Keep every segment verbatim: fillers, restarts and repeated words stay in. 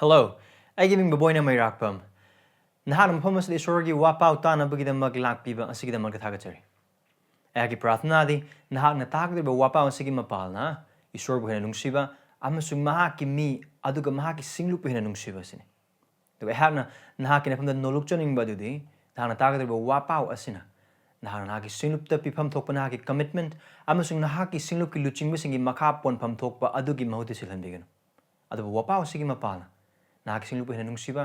Hello, ꯑꯩꯒꯤ ꯃꯤꯡ ꯕꯕꯣꯏꯅ ꯃꯩꯔꯥꯛꯄꯝ꯫ ꯅꯍꯥꯛꯅ ꯃꯐꯝ ꯑꯁꯤꯗ ꯏꯁꯣꯔꯒꯤ ꯋꯥꯄꯥꯎ ꯇꯥꯅꯕꯒꯤꯗꯃꯛ ꯂꯥꯛꯄꯤꯕ ꯑꯁꯤꯒꯤꯗꯃꯛꯇ ꯊꯥꯒꯠꯆꯔꯤ꯫ ꯑꯩꯍꯥꯛꯀꯤ ꯄ꯭ꯔꯥꯔꯊꯅꯥꯗꯤ ꯅꯍꯥꯛꯅ ꯇꯥꯒꯗꯧꯔꯤꯕ ꯋꯥꯄꯥꯎ ꯑꯁꯤꯒꯤ ꯃꯄꯥꯜꯅ ꯏꯁꯣꯔꯕꯨ ꯍꯦꯟꯅ ꯅꯨꯡꯁꯤꯕ ꯑꯃꯁꯨꯡ ꯃꯍꯥꯛꯀꯤ ꯃꯤ ꯑꯗꯨꯒ ꯃꯍꯥꯛꯀꯤ ꯁꯤꯡꯂꯨꯞꯄꯨ ꯍꯦꯟꯅ ꯅꯨꯡꯁꯤꯕ ꯑꯁꯤꯅꯤ꯫ ꯑꯗꯨꯒ ꯑꯩꯍꯥꯛꯅ ꯅꯍꯥꯛꯀꯤ ꯅꯐꯝꯗ ꯅꯣꯂꯨꯛꯆꯅꯤꯡꯕ ꯑꯗꯨꯗꯤ ꯅꯍꯥꯛꯅ ꯇꯥꯒꯗꯧꯔꯤꯕ ꯋꯥꯄꯥꯎ ꯑꯁꯤꯅ ꯅꯍꯥꯛꯅ ꯅꯍꯥꯛꯀꯤ ꯁꯤꯡꯂꯨꯞꯇ ꯄꯤꯐꯝ ꯊꯣꯛꯄ ꯅꯍꯥꯛꯀꯤ commitment ꯑꯃꯁꯨꯡ ꯅꯍꯥꯛꯀꯤ ꯁꯤꯡꯂꯨꯞꯀꯤ ꯂꯨꯆꯤꯡꯕꯁꯤꯡꯒꯤ ꯃꯈꯥ ꯄꯣꯟꯐꯝ ꯊꯣꯛꯄ ꯑꯗꯨꯒꯤ ꯃꯍꯨꯠꯇ ꯁꯤꯜꯍꯟꯕꯤꯒꯅꯨ꯫ ꯑꯗꯨꯕꯨ ꯋꯥꯄꯥꯎ ꯑꯁꯤꯒꯤ ꯃꯄꯥꯜꯅ ꯅꯍꯥꯛꯀꯤ ꯁꯤꯡꯂꯨꯞꯄꯨ ꯍꯦꯟꯅ ꯅꯨꯡꯁꯤꯕ,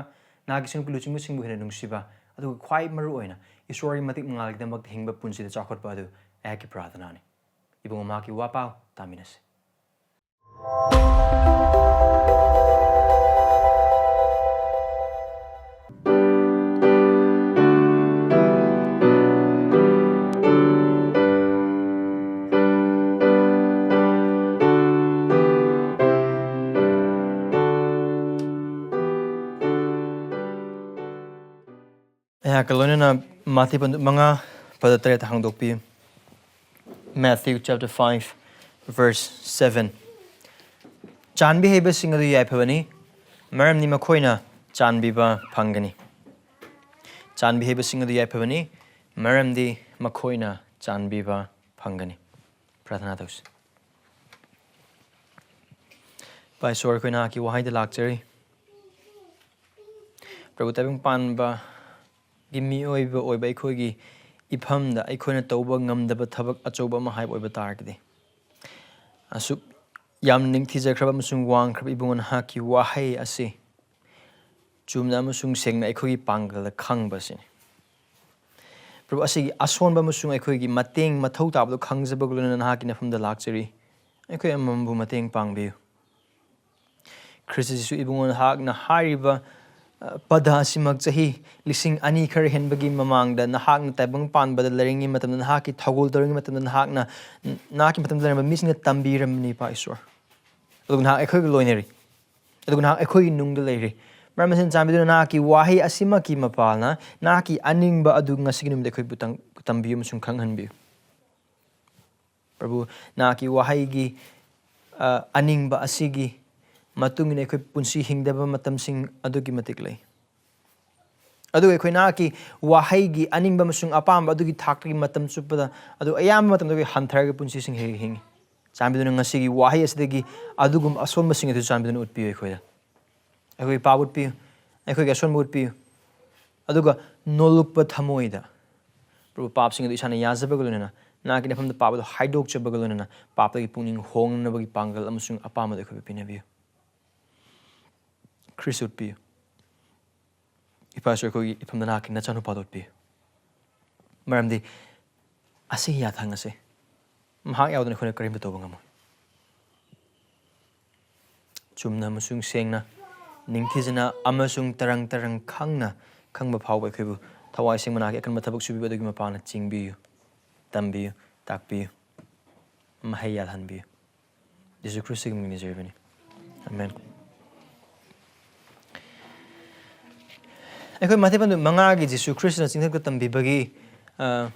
ꯅꯍꯥꯛꯀꯤ ꯁꯤꯡꯂꯨꯞꯀꯤ ꯂꯨꯆꯤꯡꯕꯁꯤꯡꯕꯨ ꯍꯦꯟꯅ ꯅꯨꯡꯁꯤꯕ, ꯑꯗꯨꯒ ꯈ꯭ꯋꯥꯏ ꯃꯔꯨ ꯑꯣꯏꯅ ꯏꯁꯣꯔꯒꯤ ꯃꯇꯤꯛ ꯃꯉꯥꯜꯒꯤꯗꯃꯛꯇ ꯍꯤꯡꯕ ꯄꯨꯟꯁꯤꯗ ꯆꯥꯎꯈꯠꯄ ꯑꯗꯨ ꯑꯩꯍꯥꯛꯀꯤ ꯄ꯭ꯔꯥꯔꯊꯅꯥꯅꯤ꯫ ꯏꯕꯨꯡꯉꯣ, ꯃꯍꯥꯛꯀꯤ ꯋꯥꯄꯥꯎ ꯇꯥꯃꯤꯟꯅꯁꯤ꯫ ꯑꯩꯍꯥꯛꯀ ꯂꯣꯏꯅꯅ ꯃꯥꯊꯤ ꯄꯟꯗꯨꯞ ꯃꯉꯥ, ꯄꯗ ꯇꯔꯦꯠꯇ ꯍꯥꯡꯗꯣꯛꯄꯤꯌꯨ꯫ Matthew chapter five, verse seven. ꯆꯥꯟꯕꯤ ꯍꯩꯕꯁꯤꯡ ꯑꯗꯨ ꯌꯥꯏꯐꯕꯅꯤ, ꯃꯔꯝꯗꯤ ꯃꯈꯣꯏꯅ ꯆꯥꯟꯕꯤꯕ ꯐꯪꯒꯅꯤ꯫ ꯆꯥꯟꯕꯤ ꯍꯩꯕꯁꯤꯡ ꯑꯗꯨ ꯌꯥꯏꯐꯕꯅꯤ, ꯃꯔꯝꯗꯤ ꯃꯈꯣꯏꯅ ꯆꯥꯟꯕꯤꯕ ꯐꯪꯒꯅꯤ꯫ ꯄ꯭ꯔꯥꯔꯊꯅꯥ ꯇꯧꯁꯤ꯫ ꯏꯄꯥ ꯏꯁꯣꯔ, ꯑꯩꯈꯣꯏ ꯅꯍꯥꯛꯀꯤ ꯋꯥꯍꯩꯗ ꯂꯥꯛꯆꯔꯤ꯫ ꯄ꯭ꯔꯚꯨ, ꯇꯥꯏꯕꯪ ꯄꯥꯟꯕꯒꯤ ꯃꯤꯑꯣꯏꯕ ꯑꯣꯏꯕ ꯑꯩꯈꯣꯏꯒꯤ ꯏꯐꯝꯗ ꯑꯩꯈꯣꯏꯅ ꯇꯧꯕ ꯉꯝꯗꯕ ꯊꯕꯛ ꯑꯆꯧꯕ ꯑꯃ ꯍꯥꯏꯕ ꯑꯣꯏꯕ ꯇꯥꯔꯒꯗꯤ, ꯑꯁꯨꯛ ꯌꯥꯝꯅ ꯅꯤꯡꯊꯤꯖꯈ꯭ꯔꯕ ꯑꯃꯁꯨꯡ ꯋꯥꯡꯈ꯭ꯔꯕ ꯏꯕꯨꯡꯉꯣ ꯅꯍꯥꯛꯀꯤ ꯋꯥꯍꯩ ꯑꯁꯤ ꯆꯨꯝꯅ ꯑꯃꯁꯨꯡ ꯁꯦꯡꯅ ꯑꯩꯈꯣꯏꯒꯤ ꯄꯥꯡꯒꯜꯗ ꯈꯪꯕ ꯑꯁꯤꯅꯤ꯫ ꯄ꯭ꯔꯚꯨ, ꯑꯁꯤꯒꯤ ꯑꯁꯣꯟꯕ ꯑꯃꯁꯨꯡ ꯑꯩꯈꯣꯏꯒꯤ ꯃꯇꯦꯡ ꯃꯊꯧ ꯇꯥꯕꯗꯨ ꯈꯪꯖꯕꯒ ꯂꯣꯏꯅꯅ ꯅꯍꯥꯛꯀꯤ ꯅꯐꯝꯗ ꯂꯥꯛꯆꯔꯤ꯫ ꯑꯩꯈꯣꯏ ꯑꯃꯃꯝꯕꯨ ꯃꯇꯦꯡ ꯄꯥꯡꯕꯤꯌꯨ꯫ ꯈ꯭ꯔꯤꯁꯇ ꯖꯤꯁꯨ ꯏꯕꯨꯡꯉꯣ, ꯅꯍꯥꯛꯅ ꯍꯥꯏꯔꯤꯕ, ꯑ, ꯄꯗ ꯑꯁꯤꯃꯛ ꯆꯍꯤ ꯂꯤꯁꯤꯡ ꯑꯅꯤ ꯈꯔ ꯍꯦꯟꯕꯒꯤ ꯃꯃꯥꯡꯗ ꯅꯍꯥꯛꯅ ꯇꯥꯏꯕꯪ ꯄꯥꯟꯕꯗ ꯂꯩꯔꯤꯉꯩ ꯃꯇꯝꯗ, ꯅꯍꯥꯛꯀꯤ ꯊꯧꯒꯜ ꯇꯧꯔꯤꯉꯩ ꯃꯇꯝꯗ, ꯅꯍꯥꯛꯅ, ꯅꯍꯥꯛꯀꯤ ꯃꯇꯝꯗ ꯂꯩꯔꯝꯕ ꯃꯤꯁꯤꯡꯅ ꯇꯝꯕꯤꯔꯝꯕꯅꯤ, ꯏꯄꯥ ꯏꯁꯣꯔ꯫ ꯑꯗꯨꯒ ꯅꯍꯥꯛ ꯑꯩꯈꯣꯏꯒ ꯂꯣꯏꯅꯔꯤ꯫ ꯑꯗꯨꯒ ꯅꯍꯥꯛ ꯑꯩꯈꯣꯏꯒꯤ ꯅꯨꯡꯗ ꯂꯩꯔꯤ꯫ ꯃꯔꯝ ꯑꯁꯤꯅ, ꯆꯥꯟꯕꯤꯗꯨꯅ ꯅꯍꯥꯛꯀꯤ ꯋꯥꯍꯩ ꯑꯁꯤꯃꯛꯀꯤ ꯃꯄꯥꯜꯅ ꯅꯍꯥꯛꯀꯤ ꯑꯅꯤꯡꯕ ꯑꯗꯨ ꯉꯁꯤꯒꯤ ꯅꯨꯃꯤꯠꯇ ꯑꯩꯈꯣꯏꯕꯨ ꯇꯪ-, ꯇꯝꯕꯤꯌꯨ ꯑꯃꯁꯨꯡ ꯈꯪꯍꯟꯕꯤꯌꯨ꯫ ꯄ꯭ꯔꯚꯨ, ꯅꯍꯥꯛꯀꯤ ꯋꯥꯍꯩꯒꯤ, ꯑ, ꯑꯅꯤꯡꯕ ꯑꯁꯤꯒꯤ ꯃꯇꯨꯡ ꯏꯟꯅ ꯑꯩꯈꯣꯏ ꯄꯨꯟꯁꯤ ꯍꯤꯡꯗꯕ ꯃꯇꯝꯁꯤꯡ ꯑꯗꯨꯛꯀꯤ ꯃꯇꯤꯛ ꯂꯩ꯫ ꯑꯗꯨꯒ ꯑꯩꯈꯣꯏ ꯅꯍꯥꯛꯀꯤ ꯋꯥꯍꯩꯒꯤ ꯑꯅꯤꯡꯕ ꯑꯃꯁꯨꯡ ꯑꯄꯥꯝꯕ ꯑꯗꯨꯒꯤ ꯊꯥꯛꯇꯒꯤ ꯃꯇꯝ ꯆꯨꯞꯄꯗ, ꯑꯗꯨ ꯑꯌꯥꯝꯕ ꯃꯇꯝꯗ ꯑꯩꯈꯣꯏ ꯍꯟꯊꯔꯒ ꯄꯨꯟꯁꯤꯁꯤꯡ ꯍꯤ-, ꯍꯤꯡꯉꯤ꯫ ꯆꯥꯟꯕꯤꯗꯨꯅ ꯉꯁꯤꯒꯤ ꯋꯥꯍꯩ ꯑꯁꯤꯗꯒꯤ ꯑꯗꯨꯒꯨꯝꯕ ꯑꯁꯣꯟꯕꯁꯤꯡ ꯑꯗꯨ ꯆꯥꯟꯕꯤꯗꯨꯅ ꯎꯠꯄꯤꯌꯨ ꯑꯩꯈꯣꯏꯗ꯫ ꯑꯩꯈꯣꯏꯒꯤ ꯄꯥꯞ ꯎꯠꯄꯤꯌꯨ, ꯑꯩꯈꯣꯏꯒꯤ ꯑꯁꯣꯟꯕ ꯎꯠꯄꯤꯌꯨ, ꯑꯗꯨꯒ ꯅꯣꯜꯂꯨꯛꯄ ꯊꯃꯣꯏꯗ, ꯄ꯭ꯔꯚꯨ, ꯄꯥꯞꯁꯤꯡ ꯑꯗꯨ ꯏꯁꯥꯅ ꯌꯥꯖꯕꯒ ꯂꯣꯏꯅꯅ, ꯅꯍꯥꯛꯀꯤ ꯅꯐꯝꯗ ꯄꯥꯞ ꯑꯗꯨ ꯍꯥꯏꯗꯣꯛꯆꯕꯒ ꯂꯣꯏꯅꯅ, ꯄꯥꯞꯇꯒꯤ ꯄꯨꯛꯅꯤꯡ ꯍꯣꯡꯅꯕꯒꯤ ꯄꯥꯡꯒꯜ ꯑꯃꯁꯨꯡ ꯑꯄꯥꯝꯕꯗꯨ ꯑꯩꯈꯣꯏꯕꯨ ꯄꯤꯅꯕꯤꯌꯨ꯫ ꯈ꯭ꯔꯤꯁ ꯎꯠꯄꯤꯌꯨ꯫ ꯏꯄꯥꯁꯨ ꯑꯩꯈꯣꯏꯒꯤ ꯏꯐꯝꯗ ꯅꯍꯥꯛꯀꯤ ꯅꯆꯥꯅꯨꯄꯥꯗꯨ ꯎꯠꯄꯤꯌꯨ꯫ ꯃꯔꯝꯗꯤ ꯑꯁꯤꯒꯤ ꯌꯥꯊꯪ ꯑꯁꯤ ꯃꯍꯥꯛ ꯌꯥꯎꯗꯅ ꯑꯩꯈꯣꯏꯅ ꯀꯔꯤꯝꯇ ꯇꯧꯕ ꯉꯝꯃꯣꯏ꯫ ꯆꯨꯝꯅ ꯑꯃꯁꯨꯡ ꯁꯦꯡꯅ, ꯅꯤꯡꯊꯤꯖꯅ ꯑꯃꯁꯨꯡ ꯇꯔꯪ ꯇꯔꯪ ꯈꯪꯅ ꯈꯪꯕ ꯐꯥꯎꯕ ꯑꯩꯈꯣꯏꯕꯨ ꯊꯋꯥꯏ ꯁꯦꯡꯕ ꯅꯍꯥꯛꯀꯤ ꯑꯀꯟꯕ ꯊꯕꯛ ꯁꯨꯕꯤꯕ ꯑꯗꯨꯒꯤ ꯃꯄꯥꯡꯅ ꯆꯤꯡꯕꯤꯌꯨ, ꯇꯝꯕꯤꯌꯨ, ꯇꯥꯛꯄꯤꯌꯨ, ꯃꯍꯩ ꯌꯥꯜꯍꯟꯕꯤꯌꯨ꯫ ꯖꯤꯁꯨ ꯈ꯭ꯔꯤꯁꯇꯒꯤ ꯃꯤꯡ ꯅꯤꯖꯔꯤꯕꯅꯤ꯫ ꯑꯃꯦꯟ꯫ ꯑꯩꯈꯣꯏ ꯃꯊꯤꯐꯝ ꯃꯉꯥꯒꯤ ꯖꯤꯁꯨ ꯈ꯭ꯔꯤꯁꯇꯅ ꯆꯤꯡꯊꯛꯇ ꯇꯝꯕꯤꯕꯒꯤ, ꯑ,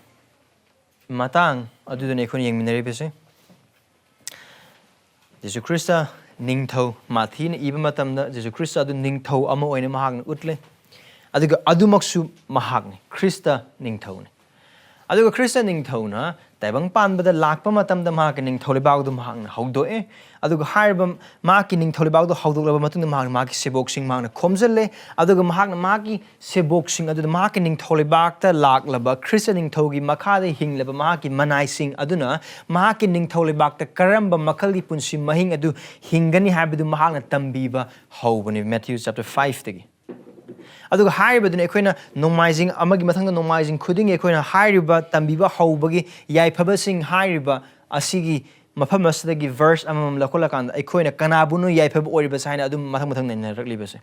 ꯃꯇꯥꯡ ꯑꯗꯨꯗꯅꯤ ꯑꯩꯈꯣꯏꯅ ꯌꯦꯡꯃꯤꯟꯅꯔꯤꯕꯁꯦ꯫ ꯖꯤꯁꯨ ꯈ꯭ꯔꯤꯁꯇ ꯅꯤꯡꯊꯧ, ꯃꯥꯊꯤꯅ ꯏꯕ ꯃꯇꯝꯗ ꯖꯤꯁꯨ ꯈ꯭ꯔꯤꯁꯇ ꯑꯗꯨ ꯅꯤꯡꯊꯧ ꯑꯃ ꯑꯣꯏꯅ ꯃꯍꯥꯛꯅ ꯎꯠꯂꯦ꯫ ꯑꯗꯨꯒ ꯑꯗꯨꯃꯛꯁꯨ ꯃꯍꯥꯛꯅꯤ, ꯈ꯭ꯔꯤꯁꯇ ꯅꯤꯡꯊꯧꯅꯤ꯫ ꯑꯗꯨꯒ ꯈ꯭ꯔꯤꯁꯇ ꯅꯤꯡꯊꯧꯅ ꯇꯥꯏꯕꯪ ꯄꯥꯟꯕꯗ ꯂꯥꯛꯄ ꯃꯇꯝꯗ ꯃꯍꯥꯛꯀꯤ ꯅꯤꯡꯊꯧ ꯂꯩꯕꯥꯛ ꯑꯗꯨ ꯃꯍꯥꯛꯅ ꯍꯧꯗꯣꯛꯑꯦ꯫ ꯑꯗꯨꯒ ꯍꯥꯏꯔꯤꯕ ꯃꯍꯥꯛꯀꯤ ꯅꯤꯡꯊꯧ ꯂꯩꯕꯥꯛ ꯑꯗꯨ ꯍꯧꯗꯣꯛꯂꯕ ꯃꯇꯨꯡꯗ ꯃꯍꯥꯛꯅ ꯃꯍꯥꯛꯀꯤ ꯁꯦꯕꯣꯛꯁꯤꯡ ꯃꯍꯥꯛꯅ ꯈꯣꯝꯖꯤꯜꯂꯦ꯫ ꯑꯗꯨꯒ ꯃꯍꯥꯛꯅ ꯃꯍꯥꯛꯀꯤ ꯁꯦꯕꯣꯛꯁꯤꯡ ꯑꯗꯨꯗ ꯃꯍꯥꯛꯀꯤ ꯅꯤꯡꯊꯧ ꯂꯩꯕꯥꯛꯇ ꯂꯥꯛꯂꯕ ꯈ꯭ꯔꯤꯁꯇ ꯅꯤꯡꯊꯧꯒꯤ ꯃꯈꯥꯗ ꯍꯤꯡꯂꯕ ꯃꯍꯥꯛꯀꯤ ꯃꯅꯥꯏꯁꯤꯡ ꯑꯗꯨꯅ ꯃꯍꯥꯛꯀꯤ ꯅꯤꯡꯊꯧ ꯂꯩꯕꯥꯛꯇ ꯀꯔꯝꯕ ꯃꯈꯜꯒꯤ ꯄꯨꯟꯁꯤ ꯃꯍꯤꯡ ꯑꯗꯨ ꯍꯤꯡꯒꯅꯤ ꯍꯥꯏꯕꯗꯨ ꯃꯍꯥꯛꯅ ꯇꯝꯕꯤꯕ ꯍꯧꯕꯅꯤ, ꯃꯦꯊ꯭ꯌꯨ ꯆꯦꯞꯇꯔ ꯐꯥꯏꯚꯇꯒꯤ꯫ ꯑꯗꯨꯒ ꯍꯥꯏꯔꯤꯕꯗꯨꯅ ꯑꯩꯈꯣꯏꯅ ꯅꯣꯡꯃꯥꯏꯖꯤꯡ ꯑꯃꯒꯤ ꯃꯊꯪꯗ ꯅꯣꯡꯃꯥꯏꯖꯤꯡ ꯈꯨꯗꯤꯡꯒꯤ ꯑꯩꯈꯣꯏꯅ ꯍꯥꯏꯔꯤꯕ ꯇꯝꯕꯤꯕ ꯍꯧꯕꯒꯤ ꯌꯥꯏꯐꯕꯁꯤꯡ ꯍꯥꯏꯔꯤꯕ ꯑꯁꯤꯒꯤ ꯃꯐꯝ ꯑꯁꯤꯗꯒꯤ ꯚꯔꯁ ꯑꯃꯃꯝ ꯂꯧꯈꯠꯂꯀꯥꯟꯗ ꯑꯩꯈꯣꯏꯅ ꯀꯅꯥꯕꯨꯅꯣ ꯌꯥꯏꯐꯕ ꯑꯣꯏꯔꯤꯕꯁꯦ ꯍꯥꯏꯅ ꯑꯗꯨꯝ ꯃꯊꯪ ꯃꯊꯪ ꯅꯩꯅꯔꯛꯂꯤꯕꯁꯦ꯫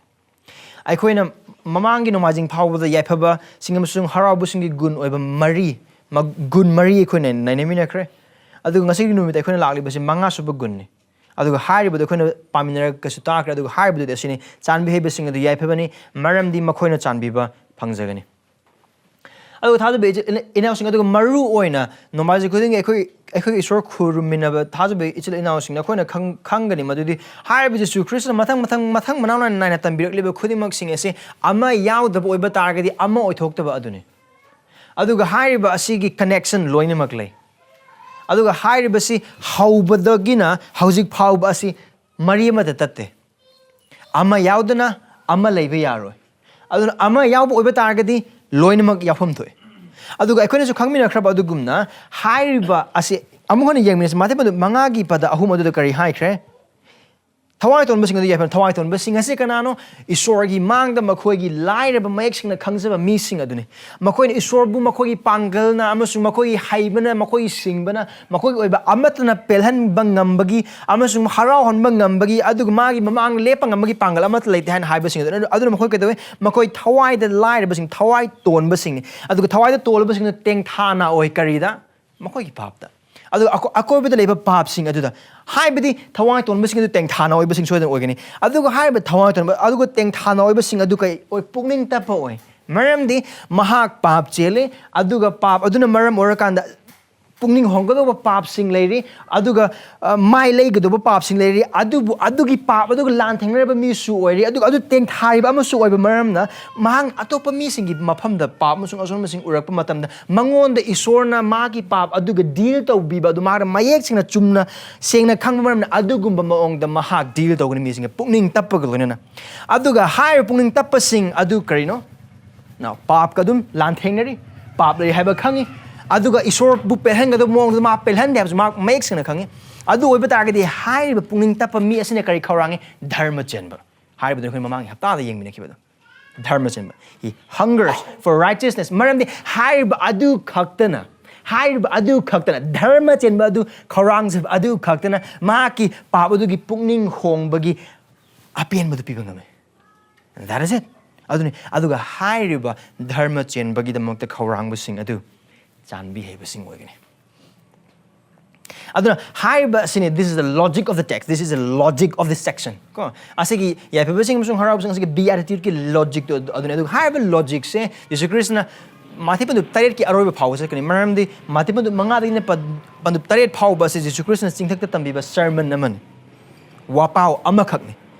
ꯑꯩꯈꯣꯏꯅ ꯃꯃꯥꯡꯒꯤ ꯅꯣꯡꯃꯥꯏꯖꯤꯡ ꯐꯥꯎꯕꯗ ꯌꯥꯏꯐꯕꯁꯤꯡ ꯑꯃꯁꯨꯡ ꯍꯔꯥꯎꯕꯁꯤꯡꯒꯤ ꯒꯨꯟ ꯑꯣꯏꯕ ꯃꯔꯤ, ꯃ-, ꯒꯨꯟ ꯃꯔꯤ ꯑꯩꯈꯣꯏꯅ ꯅꯩꯅꯃꯤꯟꯅꯈ꯭ꯔꯦ꯫ ꯑꯗꯨꯒ ꯉꯁꯤꯒꯤ ꯅꯨꯃꯤꯠꯇ ꯑꯩꯈꯣꯏꯅ ꯂꯥꯛꯂꯤꯕꯁꯤ ꯃꯉꯥꯁꯨꯕ ꯒꯨꯟꯅꯤ꯫ ꯑꯗꯨꯒ ꯍꯥꯏꯔꯤꯕꯗꯨ ꯑꯩꯈꯣꯏꯅ ꯄꯥꯃꯤꯟꯅꯔꯒꯁꯨ ꯇꯥꯈ꯭ꯔꯦ꯫ ꯑꯗꯨꯒ ꯍꯥꯏꯔꯤꯕꯗꯨꯗꯤ ꯑꯁꯤꯅꯤ: ꯆꯥꯟꯕꯤ ꯍꯩꯕꯁꯤꯡ ꯑꯗꯨ ꯌꯥꯏꯐꯕꯅꯤ, ꯃꯔꯝꯗꯤ ꯃꯈꯣꯏꯅ ꯆꯥꯟꯕꯤꯕ ꯐꯪꯖꯒꯅꯤ꯫ ꯑꯗꯨꯒ ꯊꯥꯖꯕ ꯏꯆꯤꯜ ꯏꯅꯥꯎꯁꯤꯡ, ꯑꯗꯨꯒ ꯃꯔꯨ ꯑꯣꯏꯅ ꯅꯣꯡꯃꯥꯏꯖꯤꯡ ꯈꯨꯗꯤꯡꯒꯤ ꯑꯩꯈꯣꯏ ꯑꯩꯈꯣꯏꯒꯤ ꯏꯁꯣꯔ ꯈꯨꯔꯨꯝꯃꯤꯟꯅꯕ ꯊꯥꯖꯕ ꯏꯆꯤꯜ ꯏꯅꯥꯎꯁꯤꯡꯅ ꯑꯩꯈꯣꯏꯅ ꯈꯪ ꯈꯪꯒꯅꯤ ꯃꯗꯨꯗꯤ ꯍꯥꯏꯔꯤꯕ ꯖꯤꯁꯨ ꯈ꯭ꯔꯤꯁꯇꯅ ꯃꯊꯪ ꯃꯊꯪ ꯃꯊꯪ ꯃꯅꯥꯎ ꯅꯥꯏꯅ ꯅꯥꯏꯅ ꯇꯝꯕꯤꯔꯛꯂꯤꯕ ꯈꯨꯗꯤꯡꯃꯛꯁꯤꯡ ꯑꯁꯤ ꯑꯃ ꯌꯥꯎꯗꯕ ꯑꯣꯏꯕ ꯇꯥꯔꯒꯗꯤ ꯑꯃ ꯑꯣꯏꯊꯣꯛꯇꯕ ꯑꯗꯨꯅꯤ꯫ ꯑꯗꯨꯒ ꯍꯥꯏꯔꯤꯕ ꯑꯁꯤꯒꯤ connection ꯂꯣꯏꯅꯃꯛ ꯂꯩ꯫ ꯑꯗꯨꯒ ꯍꯥꯏꯔꯤꯕꯁꯤ ꯍꯧꯕꯗꯒꯤꯅ ꯍꯧꯖꯤꯛ ꯐꯥꯎꯕ ꯑꯁꯤ ꯃꯔꯤ ꯑꯃꯗ ꯇꯠꯇꯦ꯫ ꯑꯃ ꯌꯥꯎꯗꯅ ꯑꯃ ꯂꯩꯕ ꯌꯥꯔꯣꯏ꯫ ꯑꯗꯨꯅ ꯑꯃ ꯌꯥꯎꯕ ꯑꯣꯏꯕ ꯇꯥꯔꯒꯗꯤ ꯂꯣꯏꯅꯃꯛ ꯌꯥꯎꯐꯝ ꯊꯣꯛꯏ꯫ ꯑꯗꯨꯒ ꯑꯩꯈꯣꯏꯅꯁꯨ ꯈꯪꯃꯤꯟꯅꯈ꯭ꯔꯕ ꯑꯗꯨꯒꯨꯝꯅ ꯍꯥꯏꯔꯤꯕ ꯑꯁꯤ ꯑꯃꯨꯛ ꯍꯟꯅ ꯌꯦꯡꯃꯤꯟꯅꯁꯤ꯫ ꯃꯥꯊꯦ ꯄꯟꯗꯨ ꯃꯉꯥꯒꯤ ꯄꯗ ꯑꯍꯨꯝ ꯑꯗꯨꯗ ꯀꯔꯤ ꯍꯥꯏꯈ꯭ꯔꯦ? ꯊꯋꯥꯏ ꯇꯣꯟꯕꯁꯤꯡ ꯑꯗꯨ ꯌꯥꯏꯐꯅ, ꯊꯋꯥꯏ ꯇꯣꯟꯕꯁꯤꯡ ꯑꯁꯤ ꯀꯅꯥꯅꯣ? ꯏꯁꯣꯔꯒꯤ ꯃꯥꯡꯗ ꯃꯈꯣꯏꯒꯤ ꯂꯥꯏꯔꯕ ꯃꯌꯦꯛ ꯁꯦꯡꯅ ꯈꯪꯖꯕ ꯃꯤꯁꯤꯡ ꯑꯗꯨꯅꯤ꯫ ꯃꯈꯣꯏꯅ ꯏꯁꯣꯔꯕꯨ ꯃꯈꯣꯏꯒꯤ ꯄꯥꯡꯒꯜꯅ ꯑꯃꯁꯨꯡ ꯃꯈꯣꯏꯒꯤ ꯍꯩꯕꯅ, ꯃꯈꯣꯏꯒꯤ ꯁꯤꯡꯕꯅ, ꯃꯈꯣꯏꯒꯤ ꯑꯣꯏꯕ ꯑꯃꯠꯇꯅ ꯄꯦꯜꯍꯟꯕ ꯉꯝꯕꯒꯤ ꯑꯃꯁꯨꯡ ꯍꯔꯥꯎꯍꯟꯕ ꯉꯝꯕꯒꯤ, ꯑꯗꯨꯒ ꯃꯥꯒꯤ ꯃꯃꯥꯡꯗ ꯂꯦꯞꯄ ꯉꯝꯕꯒꯤ ꯄꯥꯡꯒꯜ ꯑꯃꯠꯇ ꯂꯩꯇꯦ ꯍꯥꯏꯅ ꯍꯥꯏꯕꯁꯤꯡ ꯑꯗꯨꯅ, ꯑꯗꯨꯅ ꯃꯈꯣꯏ ꯀꯩꯗꯧꯋꯤ? ꯃꯈꯣꯏ ꯊꯋꯥꯏꯗ ꯂꯥꯏꯔꯕꯁꯤꯡ, ꯊꯋꯥꯏ ꯇꯣꯟꯕꯁꯤꯡꯅꯤ꯫ ꯑꯗꯨꯒ ꯊꯋꯥꯏꯗ ꯇꯣꯜꯂꯕꯁꯤꯡꯅ ꯇꯦꯡꯊꯥꯅ ꯑꯣꯏ ꯀꯔꯤꯗ? ꯃꯈꯣꯏꯒꯤ ꯄꯥꯞꯇ꯫ ꯑꯗꯨꯒ ꯑꯀꯣ-, ꯑꯀꯣꯏꯕꯗ ꯂꯩꯕ ꯄꯥꯞꯁꯤꯡ ꯑꯗꯨꯗ, ꯍꯥꯏꯕꯗꯤ ꯊꯋꯥꯏ ꯇꯣꯟꯕꯁꯤꯡ ꯑꯗꯨ ꯇꯦꯡꯊꯥꯅ ꯑꯣꯏꯕꯁꯤꯡ ꯁꯣꯏꯗꯅ ꯑꯣꯏꯒꯅꯤ꯫ ꯑꯗꯨꯒ ꯍꯥꯏꯔꯤꯕ ꯊꯋꯥꯏ ꯇꯣꯟꯕ, ꯑꯗꯨꯒ ꯇꯦꯡꯊꯥꯅ ꯑꯣꯏꯕꯁꯤꯡ ꯑꯗꯨ ꯀꯩ ꯑꯣꯏ? ꯄꯨꯛꯅꯤꯡ ꯇꯞꯄ ꯑꯣꯏ꯫ ꯃꯔꯝꯗꯤ ꯃꯍꯥꯛ ꯄꯥꯞ ꯆꯦꯜꯂꯤ, ꯑꯗꯨꯒ ꯄꯥꯞ ꯑꯗꯨꯅ ꯃꯔꯝ ꯑꯣꯏꯔꯀꯥꯟꯗ ꯄꯨꯛꯅꯤꯡ ꯍꯣꯡꯒꯗꯧꯕ ꯄꯥꯞꯁꯤꯡ ꯂꯩꯔꯤ, ꯑꯗꯨꯒ, ꯑ, ꯃꯥꯏ ꯂꯩꯒꯗꯧꯕ ꯄꯥꯞꯁꯤꯡ ꯂꯩꯔꯤ, ꯑꯗꯨꯕꯨ ꯑꯗꯨꯒꯤ ꯄꯥꯞ ꯑꯗꯨꯒ ꯂꯥꯟꯊꯦꯡꯅꯔꯕ ꯃꯤꯁꯨ ꯑꯣꯏꯔꯤ, ꯑꯗꯨꯒ ꯑꯗꯨ ꯇꯦꯡꯊꯥꯔꯤꯕ ꯑꯃꯁꯨ ꯑꯣꯏꯕ ꯃꯔꯝꯅ ꯃꯍꯥꯛ ꯑꯇꯣꯞꯄ ꯃꯤꯁꯤꯡꯒꯤ ꯃꯐꯝꯗ ꯄꯥꯞ ꯑꯃꯁꯨꯡ ꯑꯁꯣꯟꯕꯁꯤꯡ ꯎꯔꯛꯄ ꯃꯇꯝꯗ ꯃꯉꯣꯟꯗ ꯏꯁꯣꯔꯅ ꯃꯥꯒꯤ ꯄꯥꯞ ꯑꯗꯨꯒ ꯗꯤꯜ ꯇꯧꯕꯤꯕ ꯑꯗꯨ ꯃꯥꯅ ꯃꯌꯦꯛ ꯁꯦꯡꯅ ꯆꯨꯝꯅ ꯁꯦꯡꯅ ꯈꯪꯕ ꯃꯔꯝꯅ ꯑꯗꯨꯒꯨꯝꯕ ꯃꯑꯣꯡꯗ ꯃꯍꯥꯛ ꯗꯤꯜ ꯇꯧꯒꯅꯤ ꯃꯤꯁꯤꯡꯒ ꯄꯨꯛꯅꯤꯡ ꯇꯞꯄꯒ ꯂꯣꯏꯅꯅ꯫ ꯑꯗꯨꯒ ꯍꯥꯏꯔꯤꯕ ꯄꯨꯛꯅꯤꯡ ꯇꯞꯄꯁꯤꯡ ꯑꯗꯨ ꯀꯔꯤꯅꯣ? ꯅꯥꯎ, ꯄꯥꯞꯀ ꯑꯗꯨꯝ ꯂꯥꯟꯊꯦꯡꯅꯔꯤ, ꯄꯥꯞ ꯂꯩ ꯍꯥꯏꯕ ꯈꯪꯉꯤ, ꯑꯗꯨꯒ ꯏꯁꯣꯔꯕꯨ ꯄꯦꯜꯍꯟꯒꯗꯕ ꯃꯑꯣꯡꯗ ꯃꯥ ꯄꯦꯜꯍꯟꯗꯦ ꯍꯥꯏꯕꯁꯨ ꯃꯥ ꯃꯌꯦꯛ ꯁꯦꯡꯅ ꯈꯪꯉꯤ꯫ ꯑꯗꯨ ꯑꯣꯏꯕ ꯇꯥꯔꯒꯗꯤ ꯍꯥꯏꯔꯤꯕ ꯄꯨꯛꯅꯤꯡ ꯇꯞꯄ ꯃꯤ ꯑꯁꯤꯅ ꯀꯔꯤ ꯈꯧꯔꯥꯡꯉꯤ? ꯙꯔꯃ ꯆꯦꯟꯕ꯫ ꯍꯥꯏꯔꯤꯕꯗꯨ ꯑꯩꯈꯣꯏ ꯃꯃꯥꯡꯒꯤ ꯍꯞꯇꯥꯗ ꯌꯦꯡꯃꯤꯟꯅꯈꯤꯕꯗꯣ꯫ ꯙꯔꯃ ꯆꯦꯟꯕ꯫ He hungers for righteousness꯫ ꯃꯔꯝꯗꯤ ꯍꯥꯏꯔꯤꯕ ꯑꯗꯨ ꯈꯛꯇꯅ, ꯍꯥꯏꯔꯤꯕ ꯑꯗꯨ ꯈꯛꯇꯅ, ꯙꯔꯃ ꯆꯦꯟꯕ ꯑꯗꯨ, ꯈꯧꯔꯥꯡꯖꯕ ꯑꯗꯨ ꯈꯛꯇꯅ ꯃꯍꯥꯛꯀꯤ ꯄꯥꯞ ꯑꯗꯨꯒꯤ ꯄꯨꯛꯅꯤꯡ ꯍꯣꯡꯕꯒꯤ ꯑꯄꯦꯟꯕꯗꯨ ꯄꯤꯕ ꯉꯝꯃꯤ꯫ And that is it꯫ ꯑꯗꯨꯅꯤ꯫ ꯑꯗꯨꯒ ꯍꯥꯏꯔꯤꯕ ꯙꯔꯃ ꯆꯦꯟꯕꯒꯤꯗꯃꯛꯇ ꯈꯧꯔꯥꯡꯕꯁꯤꯡ ꯑꯗꯨ ꯆꯥꯟꯕꯤ ꯍꯩꯕꯁꯤꯡ ꯑꯣꯏꯒꯅꯤ꯫ ꯑꯗꯨꯅ ꯍꯥꯏꯔꯤꯕ ꯑꯁꯤꯅꯤ, this is the logic of the text, this is the logic of this section꯫ ꯀꯣ, ꯑꯁꯤꯒꯤ ꯌꯥꯏꯐꯕꯁꯤꯡ ꯑꯃꯁꯨꯡ ꯍꯔꯥꯎꯕꯁꯤꯡ ꯑꯁꯤꯒꯤ beatitude ꯀꯤ logic ꯇꯨ ꯑꯗꯨ-, ꯑꯗꯨꯅꯤ꯫ ꯑꯗꯨꯒ ꯍꯥꯏꯔꯤꯕ logic ꯁꯦ ꯖꯤꯁꯨ ꯈ꯭ꯔꯤꯁꯇꯅ ꯃꯥꯊꯤ ꯄꯟꯗꯨꯞ ꯇꯔꯦꯠꯀꯤ ꯑꯔꯣꯏꯕ ꯐꯥꯎꯕ ꯆꯠꯀꯅꯤ꯫ ꯃꯔꯝꯗꯤ ꯃꯥꯊꯤ ꯄꯟꯗꯨꯞ ꯃꯉꯥꯗꯒꯤꯅ ꯄꯟ- ꯄꯟꯗꯨꯞ ꯇꯔꯦꯠ ꯐꯥꯎꯕ ꯑꯁꯤ ꯖꯤꯁꯨ ꯈ꯭ꯔꯤꯁꯇꯅ ꯆꯤꯡꯊꯛꯇ ꯇꯝꯕꯤꯕ ꯁꯔꯃꯟ ꯑꯃꯅꯤ, ꯋꯥꯄꯥꯎ ꯑꯃꯈꯛꯅꯤ꯫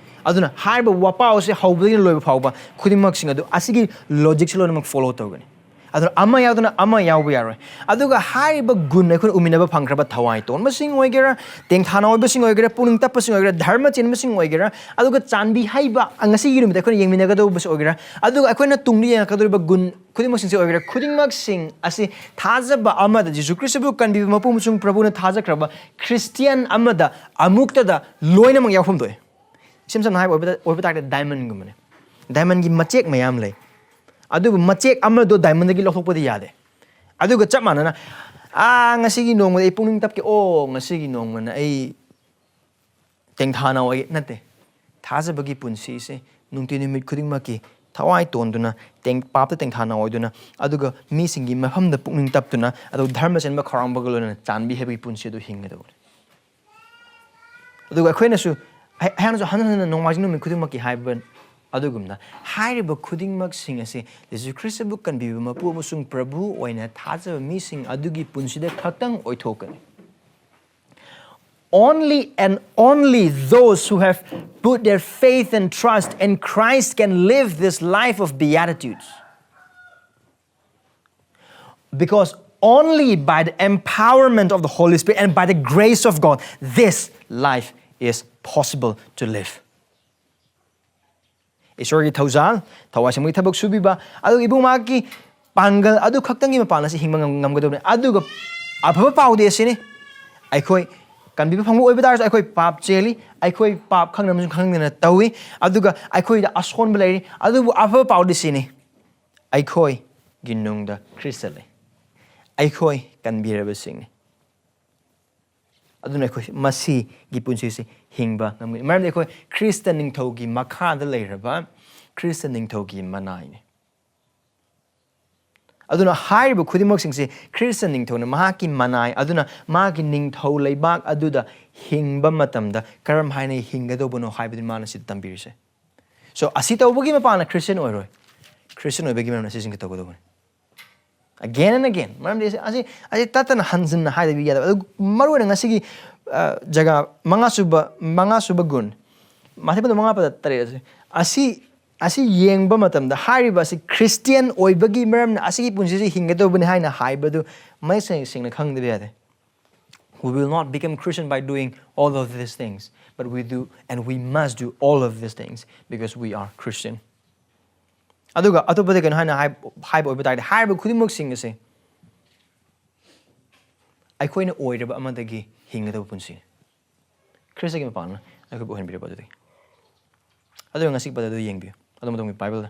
ꯑꯗꯨꯅ ꯍꯥꯏꯔꯤꯕ ꯋꯥꯄꯥꯎ ꯑꯁꯤ ꯍꯧꯕꯗꯒꯤꯅ ꯂꯣꯏꯕ ꯐꯥꯎꯕ ꯈꯨꯗꯤꯡꯃꯛꯁꯤꯡ ꯑꯗꯨ ꯑꯁꯤꯒꯤ ꯂꯣꯖꯤꯛꯁꯤ ꯂꯣꯏꯅꯃꯛ ꯐꯣꯂꯣ ꯇꯧꯒꯅꯤ꯫ ꯑꯗꯨꯅ ꯑꯃ ꯌꯥꯎꯗꯅ ꯑꯃ ꯌꯥꯎꯕ ꯌꯥꯔꯣꯏ꯫ ꯑꯗꯨꯒ ꯍꯥꯏꯔꯤꯕ ꯒꯨꯟ ꯑꯩꯈꯣꯏꯅ ꯎꯃꯤꯟꯅꯕ ꯐꯪꯈ꯭ꯔꯕ ꯊꯋꯥꯏ ꯇꯣꯟꯕꯁꯤꯡ ꯑꯣꯏꯒꯦꯔꯥ, ꯇꯦꯡꯊꯥꯅ ꯑꯣꯏꯕꯁꯤꯡ ꯑꯣꯏꯒꯦꯔꯥ, ꯄꯨꯛꯅꯤꯡ ꯇꯞꯄꯁꯤꯡ ꯑꯣꯏꯒꯦꯔꯥ, ꯙꯔꯃ ꯆꯦꯟꯕꯁꯤꯡ ꯑꯣꯏꯒꯦꯔꯥ, ꯑꯗꯨꯒ ꯆꯥꯟꯕꯤ ꯍꯩꯕ ꯉꯁꯤꯒꯤ ꯅꯨꯃꯤꯠꯇ ꯑꯩꯈꯣꯏꯅ ꯌꯦꯡꯃꯤꯟꯅꯒꯗꯧꯕꯁꯨ ꯑꯣꯏꯒꯦꯔꯥ, ꯑꯗꯨꯒ ꯑꯩꯈꯣꯏꯅ ꯇꯨꯡꯗ ꯌꯦꯡꯉꯛꯀꯗꯧꯔꯤꯕ ꯒꯨꯟ ꯈꯨꯗꯤꯡꯃꯛꯁꯤꯡꯁꯦ ꯑꯣꯏꯒꯦꯔꯥ, ꯈꯨꯗꯤꯡꯃꯛꯁꯤꯡ ꯑꯁꯤ ꯊꯥꯖꯕ ꯑꯃꯗ, ꯖꯤꯁꯨ ꯈ꯭ꯔꯤꯁꯇꯕꯨ ꯀꯟꯕꯤꯕ ꯃꯄꯨ ꯑꯃꯁꯨꯡ ꯄ꯭ꯔꯚꯨꯅ ꯊꯥꯖꯈ꯭ꯔꯕ ꯈ꯭ꯔꯤꯁꯇꯤꯌꯥꯟ ꯑꯃꯗ ꯑꯃꯨꯛꯇꯗ ꯂꯣꯏꯅꯃꯛ ꯌꯥꯎꯐꯝ ꯊꯣꯛꯑꯦ꯫ ꯏꯁꯝ ꯁꯝꯅ ꯍꯥꯏꯕ ꯑꯣꯏꯕꯗ, ꯑꯣꯏꯕ ꯇꯥꯔꯒꯗꯤ ꯗꯥꯏꯃꯟꯒꯨꯝꯕꯅꯦ꯫ ꯗꯥꯏꯃꯟꯒꯤ ꯃꯆꯦꯛ ꯃꯌꯥꯝ ꯂꯩ, ꯑꯗꯨꯕꯨ ꯃꯆꯦꯛ ꯑꯃꯗꯣ ꯗꯥꯏꯃꯟꯗꯒꯤ ꯂꯧꯊꯣꯛꯄꯗꯤ ꯌꯥꯗꯦ꯫ ꯑꯗꯨꯒ ꯆꯞ ꯃꯥꯟꯅꯅ, "ꯑꯥ, ꯉꯁꯤꯒꯤ ꯅꯣꯡꯃꯗꯤ ꯑꯩ ꯄꯨꯛꯅꯤꯡ ꯇꯞꯀꯦ, ꯑꯣ, ꯉꯁꯤꯒꯤ ꯅꯣꯡꯃꯅ ꯑꯩ ꯇꯦꯡꯊꯥꯅ ꯑꯣꯏ", ꯅꯠꯇꯦ꯫ ꯊꯥꯖꯕꯒꯤ ꯄꯨꯟꯁꯤꯁꯦ ꯅꯨꯡꯇꯤ ꯅꯨꯃꯤꯠ ꯈꯨꯗꯤꯡꯃꯛꯀꯤ ꯊꯋꯥꯏ ꯇꯣꯟꯗꯨꯅ, ꯇꯦꯡ-, ꯄꯥꯞꯇ ꯇꯦꯡꯊꯥꯅ ꯑꯣꯏꯗꯨꯅ, ꯑꯗꯨꯒ ꯃꯤꯁꯤꯡꯒꯤ ꯃꯐꯝꯗ ꯄꯨꯛꯅꯤꯡ ꯇꯞꯇꯨꯅ, ꯑꯗꯨꯒ ꯙꯔꯃ ꯆꯦꯟꯕ ꯈꯧꯔꯥꯡꯕꯒ ꯂꯣꯏꯅꯅ ꯆꯥꯟꯕꯤ ꯍꯥꯏꯕꯒꯤ ꯄꯨꯟꯁꯤ ꯑꯗꯨ ꯍꯤꯡꯒꯗꯕꯅꯤ꯫ ꯑꯗꯨꯒ ꯑꯩꯈꯣꯏꯅꯁꯨ, ꯑꯩ-, ꯑꯩꯍꯥꯛꯅꯁꯨ ꯍꯟꯅ ꯍꯟꯅ ꯅꯣꯡꯃꯥꯏꯖꯤꯡ ꯅꯨꯃꯤꯠ ꯈꯨꯗꯤꯡꯃꯛꯀꯤ ꯍꯥꯏꯕ ꯑꯗꯨꯒꯨꯝꯅ, ꯍꯥꯏꯔꯤꯕ ꯈꯨꯗꯤꯡꯃꯛꯁꯤꯡ ꯑꯁꯤ ꯖꯤꯁꯨ ꯈ꯭ꯔꯤꯁꯇꯕꯨ ꯀꯟꯕꯤꯕ ꯃꯄꯨ ꯑꯃꯁꯨꯡ ꯄ꯭ꯔꯚꯨ ꯑꯣꯏꯅ ꯊꯥꯖꯕ ꯃꯤꯁꯤꯡ ꯑꯗꯨꯒꯤ ꯄꯨꯟꯁꯤꯗ ꯈꯛꯇꯪ ꯑꯣꯏꯊꯣꯛꯀꯅꯤ꯫ Only and only those who have put their faith and trust in Christ can live this life of beatitudes. Because only by the empowerment of the Holy Spirit and by the grace of God, this life is possible to live. ꯏꯁꯣꯔꯒꯤ ꯊꯧꯖꯥꯜ, ꯊꯋꯥꯏ ꯁꯦꯡꯕꯒꯤ ꯊꯕꯛ ꯁꯨꯕꯤꯕ, ꯑꯗꯨꯒ ꯏꯕꯨꯡ ꯃꯍꯥꯛꯀꯤ ꯄꯥꯡꯒꯜ ꯑꯗꯨ ꯈꯛꯇꯪꯒꯤ ꯃꯄꯥꯟ ꯑꯁꯤ ꯍꯤꯡꯕ ꯉꯝ-, ꯉꯝꯒꯗꯕꯅꯤ꯫ ꯑꯗꯨꯒ ꯑꯐꯕ ꯄꯥꯎꯗꯤ ꯑꯁꯤꯅꯤ, ꯑꯩꯈꯣꯏ ꯀꯟꯕꯤꯕ ꯐꯪꯕ ꯑꯣꯏꯕ ꯇꯥꯔꯁꯨ, ꯑꯩꯈꯣꯏ ꯄꯥꯞ ꯆꯦꯜꯂꯤ, ꯑꯩꯈꯣꯏ ꯄꯥꯞ ꯈꯪꯗꯅ ꯑꯃꯁꯨꯡ ꯈꯪꯗꯅ ꯇꯧꯏ, ꯑꯗꯨꯒ ꯑꯩꯈꯣꯏꯗ ꯑꯁꯣꯟꯕ ꯂꯩꯔꯤ꯫ ꯑꯗꯨꯕꯨ ꯑꯐꯕ ꯄꯥꯎꯗꯤ ꯁꯤꯅꯤ, ꯑꯩꯈꯣꯏꯒꯤ ꯅꯨꯡꯗ ꯈ꯭ꯔꯤꯁꯇ ꯂꯩ, ꯑꯩꯈꯣꯏ ꯀꯟꯕꯤꯔꯕꯁꯤꯡꯅꯤ꯫ ꯑꯗꯨꯅ ꯑꯩꯈꯣꯏ ꯃꯁꯤꯒꯤ ꯄꯨꯟꯁꯤꯁꯤ ꯍꯤꯡꯕ ꯉꯝꯒꯅꯤ, ꯃꯔꯝꯗꯤ ꯑꯩꯈꯣꯏ ꯈ꯭ꯔꯤꯁꯇ ꯅꯤꯡꯊꯧꯒꯤ ꯃꯈꯥꯗ ꯂꯩꯔꯕ ꯈ꯭ꯔꯤꯁꯇ ꯅꯤꯡꯊꯧꯒꯤ ꯃꯅꯥꯏꯅꯤ꯫ ꯑꯗꯨꯅ ꯍꯥꯏꯔꯤꯕ ꯈꯨꯗꯤꯡꯃꯛꯁꯤꯡꯁꯤ ꯈ꯭ꯔꯤꯁꯇ ꯅꯤꯡꯊꯧꯅ ꯃꯍꯥꯛꯀꯤ ꯃꯅꯥꯏ, ꯑꯗꯨꯅ ꯃꯥꯒꯤ ꯅꯤꯡꯊꯧ ꯂꯩꯕꯥꯛ ꯑꯗꯨꯗ ꯍꯤꯡꯕ ꯃꯇꯝꯗ ꯀꯔꯝ ꯍꯥꯏꯅ ꯍꯤꯡꯒꯗꯧꯕꯅꯣ ꯍꯥꯏꯕꯗꯨ ꯃꯥꯅ ꯁꯤꯗ ꯇꯝꯕꯤꯔꯤꯁꯦ꯫ So, ꯑꯁꯤ ꯇꯧꯕꯒꯤ ꯃꯄꯥꯟꯅ ꯈ꯭ꯔꯤꯁꯇꯤꯌꯥꯟ ꯑꯣꯏꯔꯣꯏ꯫ ꯈ꯭ꯔꯤꯁꯇꯤꯌꯥꯟ ꯑꯣꯏꯕꯒꯤ ꯃꯔꯝꯅ ꯑꯁꯤꯁꯤꯡꯁꯤ ꯇꯧꯒꯗꯧꯕꯅꯤ꯫ Again and again. ꯃꯔꯝꯗꯤ ꯑꯁꯤ ꯑꯁꯤ ꯑꯁꯤ ꯇꯠꯇꯅ ꯍꯟꯖꯤꯟꯅ ꯍꯥꯏꯗꯕꯤ ꯌꯥꯗꯕ꯫ ꯑꯗꯨ ꯃꯔꯨꯑꯣꯏꯅ ꯉꯁꯤꯒꯤ ꯑ, ꯖꯒꯥ ꯃꯉꯥ ꯁꯨꯕ ꯃꯉꯥ ꯁꯨꯕ ꯒꯨꯟ, ꯃꯥꯊꯦ ꯄꯟꯗꯨ ꯃꯉꯥ ꯄꯗ ꯇꯔꯦꯠ ꯑꯁꯤ ꯑꯁꯤ ꯑꯁꯤ ꯌꯦꯡꯕ ꯃꯇꯝꯗ ꯍꯥꯏꯔꯤꯕ ꯑꯁꯤ ꯈ꯭ꯔꯤꯁꯇꯤꯌꯥꯟ ꯑꯣꯏꯕꯒꯤ ꯃꯔꯝꯅ ꯑꯁꯤꯒꯤ ꯄꯨꯟꯁꯤꯁꯤ ꯍꯤꯡꯒꯗꯧꯕꯅꯤ ꯍꯥꯏꯅ ꯍꯥꯏꯕꯗꯨ ꯃꯌꯦꯛ ꯁꯦꯡ- ꯁꯦꯡꯅ ꯈꯪꯗꯕ ꯌꯥꯗꯦ꯫ We will not become Christian by doing all of these things, but we do and we must do all of these things because we are Christian. ꯑꯗꯨꯒ ꯑꯇꯣꯞꯄꯗ ꯀꯩꯅꯣ ꯍꯥꯏꯅ ꯍꯥꯏ- ꯍꯥꯏꯕ ꯑꯣꯏꯕ ꯇꯥꯔꯗꯤ, ꯍꯥꯏꯔꯤꯕ ꯈꯨꯗꯤꯡꯃꯛꯁꯤꯡ ꯑꯁꯦ ꯑꯩꯈꯣꯏꯅ ꯑꯣꯏꯔꯕ ꯑꯃꯗꯒꯤ ꯍꯤꯡꯒꯗꯕ ꯄꯨꯟꯁꯤꯅꯤ꯫ ꯈ꯭ꯔꯤꯁꯇꯒꯤ ꯃꯄꯥꯟꯅ ꯑꯩꯈꯣꯏꯕꯨ ꯑꯣꯏꯍꯟꯕꯤꯔꯕ ꯑꯗꯨꯗꯒꯤ꯫ ꯑꯗꯨꯒ ꯉꯁꯤ ꯄꯗ ꯑꯗꯨ ꯌꯦꯡꯕꯤꯌꯨ꯫ ꯑꯗꯣꯝ ꯑꯗꯣꯝꯒꯤ ꯕꯥꯏꯕꯜꯗ,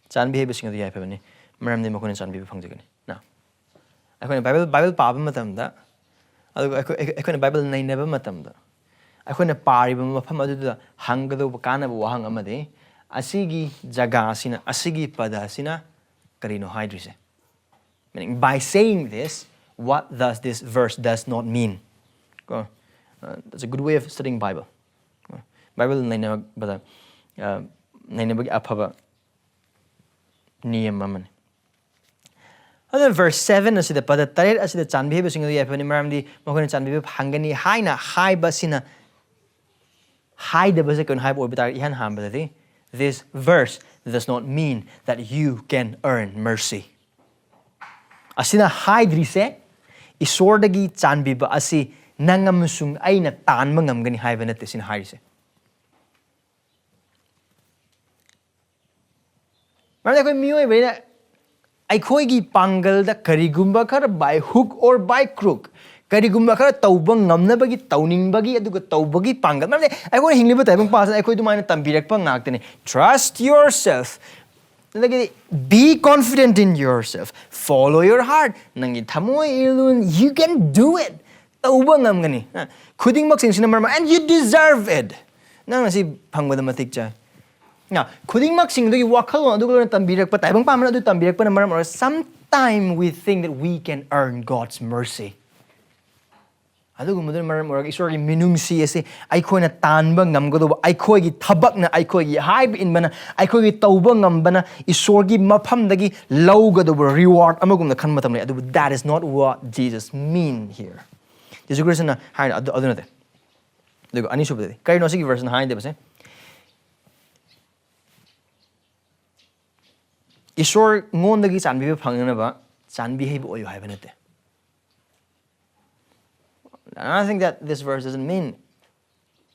"ꯆꯥꯟꯕꯤ ꯍꯩꯕꯁꯤꯡ ꯑꯗꯨ ꯌꯥꯏꯐꯕꯅꯤ, ꯃꯔꯝꯗꯤ ꯃꯈꯣꯏꯅ ꯆꯥꯟꯕꯤꯕ ꯐꯪꯖꯒꯅꯤ"꯫ ꯅ ꯑꯩꯈꯣꯏꯅ ꯕꯥꯏꯕꯜ ꯕꯥꯏꯕꯜ ꯄꯥꯕ ꯃꯇꯝꯗ, ꯑꯗꯨꯒ ꯑꯩꯈꯣꯏ ꯑꯩꯈꯣꯏ- ꯑꯩꯈꯣꯏꯅ ꯕꯥꯏꯕꯜ ꯅꯩꯅꯕ ꯃꯇꯝꯗ, ꯑꯩꯈꯣꯏꯅ ꯄꯥꯔꯤꯕ ꯃꯐꯝ ꯑꯗꯨꯗ ꯍꯪꯒꯗꯧꯕ ꯀꯥꯟꯅꯕ ꯋꯥꯍꯪ ꯑꯃꯗꯤ, ꯑꯁꯤꯒꯤ ꯖꯒꯥ ꯑꯁꯤꯅ, ꯑꯁꯤꯒꯤ ꯄꯗ ꯑꯁꯤꯅ ꯀꯔꯤꯅꯣ ꯍꯥꯏꯗ꯭ꯔꯤꯁꯦ? Meaning, by saying this, what does this verse does not mean? ꯀꯣ, uh, that's a good way of studying Bible. ꯀꯣ, ꯕꯥꯏꯕꯜ ꯅꯩꯅꯕꯗ, uh, ꯅꯩꯅꯕꯒꯤ ꯑꯐꯕ ꯅꯤꯌꯝ ꯑꯃꯅꯤ꯫ ꯑꯗꯨꯅ verse seven ꯑꯁꯤꯗ, ꯄꯗ ꯇꯔꯦꯠ ꯑꯁꯤꯗ, "ꯆꯥꯟꯕꯤꯕꯁꯤꯡ ꯑꯗꯨ ꯌꯥꯏꯐꯕꯅꯤ, ꯃꯔꯝꯗꯤ ꯃꯈꯣꯏꯅ ꯆꯥꯟꯕꯤꯕ ꯐꯪꯒꯅꯤ" ꯍꯥꯏꯅ ꯍꯥꯏꯕꯁꯤꯅ ꯍꯥꯏꯗꯕꯁꯦ ꯀꯩꯅꯣ ꯍꯥꯏꯕ ꯑꯣꯏꯕ ꯇꯥꯔꯗꯤ, ꯏꯍꯥꯟ ꯍꯥꯟꯕꯗꯗꯤ, "This verse does not mean that you can earn mercy." ꯑꯁꯤꯅ ꯍꯥꯏꯗ꯭ꯔꯤꯁꯦ, ꯏꯁꯣꯔꯗꯒꯤ ꯆꯥꯟꯕꯤꯕ ꯑꯁꯤ ꯅꯪ ꯑꯃꯁꯨꯡ ꯑꯩꯅ ꯇꯥꯟꯕ ꯉꯝꯒꯅꯤ ꯍꯥꯏꯕ ꯅꯠꯇꯦ ꯁꯤꯅ ꯍꯥꯏꯔꯤꯁꯦ꯫ ꯃꯔꯝꯗꯤ ꯑꯩꯈꯣꯏ ꯃꯤꯑꯣꯏꯕꯅ ꯑꯩꯈꯣꯏꯒꯤ ꯄꯥꯡꯒꯜꯗ ꯀꯔꯤꯒꯨꯝꯕ ꯈꯔ by hook or by crook, ꯀꯔꯤꯒꯨꯝꯕ ꯈꯔ ꯇꯧꯕ ꯉꯝꯅꯕꯒꯤ, ꯇꯧꯅꯤꯡꯕꯒꯤ, ꯑꯗꯨꯒ ꯇꯧꯕꯒꯤ ꯄꯥꯡꯒꯜ꯫ ꯃꯔꯝꯗꯤ ꯑꯩꯈꯣꯏꯅ ꯍꯤꯡꯂꯤꯕ ꯇꯥꯏꯕꯪ ꯄꯥꯁꯤꯗ ꯑꯩꯈꯣꯏ ꯑꯗꯨꯃꯥꯏꯅ ꯇꯝꯕꯤꯔꯛꯄ ꯉꯥꯛꯇꯅꯤ꯫ Trust yourself. ꯑꯗꯒꯤꯗꯤ, "Be confident in yourself. Follow your heart." ꯅꯪꯒꯤ ꯊꯃꯣꯏ ꯏꯜꯂꯨ꯫ You can do it. ꯇꯧꯕ ꯉꯝꯒꯅꯤ꯫ ꯑ, ꯈꯨꯗꯤꯡꯃꯛꯁꯤꯡꯁꯤꯅ ꯃꯔꯝ, and you deserve it. ꯅꯪ ꯑꯁꯤ ꯐꯪꯕꯗ ꯃꯇꯤꯛ ꯆꯥꯏ꯫ ꯅ, ꯈꯨꯗꯤꯡꯃꯛꯁꯤꯡꯗꯨꯒꯤ ꯋꯥꯈꯜꯂꯣꯟ ꯑꯗꯨꯒ ꯂꯣꯏꯅ ꯇꯝꯕꯤꯔꯛꯄ, ꯇꯥꯏꯕꯪ ꯄꯥꯟꯕꯅ ꯑꯗꯨ ꯇꯝꯕꯤꯔꯛꯄꯅ ꯃꯔꯝ ꯑꯣꯏꯔꯒ, sometime we think that we can earn God's mercy. ꯑꯗꯨꯒꯨꯝꯕꯗꯨꯅ ꯃꯔꯝ ꯑꯣꯏꯔꯒ ꯏꯁꯣꯔꯒꯤ ꯃꯤꯅꯨꯡꯁꯤ ꯑꯁꯤ ꯑꯩꯈꯣꯏꯅ ꯇꯥꯟꯕ ꯉꯝꯒꯗꯧꯕ, ꯑꯩꯈꯣꯏꯒꯤ ꯊꯕꯛꯅ, ꯑꯩꯈꯣꯏꯒꯤ ꯍꯥꯏꯕ ꯏꯟꯕꯅ, ꯑꯩꯈꯣꯏꯒꯤ ꯇꯧꯕ ꯉꯝꯕꯅ ꯏꯁꯣꯔꯒꯤ ꯃꯐꯝꯗꯒꯤ ꯂꯧꯒꯗꯧꯕ reward ꯑꯃꯒꯨꯝꯅ ꯈꯟꯕ ꯃꯇꯝ ꯂꯩ꯫ ꯑꯗꯨꯕꯨ that is not what Jesus mean here. ꯖꯤꯁꯨ ꯈ꯭ꯔꯤꯁꯇꯅ ꯍꯥꯏꯔꯤꯅ ꯑꯗꯨ, ꯑꯗꯨ ꯅꯠꯇꯦ꯫ ꯑꯗꯨꯒ ꯑꯅꯤꯁꯨꯕꯗꯗꯤ ꯀꯔꯤꯅꯣ ꯁꯤꯒꯤ verse ꯅ ꯍꯥꯏꯗꯕꯁꯦ? ꯏꯁꯣꯔ ꯉꯣꯟꯗꯒꯤ ꯆꯥꯟꯕꯤꯕ ꯐꯪꯅꯅꯕ ꯆꯥꯟꯕꯤ ꯍꯩꯕ ꯑꯣꯏꯌꯨ ꯍꯥꯏꯕ ꯅꯠꯇꯦ꯫ Another thing that this verse doesn't mean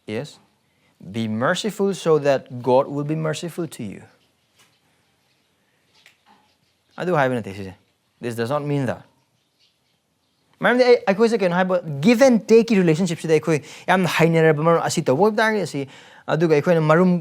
is be merciful so that God will be merciful to you. ꯑꯗꯨ ꯍꯥꯏꯕ ꯅꯠꯇꯦ ꯁꯤꯁꯦ꯫ This does not mean that. ꯃꯔꯝꯗꯤ ꯑꯩ, ꯑꯩꯈꯣꯏꯁꯦ ꯀꯩꯅꯣ ꯍꯥꯏꯕ, give and take ꯀꯤ relationship ꯁꯤꯗ ꯑꯩꯈꯣꯏ ꯌꯥꯝꯅ ꯍꯩꯅꯔꯕ ꯃꯔꯝ, ꯑꯁꯤ ꯇꯧꯕ ꯑꯣꯏꯕ ꯇꯥꯔꯒꯗꯤ ꯑꯁꯤ, ꯑꯗꯨꯒ ꯑꯩꯈꯣꯏꯅ ꯃꯔꯨꯝ,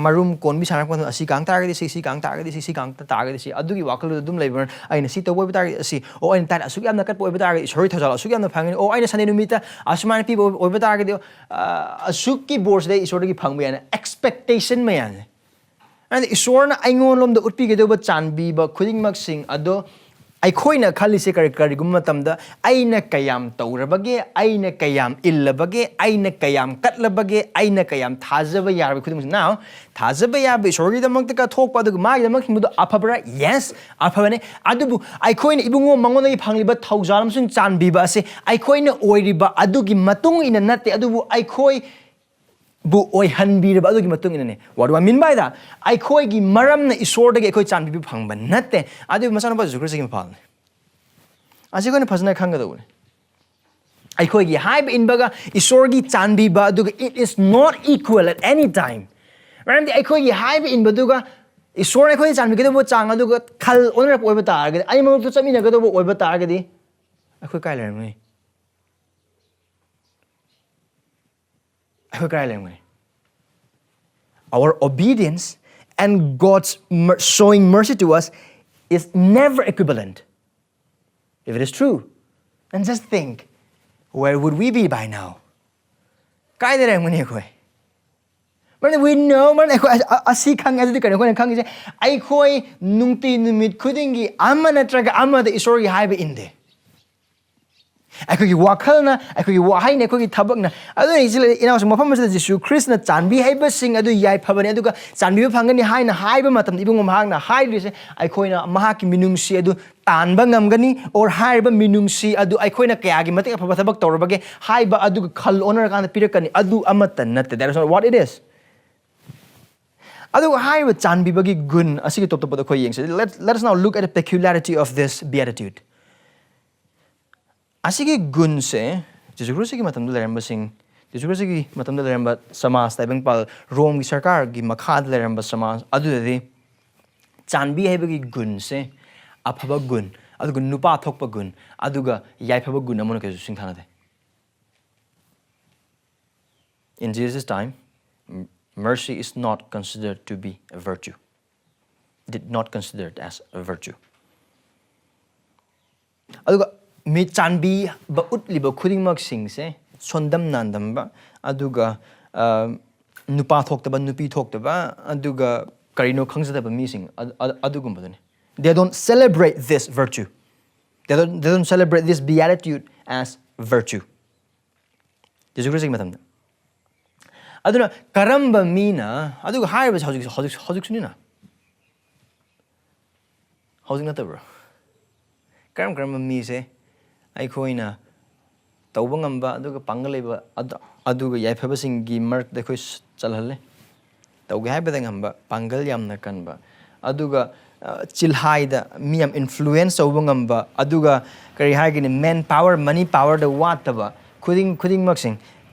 ꯃꯔꯨꯝ ꯀꯣꯟꯕꯤ ꯁꯥꯟꯅꯔꯛꯄ ꯃꯇꯝꯗ ꯑꯁꯤ ꯀꯥꯡ ꯇꯥꯔꯒꯗꯤ ꯁꯤ, ꯁꯤ ꯀꯥꯡ ꯇꯥꯔꯒꯗꯤ ꯁꯤ, ꯁꯤ ꯀꯥꯡ ꯇꯥꯔꯒꯗꯤ ꯁꯤ, ꯑꯗꯨꯒꯤ ꯋꯥꯈꯜꯗꯨꯗ ꯑꯗꯨꯝ ꯂꯩꯕ ꯃꯔꯝ, ꯑꯩꯅ ꯁꯤ ꯇꯧꯕ ꯑꯣꯏꯕ ꯇꯥꯔꯒꯗꯤ ꯑꯁꯤ, ꯑꯣ, ꯑꯩꯅ ꯇꯥꯏꯠ ꯑꯁꯨꯛ ꯌꯥꯝꯅ ꯀꯠꯄ ꯑꯣꯏꯕ ꯇꯥꯔꯒꯗꯤ ꯏꯁꯣꯔꯒꯤ ꯊꯧꯖꯥꯜ ꯑꯁꯨꯛ ꯌꯥꯝꯅ ꯐꯪꯒꯅꯤ, ꯑꯣ, ꯑꯩꯅ ꯁꯟꯗꯦ ꯅꯨꯃꯤꯠꯇ ꯑꯁꯨꯃꯥꯏꯅ ꯄꯤꯕ ꯑꯣꯏꯕ ꯇꯥꯔꯒꯗꯤ, ꯑ, ꯑꯁꯨꯛꯀꯤ ꯕꯣꯔꯁꯤꯗ ꯑꯩ ꯏꯁꯣꯔꯗꯒꯤ ꯐꯪꯕ ꯌꯥꯏꯅ expectation ꯃꯌꯥꯝꯁꯦ꯫ ꯑꯗꯨꯅ ꯏꯁꯣꯔꯅ ꯑꯩꯉꯣꯟꯂꯣꯝꯗ ꯎꯠꯄꯤꯒꯗꯧꯕ ꯆꯥꯟꯕꯤꯕ ꯈꯨꯗꯤꯡꯃꯛꯁꯤꯡ ꯑꯗꯣ ꯑꯩꯈꯣꯏꯅ ꯈꯜꯂꯤꯁꯦ ꯀꯔꯤ, ꯀꯔꯤꯒꯨꯝꯕ ꯃꯇꯝꯗ ꯑꯩꯅ ꯀꯌꯥꯝ ꯇꯧꯔꯕꯒꯦ, ꯑꯩꯅ ꯀꯌꯥꯝ ꯏꯜꯂꯕꯒꯦ, ꯑꯩꯅ ꯀꯌꯥꯝ ꯀꯠꯂꯕꯒꯦ, ꯑꯩꯅ ꯀꯌꯥꯝ ꯊꯥꯖꯕ ꯌꯥꯔꯕ ꯈꯨꯗꯤꯡꯃꯛꯁꯦ꯫ Now, ꯊꯥꯖꯕ ꯌꯥꯕ ꯏꯁꯣꯔꯒꯤꯗꯃꯛꯇ ꯀꯠꯊꯣꯛꯄ ꯑꯗꯨꯒ ꯃꯥꯒꯤꯗꯃꯛ ꯍꯤꯡꯕꯗꯣ ꯑꯐꯕ꯭ꯔꯥ? Yes, ꯑꯐꯕꯅꯦ꯫ ꯑꯗꯨꯕꯨ ꯑꯩꯈꯣꯏꯅ ꯏꯕꯨꯡꯉꯣ ꯃꯉꯣꯟꯗꯒꯤ ꯐꯪꯂꯤꯕ ꯊꯧꯖꯥꯜ ꯑꯃꯁꯨꯡ ꯆꯥꯟꯕꯤꯕ ꯑꯁꯦ ꯑꯩꯈꯣꯏꯅ ꯑꯣꯏꯔꯤꯕ ꯑꯗꯨꯒꯤ ꯃꯇꯨꯡ ꯏꯟꯅ ꯅꯠꯇꯦ, ꯑꯗꯨꯕꯨ ꯑꯩꯈꯣꯏ ꯕꯨ ꯑꯣꯏꯍꯟꯕꯤꯔꯕ ꯑꯗꯨꯒꯤ ꯃꯇꯨꯡ ꯏꯟꯅꯅꯤ꯫ What do I mean by that? ꯑꯩꯈꯣꯏꯒꯤ ꯃꯔꯝꯅ ꯏꯁꯣꯔꯗꯒꯤ ꯑꯩꯈꯣꯏ ꯆꯥꯟꯕꯤꯕ ꯐꯪꯕ ꯅꯠꯇꯦ꯫ ꯑꯗꯨꯕꯨ ꯃꯆꯥꯅꯨꯄꯥ ꯖꯤꯁꯨ ꯈ꯭ꯔꯤꯁꯇꯒꯤ ꯃꯄꯥꯜꯅꯤ꯫ ꯑꯁꯤ ꯑꯩꯈꯣꯏꯅ ꯐꯖꯅ ꯈꯪꯒꯗꯧꯕꯅꯤ꯫ ꯑꯩꯈꯣꯏꯒꯤ ꯍꯥꯏꯕ ꯏꯟꯕꯒ ꯏꯁꯣꯔꯒꯤ ꯆꯥꯟꯕꯤꯕ ꯑꯗꯨꯒ it is not equal at any time. ꯃꯔꯝꯗꯤ ꯑꯩꯈꯣꯏꯒꯤ ꯍꯥꯏꯕ ꯏꯟꯕꯗꯨꯒ ꯏꯁꯣꯔꯅ ꯑꯩꯈꯣꯏꯗ ꯆꯥꯟꯕꯤꯒꯗꯧꯕ ꯆꯥꯡ ꯑꯗꯨꯒ ꯈꯜ ꯑꯣꯟꯅꯔꯛꯄ ꯑꯣꯏꯕ ꯇꯥꯔꯒꯗꯤ, ꯑꯅꯤꯃꯛꯇ ꯆꯠꯃꯤꯟꯅꯒꯗꯧꯕ ꯑꯣꯏꯕ ꯇꯥꯔꯒꯗꯤ ꯑꯩꯈꯣꯏ ꯀꯥꯏ ꯂꯩꯔꯝꯒꯅꯤ? ꯑꯩꯈꯣꯏ ꯀꯗꯥꯏ ꯂꯩꯔꯝꯒꯅꯤ? Our obedience and God's mer-, showing mercy to us is never equivalent. If it is true, then just think, where would we be by now? ꯀꯥꯏꯗ ꯂꯩꯔꯝꯒꯅꯤ ꯑꯩꯈꯣꯏ? ꯃꯔꯝꯗꯤ we know, ꯃꯔꯝꯗꯤ ꯑꯩꯈꯣꯏ ꯑ-, ꯑ-, ꯑꯁꯤ ꯈꯪꯉꯦ, ꯑꯗꯨꯗꯤ ꯀꯩꯅꯣ ꯑꯩꯈꯣꯏꯅ ꯈꯪꯉꯤꯁꯦ? ꯑꯩꯈꯣꯏ ꯅꯨꯡꯇꯤ ꯅꯨꯃꯤꯠ ꯈꯨꯗꯤꯡꯒꯤ ꯑꯃ ꯅꯠꯇ꯭ꯔꯒ ꯑꯃꯗ ꯏꯁꯣꯔꯒꯤ ꯍꯥꯏꯕ ꯏꯟꯗꯦ꯫ ꯑꯩꯈꯣꯏꯒꯤ ꯋꯥꯈꯜꯅ, ꯑꯩꯈꯣꯏꯒꯤ ꯋꯥꯍꯩꯅ, ꯑꯩꯈꯣꯏꯒꯤ ꯊꯕꯛꯅ꯫ ꯑꯗꯨꯅ ꯏꯆꯤꯜ ꯏꯅꯥꯎꯁꯤꯡ, ꯃꯐꯝ ꯑꯁꯤꯗ ꯖꯤꯁꯨ ꯈ꯭ꯔꯤꯁꯅ "ꯆꯥꯟꯕꯤ ꯍꯩꯕꯁꯤꯡ ꯑꯗꯨ ꯌꯥꯏꯐꯕꯅꯤ ꯑꯗꯨꯒ ꯆꯥꯟꯕꯤꯕ ꯐꯪꯒꯅꯤ" ꯍꯥꯏꯅ ꯍꯥꯏꯕ ꯃꯇꯝꯗ, ꯏꯕꯨꯡꯉꯣ, ꯃꯍꯥꯛꯅ ꯍꯥꯏꯔꯤꯁꯦ ꯑꯩꯈꯣꯏꯅ ꯃꯍꯥꯛꯀꯤ ꯃꯤꯅꯨꯡꯁꯤ ꯑꯗꯨ ꯇꯥꯟꯕ ꯉꯝꯒꯅꯤ, or ꯍꯥꯏꯔꯤꯕ ꯃꯤꯅꯨꯡꯁꯤ ꯑꯗꯨ ꯑꯩꯈꯣꯏꯅ ꯀꯌꯥꯒꯤ ꯃꯇꯤꯛ ꯑꯐꯕ ꯊꯕꯛ ꯇꯧꯔꯕꯒꯦ ꯍꯥꯏꯕ ꯑꯗꯨꯒ ꯈꯜ ꯑꯣꯟꯅꯔꯀꯥꯟꯗ ꯄꯤꯔꯛꯀꯅꯤ꯫ ꯑꯗꯨ ꯑꯃꯠꯇ ꯅꯠꯇꯦ꯫ That is not what it is. ꯑꯗꯨꯒ ꯍꯥꯏꯔꯤꯕ ꯆꯥꯟꯕꯤꯕꯒꯤ ꯒꯨꯟ ꯑꯁꯤꯒꯤ ꯇꯣꯞ ꯇꯣꯞꯄꯗ ꯑꯩꯈꯣꯏ ꯌꯦꯡꯁꯤ꯫ Let, let us now look at the peculiarity of this beatitude. ꯑꯁꯤꯒꯤ ꯒꯨꯟꯁꯦ ꯖꯤꯁꯨ ꯈ꯭ꯔꯤꯁꯇꯒꯤ ꯃꯇꯝꯗ ꯂꯩꯔꯝꯕꯁꯤꯡ, ꯖꯤꯁꯨ ꯈ꯭ꯔꯤꯁꯇꯒꯤ ꯃꯇꯝꯗ ꯂꯩꯔꯝꯕ ꯁꯃꯥꯖ, ꯇꯥꯏꯕꯪꯄꯥꯜ, ꯔꯣꯝꯒꯤ ꯁꯔꯀꯥꯔꯒꯤ ꯃꯈꯥꯗ ꯂꯩꯔꯝꯕ ꯁꯃꯥꯖ ꯑꯗꯨꯗꯗꯤ ꯆꯥꯟꯕꯤ ꯍꯥꯏꯕꯒꯤ ꯒꯨꯟꯁꯦ ꯑꯐꯕ ꯒꯨꯟ, ꯑꯗꯨꯒ ꯅꯨꯄꯥ ꯊꯣꯛꯄ ꯒꯨꯟ, ꯑꯗꯨꯒ ꯌꯥꯏꯐꯕ ꯒꯨꯟ ꯑꯃꯅ ꯀꯩꯁꯨ ꯁꯤꯡꯊꯥꯅꯗꯦ꯫ In Jesus' time, m-, mercy is not considered to be a virtue. Did not consider it as a virtue. ꯑꯗꯨꯒ ꯃꯤ ꯆꯥꯟꯕꯤꯕ ꯎꯠꯂꯤꯕ ꯈꯨꯗꯤꯡꯃꯛꯁꯤꯡꯁꯦ ꯁꯣꯟꯗꯝ ꯅꯥꯟꯗꯝꯕ, ꯑꯗꯨꯒ, ꯑ, ꯅꯨꯄꯥ ꯊꯣꯛꯇꯕ, ꯅꯨꯄꯤ ꯊꯣꯛꯇꯕ, ꯑꯗꯨꯒ ꯀꯔꯤꯅꯣ ꯈꯪꯖꯗꯕ ꯃꯤꯁꯤꯡ ꯑꯗꯨ-, ꯑꯗꯨ-, ꯑꯗꯨꯒꯨꯝꯕꯗꯨꯅꯤ꯫ They don't celebrate this virtue. They don't, they don't celebrate this beatitude as virtue. ꯖꯤꯁꯨ ꯈ꯭ꯔꯤꯁꯇꯒꯤ ꯃꯇꯝꯗ꯫ ꯑꯗꯨꯅ ꯀꯔꯝꯕ ꯃꯤꯅ, ꯑꯗꯨꯒ ꯍꯥꯏꯔꯤꯕꯁꯦ ꯍꯧꯖꯤꯛ, ꯍꯧꯖꯤꯛ, ꯍꯧꯖꯤꯛꯁꯨꯅꯤꯅ꯫ ꯍꯧꯖꯤꯛ ꯅꯠꯇꯕ꯭ꯔꯣ? ꯀꯔꯝ ꯀꯔꯝꯕ ꯃꯤꯁꯦ ꯑꯩꯈꯣꯏꯅ ꯇꯧꯕ ꯉꯝꯕ ꯑꯗꯨꯒ ꯄꯥꯡꯒꯜ ꯂꯩꯕ ꯑꯗ-, ꯑꯗꯨꯒ ꯌꯥꯏꯐꯕꯁꯤꯡꯒꯤ ꯃꯔꯛꯇ ꯑꯩꯈꯣꯏ ꯆꯜꯍꯜꯂꯦ? ꯇꯧꯒꯦ ꯍꯥꯏꯕꯗ ꯉꯝꯕ, ꯄꯥꯡꯒꯜ ꯌꯥꯝꯅ ꯀꯟꯕ, ꯑꯗꯨꯒ, ꯑ, ꯆꯤꯜꯍꯥꯏꯗ ꯃꯤ ꯌꯥꯝ influence ꯇꯧꯕ ꯉꯝꯕ, ꯑꯗꯨꯒ ꯀꯔꯤ ꯍꯥꯏꯒꯅꯤ, man power, money powerꯗ ꯋꯥꯠꯇꯕ, ꯈꯨꯗꯤꯡ-, ꯈꯨꯗꯤꯡꯃꯛꯁꯤꯡ꯫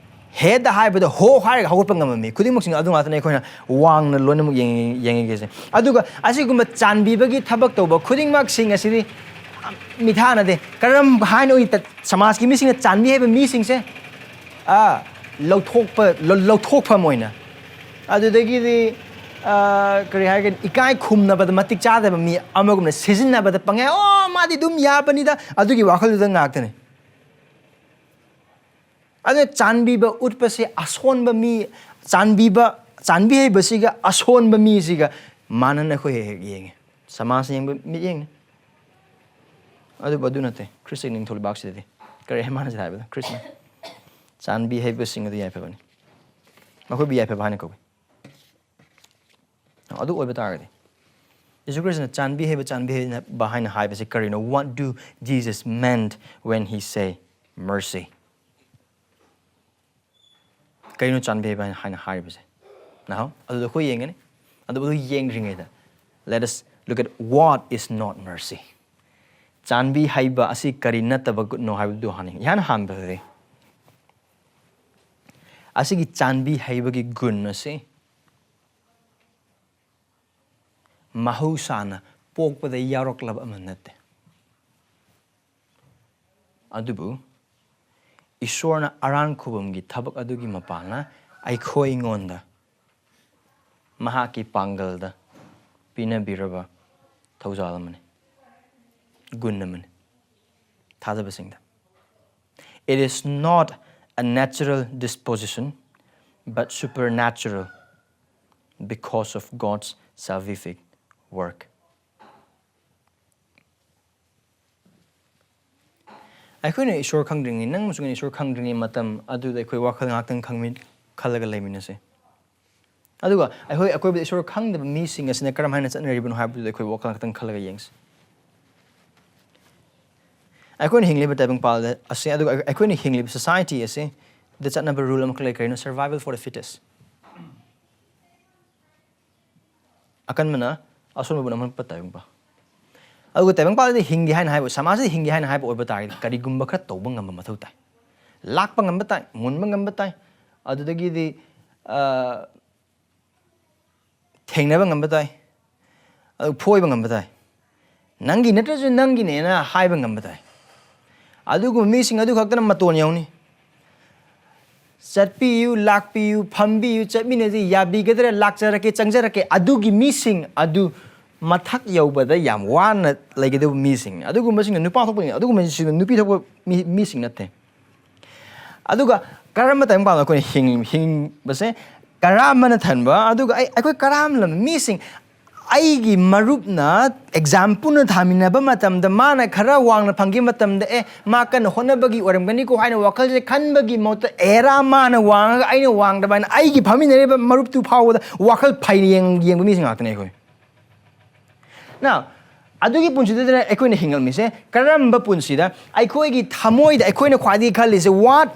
ꯍꯦꯗ ꯍꯥꯏꯕꯗ ꯍꯣ ꯍꯥꯏꯔꯒ ꯍꯧꯒꯠꯄ ꯉꯝꯕ ꯃꯤ, ꯈꯨꯗꯤꯡꯃꯛꯁꯤꯡ ꯑꯗꯨ ꯉꯥꯛꯇꯅꯤ ꯑꯩꯈꯣꯏꯅ ꯋꯥꯡꯅ ꯂꯣꯏꯅꯃꯛ ꯌꯦꯡꯉꯤ-, ꯌꯦꯡꯉꯤꯒꯦꯁꯦ꯫ ꯑꯗꯨꯒ ꯑꯁꯤꯒꯨꯝꯕ ꯆꯥꯟꯕꯤꯕꯒꯤ ꯊꯕꯛ ꯇꯧꯕ ꯈꯨꯗꯤꯡꯃꯛꯁꯤꯡ ꯑꯁꯤꯗꯤ ꯃꯤꯊꯥꯅꯗꯦ꯫ ꯀꯔꯝ ꯍꯥꯏꯅ ꯑꯣꯏ ꯇ-, ꯁꯃꯥꯖꯀꯤ ꯃꯤꯁꯤꯡꯅ ꯆꯥꯟꯕꯤ ꯍꯥꯏꯕ ꯃꯤꯁꯤꯡꯁꯦ, ꯑ, ꯂꯧꯊꯣꯛꯄ, ꯂꯧ-, ꯂꯧꯊꯣꯛꯐꯝ ꯑꯣꯏꯅ꯫ ꯑꯗꯨꯗꯒꯤꯗꯤ, ꯑ, ꯀꯔꯤ ꯍꯥꯏꯒꯅꯤ, ꯏꯀꯥꯏ ꯈꯨꯝꯅꯕꯗ ꯃꯇꯤꯛ ꯆꯥꯗꯕ ꯃꯤ ꯑꯃꯒꯨꯝꯅ ꯁꯤꯖꯤꯟꯅꯕꯗ ꯄꯪꯌꯥ, "ꯑꯣ, ꯃꯥꯗꯤ ꯑꯗꯨꯝ ꯌꯥꯕꯅꯤꯗ", ꯑꯗꯨꯒꯤ ꯋꯥꯈꯜꯗꯨꯗ ꯉꯥꯛꯇꯅꯤ꯫ ꯑꯗꯨꯅ ꯆꯥꯟꯕꯤꯕ ꯎꯠꯄꯁꯦ ꯑꯁꯣꯟꯕ ꯃꯤ, ꯆꯥꯟꯕꯤꯕ, ꯆꯥꯟꯕꯤ ꯍꯩꯕꯁꯤꯒ ꯑꯁꯣꯟꯕ ꯃꯤꯁꯤꯒ ꯃꯥꯟꯅꯅ ꯑꯩꯈꯣꯏ ꯍꯦꯛ ꯍꯦꯛ ꯌꯦꯡꯉꯤ꯫ ꯁꯃꯥꯖꯅ ꯌꯦꯡꯕ ꯃꯤꯠꯌꯦꯡꯅꯤ꯫ ꯑꯗꯨꯕꯨ ꯑꯗꯨ ꯅꯠꯇꯦ ꯈ꯭ꯔꯤꯁꯇꯒꯤ ꯅꯤꯡꯊꯧ ꯂꯩꯕꯥꯛꯁꯤꯗꯗꯤ꯫ ꯀꯔꯤ ꯃꯥꯅ ꯁꯤꯗ ꯍꯥꯏꯕꯗꯣ? ꯈ꯭ꯔꯤꯁꯅ ꯆꯥꯟꯕꯤ ꯍꯩꯕꯁꯤꯡ ꯑꯗꯨ ꯌꯥꯏꯐꯕꯅꯤ, ꯃꯈꯣꯏꯕꯨ ꯌꯥꯏꯐꯕ ꯍꯥꯏꯅ ꯀꯧꯏ꯫ ꯑꯗꯨ ꯑꯣꯏꯕ ꯇꯥꯔꯒꯗꯤ, ꯌꯦꯁꯨ ꯈ꯭ꯔꯤꯁꯇꯅ ꯆꯥꯟꯕꯤ ꯍꯩꯕ, ꯆꯥꯟꯕꯤ ꯍꯩꯕ ꯍꯥꯏꯅ ꯍꯥꯏꯕꯁꯤ ꯀꯔꯤꯅꯣ? What do Jesus meant when he say mercy? ꯀꯔꯤꯅꯣ ꯆꯥꯟꯕꯤ ꯍꯩꯕ ꯍꯥꯏꯅ ꯍꯥꯏꯔꯤꯕꯁꯦ? ꯅꯍꯥꯎ, ꯑꯗꯨꯗ ꯑꯩꯈꯣꯏ ꯌꯦꯡꯒꯅꯤ꯫ ꯑꯗꯨꯕꯨ ꯑꯗꯨ ꯌꯦꯡꯗ꯭ꯔꯤꯉꯩꯗ, let us look at what is not mercy. ꯆꯥꯟꯕꯤ ꯍꯩꯕ ꯑꯁꯤ ꯀꯔꯤ ꯅꯠꯇꯕꯅꯣ ꯍꯥꯏꯕꯗꯨ ꯍꯥꯟꯅ ꯌꯦꯡ-, ꯏꯍꯥꯟ ꯍꯥꯟꯕꯗꯗꯤ, ꯑꯁꯤꯒꯤ ꯆꯥꯟꯕꯤ ꯍꯩꯕꯒꯤ ꯒꯨꯟ ꯑꯁꯤ ꯃꯍꯧꯁꯥꯅ ꯄꯣꯛꯄꯗ ꯌꯥꯎꯔꯛꯂꯕ ꯑꯃ ꯅꯠꯇꯦ꯫ ꯑꯗꯨꯕꯨ ꯏꯁꯣꯔꯅ ꯑꯔꯥꯟ ꯈꯨꯕꯝꯒꯤ ꯊꯕꯛ ꯑꯗꯨꯒꯤ ꯃꯄꯥꯟꯅ ꯑꯩꯈꯣꯏꯉꯣꯟꯗ ꯃꯍꯥꯛꯀꯤ ꯄꯥꯡꯒꯜꯗ ꯄꯤꯅꯕꯤꯔꯕ ꯊꯧꯖꯥꯜ ꯑꯃꯅꯤ, ꯒꯨꯟ ꯑꯃꯅꯤ꯫ ꯊꯥꯖꯕꯁꯤꯡꯗ, it is not a natural disposition, but supernatural because of God's salvific work. ꯑꯩꯈꯣꯏꯅ ꯏꯁꯣꯔ ꯈꯪꯗ꯭ꯔꯤꯉꯩ, ꯅꯪ ꯑꯃꯁꯨꯡ ꯑꯩꯅ ꯏꯁꯣꯔ ꯈꯪꯗ꯭ꯔꯤꯉꯩ ꯃꯇꯝ ꯑꯗꯨꯗ ꯑꯩꯈꯣꯏ ꯋꯥꯈꯜ ꯉꯥꯛꯇꯪ ꯈꯪꯃꯤ-, ꯈꯜꯂꯒ ꯂꯩꯃꯤꯟꯅꯁꯦ꯫ ꯑꯗꯨꯒ ꯑꯩꯈꯣꯏ ꯑꯀꯣꯏꯕꯗ ꯏꯁꯣꯔ ꯈꯪꯗꯕ ꯃꯤꯁꯤꯡ ꯑꯁꯤꯅ ꯀꯔꯝ ꯍꯥꯏꯅ ꯆꯠꯅꯔꯤꯕꯅꯣ ꯍꯥꯏꯕꯗꯨꯗ ꯑꯩꯈꯣꯏ ꯋꯥꯈꯜ ꯉꯥꯛꯇꯪ ꯈꯜꯂꯒ ꯌꯦꯡꯁꯤ꯫ ꯑꯩꯈꯣꯏꯅ ꯍꯤꯡꯂꯤꯕ ꯇꯥꯏꯕꯪꯄꯥꯜꯗ ꯑꯁꯤ, ꯑꯗꯨꯒ ꯑꯩꯈꯣꯏꯅ ꯍꯤꯡꯂꯤꯕ society ꯑꯁꯤ ꯗ ꯆꯠꯅꯕ rule ꯑꯃꯈꯛ ꯂꯩ꯫ ꯀꯔꯤꯅꯣ? Survival for the fittest. ꯑꯀꯟꯕꯅ ꯑꯁꯣꯟꯕꯕꯨ ꯅꯝꯍꯟꯕ ꯇꯥꯏꯕꯪꯄꯥꯜ꯫ ꯑꯗꯨꯒ ꯇꯥꯏꯕꯪꯄꯥꯜꯁꯤꯗ ꯍꯤꯡꯒꯦ ꯍꯥꯏꯅ ꯍꯥꯏꯕ, ꯁꯃꯥꯖꯁꯤꯗ ꯍꯤꯡꯒꯦ ꯍꯥꯏꯅ ꯍꯥꯏꯕ ꯑꯣꯏꯕ ꯇꯥꯔꯒꯗꯤ ꯀꯔꯤꯒꯨꯝꯕ ꯈꯔ ꯇꯧꯕ ꯉꯝꯕ ꯃꯊꯧ ꯇꯥꯏ꯫ ꯂꯥꯛꯄ ꯉꯝꯕ ꯇꯥꯏ, ꯃꯨꯟꯕ ꯉꯝꯕ ꯇꯥꯏ, ꯑꯗꯨꯗꯒꯤꯗꯤ, ꯑ, ꯊꯦꯡꯅꯕ ꯉꯝꯕ ꯇꯥꯏ, ꯑꯗꯨ ꯐꯣꯏꯕ ꯉꯝꯕ ꯇꯥꯏ꯫ ꯅꯪꯒꯤ ꯅꯠꯇ꯭ꯔꯁꯨ ꯅꯪꯒꯤꯅꯦꯅ ꯍꯥꯏꯕ ꯉꯝꯕ ꯇꯥꯏ꯫ ꯑꯗꯨꯒꯨꯝꯕ ꯃꯤꯁꯤꯡ ꯑꯗꯨ ꯈꯛꯇꯅ ꯃꯇꯣꯟ ꯌꯧꯅꯤ꯫ ꯆꯠꯄꯤꯌꯨ, ꯂꯥꯛꯄꯤꯌꯨ, ꯐꯝꯕꯤꯌꯨ, ꯆꯠꯃꯤꯟꯅꯁꯤ, ꯌꯥꯕꯤꯒꯗ꯭ꯔꯥ, ꯂꯥꯛꯆꯔꯛꯀꯦ, ꯆꯪꯖꯔꯛꯀꯦ, ꯑꯗꯨꯒꯤ ꯃꯤꯁꯤꯡ ꯑꯗꯨ ꯃꯊꯛ ꯌꯧꯕꯗ ꯌꯥꯝ ꯋꯥꯅ ꯂꯩꯒꯗꯕ ꯃꯤꯁꯤꯡꯅꯤ꯫ ꯑꯗꯨꯒꯨꯝꯕꯁꯤꯡꯅ ꯅꯨꯄꯥ ꯊꯣꯛꯄꯅꯤ, ꯑꯗꯨꯒꯨꯝꯕꯁꯤꯡꯅ ꯅꯨꯄꯤ ꯊꯣꯛꯄ ꯃꯤ, ꯃꯤꯁꯤꯡ ꯅꯠꯇꯦ꯫ ꯑꯗꯨꯒ ꯀꯔꯝꯕ ꯇꯥꯏꯕꯪꯄꯥꯟꯗ ꯑꯩꯈꯣꯏꯅ ꯍꯤꯡ-, ꯍꯤꯡꯕꯁꯦ? ꯀꯔꯥꯝꯕꯅ ꯊꯟꯕ, ꯑꯗꯨꯒ ꯑꯩ, ꯑꯩꯈꯣꯏ ꯀꯔꯥꯝꯂꯝ ꯃꯤꯁꯤꯡ, ꯑꯩꯒꯤ ꯃꯔꯨꯞꯅ exam ꯄꯨꯟꯅ ꯊꯥꯃꯤꯟꯅꯕ ꯃꯇꯝꯗ ꯃꯥꯅ ꯈꯔ ꯋꯥꯡꯅ ꯐꯪꯈꯤꯕ ꯃꯇꯝꯗ, ꯑꯦ, ꯃꯥ ꯀꯟꯅ ꯍꯣꯠꯅꯕꯒꯤ ꯑꯣꯏꯔꯝꯒꯅꯤꯀꯣ ꯍꯥꯏꯅ ꯋꯥꯈꯜꯁꯦ ꯈꯟꯕꯒꯤ ꯃꯍꯨꯠꯇ, ꯑꯦꯔꯥ, ꯃꯥꯅ ꯋꯥꯡꯉꯒ ꯑꯩꯅ ꯋꯥꯡꯗꯕ ꯍꯥꯏꯅ ꯑꯩꯒꯤ ꯐꯝꯃꯤꯟꯅꯔꯤꯕ ꯃꯔꯨꯞꯇꯨ ꯐꯥꯎꯕꯗ ꯋꯥꯈꯜ ꯐꯩꯅ ꯌꯦꯡ-, ꯌꯦꯡꯕ ꯃꯤꯁꯤꯡ ꯉꯥꯛꯇꯅꯦ ꯑꯩꯈꯣꯏ꯫ Now, ꯑꯗꯨꯒꯤ ꯄꯨꯟꯁꯤꯗꯨꯗꯅ ꯑꯩꯈꯣꯏꯅ ꯍꯤꯡꯉꯝꯃꯤꯁꯦ ꯀꯔꯝꯕ ꯄꯨꯟꯁꯤꯗ? ꯑꯩꯈꯣꯏꯒꯤ ꯊꯃꯣꯏꯗ ꯑꯩꯈꯣꯏꯅ ꯈ꯭ꯋꯥꯏꯗꯒꯤ ꯈꯜꯂꯤꯁꯦ, what,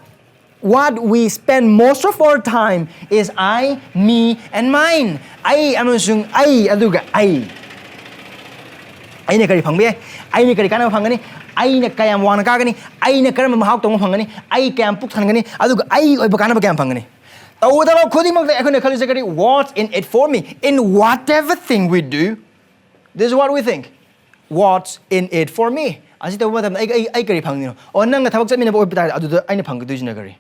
what we spend most of our time is I, me and mine. ꯑꯩ ꯑꯃꯁꯨꯡ ꯑꯩ, ꯑꯗꯨꯒ ꯑꯩ꯫ ꯑꯩꯅ ꯀꯔꯤ ꯐꯪꯕ ꯌꯥꯏ? ꯑꯩꯅ ꯀꯔꯤ ꯀꯥꯟꯅꯕ ꯐꯪꯒꯅꯤ? ꯑꯩꯅ ꯀꯌꯥꯝ ꯋꯥꯡꯅ ꯀꯥꯒꯅꯤ? ꯑꯩꯅ ꯀꯔꯝꯕ ꯃꯍꯥꯎ ꯇꯧꯕ ꯐꯪꯒꯅꯤ? ꯑꯩ ꯀꯌꯥꯝ ꯄꯨꯛ ꯊꯟꯒꯅꯤ? ꯑꯗꯨꯒ ꯑꯩꯒꯤ ꯑꯣꯏꯕ ꯀꯥꯟꯅꯕ ꯀꯌꯥꯝ ꯐꯪꯒꯅꯤ? ꯇꯧꯒꯗꯕ ꯈꯨꯗꯤꯡꯃꯛꯇ ꯑꯩꯈꯣꯏꯅ ꯈꯜꯂꯤꯁꯦ ꯀꯔꯤ? What's in it for me? In whatever thing we do, this is what we think. What's in it for me? ꯑꯁꯤ ꯇꯧꯕ ꯃꯇꯝꯗ ꯑꯩ, ꯑꯩ, ꯑꯩ ꯀꯔꯤ ꯐꯪꯗꯣꯏꯅꯣ? ꯑꯣ, ꯅꯪꯒ ꯊꯕꯛ ꯆꯠꯃꯤꯟꯅꯕ ꯑꯣꯏꯕ ꯇꯥꯔꯗꯤ ꯑꯗꯨꯗ ꯑꯩꯅ ꯐꯪꯒꯗꯣꯏꯁꯤꯅ ꯀꯔꯤ?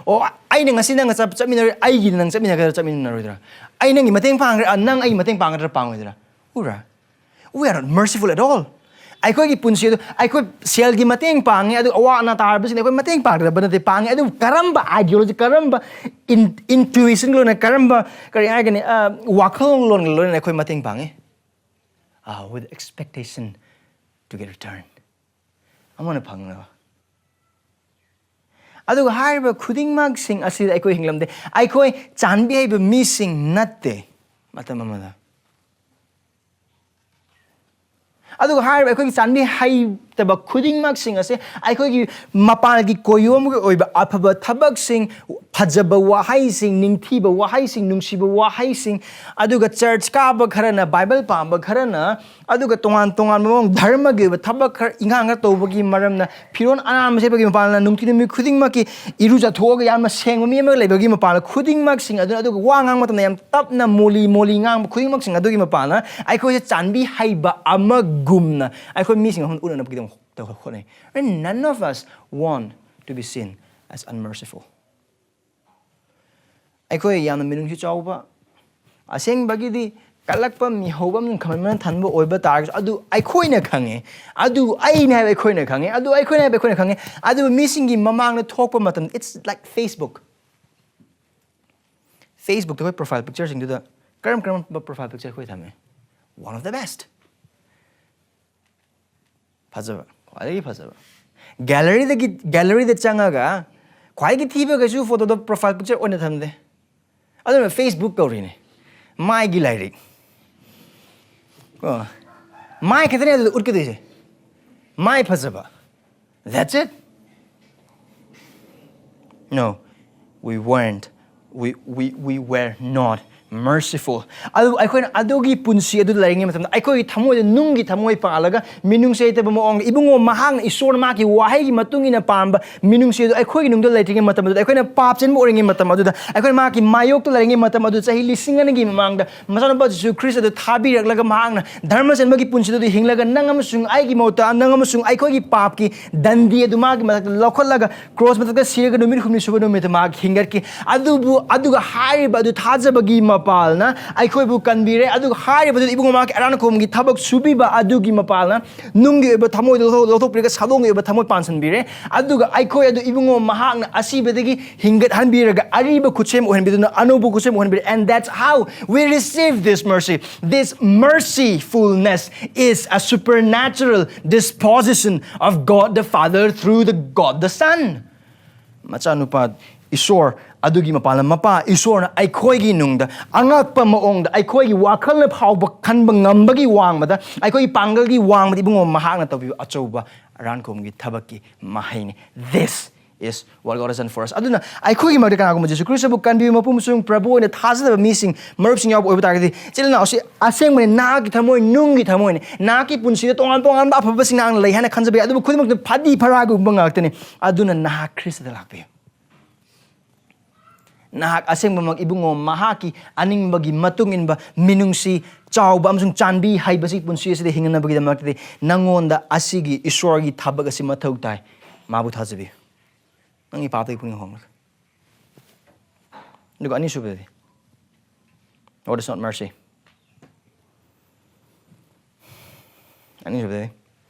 ꯑꯣ, ꯑꯩꯅ ꯉꯁꯤ ꯅꯪꯒ ꯆꯠ-, ꯆꯠꯃꯤꯟꯅꯔꯣꯏ, ꯑꯩꯒꯤꯗꯤ ꯅꯪ ꯆꯠꯃꯤꯟꯅꯒꯗ꯭ꯔꯥ ꯆꯠꯃꯤꯟꯅꯔꯣꯏꯗ꯭ꯔꯥ? ꯑꯩ ꯅꯪꯒꯤ ꯃꯇꯦꯡ ꯄꯥꯡꯒꯗ꯭ꯔꯥ, ꯅꯪ ꯑꯩꯒꯤ ꯃꯇꯦꯡ ꯄꯥꯡꯒꯗ꯭ꯔꯥ ꯄꯥꯡꯉꯣꯏꯗ꯭ꯔꯥ? ꯎꯕ꯭ꯔꯥ? We are not merciful at all. ꯑꯩꯈꯣꯏꯒꯤ ꯄꯨꯟꯁꯤ ꯑꯗꯨ, ꯑꯩꯈꯣꯏ ꯁꯦꯜꯒꯤ ꯃꯇꯦꯡ ꯄꯥꯡꯉꯤ, ꯑꯗꯨ ꯑꯋꯥ ꯑꯅꯥ ꯇꯥꯔꯕꯁꯤꯡꯗ ꯑꯩꯈꯣꯏ ꯃꯇꯦꯡ ꯄꯥꯡꯗꯕ ꯅꯠꯇꯦ, ꯄꯥꯡꯉꯤ꯫ ꯑꯗꯨꯕꯨ ꯀꯔꯝꯕ ideology, ꯀꯔꯝꯕ in-, intuition ꯂꯣꯏꯅ, ꯀꯔꯝꯕ, ꯀꯔꯤ ꯍꯥꯏꯒꯅꯤ, ꯑ, ꯋꯥꯈꯜꯂꯣꯟꯒ ꯂꯣꯏꯅꯅ ꯑꯩꯈꯣꯏ ꯃꯇꯦꯡ ꯄꯥꯡꯉꯤ? ꯑ, with expectation to get return. ꯑꯃꯅ ꯐꯪꯅꯕ꯫ ꯑꯗꯨꯒ ꯍꯥꯏꯔꯤꯕ ꯈꯨꯗꯤꯡꯃꯛꯁꯤꯡ ꯑꯁꯤꯗ ꯑꯩꯈꯣꯏ ꯍꯤꯡꯂꯝꯗꯦ꯫ ꯑꯩꯈꯣꯏ ꯆꯥꯟꯕꯤ ꯍꯩꯕ ꯃꯤꯁꯤꯡ ꯅꯠꯇꯦ ꯃꯇꯝ ꯑꯃꯗ꯫ ꯑꯗꯨꯒ ꯍꯥꯏꯔꯤꯕ ꯑꯩꯈꯣꯏꯒꯤ ꯆꯥꯟꯕꯤ ꯍꯩꯇꯕ ꯈꯨꯗꯤꯡꯃꯛꯁꯤꯡ ꯑꯁꯦ ꯑꯩꯈꯣꯏꯒꯤ ꯃꯄꯥꯟꯒꯤ ꯀꯣꯌꯣꯝꯒꯤ ꯑꯣꯏꯕ ꯑꯐꯕ ꯊꯕꯛꯁꯤꯡ, ꯐꯖꯕ ꯋꯥꯍꯩꯁꯤꯡ, ꯅꯤꯡꯊꯤꯕ ꯋꯥꯍꯩꯁꯤꯡ, ꯅꯨꯡꯁꯤꯕ ꯋꯥꯍꯩꯁꯤꯡ, ꯑꯗꯨꯒ church ꯀꯥꯕ ꯈꯔꯅ, Bible ꯄꯥꯕ ꯈꯔꯅ, ꯑꯗꯨꯒ ꯇꯣꯉꯥꯟ ꯇꯣꯉꯥꯟꯕ ꯃꯑꯣꯡ ꯙꯔꯃꯒꯤ ꯑꯣꯏꯕ ꯊꯕꯛ ꯈꯔ ꯏꯟꯈꯥꯡ ꯈꯔ ꯇꯧꯕꯒꯤ ꯃꯔꯝꯅ ꯐꯤꯔꯣꯜ ꯑꯅꯥꯟꯕ ꯁꯦꯠꯄꯒꯤ ꯃꯄꯥꯟꯅ ꯅꯨꯡꯇꯤ ꯅꯨꯃꯤꯠ ꯈꯨꯗꯤꯡꯃꯛꯀꯤ ꯏꯔꯨꯖꯊꯣꯛꯑꯒ ꯌꯥꯝꯅ ꯁꯦꯡꯕ ꯃꯤ ꯑꯃ ꯂꯩꯕꯒꯤ ꯃꯄꯥꯟꯅ ꯈꯨꯗꯤꯡꯃꯛꯁꯤꯡ ꯑꯗꯨꯅ, ꯑꯗꯨꯒ ꯋꯥ ꯉꯥꯡꯕ ꯃꯇꯝꯗ ꯌꯥꯝ ꯇꯞꯅ ꯃꯣꯂꯤ ꯃꯣꯂꯤ ꯉꯥꯡꯕ ꯈꯨꯗꯤꯡꯃꯛꯁꯤꯡ ꯑꯗꯨꯒꯤ ꯃꯄꯥꯟꯅ ꯑꯩꯈꯣꯏꯁꯦ ꯆꯥꯟꯕꯤ ꯍꯩꯕ ꯑꯃꯒꯨꯝꯅ ꯑꯩꯈꯣꯏ ꯃꯤꯁꯤꯡ ꯑꯃ ꯎꯠꯅꯅꯕꯒꯤꯗꯃꯛ ꯍꯣꯠꯅꯩ꯫ And none of us want to be seen as unmerciful. ꯑꯩꯈꯣꯏ ꯌꯥꯝꯅ ꯃꯤꯅꯨꯡꯁꯤ ꯆꯥꯎꯕ, ꯑꯁꯦꯡꯕꯒꯤꯗꯤ ꯀꯜꯂꯛꯄ, ꯃꯤꯍꯧꯕ ꯑꯃꯁꯨꯡ ꯈꯝꯕꯟꯕꯅ ꯊꯟꯕ ꯑꯣꯏꯕ ꯇꯥꯔꯒꯁꯨ, ꯑꯗꯨ ꯑꯩꯈꯣꯏꯅ ꯈꯪꯉꯦ, ꯑꯗꯨ ꯑꯩꯅ ꯍꯥꯏꯕ ꯑꯩꯈꯣꯏꯅ ꯈꯪꯉꯦ, ꯑꯗꯨ ꯑꯩꯈꯣꯏꯅ ꯍꯥꯏꯕ ꯑꯩꯈꯣꯏꯅ ꯈꯪꯉꯦ꯫ ꯑꯗꯨꯕꯨ ꯃꯤꯁꯤꯡꯒꯤ ꯃꯃꯥꯡꯗ ꯊꯣꯛꯄ ꯃꯇꯝꯗ, it's like Facebook. Facebook-ꯇ ꯑꯩꯈꯣꯏ profile picture-ꯁꯤꯡꯗꯨꯗ ꯀꯔꯝ ꯀꯔꯝꯕ profile picture ꯑꯩꯈꯣꯏ ꯊꯝꯃꯦ? One of the best. ꯐꯖꯕ, ꯈ꯭ꯋꯥꯏꯗꯒꯤ ꯐꯖꯕ꯫ ꯒꯦꯂꯔꯤꯗꯒꯤ, ꯒꯦꯂꯔꯤꯗ ꯆꯪꯉꯒ ꯈ꯭ꯋꯥꯏꯗꯒꯤ ꯊꯤꯕꯈꯩꯁꯨ ꯐꯣꯇꯣꯗꯣ profile picture ꯑꯣꯏꯅ ꯊꯝꯗꯦ꯫ ꯑꯗꯨꯅ Facebook ꯀꯧꯔꯤꯅꯦ꯫ ꯃꯥꯏꯒꯤ ꯂꯥꯏꯔꯤꯛ꯫ ꯀꯣ? ꯃꯥꯏ ꯈꯛꯇꯅꯦ ꯑꯗꯨꯗ ꯎꯠꯀꯗꯣꯏꯁꯦ꯫ ꯃꯥꯏ ꯐꯖꯕ꯫ That's it. No, we weren't. We, we, we were not merciful. ꯑꯗꯨ ꯑꯩꯈꯣꯏꯅ ꯑꯗꯨꯒꯤ ꯄꯨꯟꯁꯤ ꯑꯗꯨ ꯂꯩꯔꯤꯉꯩ ꯃꯇꯝꯗ ꯑꯩꯈꯣꯏꯒꯤ ꯊꯃꯣꯏꯗ ꯅꯨꯡꯒꯤ ꯊꯃꯣꯏ ꯄꯥꯜꯂꯒ ꯃꯤꯅꯨꯡꯁꯤ ꯂꯩꯇꯕ ꯃꯑꯣꯡꯗ ꯏꯕꯨꯡꯉꯣ ꯃꯍꯥꯛꯅ ꯏꯁꯣꯔꯅ ꯃꯍꯥꯛꯀꯤ ꯋꯥꯍꯩꯒꯤ ꯃꯇꯨꯡ ꯏꯟꯅ ꯄꯥꯝꯕ ꯃꯤꯅꯨꯡꯁꯤ ꯑꯗꯨ ꯑꯩꯈꯣꯏꯒꯤ ꯅꯨꯡꯗ ꯂꯩꯇ꯭ꯔꯤꯉꯩ ꯃꯇꯝ ꯑꯗꯨꯗ, ꯑꯩꯈꯣꯏꯅ ꯄꯥꯞ ꯆꯦꯟꯕ ꯑꯣꯏꯔꯤꯉꯩ ꯃꯇꯝ ꯑꯗꯨꯗ, ꯑꯩꯈꯣꯏꯅ ꯃꯍꯥꯛꯀꯤ ꯃꯥꯌꯣꯛꯇ ꯂꯩꯔꯤꯉꯩ ꯃꯇꯝ ꯑꯗꯨ, ꯆꯍꯤ ꯂꯤꯁꯤꯡ ꯑꯅꯤꯒꯤ ꯃꯃꯥꯡꯗ ꯃꯆꯥꯅꯨꯄꯥ ꯖꯤꯁꯨ ꯈ꯭ꯔꯤꯁꯇ ꯑꯗꯨ ꯊꯥꯕꯤꯔꯛꯂꯒ ꯃꯍꯥꯛꯅ ꯙꯔꯃ ꯆꯦꯟꯕꯒꯤ ꯄꯨꯟꯁꯤꯗ ꯑꯗꯨ ꯍꯤꯡꯂꯒ ꯅꯪ ꯑꯃꯁꯨꯡ ꯑꯩꯒꯤ ꯃꯍꯨꯠꯇ, ꯅꯪ ꯑꯃꯁꯨꯡ ꯑꯩꯈꯣꯏꯒꯤ ꯄꯥꯞꯀꯤ ꯗꯟꯗꯤ ꯑꯗꯨ ꯃꯥꯒꯤ ꯃꯊꯛꯇ ꯂꯧꯈꯠꯂꯒ ꯀ꯭ꯔꯣꯁ ꯃꯊꯛꯇ ꯁꯤꯔꯒ ꯅꯨꯃꯤꯠ ꯍꯨꯝꯅꯤ ꯁꯨꯕ ꯅꯨꯃꯤꯠꯇ ꯃꯍꯥꯛ ꯍꯤꯡꯒꯠꯈꯤ꯫ ꯑꯗꯨꯕꯨ, ꯑꯗꯨꯒ ꯍꯥꯏꯔꯤꯕ ꯑꯗꯨ ꯊꯥꯖꯕꯒꯤ ꯃꯄꯥꯜꯅ ꯑꯩꯈꯣꯏꯕꯨ ꯀꯟꯕꯤꯔꯦ꯫ ꯑꯗꯨꯒ ꯍꯥꯏꯔꯤꯕꯗꯨ ꯏꯕꯨꯡꯉꯣ ꯃꯍꯥꯛꯀꯤ ꯑꯔꯥꯟ ꯈꯣꯝꯒꯤ ꯊꯕꯛ ꯁꯨꯕꯤꯕ ꯑꯗꯨꯒꯤ ꯃꯄꯥꯜꯅ ꯅꯨꯡꯒꯤ ꯑꯣꯏꯕ ꯊꯃꯣꯏꯗꯨ ꯂꯧꯊꯣꯛ-, ꯂꯧꯊꯣꯛꯄꯤꯔꯒ ꯁꯥꯗꯣꯡꯒꯤ ꯑꯣꯏꯕ ꯊꯃꯣꯏ ꯄꯥꯟꯁꯤꯟꯕꯤꯔꯦ꯫ ꯑꯗꯨꯒ ꯑꯩꯈꯣꯏ ꯑꯗꯨ ꯏꯕꯨꯡꯉꯣ ꯃꯍꯥꯛꯅ ꯑꯁꯤꯕꯗꯒꯤ ꯍꯤꯡꯒꯠꯍꯟꯕꯤꯔꯒ ꯑꯔꯤꯕ ꯈꯨꯠꯁꯦꯝ ꯑꯣꯏꯍꯟꯕꯤꯗꯨꯅ ꯑꯅꯧꯕ ꯈꯨꯠꯁꯦꯝ ꯑꯣꯏꯍꯟꯕꯤꯔꯦ꯫ And that's how we receive this mercy. This mercifulness is a supernatural disposition of God the Father through the God the Son. ꯃꯆꯥꯅꯨꯄꯥ ꯏꯁꯣꯔ ꯑꯗꯨꯒꯤ ꯃꯄꯥꯟꯗ ꯃꯄꯥ ꯏꯁꯣꯔꯅ ꯑꯩꯈꯣꯏꯒꯤ ꯅꯨꯡꯗ ꯑꯉꯛꯄ ꯃꯑꯣꯡꯗ ꯑꯩꯈꯣꯏꯒꯤ ꯋꯥꯈꯜꯅ ꯐꯥꯎꯕ ꯈꯟꯕ ꯉꯝꯕꯒꯤ ꯋꯥꯡꯃꯗ, ꯑꯩꯈꯣꯏꯒꯤ ꯄꯥꯡꯒꯜꯒꯤ ꯋꯥꯡꯃꯗ ꯏꯕꯨꯡꯉꯣ ꯃꯍꯥꯛꯅ ꯇꯧꯕꯤꯕ ꯑꯆꯧꯕ ꯑꯔꯥꯟꯈꯣꯝꯒꯤ ꯊꯕꯛꯀꯤ ꯃꯍꯩꯅꯤ꯫ This is what God has done for us. ꯑꯗꯨꯅ ꯑꯩꯈꯣꯏꯒꯤ ꯃꯔꯛꯇ ꯀꯅꯥꯒꯨꯝꯕ ꯖꯤꯁꯨ ꯈ꯭ꯔꯤꯁꯇꯕꯨ ꯀꯟꯕꯤꯕ ꯃꯄꯨ ꯑꯃꯁꯨꯡ ꯄ꯭ꯔꯚꯨ ꯑꯣꯏꯅ ꯊꯥꯖꯗꯕ ꯃꯤꯁꯤꯡ, ꯃꯔꯨꯞꯁꯤꯡ ꯌꯥꯎꯕ ꯑꯣꯏꯕ ꯇꯥꯔꯒꯗꯤ, ꯏꯆꯤꯜ ꯏꯅꯥꯎꯁꯤ ꯑꯁꯦꯡꯕꯅꯤ, ꯅꯍꯥꯛꯀꯤ ꯊꯃꯣꯏ, ꯅꯨꯡꯒꯤ ꯊꯃꯣꯏꯅꯤ꯫ ꯅꯍꯥꯛꯀꯤ ꯄꯨꯟꯁꯤꯗ ꯇꯣꯉꯥꯟ ꯇꯣꯉꯥꯟꯕ ꯑꯐꯕꯁꯤꯡ ꯅꯍꯥꯛꯅ ꯂꯩ ꯍꯥꯏꯅ ꯈꯟꯖꯕ ꯌꯥꯏ, ꯑꯗꯨꯕꯨ ꯈꯨꯗꯤꯡꯃꯛꯇ ꯐꯗꯤ ꯐꯔꯥꯒꯨꯝꯕ ꯉꯥꯛꯇꯅꯤ꯫ ꯑꯗꯨꯅ ꯅꯍꯥꯛ ꯈ꯭ꯔꯤꯁꯇꯗ ꯂꯥꯛꯄꯤꯌꯨ꯫ ꯅꯍꯥꯛ ꯑꯁꯦꯡꯕꯃꯛ ꯏꯕꯨꯡꯉꯣ ꯃꯍꯥꯛꯀꯤ ꯑꯅꯤꯡꯕꯒꯤ ꯃꯇꯨꯡ ꯏꯟꯕ ꯃꯤꯅꯨꯡꯁꯤ ꯆꯥꯎꯕ ꯑꯃꯁꯨꯡ ꯆꯥꯟꯕꯤ ꯍꯩꯕꯁꯤ ꯄꯨꯟꯁꯤ ꯑꯁꯤꯗ ꯍꯤꯡꯅꯅꯕꯒꯤꯗꯃꯛꯇꯗꯤ ꯅꯪꯉꯣꯟꯗ ꯑꯁꯤꯒꯤ ꯏꯁꯣꯔꯒꯤ ꯊꯕꯛ ꯑꯁꯤ ꯃꯊꯧ ꯇꯥꯏ꯫ ꯃꯥꯕꯨ ꯊꯥꯖꯕꯤꯌꯨ꯫ ꯅꯪꯒꯤ ꯄꯥꯞꯇꯒꯤ ꯄꯨꯛꯅꯤꯡ ꯍꯣꯡꯂꯒ꯫ ꯑꯗꯨꯒ ꯑꯅꯤꯁꯨꯕꯗꯗꯤ, what is not mercy? ꯑꯅꯤꯁꯨꯕꯗꯗꯤ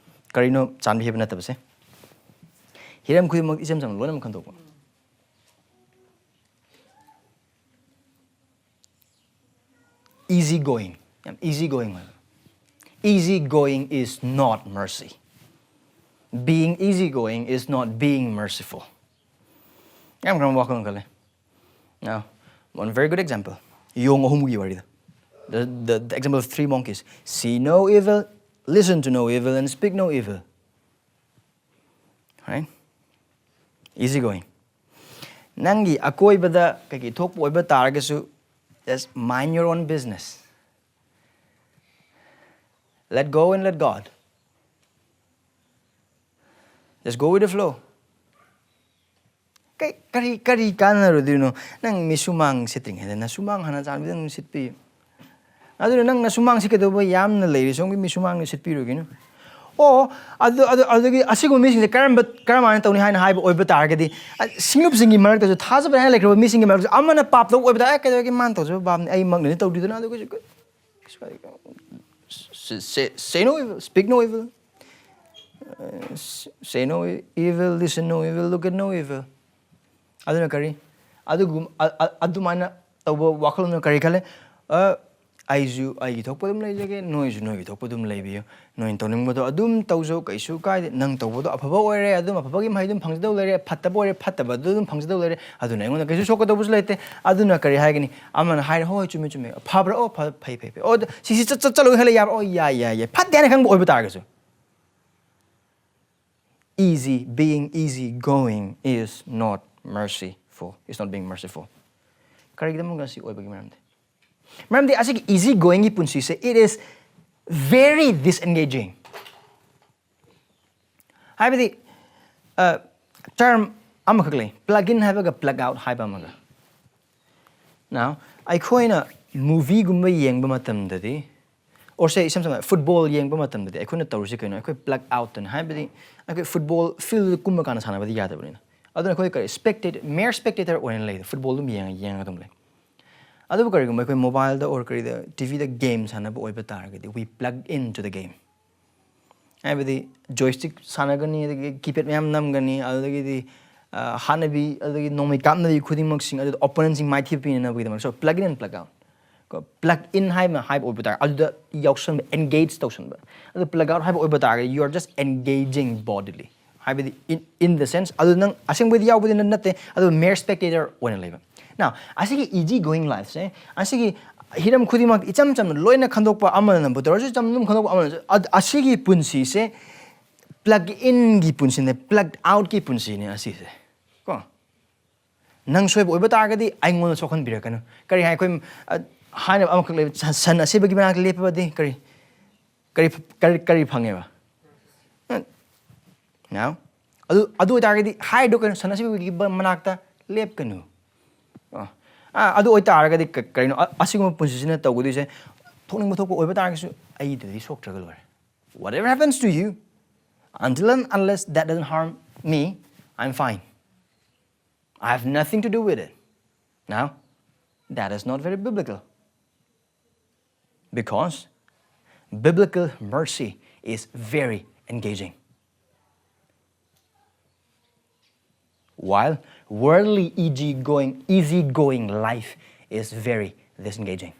ꯀꯔꯤꯅꯣ ꯆꯥꯟꯕꯤ ꯍꯩꯕ ꯅꯠꯇꯕꯁꯦ? ꯍꯤꯔꯝ ꯈꯨꯗꯤꯡꯃꯛ ꯏꯆꯝ ꯆꯝꯅ ꯂꯣꯏꯅꯃꯛ ꯈꯟꯗꯣꯛꯄ꯫ Easy going, ꯌꯥꯝ easy going ꯑꯣꯏꯕ꯫ Easy going is not mercy. Being easy going is not being merciful. ꯌꯥꯝ ꯀꯔꯝꯕ ꯋꯥꯈꯜ ꯈꯜꯂꯦ? Now, one very good example. ꯌꯣꯡ ꯑꯍꯨꯝꯒꯤ ꯋꯥꯔꯤꯗ. The, the, the example of three monkeys. See no evil, listen to no evil, and speak no evil. Right? Easy going. ꯅꯪꯒꯤ ꯑꯀꯣꯏꯕꯗ ꯀꯩꯀꯩ ꯊꯣꯛꯄ ꯑꯣꯏꯕ ꯇꯥꯔꯒꯁꯨ, just mind your own business. Let go and let God. Just go with the flow. ꯀꯩ ꯀꯔꯤ ꯀꯔꯤ ꯀꯥꯟꯅꯔꯨꯗꯣꯏꯅꯣ? ꯅꯪ ꯃꯤꯁꯨꯃꯥꯡ ꯁꯤꯠꯇ꯭ꯔꯤꯉꯩꯗ ꯅꯁꯨꯃꯥꯡ ꯍꯥꯟꯅ ꯆꯥꯟꯕꯤꯗꯨꯅ ꯁꯤꯠꯄꯤꯌꯨ꯫ ꯑꯗꯨꯅ ꯅꯪ ꯅꯁꯨꯃꯥꯡ ꯁꯤꯠꯀꯗꯧꯕ ꯌꯥꯝꯅ ꯂꯩꯔꯤ, ꯁꯣꯝꯒꯤ ꯃꯤꯁꯨꯃꯥꯡꯗ ꯁꯤꯠꯄꯤꯔꯣꯏꯒꯤꯅꯣ꯫ ꯑꯣ, ꯑꯗꯨ ꯑꯗꯨ ꯑꯗꯨꯒꯤ ꯑꯁꯤꯒꯨꯝꯕ ꯃꯤꯁꯤꯡꯁꯦ ꯀꯔꯝꯕ ꯀꯔꯝꯍꯥꯏꯅ ꯇꯧꯅꯤ ꯍꯥꯏꯅ ꯍꯥꯏꯕ ꯑꯣꯏꯕ ꯇꯥꯔꯒꯗꯤ, ꯑ, ꯁꯤꯡꯂꯨꯞꯁꯤꯡꯒꯤ ꯃꯔꯛꯇꯁꯨ ꯊꯥꯖꯕ ꯍꯥꯏꯅ ꯂꯩꯈ꯭ꯔꯕ ꯃꯤꯁꯤꯡꯒꯤ ꯃꯔꯛꯇꯁꯨ ꯑꯃꯅ ꯄꯥꯞ ꯇꯧꯕ ꯑꯣꯏꯕ ꯇꯥꯔꯦ, "ꯑꯦ, ꯀꯩꯗꯧꯔꯒꯦ, ꯃꯥꯅ ꯇꯧꯖꯕ ꯄꯥꯞꯅꯤ, ꯑꯩꯃꯛꯅꯗꯤ ꯇꯧꯗ꯭ꯔꯤꯗꯅ, ꯑꯗꯨ ꯀꯩꯁꯨ ꯀꯩꯁꯨ ꯀꯥꯏꯗꯦ." Say, say no evil, speak no evil. Uh, say no evil, listen no evil, look at no evil. ꯑꯗꯨꯅ ꯀꯔꯤ? ꯑꯗꯨꯒꯨꯝ ꯑ- ꯑ- ꯑꯗꯨꯃꯥꯏꯅ ꯇꯧꯕ ꯋꯥꯈꯜꯂꯣꯟꯗꯨꯅ ꯀꯔꯤ ꯈꯜꯂꯦ? ꯑ, ꯑꯩꯁꯨ ꯑꯩꯒꯤ ꯊꯣꯛꯄ ꯑꯗꯨꯝ ꯂꯩꯖꯒꯦ, ꯅꯣꯏꯁꯨ ꯅꯣꯏꯒꯤ ꯊꯣꯛꯄ ꯑꯗꯨꯝ ꯂꯩꯕꯤꯌꯨ, ꯅꯣꯏꯅ ꯇꯧꯅꯤꯡꯕꯗꯣ ꯑꯗꯨꯝ ꯇꯧꯖꯧ, ꯀꯩꯁꯨ ꯀꯥꯏꯗꯦ꯫ ꯅꯪ ꯇꯧꯕꯗꯣ ꯑꯐꯕ ꯑꯣꯏꯔꯦ, ꯑꯗꯨꯝ ꯑꯐꯕꯒꯤ ꯃꯍꯩ ꯑꯗꯨꯝ ꯐꯪꯖꯗꯧ ꯂꯩꯔꯦ, ꯐꯠꯇꯕ ꯑꯣꯏꯔꯦ, ꯐꯠꯇꯕꯗꯨ ꯑꯗꯨꯝ ꯐꯪꯖꯗꯧ ꯂꯩꯔꯦ꯫ ꯑꯗꯨꯅ ꯑꯩꯉꯣꯟꯗ ꯀꯩꯁꯨ ꯁꯣꯛꯀꯗꯧꯕꯁꯨ ꯂꯩꯇꯦ꯫ ꯑꯗꯨꯅ ꯀꯔꯤ ꯍꯥꯏꯒꯅꯤ? ꯑꯃꯅ ꯍꯥꯏꯔꯦ, "ꯍꯣꯏ, ꯍꯣꯏ, ꯆꯨꯝꯃꯦ, ꯆꯨꯝꯃꯦ, ꯐꯕ꯭ꯔꯥ? ꯑꯣ, ꯐ- ꯐꯩ, ꯐꯩ, ꯐꯩ꯫ ꯑꯣ, ꯑꯗ ꯁꯤꯁꯤ ꯆꯠ- ꯆꯠ- ꯆꯠꯂꯣꯏ ꯈꯜꯂꯦ, ꯌꯥꯕ꯭ꯔꯥ? ꯑꯣ, ꯌꯥꯏ, ꯌꯥꯏ, ꯌꯥꯏ, ꯐꯠꯇꯦ" ꯍꯥꯏꯅ ꯈꯪꯕ ꯑꯣꯏꯕ ꯇꯥꯔꯒꯁꯨ꯫ Easy, being easy going is not merciful. It's not being merciful. ꯀꯔꯤꯒꯤꯗꯃꯛ ꯑꯁꯤ ꯑꯣꯏꯕꯒꯤ ꯃꯔꯝꯗꯤ? ꯃꯔꯝꯗꯤ ꯑꯁꯤꯒꯤ easy goingꯒꯤ ꯄꯨꯟꯁꯤꯁꯦ, it is very disengaging. ꯍꯥꯏꯕꯗꯤ, ꯑ, term ꯑꯃꯈꯛ ꯂꯩ, plug in ꯍꯥꯏꯕꯒ plug out ꯍꯥꯏꯕ ꯑꯃꯒ꯫ Now, ꯑꯩꯈꯣꯏꯅ movieꯒꯨꯝꯕ ꯌꯦꯡꯕ ꯃꯇꯝꯗꯗꯤ, or say, ꯏꯁꯝ ꯁꯝꯅ football ꯌꯦꯡꯕ ꯃꯇꯝꯗꯗꯤ ꯑꯩꯈꯣꯏꯅ ꯇꯧꯔꯤꯁꯤ ꯀꯩꯅꯣ? ꯑꯩꯈꯣꯏ plug out ꯇꯅꯤ, ꯍꯥꯏꯕꯗꯤ ꯑꯩꯈꯣꯏ football fieldꯗ ꯀꯨꯝꯕ ꯀꯥꯟꯗ ꯁꯥꯟꯅꯕꯗꯤ ꯌꯥꯗꯕꯅꯤꯅ꯫ ꯑꯗꯨꯅ ꯑꯩꯈꯣꯏ ꯀꯔꯤ, spectator, mere spectator ꯑꯣꯏꯅ ꯂꯩ, football ꯑꯗꯨꯝ ꯌꯦꯡꯉ ꯌꯦꯡꯉꯒ ꯑꯗꯨꯝ ꯂꯩ꯫ ꯑꯗꯨꯕꯨ ꯀꯔꯤꯒꯨꯝꯕ ꯑꯩꯈꯣꯏ mobileꯗ or ꯀꯔꯤꯗ, TVꯗ game ꯁꯥꯟꯅꯕ ꯑꯣꯏꯕ ꯇꯥꯔꯒꯗꯤ, we plug into the game. ꯍꯥꯏꯕꯗꯤ joystick ꯁꯥꯟꯅꯒꯅꯤ, ꯑꯗꯒꯤ keypad ꯃꯌꯥꯝ ꯅꯝꯒꯅꯤ, ꯑꯗꯨꯗꯒꯤꯗꯤ, ꯑ, ꯍꯥꯠꯅꯕꯤ, ꯑꯗꯨꯗꯒꯤ ꯅꯣꯡꯃꯩ ꯀꯥꯞꯅꯕꯤ ꯈꯨꯗꯤꯡꯃꯛꯁꯤꯡ ꯑꯗꯨꯗ opponentꯁꯤꯡ ꯃꯥꯏꯊꯤꯕ ꯄꯤꯅꯅꯕꯒꯤꯗꯃꯛ꯫ So, plug in and plug out. ꯀꯣ, plug in ꯍꯥꯏꯕ ꯍꯥꯏꯕ ꯑꯣꯏꯕ ꯇꯥꯔꯒꯗꯤ ꯑꯗꯨꯗ ꯌꯥꯎꯁꯟꯕ, engage ꯇꯧꯁꯟꯕ꯫ ꯑꯗꯨ plug out ꯍꯥꯏꯕ ꯑꯣꯏꯕ ꯇꯥꯔꯒꯗꯤ you are just engaging bodily, ꯍꯥꯏꯕꯗꯤ in, in the sense ꯑꯗꯨ ꯅꯪ ꯑꯁꯦꯡꯕꯗꯤ ꯌꯥꯎꯕꯗꯤ ꯅꯠ- ꯅꯠꯇꯦ, ꯑꯗꯨ mere spectator ꯑꯣꯏꯅ ꯂꯩꯕ꯫ Now ꯑꯁꯤꯒꯤ easy going lifeꯁꯦ, ꯑꯁꯤꯒꯤ ꯍꯤꯔꯝ ꯈꯨꯗꯤꯡꯃꯛ ꯏꯆꯝ ꯆꯝꯅ ꯂꯣꯏꯅ ꯈꯟꯗꯣꯛꯄ, ꯑꯃꯅꯕꯨ ꯇꯧꯔꯁꯨ ꯏꯆꯝ ꯆꯝꯅ ꯈꯟꯗꯣꯛꯄ, ꯑꯃꯅꯁꯨ ꯑꯗ- ꯑꯁꯤꯒꯤ ꯄꯨꯟꯁꯤꯁꯦ plug inꯒꯤ ꯄꯨꯟꯁꯤꯅꯦ, plug outꯀꯤ ꯄꯨꯟꯁꯤꯅꯦ ꯑꯁꯤꯁꯦ꯫ ꯀꯣ, ꯅꯪ ꯁꯣꯏꯕ ꯑꯣꯏꯕ ꯇꯥꯔꯒꯗꯤ ꯑꯩꯉꯣꯟꯗ ꯁꯣꯛꯍꯟꯕꯤꯔꯛꯀꯅꯨ꯫ ꯀꯔꯤ ꯍꯥꯏ ꯑꯩꯈꯣꯏ, ꯑ, ꯍꯥꯏꯅꯕ ꯑꯃꯈꯛ ꯂꯩꯕ, ꯁꯟ- ꯁꯟ ꯑꯁꯤꯕꯒꯤ ꯃꯅꯥꯛꯇ ꯂꯦꯞꯄꯗꯤ ꯀꯔꯤ, ꯀꯔꯤ ꯀꯔꯤ ꯀꯔꯤ ꯐꯪꯉꯦꯕ? Now ꯑꯗꯨ ꯑꯗꯨ ꯑꯣꯏꯇꯥꯔꯒꯗꯤ ꯍꯥꯏꯗꯣ ꯀꯩꯅꯣ, ꯁꯟ ꯑꯁꯤꯕꯒꯤ ꯕ- ꯃꯅꯥꯛꯇ ꯂꯦꯞꯀꯅꯨ꯫ ꯑ, ꯑ, ꯑꯗꯨ ꯑꯣꯏꯇꯥꯔꯒꯗꯤ ꯀ- ꯀꯔꯤꯅꯣ, ꯑ- ꯑꯁꯤꯒꯨꯝꯕ ꯄꯨꯟꯁꯤꯁꯤꯅ ꯇꯧꯒꯗꯣꯏꯁꯦ? ꯊꯣꯛꯅꯤꯡꯕ ꯊꯣꯛꯄ ꯑꯣꯏꯕ ꯇꯥꯔꯒꯁꯨ ꯑꯩꯗꯗꯤ ꯁꯣꯛꯇ꯭ꯔꯒ ꯂꯣꯏꯔꯦ꯫ Whatever happens to you, until and unless that doesn't harm me, I'm fine. I have nothing to do with it. Now that is not very biblical, because biblical mercy is very engaging, while worldly easy going, easy going life is very disengaging.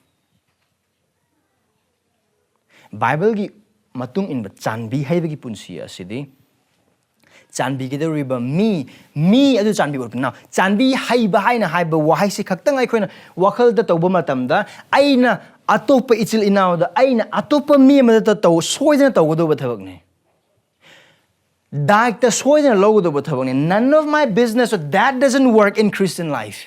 ꯕꯥꯏꯕꯜꯒꯤ ꯃꯇꯨꯡ ꯏꯟꯕ ꯆꯥꯟꯕꯤ ꯍꯩꯕꯒꯤ ꯄꯨꯟꯁꯤ ꯑꯁꯤꯗꯤ ꯆꯥꯟꯕꯤꯒꯗꯧꯔꯤꯕ ꯃꯤ, ꯃꯤ ꯑꯗꯨ ꯆꯥꯟꯕꯤ ꯑꯣꯏꯔꯛꯄꯅ, ꯆꯥꯟꯕꯤ ꯍꯩꯕ ꯍꯥꯏꯅ ꯍꯥꯏꯕ ꯋꯥꯍꯩꯁꯤ ꯈꯛꯇꯪ ꯑꯩꯈꯣꯏꯅ ꯋꯥꯈꯜꯗ ꯇꯧꯕ ꯃꯇꯝꯗ, ꯑꯩꯅ ꯑꯇꯣꯞꯄ ꯏꯆꯤꯜ ꯏꯅꯥꯎꯗ, ꯑꯩꯅ ꯑꯇꯣꯞꯄ ꯃꯤ ꯑꯃꯗ ꯇꯧ ꯁꯣꯏꯗꯅ ꯇꯧꯒꯗꯧꯕ ꯊꯕꯛꯅꯤ꯫ ꯗꯥꯏꯇ ꯁꯣꯏꯗꯅ ꯂꯧꯒꯗꯧꯕ ꯊꯕꯛꯅꯤ꯫ None of my business, so that doesn't work in Christian life.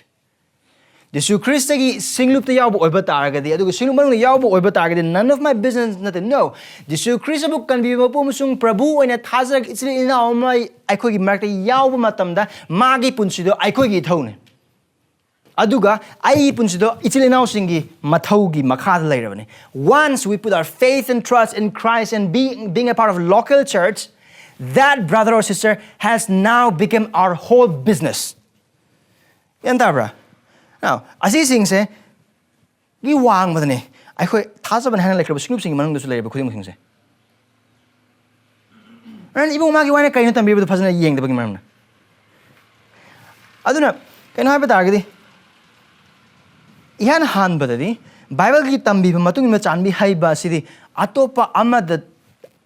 ꯖꯤꯁꯨ ꯈ꯭ꯔꯤꯁꯇꯒꯤ ꯁꯤꯡꯂꯨꯞꯇ ꯌꯥꯎꯕ ꯑꯣꯏꯕ ꯇꯥꯔꯒꯗꯤ, ꯑꯗꯨꯒ ꯁꯤꯡꯂꯨꯞ ꯃꯅꯨꯡꯗ ꯌꯥꯎꯕ ꯑꯣꯏꯕ ꯇꯥꯔꯒꯗꯤ, none of my business ꯅꯠꯇꯦ꯫ No, ꯖꯤꯁꯨ ꯈ꯭ꯔꯤꯁꯇꯕꯨ ꯀꯟꯕꯤꯕ ꯃꯄꯨ ꯑꯃꯁꯨꯡ ꯄ꯭ꯔꯚꯨ ꯑꯣꯏꯅ ꯊꯥꯖꯔꯒ ꯏꯆꯤꯜ ꯏꯅꯥꯎ ꯑꯃ ꯑꯩꯈꯣꯏꯒꯤ ꯃꯔꯛꯇ ꯌꯥꯎꯕ ꯃꯇꯝꯗ, ꯃꯥꯒꯤ ꯄꯨꯟꯁꯤꯗꯣ ꯑꯩꯈꯣꯏꯒꯤ ꯏꯊꯧꯅꯤ꯫ ꯑꯗꯨꯒ ꯑꯩꯒꯤ ꯄꯨꯟꯁꯤꯗꯣ ꯏꯆꯤꯜ ꯏꯅꯥꯎꯁꯤꯡꯒꯤ ꯃꯊꯧꯒꯤ ꯃꯈꯥꯗ ꯂꯩꯔꯕꯅꯤ꯫ Once we put our faith and trust in Christ and being, being a part of local church, that brother or sister has now become our whole business. ꯒ꯭ꯌꯥꯟ ꯇꯥꯕ꯭ꯔꯥ? Now ꯑꯁꯤꯁꯤꯡꯁꯦ ꯒꯤ ꯋꯥꯡꯃꯗꯅꯦ ꯑꯩꯈꯣꯏ ꯊꯥꯖꯕꯅ ꯍꯥꯏꯅ ꯂꯩꯈ꯭ꯔꯕ ꯁꯤꯡꯂꯨꯞꯁꯤꯡꯒꯤ ꯃꯅꯨꯡꯗꯁꯨ ꯂꯩꯔꯤꯕ ꯈꯨꯗꯤꯡꯃꯛꯁꯤꯡꯁꯦ꯫ ꯑꯗꯨꯅ ꯏꯕꯨꯡ ꯃꯥꯒꯤ ꯋꯥꯅ ꯀꯩꯅꯣ ꯇꯝꯕꯤꯕꯗꯣ ꯐꯖꯅ ꯌꯦꯡꯗꯕꯒꯤ ꯃꯔꯝꯅ꯫ ꯑꯗꯨꯅ ꯀꯩꯅꯣ ꯍꯥꯏꯕ ꯇꯥꯔꯒꯗꯤ, ꯏꯍꯥꯟ ꯍꯥꯟꯕꯗꯗꯤ ꯕꯥꯏꯕꯜꯒꯤ ꯇꯝꯕꯤꯕ ꯃꯇꯨꯡ ꯏꯟꯅ ꯆꯥꯟꯕꯤ ꯍꯩꯕ ꯑꯁꯤꯗꯤ ꯑꯇꯣꯞꯄ ꯑꯃꯗ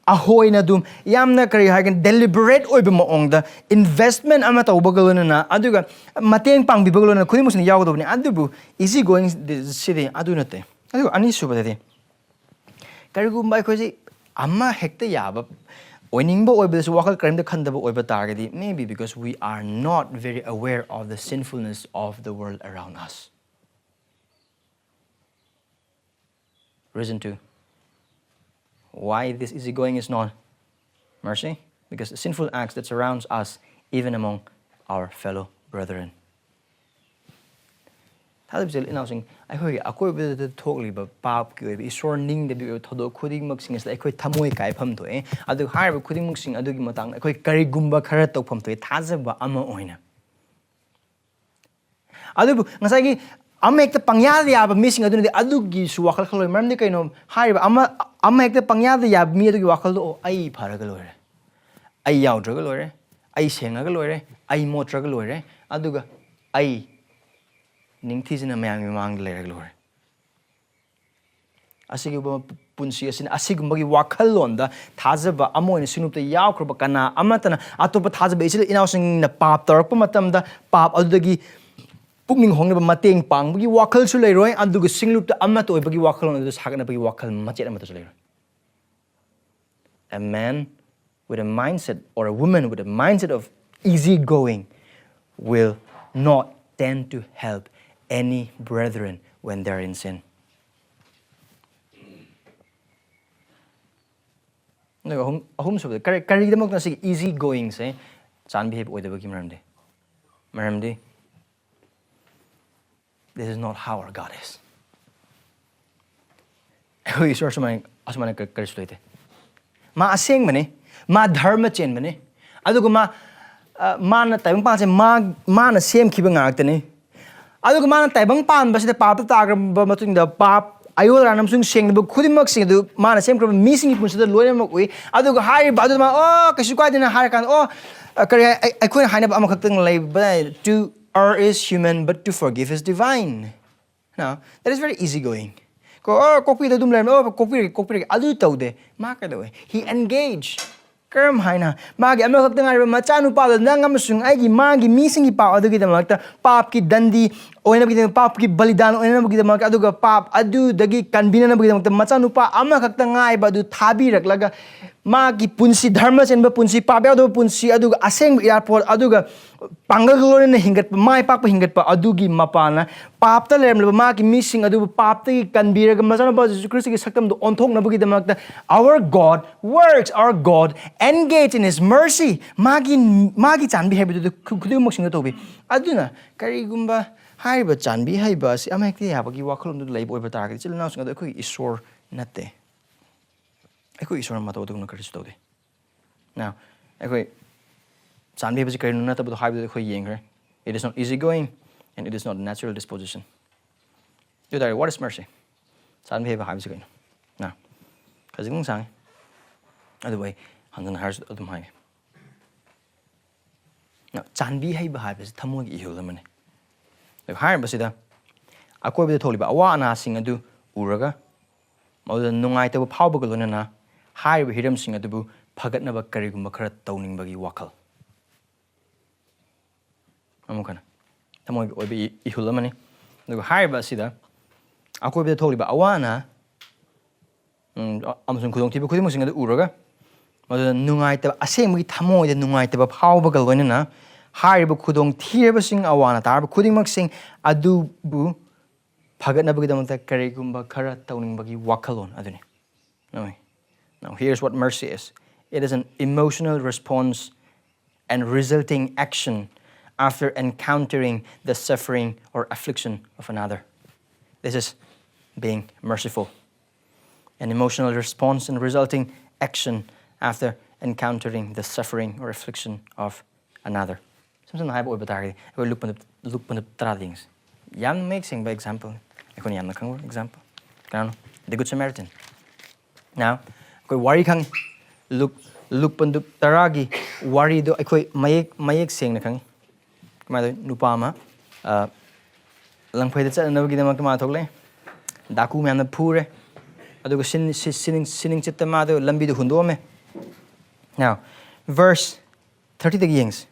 ꯑꯩꯈꯣꯏꯅ ꯑꯗꯨꯝ ꯌꯥꯝꯅ, ꯀꯔꯤ ꯍꯥꯏꯒꯅꯤ, deliberate ꯑꯣꯏꯕ ꯃꯑꯣꯡꯗ investment ꯑꯃ ꯇꯧꯕꯒ ꯂꯣꯏꯅꯅ, ꯑꯗꯨꯒ ꯃꯇꯦꯡ ꯄꯥꯡꯕꯤꯕꯒ ꯂꯣꯏꯅꯅ ꯈꯨꯗꯤꯡꯃꯛꯁꯤꯅ ꯌꯥꯎꯒꯗꯧꯕꯅꯤ꯫ ꯑꯗꯨꯕꯨ easy going ꯁꯤꯗꯤ ꯑꯗꯨ ꯅꯠꯇꯦ꯫ ꯑꯗꯨꯒ ꯑꯅꯤꯁꯨꯕꯗꯗꯤ, ꯀꯔꯤꯒꯨꯝꯕ ꯑꯩꯈꯣꯏꯁꯤ ꯑꯃ ꯍꯦꯛꯇ ꯌꯥꯕ ꯑꯣꯏꯅꯤꯡꯕ ꯑꯣꯏꯕꯗꯁꯨ ꯋꯥꯈꯜ ꯀꯔꯤꯝꯇ ꯈꯟꯗꯕ ꯑꯣꯏꯕ ꯇꯥꯔꯒꯗꯤ, maybe because we are not very aware of the sinfulness of the world around us. Reason two, why this easy going is not mercy? Because the sinful acts that surrounds us, even among our fellow brethren. ꯊꯥꯖꯕ ꯏꯆꯤꯜ ꯏꯅꯥꯎꯁꯤꯡ, ꯑꯩꯈꯣꯏꯒꯤ ꯑꯀꯣꯏꯕꯗ ꯊꯣꯛꯂꯤꯕ ꯄꯥꯞꯀꯤ ꯑꯣꯏꯕ, ꯏꯁꯣꯔ ꯅꯤꯡꯗꯕꯒꯤ ꯑꯣꯏꯕ ꯊꯧꯗꯣꯛ ꯈꯨꯗꯤꯡꯃꯛꯁꯤꯡ ꯑꯁꯤꯗ ꯑꯩꯈꯣꯏ ꯊꯃꯣꯏ ꯀꯥꯏꯐꯝ ꯊꯣꯛꯑꯦ꯫ ꯑꯗꯨꯒ ꯍꯥꯏꯔꯤꯕ ꯈꯨꯗꯤꯡꯃꯛꯁꯤꯡ ꯑꯗꯨꯒꯤ ꯃꯇꯥꯡꯗ ꯑꯩꯈꯣꯏ ꯀꯔꯤꯒꯨꯝꯕ ꯈꯔ ꯇꯧꯐꯝ ꯊꯣꯛꯑꯦ, ꯊꯥꯖꯕ ꯑꯃ ꯑꯣꯏꯅ꯫ ꯑꯗꯨꯕꯨ ꯉꯁꯥꯏꯒꯤ ꯑꯃ ꯍꯦꯛꯇ ꯄꯪꯌꯥꯗ ꯌꯥꯕ ꯃꯤꯁꯤꯡ ꯑꯗꯨꯅꯗꯤ ꯑꯗꯨꯒꯤꯁꯨ ꯋꯥꯈꯜ ꯈꯜꯂꯣꯏ꯫ ꯃꯔꯝꯗꯤ ꯀꯩꯅꯣ ꯍꯥꯏꯔꯤꯕ ꯑꯃ, ꯑꯃ ꯍꯦꯛꯇ ꯄꯪꯌꯥꯗ ꯌꯥꯕ ꯃꯤ ꯑꯗꯨꯒꯤ ꯋꯥꯈꯜꯗꯣ, "ꯑꯣ, ꯑꯩ ꯐꯔꯒ ꯂꯣꯏꯔꯦ, ꯑꯩ ꯌꯥꯎꯗ꯭ꯔꯒ ꯂꯣꯏꯔꯦ, ꯑꯩ ꯁꯦꯡꯉꯒ ꯂꯣꯏꯔꯦ, ꯑꯩ ꯃꯣꯠꯇ꯭ꯔꯒ ꯂꯣꯏꯔꯦ, ꯑꯗꯨꯒ ꯑꯩ ꯅꯤꯡꯊꯤꯖꯅ ꯃꯌꯥꯝꯒꯤ ꯃꯃꯥꯡꯗ ꯂꯩꯔꯒ ꯂꯣꯏꯔꯦ"꯫ ꯑꯁꯤꯒꯨꯝꯕ ꯄꯨꯟꯁꯤ ꯑꯁꯤꯅ, ꯑꯁꯤꯒꯨꯝꯕꯒꯤ ꯋꯥꯈꯜꯂꯣꯟꯗ ꯊꯥꯖꯕ ꯑꯃ ꯑꯣꯏꯅ ꯁꯤꯡꯂꯨꯞꯇ ꯌꯥꯎꯈ꯭ꯔꯕ ꯀꯅꯥ ꯑꯃꯠꯇꯅ ꯑꯇꯣꯞꯄ ꯊꯥꯖꯕ ꯏꯆꯤꯜ ꯏꯅꯥꯎꯁꯤꯡꯅ ꯄꯥꯞ ꯇꯧꯔꯛꯄ ꯃꯇꯝꯗ ꯄꯥꯞ ꯑꯗꯨꯗꯒꯤ ꯄꯨꯛꯅꯤꯡ ꯍꯣꯡꯅꯕ ꯃꯇꯦꯡ ꯄꯥꯡꯕꯒꯤ ꯋꯥꯈꯜꯁꯨ ꯂꯩꯔꯣꯏ, ꯑꯗꯨꯒ ꯁꯤꯡꯂꯨꯞꯇ ꯑꯃꯠꯇ ꯑꯣꯏꯕꯒꯤ ꯋꯥꯈꯜꯂꯣꯟ ꯑꯗꯨ ꯁꯥꯒꯠꯅꯕꯒꯤ ꯋꯥꯈꯜ ꯃꯆꯦꯠ ꯑꯃꯠꯇꯁꯨ ꯂꯩꯔꯣꯏ꯫ A man with a mindset or a woman with a mindset of easy going will not tend to help any brethren when they're in sin. ꯑꯗꯨꯒ ꯑꯍꯨꯝ, ꯑꯍꯨꯝꯁꯨꯕꯗ ꯀꯔꯤ, ꯀꯔꯤꯒꯤꯗꯃꯛꯇ ꯁꯤꯒꯤ easy goingꯁꯦ ꯆꯥꯟꯕꯤ ꯍꯩꯕ ꯑꯣꯏꯗꯕꯒꯤ ꯃꯔꯝꯗꯤ? ꯃꯔꯝꯗꯤ, this is not how our God is. ꯑꯩꯈꯣꯏ ꯏꯁꯣꯔ ꯁꯨꯃꯥꯏꯅ, ꯑꯁꯨꯃꯥꯏꯅ ꯀ-, ꯀꯔꯤꯁꯨ ꯂꯩꯇꯦ꯫ ꯃꯥ ꯑꯁꯦꯡꯕꯅꯤ, ꯃꯥ ꯙꯔꯃ ꯆꯦꯟꯕꯅꯤ, ꯑꯗꯨꯒ ꯃꯥ, ꯑ, ꯃꯥꯅ ꯇꯥꯏꯕꯪ ꯄꯥꯟꯕꯁꯦ ꯃꯥ, ꯃꯥꯅ ꯁꯦꯝꯈꯤꯕ ꯉꯥꯛꯇꯅꯤ꯫ ꯑꯗꯨꯒ ꯃꯥꯅ ꯇꯥꯏꯕꯪ ꯄꯥꯟꯕꯁꯤꯗ ꯄꯥꯞꯇ ꯇꯥꯈ꯭ꯔꯕ ꯃꯇꯨꯡꯗ ꯄꯥꯞ, ꯑꯌꯣꯜ ꯑꯔꯥꯟ ꯑꯃꯁꯨꯡ ꯁꯦꯡꯗꯕ ꯈꯨꯗꯤꯡꯃꯛꯁꯤꯡ ꯑꯗꯨ ꯃꯥꯅ ꯁꯦꯝꯈ꯭ꯔꯕ ꯃꯤꯁꯤꯡꯒꯤ ꯄꯨꯟꯁꯤꯗ ꯂꯣꯏꯅꯃꯛ ꯎꯏ꯫ ꯑꯗꯨꯒ ꯍꯥꯏꯔꯤꯕ ꯑꯗꯨ ꯃꯥ, "ꯑꯣ, ꯀꯩꯁꯨ ꯀꯥꯏꯗꯦꯅ" ꯍꯥꯏꯔꯀꯥꯟꯗ, "ꯑꯣ, ꯑ, ꯀꯔꯤ ꯍꯥꯏ-, ꯑꯩ-, ꯑꯩꯈꯣꯏꯅ ꯍꯥꯏꯅꯕ ꯑꯃꯈꯛꯇꯪ ꯂꯩꯕ, 'To err is human, but to forgive is divine.'" Now, that is very easy going. ꯀꯣ, "ꯑꯣ, ꯀꯣꯛꯄꯤꯗ ꯑꯗꯨꯝ ꯂꯩꯔꯝꯃꯦ, ꯑꯣ, ꯀꯣꯛꯄꯤꯔꯒꯦ, ꯀꯣꯛꯄꯤꯔꯒꯦ", ꯑꯗꯨ ꯇꯧꯗꯦ꯫ ꯃꯥ ꯀꯩꯗꯧꯋꯦ? He engage. ꯀꯔꯝ ꯍꯥꯏꯅ? ꯃꯥꯒꯤ ꯑꯃꯈꯛꯇ ꯉꯥꯏꯔꯕ ꯃꯆꯥꯅꯨꯄꯥꯗꯣ ꯅꯪ ꯑꯃꯁꯨꯡ ꯑꯩꯒꯤ, ꯃꯥꯒꯤ, ꯃꯤꯁꯤꯡꯒꯤ ꯄꯥꯞ ꯑꯗꯨꯒꯤꯗꯃꯛꯇ, ꯄꯥꯞꯀꯤ ꯗꯟꯗꯤ ꯑꯣꯏꯅꯕꯒꯤꯗꯃꯛ, ꯄꯥꯞꯀꯤ ꯕꯂꯤꯗꯥꯟ ꯑꯣꯏꯅꯕꯒꯤꯗꯃꯛꯇ, ꯑꯗꯨꯒ ꯄꯥꯞ ꯑꯗꯨꯗꯒꯤ ꯀꯟꯕꯤꯅꯅꯕꯒꯤꯗꯃꯛꯇ ꯃꯆꯥꯅꯨꯄꯥ ꯑꯃꯈꯛꯇ ꯉꯥꯏꯕ ꯑꯗꯨ ꯊꯥꯕꯤꯔꯛꯂꯒ, ꯃꯥꯒꯤ ꯄꯨꯟꯁꯤ, ꯙꯔꯃ ꯆꯦꯟꯕ ꯄꯨꯟꯁꯤ, ꯄꯥꯞ ꯌꯥꯎꯗꯕ ꯄꯨꯟꯁꯤ, ꯑꯗꯨꯒ ꯑꯁꯦꯡꯕ ꯏꯌꯥꯔꯄꯣꯔꯠ, ꯑꯗꯨꯒ ꯄꯥꯡꯒꯜꯒ ꯂꯣꯏꯅꯅ ꯍꯤꯡꯒꯠꯄ, ꯃꯥꯏ ꯄꯥꯛꯄ ꯍꯤꯡꯒꯠꯄ ꯑꯗꯨꯒꯤ ꯃꯄꯥꯅ ꯄꯥꯞꯇ ꯂꯩꯔꯝꯂꯕ ꯃꯥꯒꯤ ꯃꯤꯁꯤꯡ ꯑꯗꯨꯕꯨ ꯄꯥꯞꯇꯒꯤ ꯀꯟꯕꯤꯔꯒ ꯃꯆꯥꯅꯨꯄꯥ ꯖꯤꯁꯨ ꯈ꯭ꯔꯤꯁꯇꯒꯤ ꯁꯛꯇꯝꯗꯨ ꯑꯣꯟꯊꯣꯛꯅꯕꯒꯤꯗꯃꯛꯇ, our God works, our God engage in His mercy. ꯃꯥꯒꯤ, ꯃꯥꯒꯤ ꯆꯥꯟꯕꯤ ꯍꯥꯏꯕꯗꯨꯗ ꯈꯨ-, ꯈꯨꯗꯤꯡꯃꯛꯁꯤꯡꯗ ꯇꯧꯕꯤ꯫ ꯑꯗꯨꯅ ꯀꯔꯤꯒꯨꯝꯕ ꯍꯥꯏꯔꯤꯕ ꯆꯥꯟꯕꯤ ꯍꯥꯏꯕ ꯑꯁꯤ ꯑꯃ ꯍꯦꯛꯇ ꯌꯥꯕꯒꯤ ꯋꯥꯈꯜꯂꯣꯟꯗꯨ ꯂꯩꯕ ꯑꯣꯏꯕ ꯇꯥꯔꯒꯗꯤ, ꯏꯆꯤꯜ ꯏꯅꯥꯎꯁꯤꯡ ꯑꯗꯨ ꯑꯩꯈꯣꯏꯒꯤ ꯏꯁꯣꯔ ꯅꯠꯇꯦ꯫ ꯑꯩꯈꯣꯏ ꯏꯁꯣꯔꯅ ꯃꯇꯧ ꯑꯗꯨꯒꯨꯝꯅ ꯀꯔꯤꯁꯨ ꯇꯧꯗꯦ꯫ Now, ꯑꯩꯈꯣꯏ ꯆꯥꯟꯕꯤ ꯍꯥꯏꯕꯁꯤ ꯀꯔꯤꯅꯣ ꯅꯠꯇꯕꯗꯣ ꯍꯥꯏꯕꯗꯨ ꯑꯩꯈꯣꯏ ꯌꯦꯡꯈ꯭ꯔꯦ꯫ It is not easy going and it is not natural disposition. ꯑꯗꯨ ꯑꯣꯏꯇꯥꯔꯗꯤ, what is mercy? ꯆꯥꯟꯕꯤ ꯍꯥꯏꯕ ꯍꯥꯏꯕꯁꯤ ꯀꯩꯅꯣ? Now, ꯈꯖꯤꯛꯇꯪ ꯁꯥꯡꯉꯤ, ꯑꯗꯨꯕꯨ ꯑꯩ ꯍꯟꯊꯅ ꯍꯥꯏꯔꯁꯨ ꯑꯗꯨꯝ ꯍꯥꯏꯒꯦ꯫ Now, ꯆꯥꯟꯕꯤ ꯍꯩꯕ ꯍꯥꯏꯕꯁꯤ ꯊꯃꯣꯏꯒꯤ ꯏꯍꯨꯜ ꯑꯃꯅꯤ꯫ ꯑꯗꯨꯒ ꯍꯥꯏꯔꯤꯕꯁꯤꯗ ꯑꯀꯣꯏꯕꯗ ꯊꯣꯛꯂꯤꯕ ꯑꯋꯥ ꯑꯅꯥꯁꯤꯡ ꯑꯗꯨ ꯎꯔꯒ ꯃꯗꯨꯗ ꯅꯨꯡꯉꯥꯏꯇꯕ ꯐꯥꯎꯕꯒ ꯂꯣꯏꯅꯅ ꯍꯥꯏꯔꯤꯕ ꯍꯤꯔꯝꯁꯤꯡ ꯑꯗꯨꯕꯨ ꯐꯒꯠꯅꯕ ꯀꯔꯤꯒꯨꯝꯕ ꯈꯔ ꯇꯧꯅꯤꯡꯕꯒꯤ ꯋꯥꯈꯜ꯫ ꯑꯃꯨꯛ ꯍꯟꯅ, ꯊꯃꯣꯏꯒꯤ ꯑꯣꯏꯕ ꯏ-, ꯏꯍꯨꯜ ꯑꯃꯅꯤ꯫ ꯑꯗꯨꯒ ꯍꯥꯏꯔꯤꯕ ꯑꯁꯤꯗ ꯑꯀꯣꯏꯕꯗ ꯊꯣꯛꯂꯤꯕ ꯑꯋꯥ ꯑꯅꯥ, ꯎꯝ, ꯑ-, ꯑꯃꯁꯨꯡ ꯈꯨꯗꯣꯡꯊꯤꯕ ꯈꯨꯗꯤꯡꯃꯛꯁꯤꯡ ꯑꯗꯨ ꯎꯔꯒ, ꯃꯗꯨꯗ ꯅꯨꯡꯉꯥꯏꯇꯕ, ꯑꯁꯦꯡꯕꯒꯤ ꯊꯃꯣꯏꯗ ꯅꯨꯡꯉꯥꯏꯇꯕ ꯐꯥꯎꯕꯒ ꯂꯣꯏꯅꯅ, ꯍꯥꯏꯔꯤꯕ ꯈꯨꯗꯣꯡꯊꯤꯔꯕꯁꯤꯡ, ꯑꯋꯥ ꯑꯅꯥ ꯇꯥꯔꯕ ꯈꯨꯗꯤꯡꯃꯛꯁꯤꯡ ꯑꯗꯨꯕꯨ ꯐꯒꯠꯅꯕꯒꯤꯗꯃꯛꯇ ꯀꯔꯤꯒꯨꯝꯕ ꯈꯔ ꯇꯧꯅꯤꯡꯕꯒꯤ ꯋꯥꯈꯜꯂꯣꯟ ꯑꯗꯨꯅꯤ꯫ Now, now, here's what mercy is. It is an emotional response and resulting action after encountering the suffering or affliction of another. This is being merciful. An emotional response and resulting action after encountering the suffering or affliction of another. ꯏꯁꯝ ꯁꯝꯅ ꯍꯥꯏꯕ ꯑꯣꯏꯕ ꯇꯥꯔꯒꯗꯤ, ꯑꯩꯈꯣꯏ ꯂꯨꯞ ꯄꯟꯗꯨꯞ, ꯂꯨꯞ ꯄꯟꯗꯨꯞ ꯇꯔꯥꯗ ꯌꯦꯡꯁꯤ꯫ ꯌꯥꯝꯅ ꯃꯌꯦꯛ ꯁꯦꯡꯕ example, ꯑꯩꯈꯣꯏꯅ ꯌꯥꯝꯅ ꯈꯪꯕ example꯫ ꯀꯅꯥꯅꯣ? The Good Samaritan. Now, ꯑꯩꯈꯣꯏ ꯋꯥꯔꯤ ꯈꯪꯉꯤ꯫ ꯂꯨꯛ, ꯂꯨꯛ ꯄꯟꯗꯨꯞ ꯇꯔꯥꯒꯤ ꯋꯥꯔꯤꯗꯣ ꯑꯩꯈꯣꯏ ꯃꯌꯦꯛ, ꯃꯌꯦꯛ ꯁꯦꯡꯅ ꯈꯪꯉꯤ꯫ ꯀꯃꯥꯏꯅ ꯇꯧꯋꯤ? ꯅꯨꯄꯥ ꯑꯃ, ꯑ, ꯂꯪꯐꯩꯗ ꯆꯠꯅꯅꯕꯒꯤꯗꯃꯛꯇ ꯃꯥ ꯊꯣꯛꯂꯛꯑꯦ꯫ ꯗꯥꯀꯨ ꯃꯌꯥꯝꯅ ꯐꯨꯔꯦ꯫ ꯑꯗꯨꯒ ꯁꯤꯟ-, ꯁꯤ-, ꯁꯤꯅꯤꯡ-, ꯁꯤꯅꯤꯡ ꯆꯤꯠꯇ ꯃꯥꯗꯣ ꯂꯝꯕꯤꯗ ꯍꯨꯟꯗꯣꯛꯑꯝꯃꯦ꯫ Now, verse thirty ꯗꯒꯤ ꯌꯦꯡꯁꯤ꯫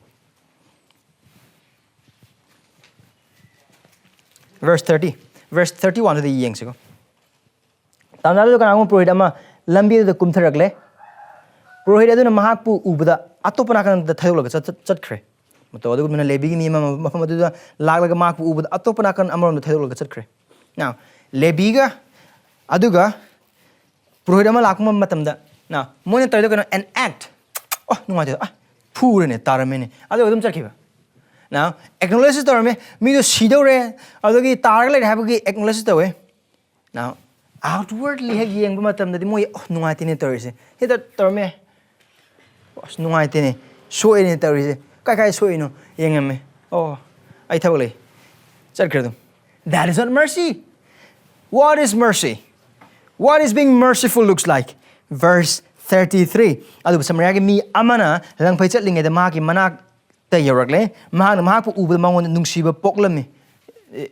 Verse thirty, verse thirty-one ꯗꯒꯤ ꯌꯦꯡꯁꯤꯀꯣ꯫ ꯇꯥꯟꯖꯥꯗꯨꯗ ꯀꯅꯥꯒꯨꯝꯕ ꯄꯨꯔꯣꯍꯤꯠ ꯑꯃ ꯂꯝꯕꯤ ꯑꯗꯨꯗ ꯀꯨꯝꯊꯔꯛꯂꯦ꯫ ꯄꯨꯔꯣꯍꯤꯠ ꯑꯗꯨꯅ ꯃꯍꯥꯛꯄꯨ ꯎꯕꯗ ꯑꯇꯣꯞꯄ ꯅꯥꯀꯟꯗ ꯊꯩꯗꯣꯛꯂꯒ ꯆꯠ-, ꯆꯠ-, ꯆꯠꯈ꯭ꯔꯦ꯫ ꯃꯇꯧ ꯑꯗꯨꯒꯨꯝꯅ ꯂꯦꯕꯤꯒꯤ ꯃꯤ ꯑꯃ ꯃꯐꯝ ꯑꯗꯨꯗ ꯂꯥꯛꯂꯒ ꯃꯍꯥꯛꯄꯨ ꯎꯕꯗ ꯑꯇꯣꯞꯄ ꯅꯥꯀꯟ ꯑꯃꯔꯣꯝꯗ ꯊꯩꯗꯣꯛꯂꯒ ꯆꯠꯈ꯭ꯔꯦ꯫ Now, ꯂꯦꯕꯤꯒ ꯑꯗꯨꯒ ꯄꯨꯔꯣꯍꯤꯠ ꯑꯃ ꯂꯥꯛꯄ ꯃꯇꯝꯗ, now, ꯃꯣꯏꯅ ꯇꯧꯔꯤꯗꯣ ꯀꯩꯅꯣ? An act. ꯑꯣ, ꯅꯨꯡꯉꯥꯏꯇꯦ꯫ ꯑ, ꯐꯨꯔꯦꯅꯦ, ꯇꯥꯔꯝꯃꯦꯅꯦ꯫ ꯑꯗꯨꯒ ꯑꯗꯨꯝ ꯆꯠꯈꯤꯕ꯫ Now, acknowledge ꯇꯧꯔꯝꯃꯦ꯫ ꯃꯤꯗꯣ ꯁꯤꯗꯧꯔꯦ, ꯑꯗꯨꯗꯒꯤ ꯇꯥꯔꯒ ꯂꯩꯔꯦ ꯍꯥꯏꯕꯒꯤ acknowledge ꯇꯧꯋꯦ꯫ Now, outwardly ꯍꯦꯛ ꯌꯦꯡꯕ ꯃꯇꯝꯗꯗꯤ ꯃꯣꯏ, "ꯑꯣ, ꯅꯨꯡꯉꯥꯏꯇꯦꯅꯦ ꯇꯧꯔꯤꯁꯦ꯫ ꯍꯦꯛꯇ ꯇꯧꯔꯝꯃꯦ꯫ ꯑꯁ, ꯅꯨꯡꯉꯥꯏꯇꯦꯅꯦ꯫ ꯁꯣꯛꯑꯦꯅꯦ ꯇꯧꯔꯤꯁꯦ꯫ ꯀꯥꯏ ꯀꯥꯏ ꯁꯣꯛꯏꯅꯣ?" ꯌꯦꯡꯉꯝꯃꯦ꯫ "ꯑꯣ, ꯑꯩ ꯊꯕꯛ ꯂꯩ꯫" ꯆꯠꯈ꯭ꯔꯦ ꯑꯗꯨꯝ꯫ That is not mercy. What is mercy? What is being merciful looks like? Verse thirty-three. ꯑꯗꯨꯕꯨ ꯁꯃꯔꯤꯌꯥꯒꯤ ꯃꯤ ꯑꯃꯅ ꯂꯪꯐꯩ ꯆꯠꯂꯤꯉꯩꯗ ꯃꯍꯥꯛꯀꯤ ꯃꯅꯥꯛꯇ ꯌꯧꯔꯛꯂꯦ꯫ ꯃꯍꯥꯛꯅ ꯃꯍꯥꯛꯄꯨ ꯎꯕꯗ ꯃꯉꯣꯟꯗ ꯅꯨꯡꯁꯤꯕ ꯄꯣꯛꯂꯝꯃꯤ꯫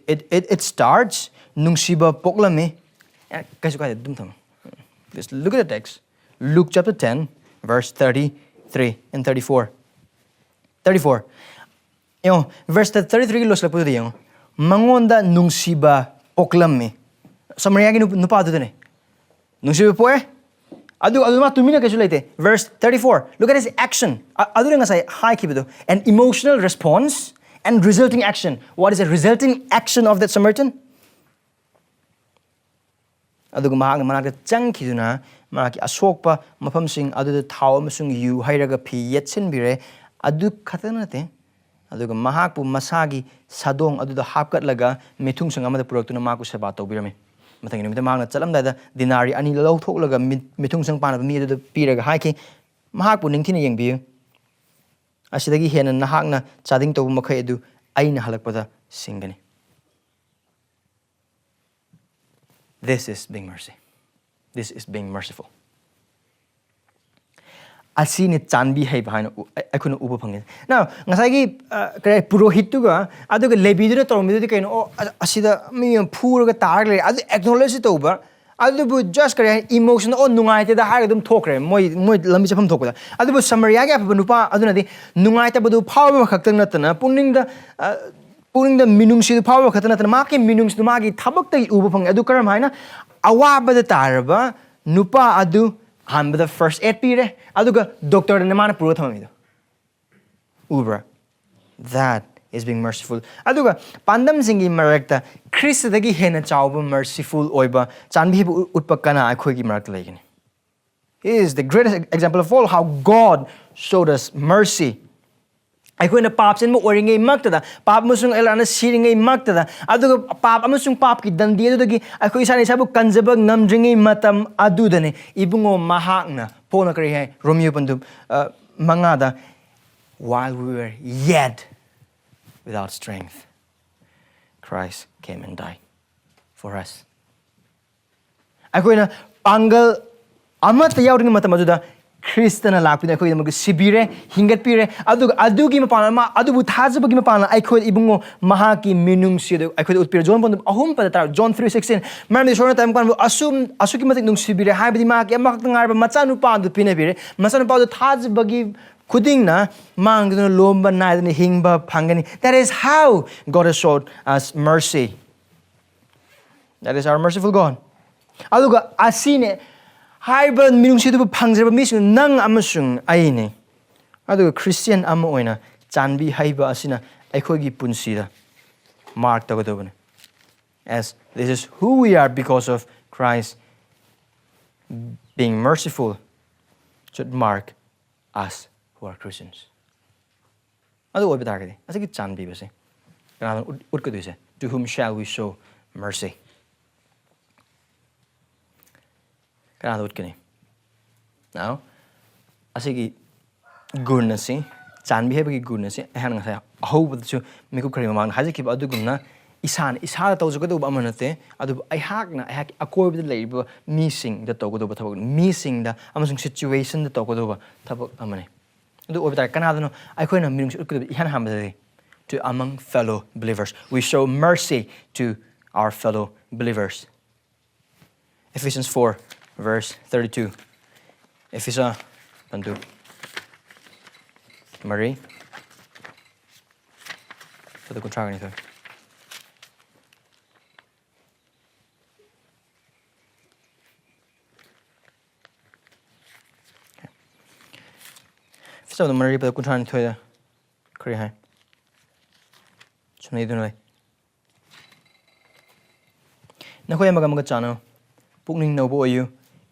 It, it, it starts, ꯅꯨꯡꯁꯤꯕ ꯄꯣꯛꯂꯝꯃꯤ꯫ ꯑꯦ, ꯀꯩꯁꯨ ꯀꯥꯏꯗꯦ, ꯑꯗꯨꯝ ꯊꯝꯃꯣ꯫ Just look at the text. Luke chapter ten, verse thirty-three and thirty-four. Thirty-four. ꯌꯦꯡꯉꯣ, verse thirty-three ꯒꯤ ꯂꯣꯏꯁꯤꯜꯂꯛꯄꯗꯨꯗ ꯌꯦꯡꯉꯣ꯫ "ꯃꯉꯣꯟꯗ ꯅꯨꯡꯁꯤꯕ ꯄꯣꯛꯂꯝꯃꯤ꯫" ꯁꯃꯔꯤꯌꯥꯒꯤ ꯅꯨꯞ-, ꯅꯨꯄꯥꯗꯨꯗꯅꯦ꯫ ꯅꯨꯡꯁꯤꯕ ꯄꯣꯛꯑꯦ꯫ ꯑꯗꯨ, ꯑꯗꯨ ꯃꯥ ꯇꯨꯃꯤꯟꯅ ꯀꯩꯁꯨ ꯂꯩꯇꯦ꯫ Verse thirty-four, look at his action. ꯑ-, ꯑꯗꯨꯅ ꯉꯁꯥꯏ ꯍꯥꯏꯈꯤꯕꯗꯣ, an emotional response and resulting action. What is the resulting action of that Samaritan? ꯑꯗꯨꯒ ꯃꯍꯥꯛꯅ ꯃꯅꯥꯛꯇ ꯆꯪꯈꯤꯗꯨꯅ ꯃꯍꯥꯛꯀꯤ ꯑꯁꯣꯛꯄ ꯃꯐꯝꯁꯤꯡ ꯑꯗꯨꯗ ꯊꯥꯎ ꯑꯃꯁꯨꯡ ꯌꯨ ꯍꯩꯔꯒ ꯐꯤ ꯌꯦꯠꯁꯤꯟꯕꯤꯔꯦ꯫ ꯑꯗꯨ ꯈꯛꯇ ꯅꯠꯇꯦ, ꯑꯗꯨꯒ ꯃꯍꯥꯛꯄꯨ ꯃꯁꯥꯒꯤ ꯁꯥꯗꯣꯡ ꯑꯗꯨꯗ ꯍꯥꯞꯀꯠꯂꯒ ꯃꯤꯊꯨꯡꯁꯪ ꯑꯃꯗ ꯄꯨꯔꯛꯇꯨꯅ ꯃꯍꯥꯛꯄꯨ ꯁꯦꯕꯥ ꯇꯧꯕꯤꯔꯝꯃꯤ꯫ ꯃꯊꯪꯒꯤ ꯅꯨꯃꯤꯠꯇ ꯃꯍꯥꯛꯅ ꯆꯠꯂꯝꯗꯥꯏꯗ ꯗꯤꯅꯥꯔꯤ ꯑꯅꯤ ꯂꯧꯊꯣꯛꯂꯒ ꯃꯤ-, ꯃꯤꯊꯨꯡꯁꯪ ꯄꯥꯟꯅꯕ ꯃꯤ ꯑꯗꯨꯗ ꯄꯤꯔꯒ ꯍꯥꯏꯈꯤ, "ꯃꯍꯥꯛꯄꯨ ꯅꯤꯡꯊꯤꯅ ꯌꯦꯡꯕꯤꯌꯨ꯫ ꯑꯁꯤꯗꯒꯤ ꯍꯦꯟꯅ ꯅꯍꯥꯛꯅ ꯆꯥꯗꯤꯡ ꯇꯧꯕ ꯃꯈꯩ ꯑꯗꯨ ꯑꯩꯅ ꯍꯜꯂꯛꯄꯗ ꯁꯤꯡꯒꯅꯤ꯫" This is being mercy. This is being merciful. ꯑꯁꯤꯅꯤ ꯆꯥꯟꯕꯤ ꯍꯩꯕ ꯍꯥꯏꯅ ꯑꯩꯈꯣꯏꯅ ꯎꯕ ꯐꯪꯉꯤ꯫ ꯅ ꯉꯁꯥꯏꯒꯤ ꯀꯔꯤ ꯄꯨꯔꯣꯍꯤꯠꯇꯨꯒ ꯑꯗꯨꯒ ꯂꯦꯕꯤꯗꯨꯅ ꯇꯧꯔꯝꯃꯤꯗꯨꯗꯤ ꯀꯩꯅꯣ? ꯑꯣ, ꯑꯁꯤꯗ ꯃꯤ ꯑꯃ ꯐꯨꯔꯒ ꯇꯥꯔꯒ ꯂꯩꯔꯦ, ꯑꯗꯨ ꯑꯦꯛꯅꯣꯂꯦꯖ ꯇꯧꯕ꯫ ꯑꯗꯨꯕꯨ ꯖꯁ ꯀꯔꯤ ꯍꯥꯏ, ꯏꯃꯣꯁꯟ, ꯑꯣ, ꯅꯨꯡꯉꯥꯏꯇꯦꯗ ꯍꯥꯏꯔꯒ ꯑꯗꯨꯝ ꯊꯣꯛꯈ꯭ꯔꯦ ꯃꯣꯏ ꯃꯣꯏ ꯂꯝꯕꯤ ꯆꯠꯐꯝ ꯊꯣꯛꯄꯗ꯫ ꯑꯗꯨꯕꯨ ꯁꯃꯔꯤꯌꯥꯒꯤ ꯑꯐꯕ ꯅꯨꯄꯥ ꯑꯗꯨꯅꯗꯤ ꯅꯨꯡꯉꯥꯏꯇꯕꯗꯨ ꯐꯥꯎꯕ ꯈꯛꯇꯪ ꯅꯠꯇꯅ ꯄꯨꯛꯅꯤꯡꯗ ꯄꯨꯛꯅꯤꯡꯗ ꯃꯤꯅꯨꯡꯁꯤꯗꯨ ꯐꯥꯎꯕ ꯈꯛꯇ ꯅꯠꯇꯅ ꯃꯍꯥꯛꯀꯤ ꯃꯤꯅꯨꯡꯁꯤꯗꯨ ꯃꯥꯒꯤ ꯊꯕꯛꯇꯒꯤ ꯎꯕ ꯐꯪꯉꯤ꯫ ꯑꯗꯨ ꯀꯔꯝ ꯍꯥꯏꯅ? ꯑꯋꯥꯕꯗ ꯇꯥꯔꯕ ꯅꯨꯄꯥ ꯑꯗꯨ ꯑꯍꯥꯟꯕꯗ ꯐꯥꯔꯁ ꯑꯦꯗ ꯄꯤꯔꯦ, ꯑꯗꯨꯒ ꯗꯣꯛꯇꯔꯗꯅ ꯃꯥꯅ ꯄꯨꯔꯒ ꯊꯝꯃꯝꯃꯤꯗꯣ ꯎꯕ꯭ꯔꯥ? That is being merciful. ꯑꯗꯨꯒ ꯄꯥꯟꯗꯝꯁꯤꯡꯒꯤ ꯃꯔꯛꯇ ꯈ꯭ꯔꯤꯁꯇꯗꯒꯤ ꯍꯦꯟꯅ ꯆꯥꯎꯕ ꯃꯔꯁꯤꯐꯨꯜ ꯑꯣꯏꯕ ꯆꯥꯟꯕꯤꯕ ꯎꯠꯄ ꯀꯅꯥ ꯑꯩꯈꯣꯏꯒꯤ ꯃꯔꯛꯇ ꯂꯩꯒꯅꯤ? He is the greatest example of all how God showed us mercy. ꯑꯩꯈꯣꯏꯅ ꯄꯥꯞ ꯆꯦꯟꯕ ꯑꯣꯏꯔꯤꯉꯩꯃꯛꯇꯗ, ꯄꯥꯞ ꯑꯃꯁꯨꯡ ꯑꯦꯂꯥꯅ ꯁꯤꯔꯤꯉꯩꯃꯛꯇꯗ, ꯑꯗꯨꯒ ꯄꯥꯞ ꯑꯃꯁꯨꯡ ꯄꯥꯞꯀꯤ ꯗꯟꯗꯤ ꯑꯗꯨꯗꯒꯤ ꯑꯩꯈꯣꯏ ꯏꯁꯥꯅ ꯏꯁꯥꯕꯨ ꯀꯟꯖꯕ ꯉꯝꯗ꯭ꯔꯤꯉꯩ ꯃꯇꯝ ꯑꯗꯨꯗꯅꯤ ꯏꯕꯨꯡꯉꯣ ꯃꯍꯥꯛꯅ ꯄꯣꯅ ꯀꯔꯤ ꯍꯥꯏ? ꯔꯣꯃꯤꯌꯣ ꯄꯟꯗꯨꯞ ꯃꯉꯥꯗ, "While we were yet without strength, Christ came and died for us." ꯑꯩꯈꯣꯏꯅ ꯄꯥꯡꯒꯜ ꯑꯃꯠꯇ ꯌꯥꯎꯗ꯭ꯔꯤꯉꯩ ꯃꯇꯝ ꯑꯗꯨꯗ ꯈ꯭ꯔꯤꯁꯇꯅ ꯂꯥꯛꯇꯨꯅ ꯑꯩꯈꯣꯏꯒꯤꯗꯃꯛꯇ ꯁꯤꯕꯤꯔꯦ, ꯍꯤꯡꯒꯠꯄꯤꯔꯦ꯫ ꯑꯗꯨꯒ ꯑꯗꯨꯒꯤ ꯃꯄꯥꯟꯅ ꯃꯥ, ꯑꯗꯨꯕꯨ ꯊꯥꯖꯕꯒꯤ ꯃꯄꯥꯟꯅ ꯑꯩꯈꯣꯏ ꯏꯕꯨꯡꯉꯣ ꯃꯍꯥꯛꯀꯤ ꯃꯤꯅꯨꯡꯁꯤ ꯑꯗꯨ ꯑꯩꯈꯣꯏꯗ ꯎꯠꯄꯤꯔꯦ꯫ ꯖꯣꯟ ꯄꯟꯗꯨꯞ ꯑꯍꯨꯝ ꯄꯗ ꯇꯔꯥ, John three sixteen, "ꯃꯔꯝꯗꯤ ꯏꯁꯣꯔꯅ ꯇꯥꯏꯕꯪ ꯄꯥꯟꯕꯕꯨ ꯑꯁꯨꯝ ꯑꯁꯨꯛꯀꯤ ꯃꯇꯤꯛ ꯅꯨꯡꯁꯤꯕꯤꯔꯦ, ꯍꯥꯏꯕꯗꯤ ꯃꯍꯥꯛꯀꯤ ꯑꯃꯈꯛꯇ ꯉꯥꯏꯔꯕ ꯃꯆꯥꯅꯨꯄꯥ ꯑꯗꯨ ꯄꯤꯅꯕꯤꯔꯦ, ꯃꯆꯥꯅꯨꯄꯥ ꯑꯗꯨ ꯊꯥꯖꯕꯒꯤ ꯈꯨꯗꯤꯡꯅ ꯃꯥꯡꯗꯨꯅ ꯂꯣꯝꯕ ꯅꯥꯏꯗꯅ ꯍꯤꯡꯕ ꯐꯪꯒꯅꯤ." That is how God has showed us mercy. That is our merciful God. ꯑꯗꯨꯒ ꯑꯁꯤꯅꯦ ꯍꯥꯏꯔꯤꯕ ꯃꯤꯅꯨꯡꯁꯤꯗꯨꯕꯨ ꯐꯪꯖꯔꯕ ꯃꯤꯁꯤꯡ ꯅꯪ ꯑꯃꯁꯨꯡ ꯑꯩꯅꯤ꯫ ꯑꯗꯨꯒ ꯈ꯭ꯔꯤꯁꯇꯤꯌꯟ ꯑꯃ ꯑꯣꯏꯅ ꯆꯥꯟꯕꯤ ꯍꯩꯕ ꯑꯁꯤꯅ ꯑꯩꯈꯣꯏꯒꯤ ꯄꯨꯟꯁꯤꯗ mark ꯇꯧꯒꯗꯧꯕꯅꯤ꯫ As this is who we are because of Christ being merciful should mark us who are Christians. ꯑꯗꯨ ꯑꯣꯏꯕ ꯇꯥꯔꯒꯗꯤ ꯑꯁꯤꯒꯤ ꯆꯥꯟꯕꯤꯕꯁꯦ ꯀꯅꯥꯗ ꯎꯠ-, ꯎꯠꯀꯗꯣꯏꯁꯦ? To whom shall we show mercy? ꯀꯅꯥꯗ ꯎꯠꯀꯅꯤ? Now, ꯑꯁꯤꯒꯤ ꯒꯨꯟ ꯑꯁꯤ, ꯆꯥꯟꯕꯤ ꯍꯥꯏꯕꯒꯤ ꯒꯨꯟ ꯑꯁꯤ ꯑꯩꯍꯥꯛꯅ ꯉꯁꯥꯏ ꯑꯍꯧꯕꯗꯁꯨ ꯃꯤꯀꯨꯞ ꯈꯔꯒꯤ ꯃꯃꯥꯡꯗ ꯍꯥꯏꯖꯈꯤꯕ ꯑꯗꯨꯒꯨꯝꯅ ꯏꯁꯥꯅ ꯏꯁꯥꯗ ꯇꯧꯖꯒꯗꯧꯕ ꯑꯃ ꯅꯠꯇꯦ, ꯑꯗꯨꯕꯨ ꯑꯩꯍꯥꯛꯅ ꯑꯩꯍꯥꯛꯀꯤ ꯑꯀꯣꯏꯕꯗ ꯂꯩꯔꯤꯕ ꯃꯤꯁꯤꯡꯗ ꯇꯧꯒꯗꯧꯕ ꯊꯕꯛ, ꯃꯤꯁꯤꯡꯗ ꯑꯃꯁꯨꯡ situationꯗ ꯇꯧꯒꯗꯧꯕ ꯊꯕꯛ ꯑꯃꯅꯤ꯫ ꯑꯗꯨ ꯑꯣꯏꯕ ꯇꯥꯔꯦ, ꯀꯅꯥꯗꯅꯣ ꯑꯩꯈꯣꯏꯅ ꯃꯤꯅꯨꯡꯁꯤ ꯎꯠꯀꯗꯕ? ꯏꯍꯥꯟ ꯍꯥꯟꯕꯗꯗꯤ, to among fellow believers, we show mercy to our fellow believers. Ephesians four, verse thirty-two. ꯑꯦꯐꯤꯁꯥ ꯇꯟꯗꯨ ꯃꯔꯤ, ꯆꯗ ꯀꯨꯟꯊ꯭ꯔꯥꯒ ꯅꯤꯊꯣꯏ꯫ ꯐꯤꯁꯥꯕꯗ ꯃꯔꯤ ꯄꯗ ꯀꯨꯟꯊ꯭ꯔꯥ ꯅꯤꯊꯣꯏꯗ ꯀꯔꯤ ꯍꯥꯏ? ꯁꯨꯝꯅꯩꯗꯨꯅ ꯂꯩ꯫ ꯅꯈꯣꯏ ꯑꯃꯒ ꯑꯃꯒ ꯆꯥꯟꯅꯧ, ꯄꯨꯛꯅꯤꯡ ꯅꯧꯕ ꯑꯣꯏꯌꯨ꯫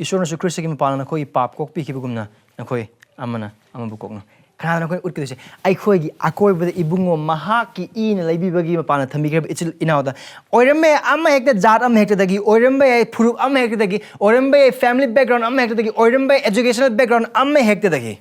ꯏꯁꯣꯔꯅꯁꯨ ꯈ꯭ꯔꯤꯁꯇꯒꯤ ꯃꯄꯥꯟꯅ ꯅꯈꯣꯏꯒꯤ ꯄꯥꯞ ꯀꯣꯛꯄꯤꯈꯤꯕꯒꯨꯝꯅ ꯅꯈꯣꯏ ꯑꯃꯅ ꯑꯃꯕꯨ ꯀꯣꯛꯅꯧ꯫ ꯀꯅꯥꯗꯅꯣ ꯑꯩꯈꯣꯏꯅ ꯎꯠꯀꯗꯣꯏꯁꯦ? ꯑꯩꯈꯣꯏꯒꯤ ꯑꯀꯣꯏꯕꯗ ꯏꯕꯨꯡꯉꯣ ꯃꯍꯥꯛꯀꯤ ꯏꯅ ꯂꯩꯕꯤꯕꯒꯤ ꯃꯄꯥꯟꯅ ꯊꯝꯕꯤꯈ꯭ꯔꯕ ꯏꯆꯤꯜ ꯏꯅꯥꯎꯗ꯫ ꯑꯣꯏꯔꯝꯕ ꯌꯥꯏ ꯑꯃ ꯍꯦꯛꯇ ꯖꯥꯠ ꯑꯃ ꯍꯦꯛꯇꯗꯒꯤ, ꯑꯣꯏꯔꯝꯕ ꯌꯥꯏ ꯐꯨꯔꯨꯞ ꯑꯃ ꯍꯦꯛꯇꯗꯒꯤ, ꯑꯣꯏꯔꯝꯕ ꯌꯥꯏ family background ꯑꯃ ꯍꯦꯛꯇꯗꯒꯤ, ꯑꯣꯏꯔꯝꯕ ꯌꯥꯏ educational background ꯑꯃ ꯍꯦꯛꯇꯗꯒꯤ꯫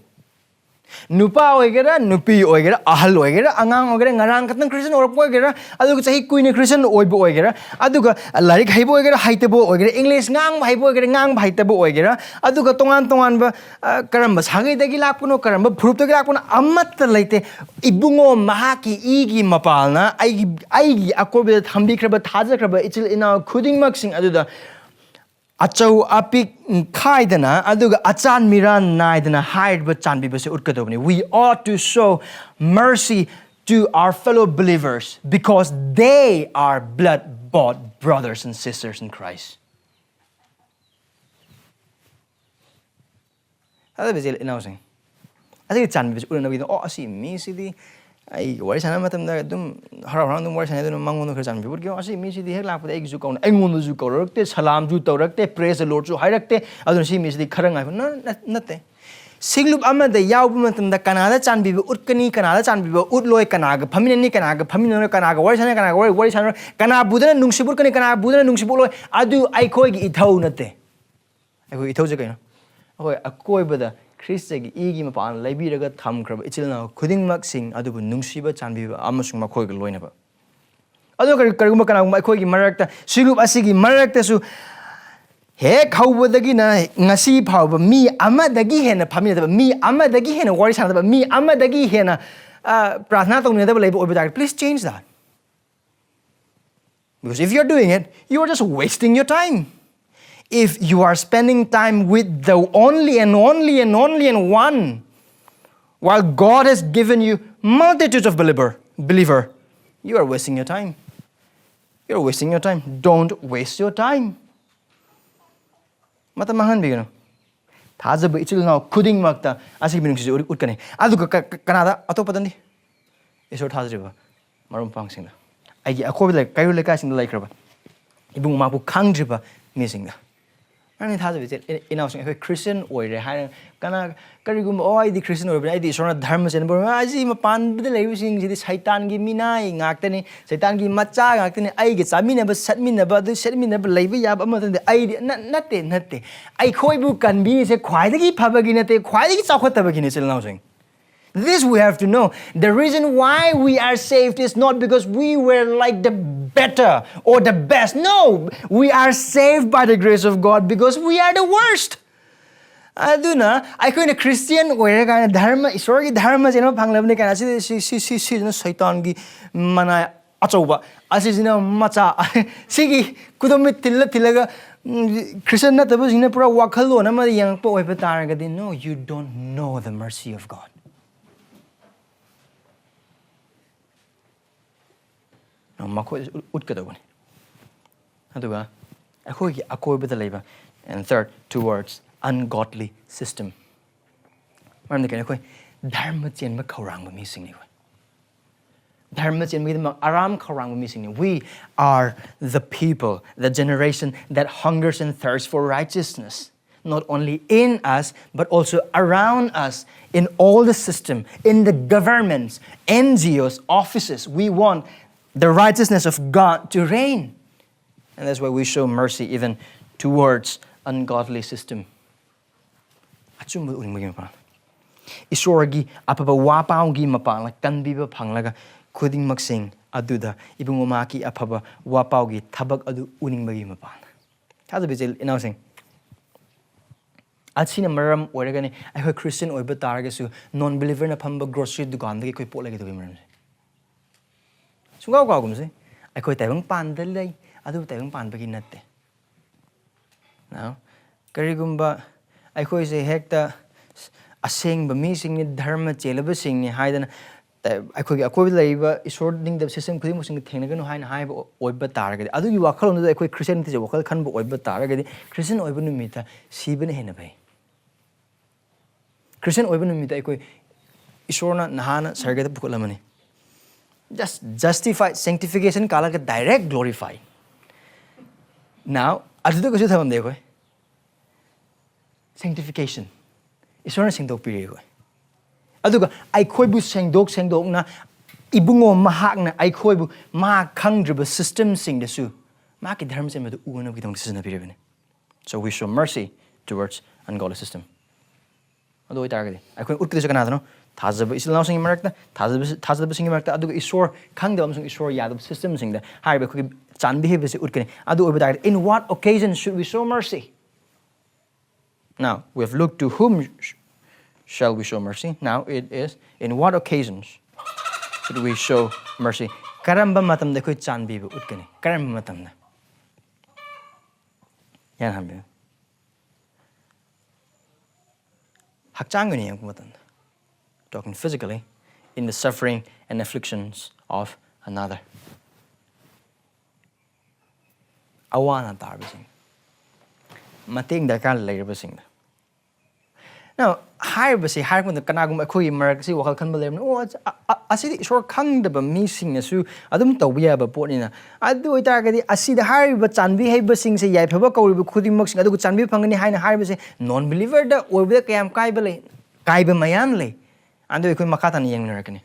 ꯅꯨꯄꯥ ꯑꯣꯏꯒꯦꯔꯥ, ꯅꯨꯄꯤ ꯑꯣꯏꯒꯦꯔꯥ, ꯑꯍꯜ ꯑꯣꯏꯒꯦꯔꯥ, ꯑꯉꯥꯡ ꯑꯣꯏꯒꯦꯔꯥ, ꯉꯔꯥꯡ ꯈꯛꯇꯪ Christian ꯑꯣꯏꯔꯛꯄ ꯑꯣꯏꯒꯦꯔꯥ, ꯑꯗꯨꯒ ꯆꯍꯤ ꯀꯨꯏꯅ Christian ꯑꯣꯏꯕ ꯑꯣꯏꯒꯦꯔꯥ, ꯑꯗꯨꯒ ꯂꯥꯏꯔꯤꯛ ꯍꯩꯕ ꯑꯣꯏꯒꯦꯔꯥ, ꯍꯩꯇꯕ ꯑꯣꯏꯒꯦꯔꯥ, English ꯉꯥꯡꯕ ꯍꯩꯕ ꯑꯣꯏꯒꯦꯔꯥ, ꯉꯥꯡꯕ ꯍꯩꯇꯕ ꯑꯣꯏꯒꯦꯔꯥ, ꯑꯗꯨꯒ ꯇꯣꯉꯥꯟ ꯇꯣꯉꯥꯟꯕ, ꯑ, ꯀꯔꯝꯕ ꯁꯥꯒꯩꯗꯒꯤ ꯂꯥꯛꯄꯅꯣ, ꯀꯔꯝꯕ ꯐꯨꯔꯨꯞꯇꯒꯤ ꯂꯥꯛꯄꯅꯣ, ꯑꯃꯠꯇ ꯂꯩꯇꯦ꯫ ꯏꯕꯨꯡꯉꯣ ꯃꯍꯥꯛꯀꯤ ꯏꯒꯤ ꯃꯄꯥꯜꯅ ꯑꯩꯒꯤ, ꯑꯩꯒꯤ ꯑꯀꯣꯏꯕꯗ ꯊꯝꯕꯤꯈ꯭ꯔꯕ, ꯊꯥꯖꯈ꯭ꯔꯕ ꯏꯆꯤꯜ ꯏꯅꯥꯎ ꯈꯨꯗꯤꯡꯃꯛꯁꯤꯡ ꯑꯗꯨꯗ ꯑꯆꯧ ꯑꯄꯤꯛ ꯈꯥꯏꯗꯅ, ꯑꯗꯨꯒ ꯑꯆꯥꯟ ꯃꯤꯔꯥꯟ ꯅꯥꯏꯗꯅ ꯍꯥꯏꯔꯤꯕ ꯆꯥꯟꯕꯤꯕꯁꯦ ꯎꯠꯀꯗꯧꯕꯅꯤ꯫ We ought to show mercy to our fellow believers because they are blood bought brothers and sisters in Christ. ꯑꯗꯨꯕꯨ ꯏꯆꯤꯜ ꯏꯅꯥꯎꯁꯤꯡ, ꯑꯁꯤꯒꯤ ꯆꯥꯟꯕꯤꯕꯁꯤ ꯎꯠꯅꯕꯒꯤꯗꯃꯛ, "ꯑꯣ, ꯑꯁꯤ ꯃꯤꯁꯤꯗꯤ ꯑꯩꯒ ꯋꯥꯔꯤ ꯁꯥꯟꯅꯕ ꯃꯇꯝꯗ ꯑꯗꯨꯝ ꯍꯔꯥꯎ ꯍꯔꯥꯎ ꯑꯗꯨꯝ ꯋꯥꯔꯤ ꯁꯥꯟꯅꯩ, ꯑꯗꯨꯅ ꯃꯉꯣꯟꯗ ꯈꯔ ꯆꯥꯟꯕꯤꯕ ꯎꯠꯀꯦ꯫ ꯑꯁꯤ ꯃꯤꯁꯤꯗꯤ ꯍꯦꯛ ꯂꯥꯛꯄꯗ ꯑꯩꯒꯤꯁꯨ ꯀꯧꯅ, ꯑꯩꯉꯣꯟꯗꯁꯨ ꯀꯧꯔꯛꯇꯦ, ꯁꯂꯥꯝꯁꯨ ꯇꯧꯔꯛꯇꯦ, praise the Lordꯁꯨ ꯍꯥꯏꯔꯛꯇꯦ, ꯑꯗꯨꯅ ꯁꯤ ꯃꯤꯁꯤꯗꯤ ꯈꯔ ꯉꯥꯏꯈꯣ"꯫ ꯅ-, ꯅ-, ꯅꯠꯇꯦ꯫ ꯁꯤꯡꯂꯨꯞ ꯑꯃꯗ ꯌꯥꯎꯕ ꯃꯇꯝꯗ ꯀꯅꯥꯗ ꯆꯥꯟꯕꯤꯕ ꯎꯠꯀꯅꯤ, ꯀꯅꯥꯗ ꯆꯥꯟꯕꯤꯕ ꯎꯠꯂꯣꯏ, ꯀꯅꯥꯒ ꯐꯝꯃꯤꯟꯅꯅꯤ, ꯀꯅꯥꯒ ꯐꯝꯃꯤꯟꯅꯔꯣꯏ, ꯀꯅꯥꯒ ꯋꯥꯔꯤ ꯁꯥꯟꯅꯅꯤ, ꯀꯅꯥꯒ ꯋꯥꯔꯤ, ꯋꯥꯔꯤ ꯁꯥꯟꯅꯔꯣꯏ, ꯀꯅꯥꯕꯨꯗꯅ ꯅꯨꯡꯁꯤꯕ ꯎꯠꯀꯅꯤ, ꯀꯅꯥꯕꯨꯗꯅ ꯅꯨꯡꯁꯤꯕ ꯎꯠꯂꯣꯏ, ꯑꯗꯨ ꯑꯩꯈꯣꯏꯒꯤ ꯏꯊꯧ ꯅꯠꯇꯦ꯫ ꯑꯩꯈꯣꯏ ꯏꯊꯧꯁꯦ ꯀꯩꯅꯣ? ꯑꯩꯈꯣꯏ ꯑꯀꯣꯏꯕꯗ ꯈ꯭ꯔꯤꯁꯇꯒꯤ ꯏꯒꯤ ꯃꯄꯥꯟ ꯂꯩꯕꯤꯔꯒ ꯊꯝꯈ꯭ꯔꯕ ꯏꯆꯤꯜ ꯏꯅꯥꯎ ꯈꯨꯗꯤꯡꯃꯛꯁꯤꯡ ꯑꯗꯨꯕꯨ ꯅꯨꯡꯁꯤꯕ, ꯆꯥꯟꯕꯤꯕ ꯑꯃꯁꯨꯡ ꯃꯈꯣꯏꯒ ꯂꯣꯏꯅꯕ꯫ ꯑꯗꯣ ꯀꯔꯤ-, ꯀꯔꯤꯒꯨꯝꯕ ꯀꯅꯥꯒꯨꯝꯕ ꯑꯩꯈꯣꯏꯒꯤ ꯃꯔꯛꯇ, ꯁꯤꯂꯨꯞ ꯑꯁꯤꯒꯤ ꯃꯔꯛꯇꯁꯨ ꯍꯦꯛ ꯍꯧꯕꯗꯒꯤꯅ ꯉꯁꯤ ꯐꯥꯎꯕ ꯃꯤ ꯑꯃꯗꯒꯤ ꯍꯦꯟꯅ ꯐꯝꯃꯤꯟꯅꯗꯕ, ꯃꯤ ꯑꯃꯗꯒꯤ ꯍꯦꯟꯅ ꯋꯥꯔꯤ ꯁꯥꯟꯅꯗꯕ, ꯃꯤ ꯑꯃꯗꯒꯤ ꯍꯦꯟꯅ, ꯑ, ꯄ꯭ꯔꯥꯊꯅꯥ ꯇꯧꯃꯤꯟꯅꯗꯕ ꯂꯩꯕ ꯑꯣꯏꯕ ꯇꯥꯔꯒꯗꯤ, please change that. Because if you're doing it, you are just wasting your time. If you are spending time with the only and only and only and one, while God has given you multitudes of believer, believer, you are wasting your time. You're wasting your time. Don't waste your time. ꯃꯇꯝ ꯃꯥꯡꯍꯟꯕꯤꯒꯅꯨ꯫ ꯊꯥꯖꯕ ꯏꯆꯤꯜ ꯏꯅꯥꯎ ꯈꯨꯗꯤꯡꯃꯛꯇ ꯑꯁꯤꯒꯤ ꯃꯤꯅꯨꯡꯁꯤꯁꯨ ꯎꯠ-, ꯎꯠꯀꯅꯤ꯫ ꯑꯗꯨꯒ ꯀ-, ꯀ-, ꯀꯅꯥꯗ? ꯑꯇꯣꯞꯄꯗꯅꯤ꯫ ꯏꯁꯣꯔ ꯊꯥꯖꯔꯤꯕ ꯃꯔꯨꯞ ꯃꯄꯥꯡꯁꯤꯡꯗ, ꯑꯩꯒꯤ ꯑꯀꯣꯏꯕꯗ ꯂꯩ-, ꯀꯩꯔꯣꯜ ꯂꯩꯀꯥꯏꯁꯤꯡꯗ ꯂꯩꯈ꯭ꯔꯕ ꯏꯕꯨꯡ ꯃꯥꯕꯨ ꯈꯪꯗ꯭ꯔꯤꯕ ꯃꯤꯁꯤꯡꯗ ꯅꯪꯗꯤ ꯊꯥꯖꯕ ꯏꯆꯤꯜ ꯏ-, ꯏꯅꯥꯎꯁꯤꯡ, ꯑꯩꯈꯣꯏ ꯈ꯭ꯔꯤꯁꯇꯤꯌꯟ ꯑꯣꯏꯔꯦ ꯍꯥꯏꯔꯒ ꯀꯅꯥ, ꯀꯔꯤꯒꯨꯝꯕ, "ꯑꯣ, ꯑꯩꯗꯤ ꯈ꯭ꯔꯤꯁꯇꯤꯌꯟ ꯑꯣꯏꯕꯅꯤ, ꯑꯩꯗꯤ ꯏꯁꯣꯔꯅ ꯙꯔꯃ ꯆꯦꯟꯕ ꯑꯣꯏꯕꯅꯤ, ꯑꯩꯁꯤ ꯃꯄꯥꯟꯗ ꯂꯩꯔꯤꯕꯁꯤꯡꯁꯤꯗꯤ ꯁꯩꯇꯥꯟꯒꯤ ꯃꯤꯅꯥꯏ ꯉꯥꯛꯇꯅꯤ, ꯁꯩꯇꯥꯟꯒꯤ ꯃꯆꯥ ꯉꯥꯛꯇꯅꯤ, ꯑꯩꯒ ꯆꯥꯃꯤꯟꯅꯕ, ꯁꯠꯃꯤꯟꯅꯕ, ꯑꯗꯨ ꯁꯦꯠꯃꯤꯟꯅꯕ, ꯂꯩꯕ ꯌꯥꯕ ꯑꯃꯠꯇ ꯅꯠꯇꯦ, ꯑꯩꯗꯤ", ꯅ-, ꯅꯠꯇꯦ, ꯅꯠꯇꯦ꯫ ꯑꯩꯈꯣꯏꯕꯨ ꯀꯟꯕꯤꯔꯤꯁꯦ ꯈ꯭ꯋꯥꯏꯗꯒꯤ ꯐꯕꯒꯤ ꯅꯠꯇꯦ, ꯈ꯭ꯋꯥꯏꯗꯒꯤ ꯆꯥꯎꯈꯠꯇꯕꯒꯤꯅꯤ, ꯏꯆꯤꯜ ꯏꯅꯥꯎꯁꯤꯡ꯫ This we have to know. The reason why we are saved is not because we were, like, the better or the best. No, we are saved by the grace of God because we are the worst. ꯑꯗꯨꯅ ꯑꯩꯈꯣꯏꯅ Christian ꯑꯣꯏꯔꯀꯥꯟꯗ ꯙꯔꯃ, ꯏꯁꯣꯔꯒꯤ ꯙꯔꯃ ꯆꯦꯟꯕ ꯐꯪꯂꯕꯅꯤ ꯀꯥꯏꯅ ꯁꯤ, ꯁꯤ, ꯁꯤ, ꯁꯤ, ꯁꯤꯁꯤꯅ ꯁꯩꯇꯥꯟꯒꯤ ꯃꯅꯥꯏ ꯑꯆꯧꯕ, ꯑꯁꯤꯁꯤꯅ ꯃꯆꯥ꯫ ꯁꯤꯒꯤ ꯈꯨꯗꯣꯝꯕꯤ ꯊꯤꯜꯂ ꯊꯤꯜꯂꯒ, ꯎꯝ, ꯈ꯭ꯔꯤꯁꯇꯤꯌꯟ ꯅꯠꯇꯕꯁꯤꯡꯅ ꯄꯨꯔꯥ ꯋꯥꯈꯜꯂꯣꯟ ꯑꯃꯗ ꯌꯦꯡꯉꯛꯄ ꯑꯣꯏꯕ ꯇꯥꯔꯒꯗꯤ, no, you don't know the mercy of God. ꯃꯈꯣꯏꯗꯁꯨ ꯎꯠ-, ꯎꯠꯀꯗꯧꯕꯅꯤ꯫ ꯑꯗꯨꯒ ꯑꯩꯈꯣꯏꯒꯤ ꯑꯀꯣꯏꯕꯗ ꯂꯩꯕ, and third, towards ungodly system. ꯃꯔꯝꯗꯤ ꯀꯩꯅꯣ? ꯑꯩꯈꯣꯏ ꯙꯔꯃ ꯆꯦꯟꯕ ꯈꯧꯔꯥꯡꯕ ꯃꯤꯁꯤꯡꯅꯤ ꯑꯩꯈꯣꯏ꯫ ꯙꯔꯃ ꯆꯦꯟꯕꯒꯤꯗꯃꯛ ꯑꯔꯥꯝ ꯈꯧꯔꯥꯡꯕ ꯃꯤꯁꯤꯡꯅꯤ꯫ We are the people, the generation that hungers and thirsts for righteousness, not only in us, but also around us, in all the system, in the governments, N G Os, offices. We want the righteousness of God to reign. And that's why we show mercy even towards ungodly system. ꯑꯆꯨꯝꯕ ꯎꯅꯤꯡꯕꯒꯤ ꯃꯄꯥꯡ꯫ ꯏꯁꯣꯔꯒꯤ ꯑꯐꯕ ꯋꯥꯄꯥꯎꯒꯤ ꯃꯄꯥꯡꯅ ꯀꯟꯕꯤꯕ ꯐꯪꯂꯒ ꯈꯨꯗꯤꯡꯃꯛꯁꯤꯡ ꯑꯗꯨꯗ ꯏꯕꯨꯡꯉꯣ ꯃꯍꯥꯛꯀꯤ ꯑꯐꯕ ꯋꯥꯄꯥꯎꯒꯤ ꯊꯕꯛ ꯑꯗꯨ ꯎꯅꯤꯡꯕꯒꯤ ꯃꯄꯥꯟ꯫ ꯊꯥꯖꯕ ꯏꯆꯤꯜ ꯏꯅꯥꯎꯁꯤꯡ, ꯑꯁꯤꯅ ꯃꯔꯝ ꯑꯣꯏꯔꯒꯅꯤ ꯑꯩꯈꯣꯏ ꯈ꯭ꯔꯤꯁꯇꯤꯌꯟ ꯑꯣꯏꯕ ꯇꯥꯔꯒꯁꯨ ꯅꯣꯟ ꯕꯤꯂꯤꯚꯔꯅ ꯐꯝꯕ ꯒ꯭ꯔꯣꯁꯔꯤ ꯗꯨꯀꯥꯟꯗꯒꯤ ꯑꯩꯈꯣꯏ ꯄꯣꯠ ꯂꯩꯒꯗꯕꯒꯤ ꯃꯔꯝꯁꯦ꯫ ꯁꯨꯡꯀꯥꯎ ꯀꯥꯎꯒꯨꯝꯁꯦ, ꯑꯩꯈꯣꯏ ꯇꯥꯏꯕꯪꯄꯥꯟꯗ ꯂꯩ, ꯑꯗꯨꯕꯨ ꯇꯥꯏꯕꯪꯄꯥꯟꯕꯒꯤ ꯅꯠꯇꯦ꯫ Now, ꯀꯔꯤꯒꯨꯝꯕ ꯑꯩꯈꯣꯏꯁꯦ ꯍꯦꯛꯇ ꯑꯁꯦꯡꯕ ꯃꯤꯁꯤꯡꯅꯤ, ꯙꯔꯃ ꯆꯦꯜꯂꯕꯁꯤꯡꯅꯤ ꯍꯥꯏꯗꯅ ꯇ-, ꯑꯩꯈꯣꯏꯒꯤ ꯑꯀꯣꯏꯕꯗ ꯂꯩꯔꯤꯕ ꯏꯁꯣꯔ ꯅꯤꯡꯗꯕ system ꯈꯨꯗꯤꯡꯃꯛꯁꯤꯡꯒ ꯊꯦꯡꯅꯒꯅꯨ ꯍꯥꯏꯅ ꯍꯥꯏꯕ ꯑꯣꯏꯕ ꯇꯥꯔꯒꯗꯤ, ꯑꯗꯨꯒꯤ ꯋꯥꯈꯜꯂꯣꯟꯗꯨꯗ ꯑꯩꯈꯣꯏ Christianity ꯁꯦ ꯋꯥꯈꯜ ꯈꯟꯕ ꯑꯣꯏꯕ ꯇꯥꯔꯒꯗꯤ, ꯈ꯭ꯔꯤꯁꯇꯤꯌꯟ ꯑꯣꯏꯕ ꯅꯨꯃꯤꯠꯇ ꯁꯤꯕꯅ ꯍꯦꯟꯅ ꯐꯩ꯫ ꯈ꯭ꯔꯤꯁꯇꯤꯌꯟ ꯑꯣꯏꯕ ꯅꯨꯃꯤꯠꯇ ꯑꯩꯈꯣꯏ ꯏꯁꯣꯔꯅ ꯅꯍꯥꯟꯅ ꯁꯔꯒꯗ ꯄꯨꯈꯠꯂꯝꯃꯅꯤ꯫ Just justified, sanctification ꯀꯥꯜꯂꯒ direct glorified꯫ Now, ꯑꯗꯨꯗ ꯀꯩꯁꯨ ꯊꯝꯃꯝꯗꯦ ꯑꯩꯈꯣꯏ꯫ Sanctification, ꯏꯁꯣꯔꯅ ꯁꯦꯡꯗꯣꯛꯄꯤꯔꯦ ꯑꯩꯈꯣꯏ꯫ ꯑꯗꯨꯒ ꯑꯩꯈꯣꯏꯕꯨ ꯁꯦꯡꯗꯣꯛ ꯁꯦꯡꯗꯣꯛꯅ ꯏꯕꯨꯡꯉꯣ ꯃꯍꯥꯛꯅ ꯑꯩꯈꯣꯏꯕꯨ ꯃꯥ ꯈꯪꯗ꯭ꯔꯤꯕ system ꯁꯤꯡꯗꯁꯨ ꯃꯍꯥꯛꯀꯤ ꯙꯔꯃ ꯆꯦꯟꯕꯗꯨ ꯎꯅꯕꯒꯤꯗꯃꯛꯇ ꯁꯤꯖꯤꯟꯅꯕꯤꯔꯕꯅꯤ꯫ So we show mercy towards ungodly system꯫ ꯑꯗꯨ ꯑꯣꯏꯇꯥꯔꯒꯗꯤ ꯑꯩꯈꯣꯏꯅ ꯎꯠꯀꯗꯣꯏꯁꯦ ꯀꯅꯥꯗꯅꯣ? ꯊꯥꯖꯕ ꯏꯆꯤꯜ ꯏꯅꯥꯎꯁꯤꯡꯒꯤ ꯃꯔꯛꯇ, ꯊꯥꯖꯕ, ꯊꯥꯖꯗꯕꯁꯤꯡꯒꯤ ꯃꯔꯛꯇ, ꯑꯗꯨꯒ ꯏꯁꯣꯔ ꯈꯪꯗꯕ ꯑꯃꯁꯨꯡ ꯏꯁꯣꯔ ꯌꯥꯗꯕ system ꯁꯤꯡꯗ ꯍꯥꯏꯔꯤꯕ ꯑꯩꯈꯣꯏꯒꯤ ꯆꯥꯟꯕꯤ ꯍꯩꯕꯁꯤ ꯎꯠꯀꯅꯤ꯫ ꯑꯗꯨ ꯑꯣꯏꯕ ꯇꯥꯔꯒꯗꯤ, in what occasion should we show mercy? Now, we have looked to whom sh-, shall we show mercy? Now it is, in what occasions should we show mercy? ꯀꯔꯝꯕ ꯃꯇꯝꯗ ꯑꯩꯈꯣꯏ ꯆꯥꯟꯕꯤꯕ ꯎꯠꯀꯅꯤ? ꯀꯔꯝꯕ ꯃꯇꯝꯗ? ꯌꯥꯅ ꯍꯥꯏꯕꯤꯌꯨ꯫ ꯍꯛꯆꯥꯡꯒꯤ ꯑꯣꯏꯅ ꯌꯦꯡꯉꯛꯄ ꯃꯇꯝꯗ, talking physically, in the suffering and afflictions of another꯫ ꯑꯋꯥ ꯑꯅꯥ ꯇꯥꯔꯕꯁꯤꯡ, ꯃꯇꯦꯡ ꯗꯔꯀꯥꯔ ꯂꯩꯔꯕꯁꯤꯡꯗ꯫ Now, ꯍꯥꯏꯔꯤꯕꯁꯤ ꯍꯥꯏꯔꯛꯄ ꯃꯇꯝꯗ ꯀꯅꯥꯒꯨꯝꯕ ꯑꯩꯈꯣꯏꯒꯤ ꯃꯔꯛꯁꯤ ꯋꯥꯈꯜ ꯈꯟꯕ ꯂꯩꯔꯝꯅꯤ, "ꯑꯣ, ꯑꯁ-, ꯑ-, ꯑ-, ꯑꯁꯤꯗꯤ ꯏꯁꯣꯔ ꯈꯪꯗꯕ ꯃꯤꯁꯤꯡꯅꯁꯨ ꯑꯗꯨꯝ ꯇꯧꯕ ꯌꯥꯕ ꯄꯣꯠꯅꯤꯅ"꯫ ꯑꯗꯨ ꯑꯣꯏꯇꯥꯔꯒꯗꯤ ꯑꯁꯤꯗ ꯍꯥꯏꯔꯤꯕ ꯆꯥꯟꯕꯤ ꯍꯩꯕꯁꯤꯡꯁꯦ, ꯌꯥꯏꯐꯕ ꯀꯧꯔꯤꯕ ꯈꯨꯗꯤꯡꯃꯛꯁꯤꯡ ꯑꯗꯨꯒ ꯆꯥꯟꯕꯤꯕ ꯐꯪꯒꯅꯤ ꯍꯥꯏꯅ ꯍꯥꯏꯔꯤꯕꯁꯦ ꯅꯣꯟ ꯕꯤꯂꯤꯚꯔꯗ ꯑꯣꯏꯕꯗ ꯀꯌꯥꯝ ꯀꯥꯏꯕ ꯂꯩ? ꯀꯥꯏꯕ ꯃꯌꯥꯝ ꯂꯩ꯫ ꯑꯗꯨ ꯑꯩꯈꯣꯏ ꯃꯈꯥ ꯇꯥꯅ ꯌꯦꯡꯃꯤꯟꯅꯔꯛꯀꯅꯤ꯫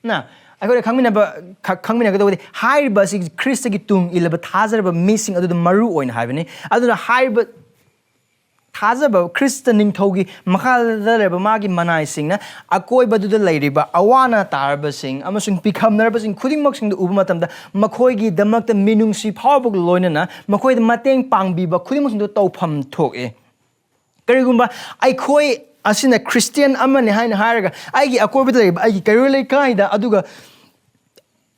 ꯅ, ꯑꯩꯈꯣꯏꯅ ꯈꯪꯃꯤꯟꯅꯕ, ꯈ-, ꯈꯪꯃꯤꯟꯅꯒꯗꯧꯕꯗꯤ ꯍꯥꯏꯔꯤꯕ ꯑꯁꯤ ꯈ꯭ꯔꯤꯁꯇꯒꯤ ꯇꯨꯡ ꯏꯜꯂꯕ ꯊꯥꯖꯔꯕ ꯃꯤꯁꯤꯡ ꯑꯗꯨꯗ ꯃꯔꯨ ꯑꯣꯏꯅ ꯍꯥꯏꯕꯅꯤ꯫ ꯑꯗꯨꯅ ꯍꯥꯏꯔꯤꯕ ꯊꯥꯖꯕ ꯈ꯭ꯔꯤꯁꯇ ꯅꯤꯡꯊꯧꯒꯤ ꯃꯈꯥꯗ ꯂꯩꯔꯕ ꯃꯥꯒꯤ ꯃꯅꯥꯏꯁꯤꯡꯅ ꯑꯀꯣꯏꯕꯗꯨꯗ ꯂꯩꯔꯤꯕ ꯑꯋꯥ ꯑꯅꯥ ꯇꯥꯔꯕꯁꯤꯡ ꯑꯃꯁꯨꯡ ꯄꯤꯈꯝꯅꯔꯕꯁꯤꯡ ꯈꯨꯗꯤꯡꯃꯛꯁꯤꯡꯗꯨ ꯎꯕ ꯃꯇꯝꯗ, ꯃꯈꯣꯏꯒꯤꯗꯃꯛꯇ ꯃꯤꯅꯨꯡꯁꯤ ꯐꯥꯎꯕꯒ ꯂꯣꯏꯅꯅ ꯃꯈꯣꯏꯗ ꯃꯇꯦꯡ ꯄꯥꯡꯕꯤꯕ ꯈꯨꯗꯤꯡꯃꯛꯁꯤꯡꯗꯨ ꯇꯧꯐꯝ ꯊꯣꯛꯏ꯫ ꯀꯔꯤꯒꯨꯝꯕ ꯑꯩꯈꯣꯏ ꯑꯁꯤꯅ ꯈ꯭ꯔꯤꯁꯇꯤꯌꯥꯟ ꯑꯃꯅꯤ ꯍꯥꯏꯅ ꯍꯥꯏꯔꯒ, ꯑꯩꯒꯤ ꯑꯀꯣꯏꯕꯗ ꯂꯩꯕ ꯑꯩꯒꯤ ꯀꯩꯔꯣꯜ ꯂꯩꯀꯥꯏꯗ, ꯑꯗꯨꯒ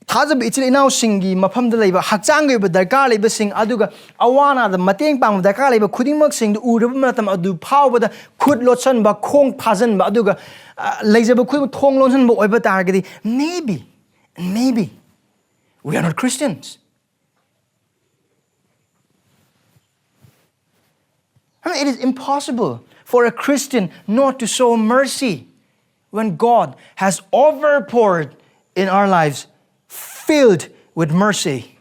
ꯊꯥꯖꯕ ꯏꯆꯤꯜ ꯏꯅꯥꯎꯁꯤꯡꯒꯤ ꯃꯐꯝꯗ ꯂꯩꯕ ꯍꯛꯆꯥꯡꯒꯤ ꯑꯣꯏꯕ ꯗꯔꯀꯥꯔ ꯂꯩꯕꯁꯤꯡ, ꯑꯗꯨꯒ ꯑꯋꯥ ꯑꯅꯥꯗ ꯃꯇꯦꯡ ꯄꯥꯡꯕ ꯗꯔꯀꯥꯔ ꯂꯩꯕ ꯈꯨꯗꯤꯡꯃꯛꯁꯤꯡꯗꯨ ꯎꯔꯕ ꯃꯇꯝ ꯑꯗꯨ ꯐꯥꯎꯕꯗ ꯈꯨꯠ ꯂꯣꯠꯁꯟꯕ, ꯈꯣꯡ ꯐꯥꯖꯟꯕ, ꯑꯗꯨꯒ, ꯑ, ꯂꯩꯖꯕ ꯈꯨꯗꯤꯡꯃꯛ ꯊꯣꯡ ꯂꯣꯟꯁꯤꯟꯕ ꯑꯣꯏꯕ ꯇꯥꯔꯒꯗꯤ, maybe, maybe we are not Christians. I mean, it is impossible for a Christian not to show mercy when God has overpoured in our lives, filled with mercy,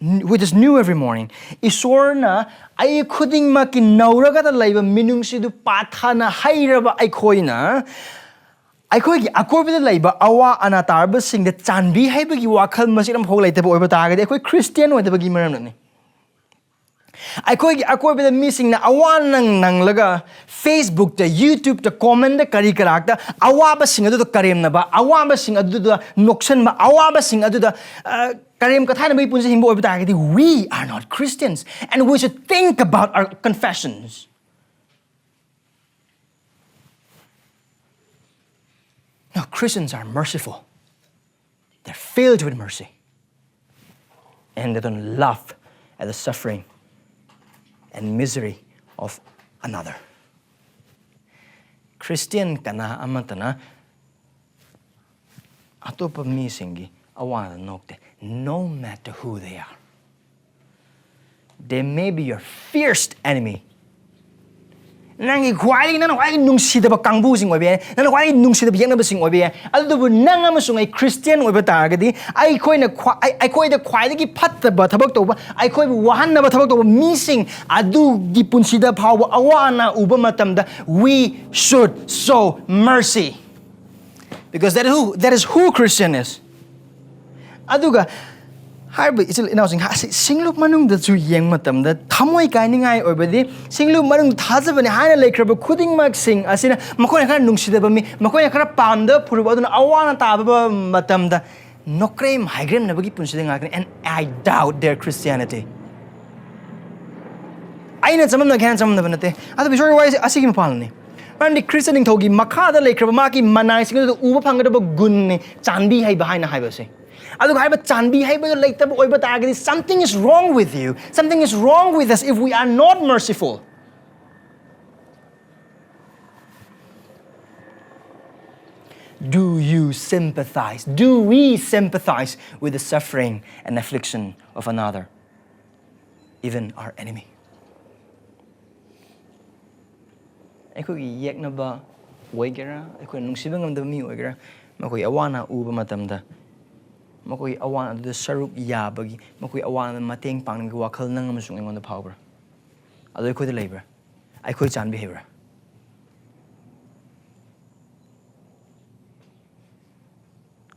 which is new every morning. ꯏꯁꯣꯔꯅ ꯑꯩ ꯈꯨꯗꯤꯡꯃꯛꯀꯤ ꯅꯧꯔꯒꯗ ꯂꯩꯕ ꯃꯤꯅꯨꯡꯁꯤꯗꯨ ꯄꯥꯊꯅ ꯍꯩꯔꯕ ꯑꯩꯈꯣꯏꯅ, ꯑꯩꯈꯣꯏꯒꯤ ꯑꯀꯣꯏꯕꯗ ꯂꯩꯕ ꯑꯋꯥ ꯑꯅꯥ ꯇꯥꯔꯕꯁꯤꯡꯗ ꯆꯥꯟꯕꯤ ꯍꯩꯕꯒꯤ ꯋꯥꯈꯜ ꯃꯆꯦꯠ ꯑꯃꯐꯥꯎ ꯂꯩꯇꯕ ꯑꯣꯏꯕ ꯇꯥꯔꯒꯗꯤ, ꯑꯩꯈꯣꯏ ꯈ꯭ꯔꯤꯁꯇꯤꯌꯥꯟ ꯑꯣꯏꯗꯕꯒꯤ ꯃꯔꯝꯅꯅꯤ꯫ ꯑꯩꯈꯣꯏꯒꯤ ꯑꯀꯣꯏꯕꯗ ꯃꯤꯁꯤꯡꯅ ꯑꯋꯥ ꯅꯪ ꯅꯪꯂꯒ, Facebook-ꯇ, YouTube-ꯇ, comment-ꯇ, ꯀꯔꯤ ꯀꯔꯥꯛꯇ ꯑꯋꯥꯕꯁꯤꯡ ꯑꯗꯨꯗ ꯀꯔꯦꯝꯅꯕ, ꯑꯋꯥꯕꯁꯤꯡ ꯑꯗꯨꯗ ꯅꯣꯛꯁꯟꯕ, ꯑꯋꯥꯕꯁꯤꯡ ꯑꯗꯨꯗ, ꯑ, ꯀꯔꯦꯝ ꯀꯊꯥꯏꯅꯕꯒꯤ ꯄꯨꯟꯁꯤ ꯍꯤꯡꯕ ꯑꯣꯏꯕ ꯇꯥꯔꯒꯗꯤ, we are not Christians and we should think about our confessions. No, Christians are merciful. They're filled with mercy. And they don't laugh at the suffering and misery of another. Christian ꯀꯅꯥ ꯑꯃꯠꯇꯅ ꯑꯇꯣꯞꯄ ꯃꯤꯁꯤꯡꯒꯤ ꯑꯋꯥꯗ ꯅꯣꯛꯇꯦ, no matter who they are. They may be your fiercest enemy. ꯅꯪꯒꯤ ꯈ꯭ꯋꯥꯏꯗꯒꯤ, ꯅꯪꯅ ꯈ꯭ꯋꯥꯏꯗꯒꯤ ꯅꯨꯡꯁꯤꯗꯕ ꯀꯥꯡꯕꯨꯁꯤꯡ ꯑꯣꯏꯕ ꯌꯥꯏ, ꯅꯪꯅ ꯈ꯭ꯋꯥꯏꯗꯒꯤ ꯅꯨꯡꯁꯤꯗꯕ ꯌꯦꯛꯅꯕꯁꯤꯡ ꯑꯣꯏꯕ ꯌꯥꯏ꯫ ꯑꯗꯨꯕꯨ ꯅꯪ ꯑꯃꯁꯨꯡ ꯑꯩ ꯈ꯭ꯔꯤꯁꯇꯤꯌꯥꯟ ꯑꯣꯏꯕ ꯇꯥꯔꯒꯗꯤ, ꯑꯩꯈꯣꯏꯅ ꯈ꯭ꯋꯥ-, ꯑꯩ-, ꯑꯩꯈꯣꯏꯗ ꯈ꯭ꯋꯥꯏꯗꯒꯤ ꯐꯠꯇꯕ ꯊꯕꯛ ꯇꯧꯕ, ꯑꯩꯈꯣꯏꯕꯨ ꯋꯥꯍꯟꯅꯕ ꯊꯕꯛ ꯇꯧꯕ ꯃꯤꯁꯤꯡ ꯑꯗꯨꯒꯤ ꯄꯨꯟꯁꯤꯗ ꯐꯥꯎꯕ ꯑꯋꯥ ꯑꯅꯥ ꯎꯕ ꯃꯇꯝꯗ, we should show mercy. Because that is who, that is who Christian is. ꯑꯗꯨꯒ ꯍꯥꯏꯔꯤꯕ ꯏꯆꯤꯜ ꯏꯅꯥꯎꯁꯤꯡ ꯑꯁꯤ ꯁꯤꯡꯂꯨꯞ ꯃꯅꯨꯡꯗꯁꯨ ꯌꯦꯡꯕ ꯃꯇꯝꯗ ꯊꯃꯣꯏ ꯀꯥꯏꯅꯤꯡꯉꯥꯏ ꯑꯣꯏꯕꯗꯤ, ꯁꯤꯡꯂꯨꯞ ꯃꯅꯨꯡꯗ ꯊꯥꯖꯕꯅꯤ ꯍꯥꯏꯅ ꯂꯩꯈ꯭ꯔꯕ ꯈꯨꯗꯤꯡꯃꯛꯁꯤꯡ ꯑꯁꯤꯅ ꯃꯈꯣꯏꯅ ꯈꯔ ꯅꯨꯡꯁꯤꯗꯕ ꯃꯤ, ꯃꯈꯣꯏꯅ ꯈꯔ ꯄꯥꯝꯗꯕ ꯐꯨꯔꯨꯞ ꯑꯗꯨꯅ ꯑꯋꯥꯅ ꯇꯥꯕ ꯃꯇꯝꯗ ꯅꯣꯀ꯭ꯔꯦꯝ ꯍꯥꯏꯒ꯭ꯔꯦꯝꯅꯕꯒꯤ ꯄꯨꯟꯁꯤꯗ ꯉꯥꯛꯀꯅꯤ꯫ And I doubt their Christianity. ꯑꯩꯅ ꯆꯃꯝꯅꯒꯦ ꯍꯥꯏꯅ ꯆꯃꯝꯅꯕ ꯅꯠꯇꯦ, ꯑꯗꯨꯕꯨ ꯏꯁꯣꯔꯒꯤ ꯋꯥꯍꯩꯁꯦ ꯑꯁꯤꯒꯤ ꯃꯄꯥꯟꯅꯤ꯫ ꯃꯔꯝꯗꯤ ꯈ꯭ꯔꯤꯁꯇ ꯅꯤꯡꯊꯧꯒꯤ ꯃꯈꯥꯗ ꯂꯩꯈ꯭ꯔꯕ ꯃꯥꯒꯤ ꯃꯅꯥꯏꯁꯤꯡ ꯑꯗꯨꯗ ꯎꯕ ꯐꯪꯒꯗꯕ ꯒꯨꯟꯅꯤ ꯆꯥꯟꯕꯤ ꯍꯩꯕ ꯍꯥꯏꯅ ꯍꯥꯏꯕꯁꯦ꯫ ꯑꯗꯨꯒ ꯍꯥꯏꯕ ꯆꯥꯟꯕꯤ ꯍꯩꯕꯗꯨ ꯂꯩꯇꯕ ꯑꯣꯏꯕ ꯇꯥꯔꯒꯗꯤ, something is wrong with you, something is wrong with us if we are not merciful. Do you sympathize? Do we sympathize with the suffering and affliction of another, even our enemy? ꯑꯩꯈꯣꯏꯒꯤ ꯌꯦꯛꯅꯕ ꯑꯣꯏꯒꯦꯔꯥ, ꯑꯩꯈꯣꯏꯅ ꯅꯨꯡꯁꯤꯕ ꯉꯝꯗꯕ ꯃꯤ ꯑꯣꯏꯒꯦꯔꯥ, ꯃꯈꯣꯏꯒꯤ ꯑꯋꯥ ꯑꯅꯥ ꯎꯕ ꯃꯇꯝꯗ, ꯃꯈꯣꯏꯒꯤ ꯑꯋꯥ ꯑꯅꯥꯗꯨꯗ ꯁꯔꯨꯛ ꯌꯥꯕꯒꯤ, ꯃꯈꯣꯏꯒꯤ ꯑꯋꯥ ꯑꯅꯥꯗ ꯃꯇꯦꯡ ꯄꯥꯡꯅꯕꯒꯤ ꯋꯥꯈꯜ ꯅꯪ ꯑꯃꯁꯨꯡ ꯑꯩꯉꯣꯟꯗ ꯐꯥꯎꯕ꯭ꯔꯥ? ꯑꯗꯨ ꯑꯩꯈꯣꯏꯗ ꯂꯩꯕ꯭ꯔꯥ? ꯑꯩꯈꯣꯏ ꯆꯥꯟꯕꯤ ꯍꯩꯕ꯭ꯔꯥ?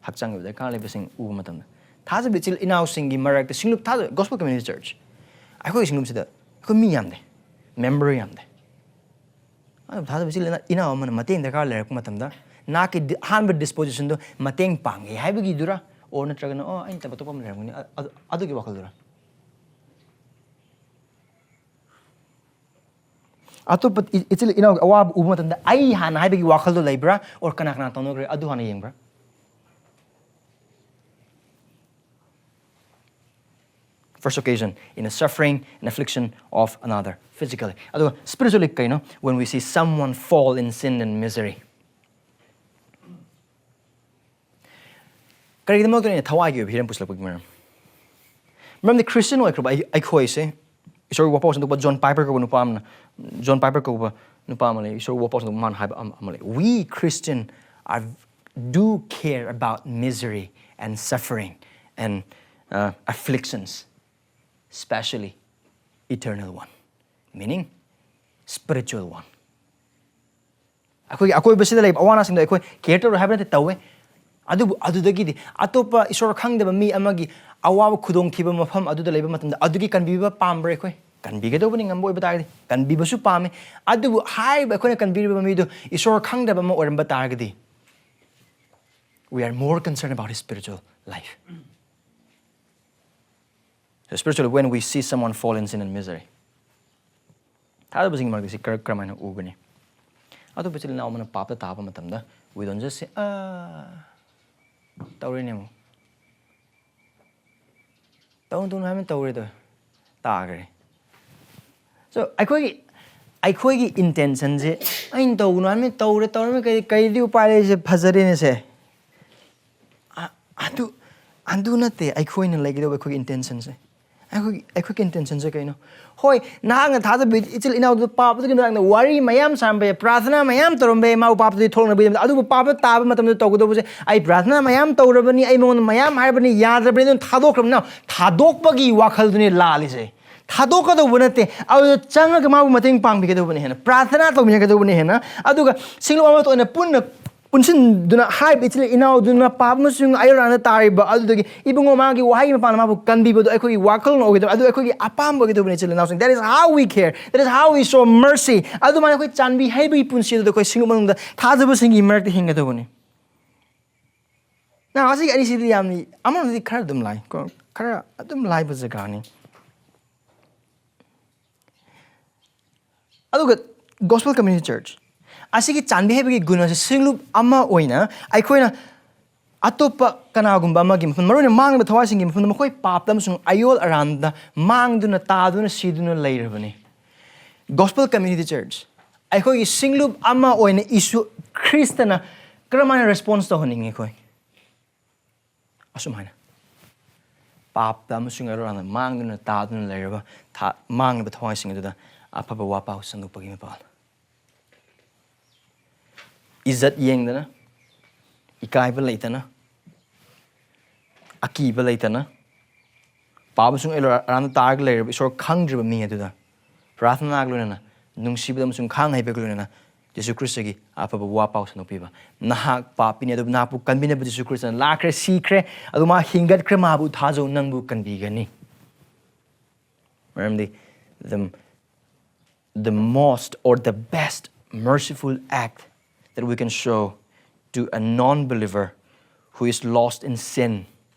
ꯍꯛꯆꯥꯡꯒꯤ ꯑꯣꯏꯕ ꯗꯔꯀꯥꯔ ꯂꯩꯕꯁꯤꯡ ꯎꯕ ꯃꯇꯝꯗ, ꯊꯥꯖꯕ ꯏꯆꯤꯜ ꯏꯅꯥꯎꯁꯤꯡꯒꯤ ꯃꯔꯛꯇ ꯁꯤꯡꯂꯨꯞ ꯊꯥꯖꯕ, Gospel Community Church, ꯑꯩꯈꯣꯏꯒꯤ ꯁꯤꯡꯂꯨꯞꯁꯤꯗ ꯑꯩꯈꯣꯏ ꯃꯤ ꯌꯥꯝꯗꯦ, ꯃꯦꯝꯕꯔ ꯌꯥꯝꯗꯦ꯫ ꯑꯗꯨꯕꯨ ꯊꯥꯖꯕ ꯏꯆꯤꯜ ꯏꯅꯥꯎ ꯑꯃꯅ ꯃꯇꯦꯡ ꯗꯔꯀꯥꯔ ꯂꯩꯔꯛꯄ ꯃꯇꯝꯗ, ꯅꯍꯥꯛꯀꯤ ꯗꯤ-, ꯑꯍꯥꯟꯕ ꯗꯤꯁꯄꯣꯖꯤꯁꯟꯗꯣ ꯃꯇꯦꯡ ꯄꯥꯡꯒꯦ ꯍꯥꯏꯕꯒꯤꯗꯨꯔꯥ, ꯑꯣꯔ ꯅꯠꯇ꯭ꯔꯒꯅ, "ꯑꯣ, ꯑꯩꯅ ꯊꯕꯛ ꯑꯇꯣꯞꯄ ꯑꯃ ꯂꯩꯔꯝꯒꯅꯤ"? ꯑ-, ꯑ-, ꯑꯗꯨꯒꯤ ꯋꯥꯈꯜꯗꯨꯔꯥ? ꯑꯇꯣꯞꯄ ꯏ-, ꯏꯆꯤꯜ ꯏꯅꯥꯎꯒꯤ ꯑꯋꯥꯕ ꯎꯕ ꯃꯇꯝꯗ ꯑꯩ ꯍꯥꯟꯅ ꯍꯥꯏꯕꯒꯤ ꯋꯥꯈꯜꯗꯣ ꯂꯩꯕ꯭ꯔꯥ? ꯑꯣꯔ ꯀꯅꯥ ꯀꯅꯥ ꯇꯧꯅꯈ꯭ꯔꯦ ꯑꯗꯨ ꯍꯥꯟꯅ ꯌꯦꯡꯕ꯭ꯔꯥ? First occasion, in a suffering and affliction of another, physically. ꯑꯗꯨꯒ spiritually ꯀꯩꯅꯣ? When we see someone fall in sin and misery. ꯀꯔꯤꯒꯤꯗꯃꯛꯇ ꯑꯩꯅ ꯊꯋꯥꯏꯒꯤ ꯑꯣꯏꯕ ꯍꯤꯔꯝ ꯄꯨꯁꯤꯜꯂꯛꯄꯒꯤ ꯃꯔꯝ? ꯃꯔꯝꯗꯤ ꯈ꯭ꯔꯤꯁꯇꯤꯌꯟ ꯑꯣꯏꯈ꯭ꯔꯕ ꯑꯩ-, ꯑꯩꯈꯣꯏꯁꯦ, ꯏꯁꯣꯔꯒꯤ ꯋꯥꯄꯥꯎ ꯁꯟꯗꯣꯛꯄ ꯖꯣꯟ ꯄꯥꯏꯄꯔ ꯀꯧꯕ ꯅꯨꯄꯥ ꯑꯃꯅ, ꯖꯣꯟ ꯄꯥꯏꯄꯔ ꯀꯧꯕ ꯅꯨꯄꯥ ꯑꯃ ꯂꯩ, ꯏꯁꯣꯔꯒꯤ ꯋꯥꯄꯥꯎ ꯁꯟꯗꯣꯛꯄ ꯃꯥꯅ ꯍꯥꯏꯕ ꯑꯃ, ꯑꯃ ꯂꯩ: "We Christian are, do care about misery and suffering and, uh, afflictions, especially eternal one, meaning spiritual one." ꯑꯩꯈꯣꯏꯒꯤ ꯑꯀꯣꯏꯕꯁꯤꯗ ꯂꯩꯕ ꯑꯋꯥ ꯑꯅꯥꯁꯤꯡꯗꯣ ꯑꯩꯈꯣꯏ ꯀꯦꯌꯔ ꯇꯧꯔꯣꯏ ꯍꯥꯏꯕ ꯅꯠꯇꯦ, ꯇꯧꯋꯦ꯫ ꯑꯗꯨꯕꯨ ꯑꯗꯨꯗꯒꯤꯗꯤ ꯑꯇꯣꯞꯄ ꯏꯁꯣꯔ ꯈꯪꯗꯕ ꯃꯤ ꯑꯃꯒꯤ ꯑꯋꯥꯕ ꯈꯨꯗꯣꯡꯊꯤꯕ ꯃꯐꯝ ꯑꯗꯨꯗ ꯂꯩꯕ ꯃꯇꯝꯗ ꯑꯗꯨꯒꯤ ꯀꯟꯕꯤꯕ ꯄꯥꯝꯕ꯭ꯔꯥ ꯑꯩꯈꯣꯏ? ꯀꯟꯕꯤꯒꯗꯧꯕꯅꯤ, ꯉꯝꯕ ꯑꯣꯏꯕ ꯇꯥꯔꯒꯗꯤ꯫ ꯀꯟꯕꯤꯕꯁꯨ ꯄꯥꯝꯃꯤ꯫ ꯑꯗꯨꯕꯨ ꯍꯥꯏꯔꯤꯕ ꯑꯩꯈꯣꯏꯅ ꯀꯟꯕꯤꯔꯤꯕ ꯃꯤꯗꯨ ꯏꯁꯣꯔ ꯈꯪꯗꯕ ꯑꯃ ꯑꯣꯏꯔꯝꯕ ꯇꯥꯔꯒꯗꯤ, we are more concerned about his spiritual life. Especially when we see someone fall in sin and misery. ꯊꯥꯖꯕꯁꯤꯡꯒꯤ ꯃꯔꯛꯇ ꯁꯤ ꯀꯔ-, ꯀꯔꯝꯍꯥꯏꯅ ꯎꯒꯅꯤ? ꯑꯇꯣꯞꯄ ꯏꯆꯤꯜ ꯏꯅꯥꯎ ꯑꯃꯅ ꯄꯥꯞꯇ ꯇꯥꯕ ꯃꯇꯝꯗ, we don't just say, "ꯑꯥ, ꯇꯧꯔꯦꯅꯦ ꯑꯃꯨꯛ꯫ ꯇꯧꯅꯨ, ꯇꯧꯅꯨ ꯍꯥꯏꯕꯅ ꯇꯧꯔꯦ, ꯇꯧꯔꯦ꯫ ꯇꯥꯈ꯭ꯔꯦ." So, ꯑꯩꯈꯣꯏꯒꯤ, ꯑꯩꯈꯣꯏꯒꯤ intentionꯁꯦ, "ꯑꯩꯅ ꯇꯧꯒꯅꯨ ꯍꯥꯏꯕꯅ ꯇꯧꯔꯦ, ꯇꯧꯔꯃꯤ, ꯀꯩ, ꯀꯩꯗꯤ ꯎꯄꯥꯏ ꯂꯩ, ꯁꯦ ꯐꯖꯔꯦꯅꯦ ꯁꯦ"꯫ ꯑ-, ꯑꯗꯨ, ꯑꯗꯨ ꯅꯠꯇꯦ ꯑꯩꯈꯣꯏꯅ ꯂꯩꯒꯗꯧꯕ ꯑꯩꯈꯣꯏꯒꯤ intentionꯁꯦ꯫ ꯑꯩꯈꯣꯏꯒꯤ, ꯑꯩꯈꯣꯏꯒꯤ intentionꯁꯦ ꯀꯩꯅꯣ? ꯍꯣꯏ, ꯅꯍꯥꯛꯅ ꯊꯥꯖꯕ ꯏꯆꯤꯜ ꯏꯅꯥꯎꯗꯨ ꯄꯥꯞꯇꯒꯤ ꯅꯍꯥꯛꯅ ꯋꯥꯔꯤ ꯃꯌꯥꯝ ꯁꯥꯔꯝꯕ ꯌꯥꯏ, ꯄ꯭ꯔꯥꯊꯅꯥ ꯃꯌꯥꯝ ꯇꯧꯔꯝꯕ ꯌꯥꯏ, ꯃꯥꯕꯨ ꯄꯥꯞꯇꯒꯤ ꯊꯣꯛꯅꯕꯒꯤꯗꯃꯛꯇ꯫ ꯑꯗꯨꯕꯨ ꯄꯥꯞꯇ ꯇꯥꯕ ꯃꯇꯝꯗ ꯇꯧꯒꯗꯧꯕꯁꯦ, "ꯑꯩ ꯄ꯭ꯔꯥꯊꯅꯥ ꯃꯌꯥꯝ ꯇꯧꯔꯕꯅꯤ, ꯑꯩ ꯃꯉꯣꯟꯗ ꯃꯌꯥꯝ ꯍꯥꯏꯔꯕꯅꯤ, ꯌꯥꯗ꯭ꯔꯕꯅꯤ, ꯑꯗꯨꯅ ꯊꯥꯗꯣꯛꯈ꯭ꯔꯕꯅꯤ"꯫ ꯊꯥꯗꯣꯛꯄꯒꯤ ꯋꯥꯈꯜꯗꯨꯅꯤ ꯂꯥꯜꯂꯤꯁꯦ꯫ ꯊꯥꯗꯣꯛꯀꯗꯧꯕ ꯅꯠꯇꯦ, ꯑꯗꯨꯗ ꯆꯪꯉꯒ ꯃꯥꯕꯨ ꯃꯇꯦꯡ ꯄꯥꯡꯕꯤꯒꯗꯧꯕꯅꯤ ꯍꯦꯟꯅ, ꯄ꯭ꯔꯥꯊꯅꯥ ꯇꯧꯃꯤꯟꯅꯒꯗꯧꯕꯅꯤ ꯍꯦꯟꯅ꯫ ꯑꯗꯨꯒ ꯁꯤꯡꯂꯨꯞ ꯑꯃꯠꯇ ꯑꯣꯏꯅ ꯄꯨꯟꯅ ꯄꯨꯟꯁꯤꯟꯗꯨꯅ ꯍꯥꯏꯔꯤꯕ ꯏꯆꯤꯜ ꯏꯅꯥꯎꯗꯨꯅ ꯄꯥꯞ ꯑꯃꯁꯨꯡ ꯑꯌꯣꯜ ꯑꯔꯥꯟꯗ ꯇꯥꯔꯤꯕ ꯑꯗꯨꯗꯒꯤ ꯏꯕꯨꯡꯉꯣ ꯃꯥꯒꯤ ꯋꯥꯍꯩ ꯃꯄꯥꯟꯅ ꯃꯥꯕꯨ ꯀꯟꯕꯤꯕꯗꯣ ꯑꯩꯈꯣꯏꯒꯤ ꯋꯥꯈꯜꯂꯣꯟ ꯑꯣꯏꯒꯗꯕ, ꯑꯗꯨ ꯑꯩꯈꯣꯏꯒꯤ ꯑꯄꯥꯝꯕ ꯑꯣꯏꯒꯗꯧꯕꯅꯤ, ꯏꯆꯤꯜ ꯏꯅꯥꯎꯁꯤꯡ꯫ That is how we care, that is how we show mercy. ꯑꯗꯨꯃꯥꯏꯅ ꯑꯩꯈꯣꯏ ꯆꯥꯟꯕꯤ ꯍꯩꯕꯒꯤ ꯄꯨꯟꯁꯤ ꯑꯗꯨꯗ ꯑꯩꯈꯣꯏ ꯁꯤꯡꯂꯨꯞ ꯃꯅꯨꯡꯗ ꯊꯥꯖꯕꯁꯤꯡꯒꯤ ꯃꯔꯛꯇ ꯍꯤꯡꯒꯗꯧꯕꯅꯤ꯫ ꯅꯍ ꯑꯁꯤꯒꯤ ꯑꯅꯤꯁꯤꯗꯤ ꯌꯥꯝꯅ, ꯑꯃꯔꯣꯝꯗꯗꯤ ꯈꯔ ꯑꯗꯨꯝ ꯂꯥꯏ ꯀꯣ, ꯈꯔ ꯑꯗꯨꯝ ꯂꯥꯏꯕ ꯖꯒꯥꯅꯤ꯫ ꯑꯗꯨꯒ Gospel Community Church ꯑꯁꯤꯒꯤ ꯆꯥꯟꯕꯤ ꯍꯩꯕꯒꯤ ꯒꯨꯟ ꯑꯁꯤ ꯁꯤꯡꯂꯨꯞ ꯑꯃ ꯑꯣꯏꯅ ꯑꯩꯈꯣꯏꯅ ꯑꯇꯣꯞꯄ ꯀꯅꯥꯒꯨꯝꯕ ꯑꯃꯒꯤ ꯃꯐꯝ, ꯃꯔꯨꯑꯣꯏꯅ ꯃꯥꯡꯂꯤꯕ ꯊꯋꯥꯏꯁꯤꯡꯒꯤ ꯃꯐꯝꯗ, ꯃꯈꯣꯏ ꯄꯥꯞꯇ ꯑꯃꯁꯨꯡ ꯑꯌꯣꯜ ꯑꯔꯥꯟꯗ ꯃꯥꯡꯗꯨꯅ, ꯇꯥꯗꯨꯅ, ꯁꯤꯗꯨꯅ ꯂꯩꯔꯕꯅꯤ꯫ Gospel Community Church, ꯑꯩꯈꯣꯏꯒꯤ ꯁꯤꯡꯂꯨꯞ ꯑꯃ ꯑꯣꯏꯅ ꯏꯁꯨ ꯈ꯭ꯔꯤꯁꯇꯅ ꯀꯔꯝꯍꯥꯏꯅ response ꯇꯧꯍꯟꯅꯤꯡꯉꯤ ꯑꯩꯈꯣꯏ? ꯑꯁꯨꯝ ꯍꯥꯏꯅ ꯄꯥꯞꯇ ꯑꯃꯁꯨꯡ ꯑꯔꯣꯏ ꯃꯥꯡꯗꯨꯅ ꯇꯥꯗꯨꯅ ꯂꯩꯔꯕ ꯊꯥ-, ꯃꯥꯡꯂꯤꯕ ꯊꯋꯥꯏꯁꯤꯡ ꯑꯗꯨꯗ ꯑꯐꯕ ꯋꯥꯄꯥꯎ ꯁꯟꯗꯣꯛꯄꯒꯤ ꯃꯄꯥꯜ꯫ ꯏꯖꯠ ꯌꯦꯡꯗꯅ, ꯏꯀꯥꯏꯕ ꯂꯩꯇꯅ, ꯑꯀꯤꯕ ꯂꯩꯇꯅ, ꯄꯥꯞ ꯑꯃꯁꯨꯡ ꯑꯔꯣꯏ-, ꯑꯔꯥꯟꯗ ꯇꯥꯔꯒ ꯂꯩꯔꯕ ꯏꯁꯣꯔ ꯈꯪꯗ꯭ꯔꯤꯕ ꯃꯤ ꯑꯗꯨꯗ ꯄ꯭ꯔꯥꯊꯅꯥꯒ ꯂꯣꯏꯅꯅ, ꯅꯨꯡꯁꯤꯕꯗ ꯑꯃꯁꯨꯡ ꯈꯥꯡ ꯍꯩꯕꯒ ꯂꯣꯏꯅꯅ ꯖꯤꯁꯨ ꯈ꯭ꯔꯤꯁꯇꯒꯤ ꯑꯐꯕ ꯋꯥ ꯄꯥꯎ ꯁꯟꯗꯣꯛꯄꯤꯕ꯫ ꯅꯍꯥꯛ ꯄꯥꯄꯤꯅꯤ, ꯑꯗꯨꯕꯨ ꯅꯍꯥꯛꯄꯨ ꯀꯟꯕꯤꯅꯕ ꯖꯤꯁꯨ ꯈ꯭ꯔꯤꯁꯇꯅ ꯂꯥꯛꯈ꯭ꯔꯦ, ꯁꯤꯈ꯭ꯔꯦ, ꯑꯗꯨ ꯃꯥ ꯍꯤꯡꯒꯠꯈ꯭ꯔꯦ, ꯃꯥꯕꯨ ꯊꯥꯖꯧ, ꯅꯪꯕꯨ ꯀꯟꯕꯤꯒꯅꯤ꯫ ꯃꯔꯝꯗꯤ the, the most or the best merciful act that we can show to a non-believer who is lost in sin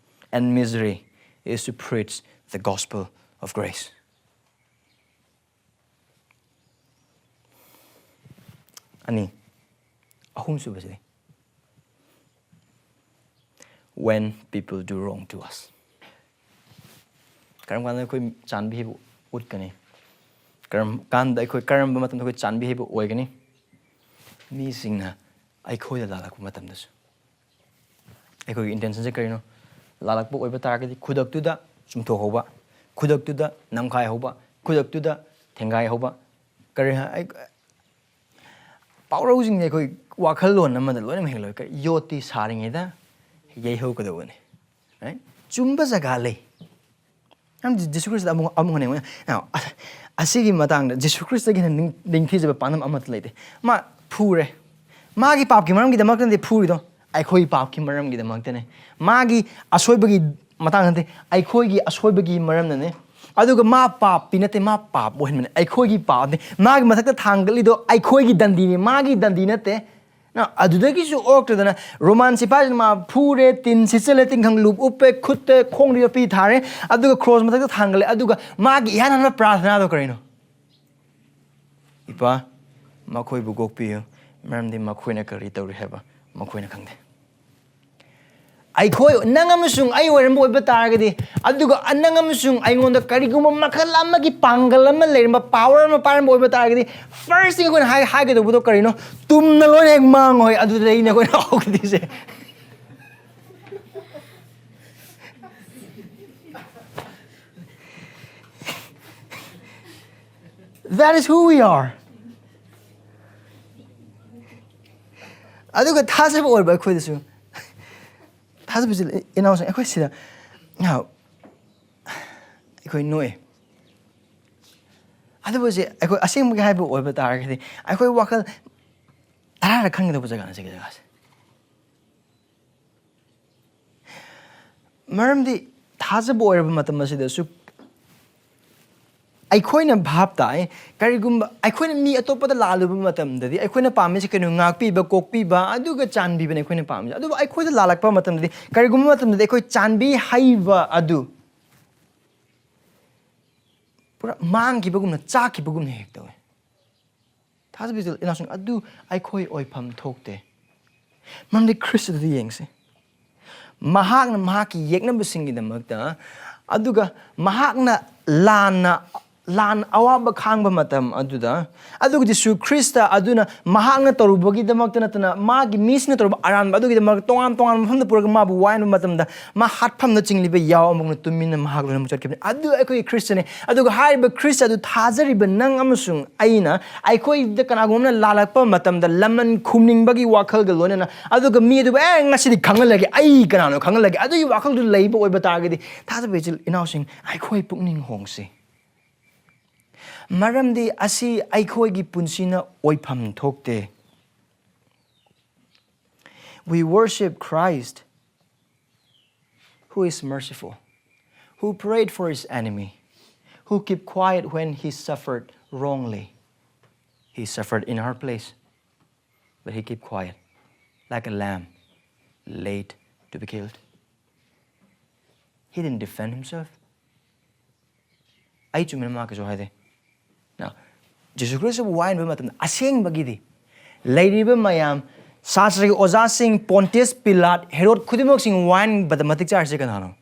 and misery is to preach the gospel of grace. ꯑꯅꯤ, ꯑꯍꯨꯝꯁꯨꯕꯁꯤꯗꯤ, when people do wrong to us. ꯀꯔꯝ ꯀꯥꯟꯗ ꯑꯩꯈꯣꯏ ꯆꯥꯟꯕꯤꯕ ꯎꯠꯀꯅꯤ? ꯀꯔꯝ ꯀꯥꯟꯗ ꯑꯩꯈꯣꯏ, ꯀꯔꯝꯕ ꯃꯇꯝꯗ ꯑꯩꯈꯣꯏ ꯆꯥꯟꯕꯤꯕ ꯑꯣꯏꯒꯅꯤ? ꯃꯤꯁꯤꯡꯅ ꯑꯩꯈꯣꯏꯗ ꯂꯥꯜꯂꯛꯄ ꯃꯇꯝꯗꯁꯨ꯫ ꯑꯩꯈꯣꯏꯒꯤ intentionꯁꯦ ꯀꯔꯤꯅꯣ? ꯂꯥꯜꯂꯛꯄ ꯑꯣꯏꯕ ꯇꯥꯔꯒꯗꯤ ꯈꯨꯗꯛꯇꯨꯗ ꯆꯨꯝꯊꯣꯛꯍꯧꯕ, ꯈꯨꯗꯛꯇꯨꯗ ꯅꯝꯈꯥꯏꯍꯧꯕ, ꯈꯨꯗꯛꯇꯨꯗ ꯊꯦꯡꯒꯥꯏꯍꯧꯕ꯫ ꯀꯔꯤ ꯍꯥꯏ-, ꯑꯩ-, ꯄꯥꯎꯔꯧꯁꯤꯡꯁꯦ ꯑꯩꯈꯣꯏ ꯋꯥꯈꯜꯂꯣꯟ ꯑꯃꯗ ꯂꯣꯏꯅꯃꯛ ꯍꯦꯛ ꯂꯣꯏ-, ꯀꯔꯤ, ꯌꯣꯠꯇꯤ ꯁꯥꯔꯤꯉꯩꯗ ꯍꯦꯛ ꯌꯩꯍꯧꯒꯗꯧꯕꯅꯤ꯫ Right? ꯆꯨꯝꯕ ꯖꯒꯥ ꯂꯩ꯫ ꯅꯪ ꯖꯤ-, ꯖꯤꯁꯨ ꯈ꯭ꯔꯤꯁꯇ ꯑꯃꯨꯛ, ꯑꯃꯨꯛ ꯍꯟꯅ ꯌꯦꯡꯉꯨꯅꯦ꯫ Now, ꯑ-, ꯑꯁꯤꯒꯤ ꯃꯇꯥꯡꯗ ꯖꯤꯁꯨ ꯈ꯭ꯔꯤꯁꯇꯒꯤ ꯍꯦꯟꯅ ꯅꯤꯡ-, ꯅꯤꯡꯊꯤꯖꯕ ꯄꯥꯟꯗꯝ ꯑꯃꯠꯇ ꯂꯩꯇꯦ꯫ ꯃꯥ ꯐꯨꯔꯦ꯫ ꯃꯥꯒꯤ ꯄꯥꯞꯀꯤ ꯃꯔꯝꯒꯤꯗꯃꯛꯇ ꯅꯠꯇꯦ ꯐꯨꯔꯤꯗꯣ, ꯑꯩꯈꯣꯏ ꯄꯥꯞꯀꯤ ꯃꯔꯝꯒꯤꯗꯃꯛꯇꯅꯦ꯫ ꯃꯥꯒꯤ ꯑꯁꯣꯏꯕꯒꯤ ꯃꯇꯥꯡ ꯅꯠꯇꯦ, ꯑꯩꯈꯣꯏꯒꯤ ꯑꯁꯣꯏꯕꯒꯤ ꯃꯔꯝꯅꯅꯦ꯫ ꯑꯗꯨꯒ ꯃꯥ ꯄꯥꯞꯄꯤ ꯅꯠꯇꯦ, ꯃꯥ ꯄꯥꯞ ꯑꯣꯏꯍꯟꯕꯅꯦ꯫ ꯑꯩꯈꯣꯏꯒꯤ ꯄꯥꯞꯅꯦ꯫ ꯃꯥꯒꯤ ꯃꯊꯛꯇ ꯊꯥꯡꯒꯠꯂꯤꯗꯣ ꯑꯩꯈꯣꯏꯒꯤ ꯗꯟꯗꯤꯅꯦ, ꯃꯥꯒꯤ ꯗꯟꯗꯤ ꯅꯠꯇꯦ꯫ ꯅ, ꯑꯗꯨꯗꯒꯤꯁꯨ ꯑꯣꯛꯇꯗꯅ ꯔꯣꯃꯥꯟ ꯁꯤꯐꯥꯏꯁꯤꯅ ꯃꯥ ꯐꯨꯔꯦ, ꯇꯤꯟ ꯁꯤꯠꯆꯜꯂꯦ, ꯇꯤꯡꯈꯪ ꯂꯨꯞ ꯎꯞꯄꯦ, ꯈꯨꯠꯇ ꯈꯣꯡꯗ ꯌꯣꯠꯄꯤ ꯊꯥꯔꯦ, ꯑꯗꯨꯒ ꯀ꯭ꯔꯣꯁ ꯃꯊꯛꯇ ꯊꯥꯡꯒꯠꯂꯦ, ꯑꯗꯨꯒ ꯃꯥꯒꯤ ꯏꯍꯥꯟ ꯍꯥꯟꯕ ꯄ꯭ꯔꯥꯊꯅꯥꯗꯣ ꯀꯔꯤꯅꯣ? "ꯏꯄꯥ, ꯃꯈꯣꯏꯕꯨ ꯀꯣꯛꯄꯤꯌꯨ, ꯃꯔꯝꯗꯤ ꯃꯈꯣꯏꯅ ꯀꯔꯤ ꯇꯧꯔꯤ ꯍꯥꯏꯕ ꯃꯈꯣꯏꯅ ꯈꯪꯗꯦ"꯫ ꯑꯩꯈꯣꯏ, ꯅꯪ ꯑꯃꯁꯨꯡ ꯑꯩ ꯑꯣꯏꯔꯝꯕ ꯑꯣꯏꯕ ꯇꯥꯔꯒꯗꯤ, ꯑꯗꯨꯒ ꯅꯪ ꯑꯃꯁꯨꯡ ꯑꯩꯉꯣꯟꯗ ꯀꯔꯤꯒꯨꯝꯕ ꯃꯈꯜ ꯑꯃꯒꯤ ꯄꯥꯡꯒꯜ ꯑꯃ ꯂꯩꯔꯝꯕ, ꯄꯥꯋꯔ ꯑꯃ ꯄꯥꯏꯔꯝꯕ ꯑꯣꯏꯕ ꯇꯥꯔꯒꯗꯤ, first thing ꯑꯩꯈꯣꯏꯅ ꯍꯥꯏ-, ꯍꯥꯏꯒꯗꯧꯕꯗꯣ ꯀꯔꯤꯅꯣ? "ꯇꯨꯝꯅ ꯂꯣꯏꯅ ꯍꯦꯛ ꯃꯥꯡꯉꯣ" ꯍꯥꯏ, ꯑꯗꯨꯗꯩꯅꯦ ꯑꯩꯈꯣꯏꯅ ꯍꯧꯒꯗꯣꯏꯁꯦ꯫ That is who we are. ꯑꯗꯨꯒ ꯊꯥꯖꯕ ꯑꯣꯏꯕ ꯑꯩꯈꯣꯏꯗꯁꯨ, ꯊꯥꯖꯕꯁꯤ ꯏꯅꯥꯎꯁꯤꯡ, ꯑꯩꯈꯣꯏ ꯁꯤꯗ, now, ꯑꯩꯈꯣꯏ ꯅꯣꯛꯑꯦ꯫ ꯑꯗꯨꯕꯨ ꯁꯤ ꯑꯩꯈꯣꯏ ꯑꯁꯦꯡꯕꯒꯤ ꯍꯥꯏꯕ ꯑꯣꯏꯕ ꯇꯥꯔꯒꯗꯤ, ꯑꯩꯈꯣꯏ ꯋꯥꯈꯜ ꯇꯔꯥꯔꯛ ꯈꯟꯒꯗꯧꯕ ꯖꯒꯥꯅꯤ ꯁꯤꯒꯤ ꯖꯒꯥꯁꯦ꯫ ꯃꯔꯝꯗꯤ ꯊꯥꯖꯕ ꯑꯣꯏꯔꯕ ꯃꯇꯝ ꯑꯁꯤꯗꯁꯨ ꯑꯩꯈꯣꯏꯅ ꯚꯥꯞ ꯇꯥꯏ꯫ ꯀꯔꯤꯒꯨꯝꯕ ꯑꯩꯈꯣꯏꯅ ꯃꯤ ꯑꯇꯣꯞꯄꯗ ꯂꯥꯜꯂꯨꯕ ꯃꯇꯝꯗꯗꯤ ꯑꯩꯈꯣꯏꯅ ꯄꯥꯝꯃꯤꯁꯦ ꯀꯩꯅꯣ? ꯉꯥꯛꯄꯤꯕ, ꯀꯣꯛꯄꯤꯕ, ꯑꯗꯨꯒ ꯆꯥꯟꯕꯤꯕꯅ ꯑꯩꯈꯣꯏꯅ ꯄꯥꯝꯃꯤꯁꯦ꯫ ꯑꯗꯨꯕꯨ ꯑꯩꯈꯣꯏꯗ ꯂꯥꯜꯂꯛꯄ ꯃꯇꯝꯗꯗꯤ, ꯀꯔꯤꯒꯨꯝꯕ ꯃꯇꯝꯗꯗꯤ ꯑꯩꯈꯣꯏ ꯆꯥꯟꯕꯤ ꯍꯩꯕ ꯑꯗꯨ ꯄꯨꯔꯥ ꯃꯥꯡꯈꯤꯕꯒꯨꯝꯅ, ꯆꯥꯛꯈꯤꯕꯒꯨꯝꯅ ꯍꯦꯛ ꯇꯧꯋꯦ꯫ ꯊꯥꯖꯕ ꯏꯆꯤꯜ ꯏꯅꯥꯎꯁꯤꯡ, ꯑꯗꯨ ꯑꯩꯈꯣꯏ ꯑꯣꯏꯐꯝ ꯊꯣꯛꯇꯦ꯫ ꯃꯔꯝꯗꯤ ꯈ꯭ꯔꯤꯁꯇꯗꯤ ꯌꯦꯡꯁꯤ, ꯃꯍꯥꯛꯅ ꯃꯍꯥꯛꯀꯤ ꯌꯦꯛꯅꯕꯁꯤꯡꯒꯤꯗꯃꯛꯇ, ꯑꯗꯨꯒ ꯃꯍꯥꯛꯅ ꯂꯥꯟꯅ ꯂꯥꯟ ꯑꯋꯥꯕ ꯈꯥꯡꯕ ꯃꯇꯝ ꯑꯗꯨꯗ, ꯑꯗꯨꯒ ꯖꯤꯁꯨ ꯈ꯭ꯔꯤꯁꯇ ꯑꯗꯨꯅ ꯃꯍꯥꯛꯅ ꯇꯧꯔꯨꯕꯒꯤꯗꯃꯛꯇ ꯅꯠꯇꯅ, ꯃꯥꯒꯤ ꯃꯤꯁꯤꯡꯅ ꯇꯧꯔꯨꯕ ꯑꯔꯥꯟꯕ ꯑꯗꯨꯒꯤꯗꯃꯛ ꯇꯣꯉꯥꯟ ꯇꯣꯉꯥꯟꯕ ꯃꯐꯝꯗ ꯄꯨꯔꯒ ꯃꯥꯕꯨ ꯋꯥꯍꯟꯕ ꯃꯇꯝꯗ, ꯃꯥ ꯍꯥꯠꯐꯝꯗ ꯆꯤꯡꯂꯤꯕ ꯌꯥꯎ ꯑꯃꯒꯨꯝꯅ ꯇꯨꯃꯤꯟꯅ ꯃꯍꯥꯛ ꯂꯣꯏꯅꯃꯛ ꯆꯠꯈꯤꯕꯅꯤ꯫ ꯑꯗꯨ ꯑꯩꯈꯣꯏꯒꯤ ꯈ꯭ꯔꯤꯁꯇꯅꯤ꯫ ꯑꯗꯨꯒ ꯍꯥꯏꯔꯤꯕ ꯈ꯭ꯔꯤꯁꯇ ꯑꯗꯨ ꯊꯥꯖꯔꯤꯕ ꯅꯪ ꯑꯃꯁꯨꯡ ꯑꯩꯅ, ꯑꯩꯈꯣꯏꯗ ꯀꯅꯥꯒꯨꯝꯕ ꯑꯃꯅ ꯂꯥꯜꯂꯛꯄ ꯃꯇꯝꯗ, ꯂꯃꯟ ꯈꯨꯝꯅꯤꯡꯕꯒꯤ ꯋꯥꯈꯜꯒ ꯂꯣꯏꯅꯅ, ꯑꯗꯨꯒ ꯃꯤ ꯑꯗꯨꯕꯨ, "ꯑꯦ, ꯉꯁꯤꯗꯤ ꯈꯪꯍꯜꯂꯒꯦ, ꯑꯩ ꯀꯅꯥꯅꯣ ꯈꯪꯍꯜꯂꯒꯦ", ꯑꯗꯨꯒꯤ ꯋꯥꯈꯜꯗꯨ ꯂꯩꯕ ꯑꯣꯏꯕ ꯇꯥꯔꯒꯗꯤ, ꯊꯥꯖꯕ ꯏꯆꯤꯜ ꯏꯅꯥꯎꯁꯤꯡ, ꯑꯩꯈꯣꯏ ꯄꯨꯛꯅꯤꯡ ꯍꯣꯡꯁꯤ꯫ ꯃꯔꯝꯗꯤ ꯑꯁꯤ ꯑꯩꯈꯣꯏꯒꯤ ꯄꯨꯟꯁꯤꯅ ꯑꯣꯏꯐꯝ ꯊꯣꯛꯇꯦ꯫ We worship Christ, who is merciful, who prayed for his enemy, who kept quiet when he suffered wrongly. He suffered in our place, but he kept quiet, like a lamb laid to be killed. He didn't defend himself. ꯑꯩ ꯆꯨꯝꯃꯦꯅ ꯃꯥ ꯀꯩꯁꯨ ꯍꯥꯏꯗꯦ꯫ Now, ꯖꯤꯁꯨ ꯈ꯭ꯔꯤꯁꯇꯕꯨ ꯋꯥꯍꯟꯕ ꯃꯇꯝꯗ ꯑꯁꯦꯡꯕꯒꯤꯗꯤ ꯂꯩꯔꯤꯕ ꯃꯌꯥꯝ, ꯁꯥꯁꯇ꯭ꯔꯒꯤ ꯑꯣꯖꯥꯁꯤꯡ, ꯄꯣꯟꯇꯤꯌꯁ ꯄꯤꯂꯥꯠ, ꯍꯦꯔꯣꯗ ꯈꯨꯗꯤꯡꯃꯛꯁꯤꯡ ꯋꯥꯍꯟꯕꯗ ꯃꯇꯤꯛ ꯆꯥꯔꯤꯁꯦ ꯀꯅꯥꯅꯣ?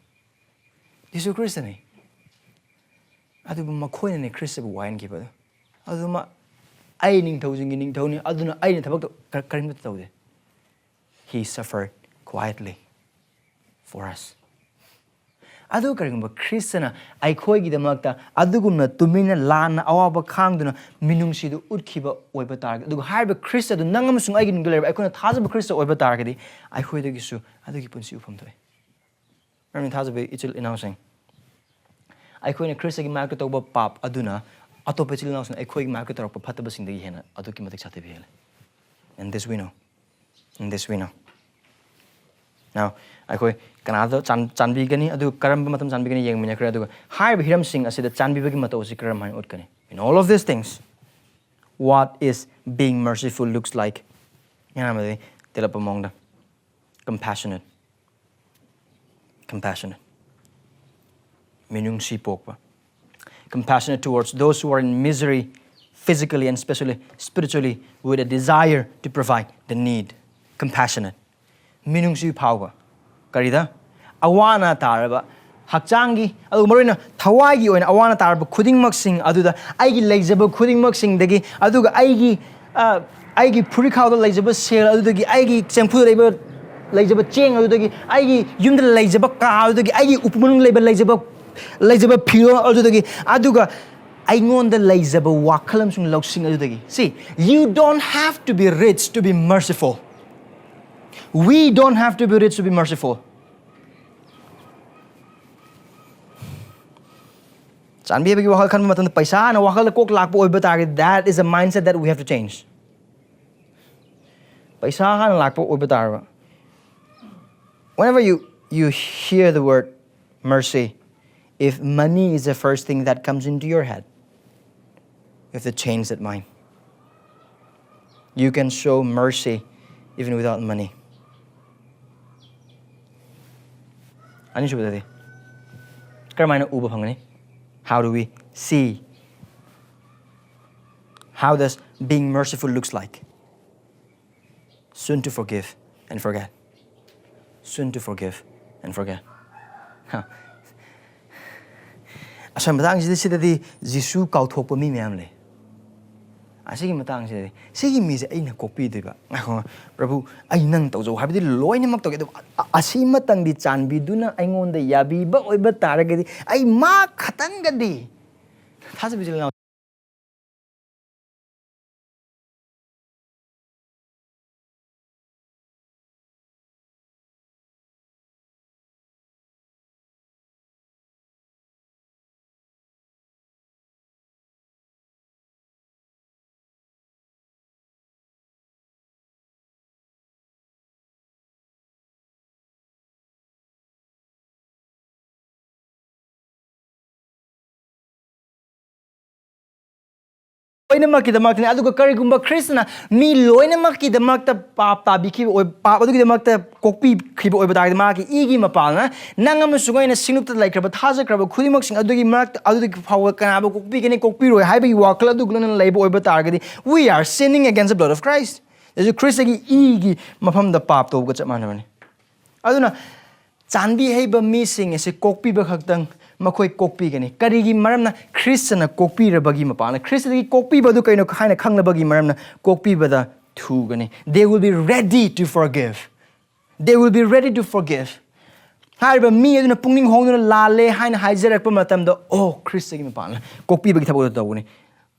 ꯖꯤꯁꯨ ꯈ꯭ꯔꯤꯁꯇꯅꯤ꯫ ꯑꯗꯨꯕꯨ ꯃꯈꯣꯏꯅꯅꯦ ꯈ꯭ꯔꯤꯁꯇꯕꯨ ꯋꯥꯍꯟꯈꯤꯕꯗꯣ꯫ ꯑꯗꯨꯃ ꯑꯩ ꯅꯤꯡꯊꯧꯁꯤꯡꯒꯤ ꯅꯤꯡꯊꯧꯅꯤ, ꯑꯗꯨꯅ ꯑꯩꯅ ꯊꯕꯛꯇꯣ ꯀ-, ꯀꯔꯤꯝꯇ ꯇꯧꯗꯦ꯫ He suffered quietly for us. ꯑꯗꯨ ꯀꯔꯤꯒꯨꯝꯕ ꯈ꯭ꯔꯤꯁꯇꯅ ꯑꯩꯈꯣꯏꯒꯤꯗꯃꯛꯇ ꯑꯗꯨꯒꯨꯝꯅ ꯇꯨꯃꯤꯟꯅ ꯂꯥꯟꯅ ꯑꯋꯥꯕ ꯈꯥꯡꯗꯨꯅ ꯃꯤꯅꯨꯡꯁꯤꯗꯨ ꯎꯠꯈꯤꯕ ꯑꯣꯏꯕ ꯇꯥꯔꯒꯗꯤ, ꯑꯗꯨꯒ ꯍꯥꯏꯔꯤꯕ ꯈ꯭ꯔꯤꯁꯇ ꯑꯗꯨ ꯅꯪ ꯑꯃꯁꯨꯡ ꯑꯩꯒꯤ ꯅꯨꯡꯗ ꯂꯩꯔꯕ ꯑꯩꯈꯣꯏꯅ ꯊꯥꯖꯕ ꯈ꯭ꯔꯤꯁꯇ ꯑꯣꯏꯕ ꯇꯥꯔꯒꯗꯤ, ꯑꯩꯈꯣꯏꯗꯒꯤꯁꯨ ꯑꯗꯨꯒꯤ ꯄꯨꯟꯁꯤ ꯎꯐꯝ ꯊꯣꯛꯑꯦ꯫ ꯃꯔꯝꯗꯤ ꯊꯥꯖꯕ ꯏꯆꯤꯜ ꯏꯅꯥꯎꯁꯤꯡ, ꯑꯩꯈꯣꯏꯅ ꯈ꯭ꯔꯤꯁꯇꯒꯤ ꯃꯥꯌꯣꯛꯇ ꯇꯧꯕ ꯄꯥꯞ ꯑꯗꯨꯅ ꯑꯇꯣꯞꯄ ꯏꯆꯤꯜ ꯏꯅꯥꯎꯁꯤꯡꯅ ꯑꯩꯈꯣꯏꯒꯤ ꯃꯥꯌꯣꯛꯇ ꯇꯧꯔꯛꯄ ꯐꯠꯇꯕꯁꯤꯡꯗꯒꯤ ꯍꯦꯟꯅ ꯑꯗꯨꯛꯀꯤ ꯃꯇꯤꯛ ꯁꯥꯊꯤꯕ ꯍꯦꯜꯂꯤ꯫ And this we know. And this we know. Now, ꯑꯩꯈꯣꯏ ꯀꯅꯥꯗ ꯆꯥꯟ- ꯆꯥꯟꯕꯤꯒꯅꯤ, ꯑꯗꯨ ꯀꯔꯝꯕ ꯃꯇꯝ ꯆꯥꯟꯕꯤꯒꯅꯤ ꯌꯦꯡꯃꯤꯟꯅꯈ꯭ꯔꯦ꯫ ꯑꯗꯨꯒ ꯍꯥꯏꯔꯤꯕ ꯍꯤꯔꯝꯁꯤꯡ ꯑꯁꯤꯗ ꯆꯥꯟꯕꯤꯕꯒꯤ ꯃꯇꯧ ꯑꯁꯤ ꯀꯔꯝ ꯍꯥꯏꯅ ꯎꯠꯀꯅꯤ? In all of these things, what is being merciful looks like? ꯑꯍꯥꯟꯕꯗꯤ ꯇꯦꯜꯂꯞꯄ ꯃꯑꯣꯡꯗ, compassionate. Compassionate. ꯃꯤꯅꯨꯡꯁꯤ ꯄꯣꯛꯄ. Compassionate towards those who are in misery, physically and especially spiritually, with a desire to provide the need. Compassionate. ꯃꯤꯅꯨꯡꯁꯤ ꯐꯥꯎꯕ꯫ ꯀꯔꯤꯗ? ꯑꯋꯥ ꯑꯅꯥ ꯇꯥꯔꯕ ꯍꯛꯆꯥꯡꯒꯤ, ꯑꯗꯨꯒ ꯃꯔꯨꯑꯣꯏꯅ ꯊꯋꯥꯏꯒꯤ ꯑꯣꯏꯅ ꯑꯋꯥ ꯑꯅꯥ ꯇꯥꯔꯕ ꯈꯨꯗꯤꯡꯃꯛꯁꯤꯡ ꯑꯗꯨꯗ, ꯑꯩꯒꯤ ꯂꯩꯖꯕ ꯈꯨꯗꯤꯡꯃꯛꯁꯤꯡꯗꯒꯤ, ꯑꯗꯨꯒ ꯑꯩꯒꯤ, ꯑ, ꯑꯩꯒꯤ ꯐꯨꯔꯤꯠꯈꯥꯎꯗ ꯂꯩꯖꯕ ꯁꯦꯜ ꯑꯗꯨꯗꯒꯤ, ꯑꯩꯒꯤ ꯆꯦꯡꯐꯨꯗ ꯂꯩꯕ, ꯂꯩꯖꯕ ꯆꯦꯡ ꯑꯗꯨꯗꯒꯤ, ꯑꯩꯒꯤ ꯌꯨꯝꯗ ꯂꯩꯖꯕ ꯀꯥ ꯑꯗꯨꯗꯒꯤ, ꯑꯩꯒꯤ ꯎꯄꯨ ꯃꯅꯨꯡꯗ ꯂꯩꯕ, ꯂꯩꯖꯕ, ꯂꯩꯖꯕ ꯐꯤꯔꯣꯜ ꯑꯗꯨꯗꯒꯤ, ꯑꯗꯨꯒ ꯑꯩꯉꯣꯟꯗ ꯂꯩꯖꯕ ꯋꯥꯈꯜ ꯑꯃꯁꯨꯡ ꯂꯧꯁꯤꯡ ꯑꯗꯨꯗꯒꯤ꯫ See, you don't have to be rich to be merciful. We don't have to be rich to be merciful. ꯆꯥꯟꯕꯤꯕꯒꯤ ꯋꯥꯈꯜ ꯈꯟꯕ ꯃꯇꯝꯗ, ꯄꯩꯁꯥ ꯍꯥꯟꯅ ꯋꯥꯈꯜꯗ ꯀꯣꯛ ꯂꯥꯛꯄ ꯑꯣꯏꯕ ꯇꯥꯔꯒꯗꯤ, that is a mindset that we have to change. ꯄꯩꯁꯥ ꯍꯥꯟꯅ ꯂꯥꯛꯄ ꯑꯣꯏꯕ ꯇꯥꯔꯕ, whenever you, you hear the word mercy, if money is the first thing that comes into your head, you have to change that mind. You can show mercy even without money. ꯑꯅꯤꯁꯨꯕꯗꯗꯤ ꯀꯔꯝꯍꯥꯏꯅ ꯎꯕ ꯐꯪꯒꯅꯤ? How do we see? How does being merciful looks like? Soon to forgive and forget. Soon to forgive and forget. ꯍ꯫ ꯑꯁꯣꯝ ꯃꯇꯥꯡꯁꯤꯗ, ꯁꯤꯗꯗꯤ ꯖꯤꯁꯨ ꯀꯥꯎꯊꯣꯛꯄ ꯃꯤ ꯃꯌꯥꯝ ꯂꯩ꯫ ꯑꯁꯤꯒꯤ ꯃꯇꯥꯡꯁꯤꯗꯗꯤ, ꯁꯤꯒꯤ ꯃꯤꯁꯦ ꯑꯩꯅ ꯀꯣꯛꯄꯤꯗꯣꯏꯕ꯫ ꯉꯥꯏꯈꯣ, ꯄ꯭ꯔꯚꯨ, ꯑꯩ ꯅꯪ ꯇꯧꯖꯧ ꯍꯥꯏꯕꯗꯤ ꯂꯣꯏꯅꯃꯛ ꯇꯧꯒꯦ, ꯑꯗꯨꯕꯨ ꯑ-, ꯑ-, ꯑꯁꯤꯃꯇꯪꯗꯤ ꯆꯥꯟꯕꯤꯗꯨꯅ ꯑꯩꯉꯣꯟꯗ ꯌꯥꯕꯤꯕ ꯑꯣꯏꯕ ꯇꯥꯔꯒꯗꯤ, ꯑꯩ ꯃꯥ ꯈꯇꯪꯒꯗꯤ ꯊꯥꯖꯕꯤꯁꯦ ꯂꯩꯅꯥꯎ꯫ ꯂꯣꯏꯅꯃꯛꯀꯤꯗꯃꯛꯇꯅꯤ꯫ ꯑꯗꯨꯒ ꯀꯔꯤꯒꯨꯝꯕ ꯈ꯭ꯔꯤꯁꯇꯅ ꯃꯤ ꯂꯣꯏꯅꯃꯛꯀꯤꯗꯃꯛꯇ ꯄꯥꯞ ꯇꯥꯕꯤꯈꯤꯕ ꯑꯣꯏ-, ꯄꯥꯞ ꯑꯗꯨꯒꯤꯗꯃꯛꯇ ꯀꯣꯛꯄꯤꯈꯤꯕ ꯑꯣꯏꯕ ꯇꯥꯔꯒꯗꯤ, ꯃꯥꯒꯤ ꯏꯒꯤ ꯃꯄꯥꯜꯅ ꯅꯪ ꯑꯃꯁꯨꯡ ꯑꯩꯅ ꯁꯤꯡꯂꯨꯞꯇ ꯂꯩꯈ꯭ꯔꯕ, ꯊꯥꯖꯈ꯭ꯔꯕ ꯈꯨꯗꯤꯡꯃꯛꯁꯤꯡ ꯑꯗꯨꯒꯤ ꯃꯔꯛꯇ, ꯑꯗꯨꯗꯒꯤ ꯐꯥꯎꯕ ꯀꯅꯥꯕꯨ ꯀꯣꯛꯄꯤꯒꯅꯤ, ꯀꯣꯛꯄꯤꯔꯣꯏ ꯍꯥꯏꯕꯒꯤ ꯋꯥꯈꯜ ꯑꯗꯨ ꯂꯣꯏꯅꯅ ꯂꯩꯕ ꯑꯣꯏꯕ ꯇꯥꯔꯒꯗꯤ, we are sinning against the blood of Christ꯫ ꯑꯗꯨ ꯈ꯭ꯔꯤꯁꯇꯒꯤ ꯏꯒꯤ ꯃꯐꯝꯗ ꯄꯥꯞ ꯇꯧꯕꯒ ꯆꯞ ꯃꯥꯟꯅꯕꯅꯤ꯫ ꯑꯗꯨꯅ ꯆꯥꯟꯕꯤ ꯍꯩꯕ ꯃꯤꯁꯤꯡ ꯑꯁꯤ ꯀꯣꯛꯄꯤꯕ ꯈꯛꯇꯪ ꯃꯈꯣꯏ ꯀꯣꯛꯄꯤꯒꯅꯤ꯫ ꯀꯔꯤꯒꯤ ꯃꯔꯝꯅ? ꯈ꯭ꯔꯤꯁꯇꯅ ꯀꯣꯛꯄꯤꯔꯕꯒꯤ ꯃꯄꯥꯟꯅ, ꯈ꯭ꯔꯤꯁꯇꯗꯒꯤ ꯀꯣꯛꯄꯤꯕꯗꯨ ꯀꯩꯅꯣ ꯍꯥꯏꯅ ꯈꯪꯂꯕꯒꯤ ꯃꯔꯝꯅ ꯀꯣꯛꯄꯤꯕꯗ ꯊꯨꯒꯅꯤ꯫ They will be ready to forgive. They will be ready to forgive. ꯍꯥꯏꯔꯤꯕ ꯃꯤ ꯑꯗꯨꯅ ꯄꯨꯛꯅꯤꯡ ꯍꯣꯡꯗꯨꯅ ꯂꯥꯜꯂꯦ ꯍꯥꯏꯅ ꯍꯥꯏꯖꯔꯛꯄ ꯃꯇꯝꯗ, ꯑꯣ, ꯈ꯭ꯔꯤꯁꯇꯒꯤ ꯃꯄꯥꯟꯅ ꯀꯣꯛꯄꯤꯕꯒꯤ ꯊꯕꯛ ꯑꯗꯨ ꯇꯧꯒꯅꯤ꯫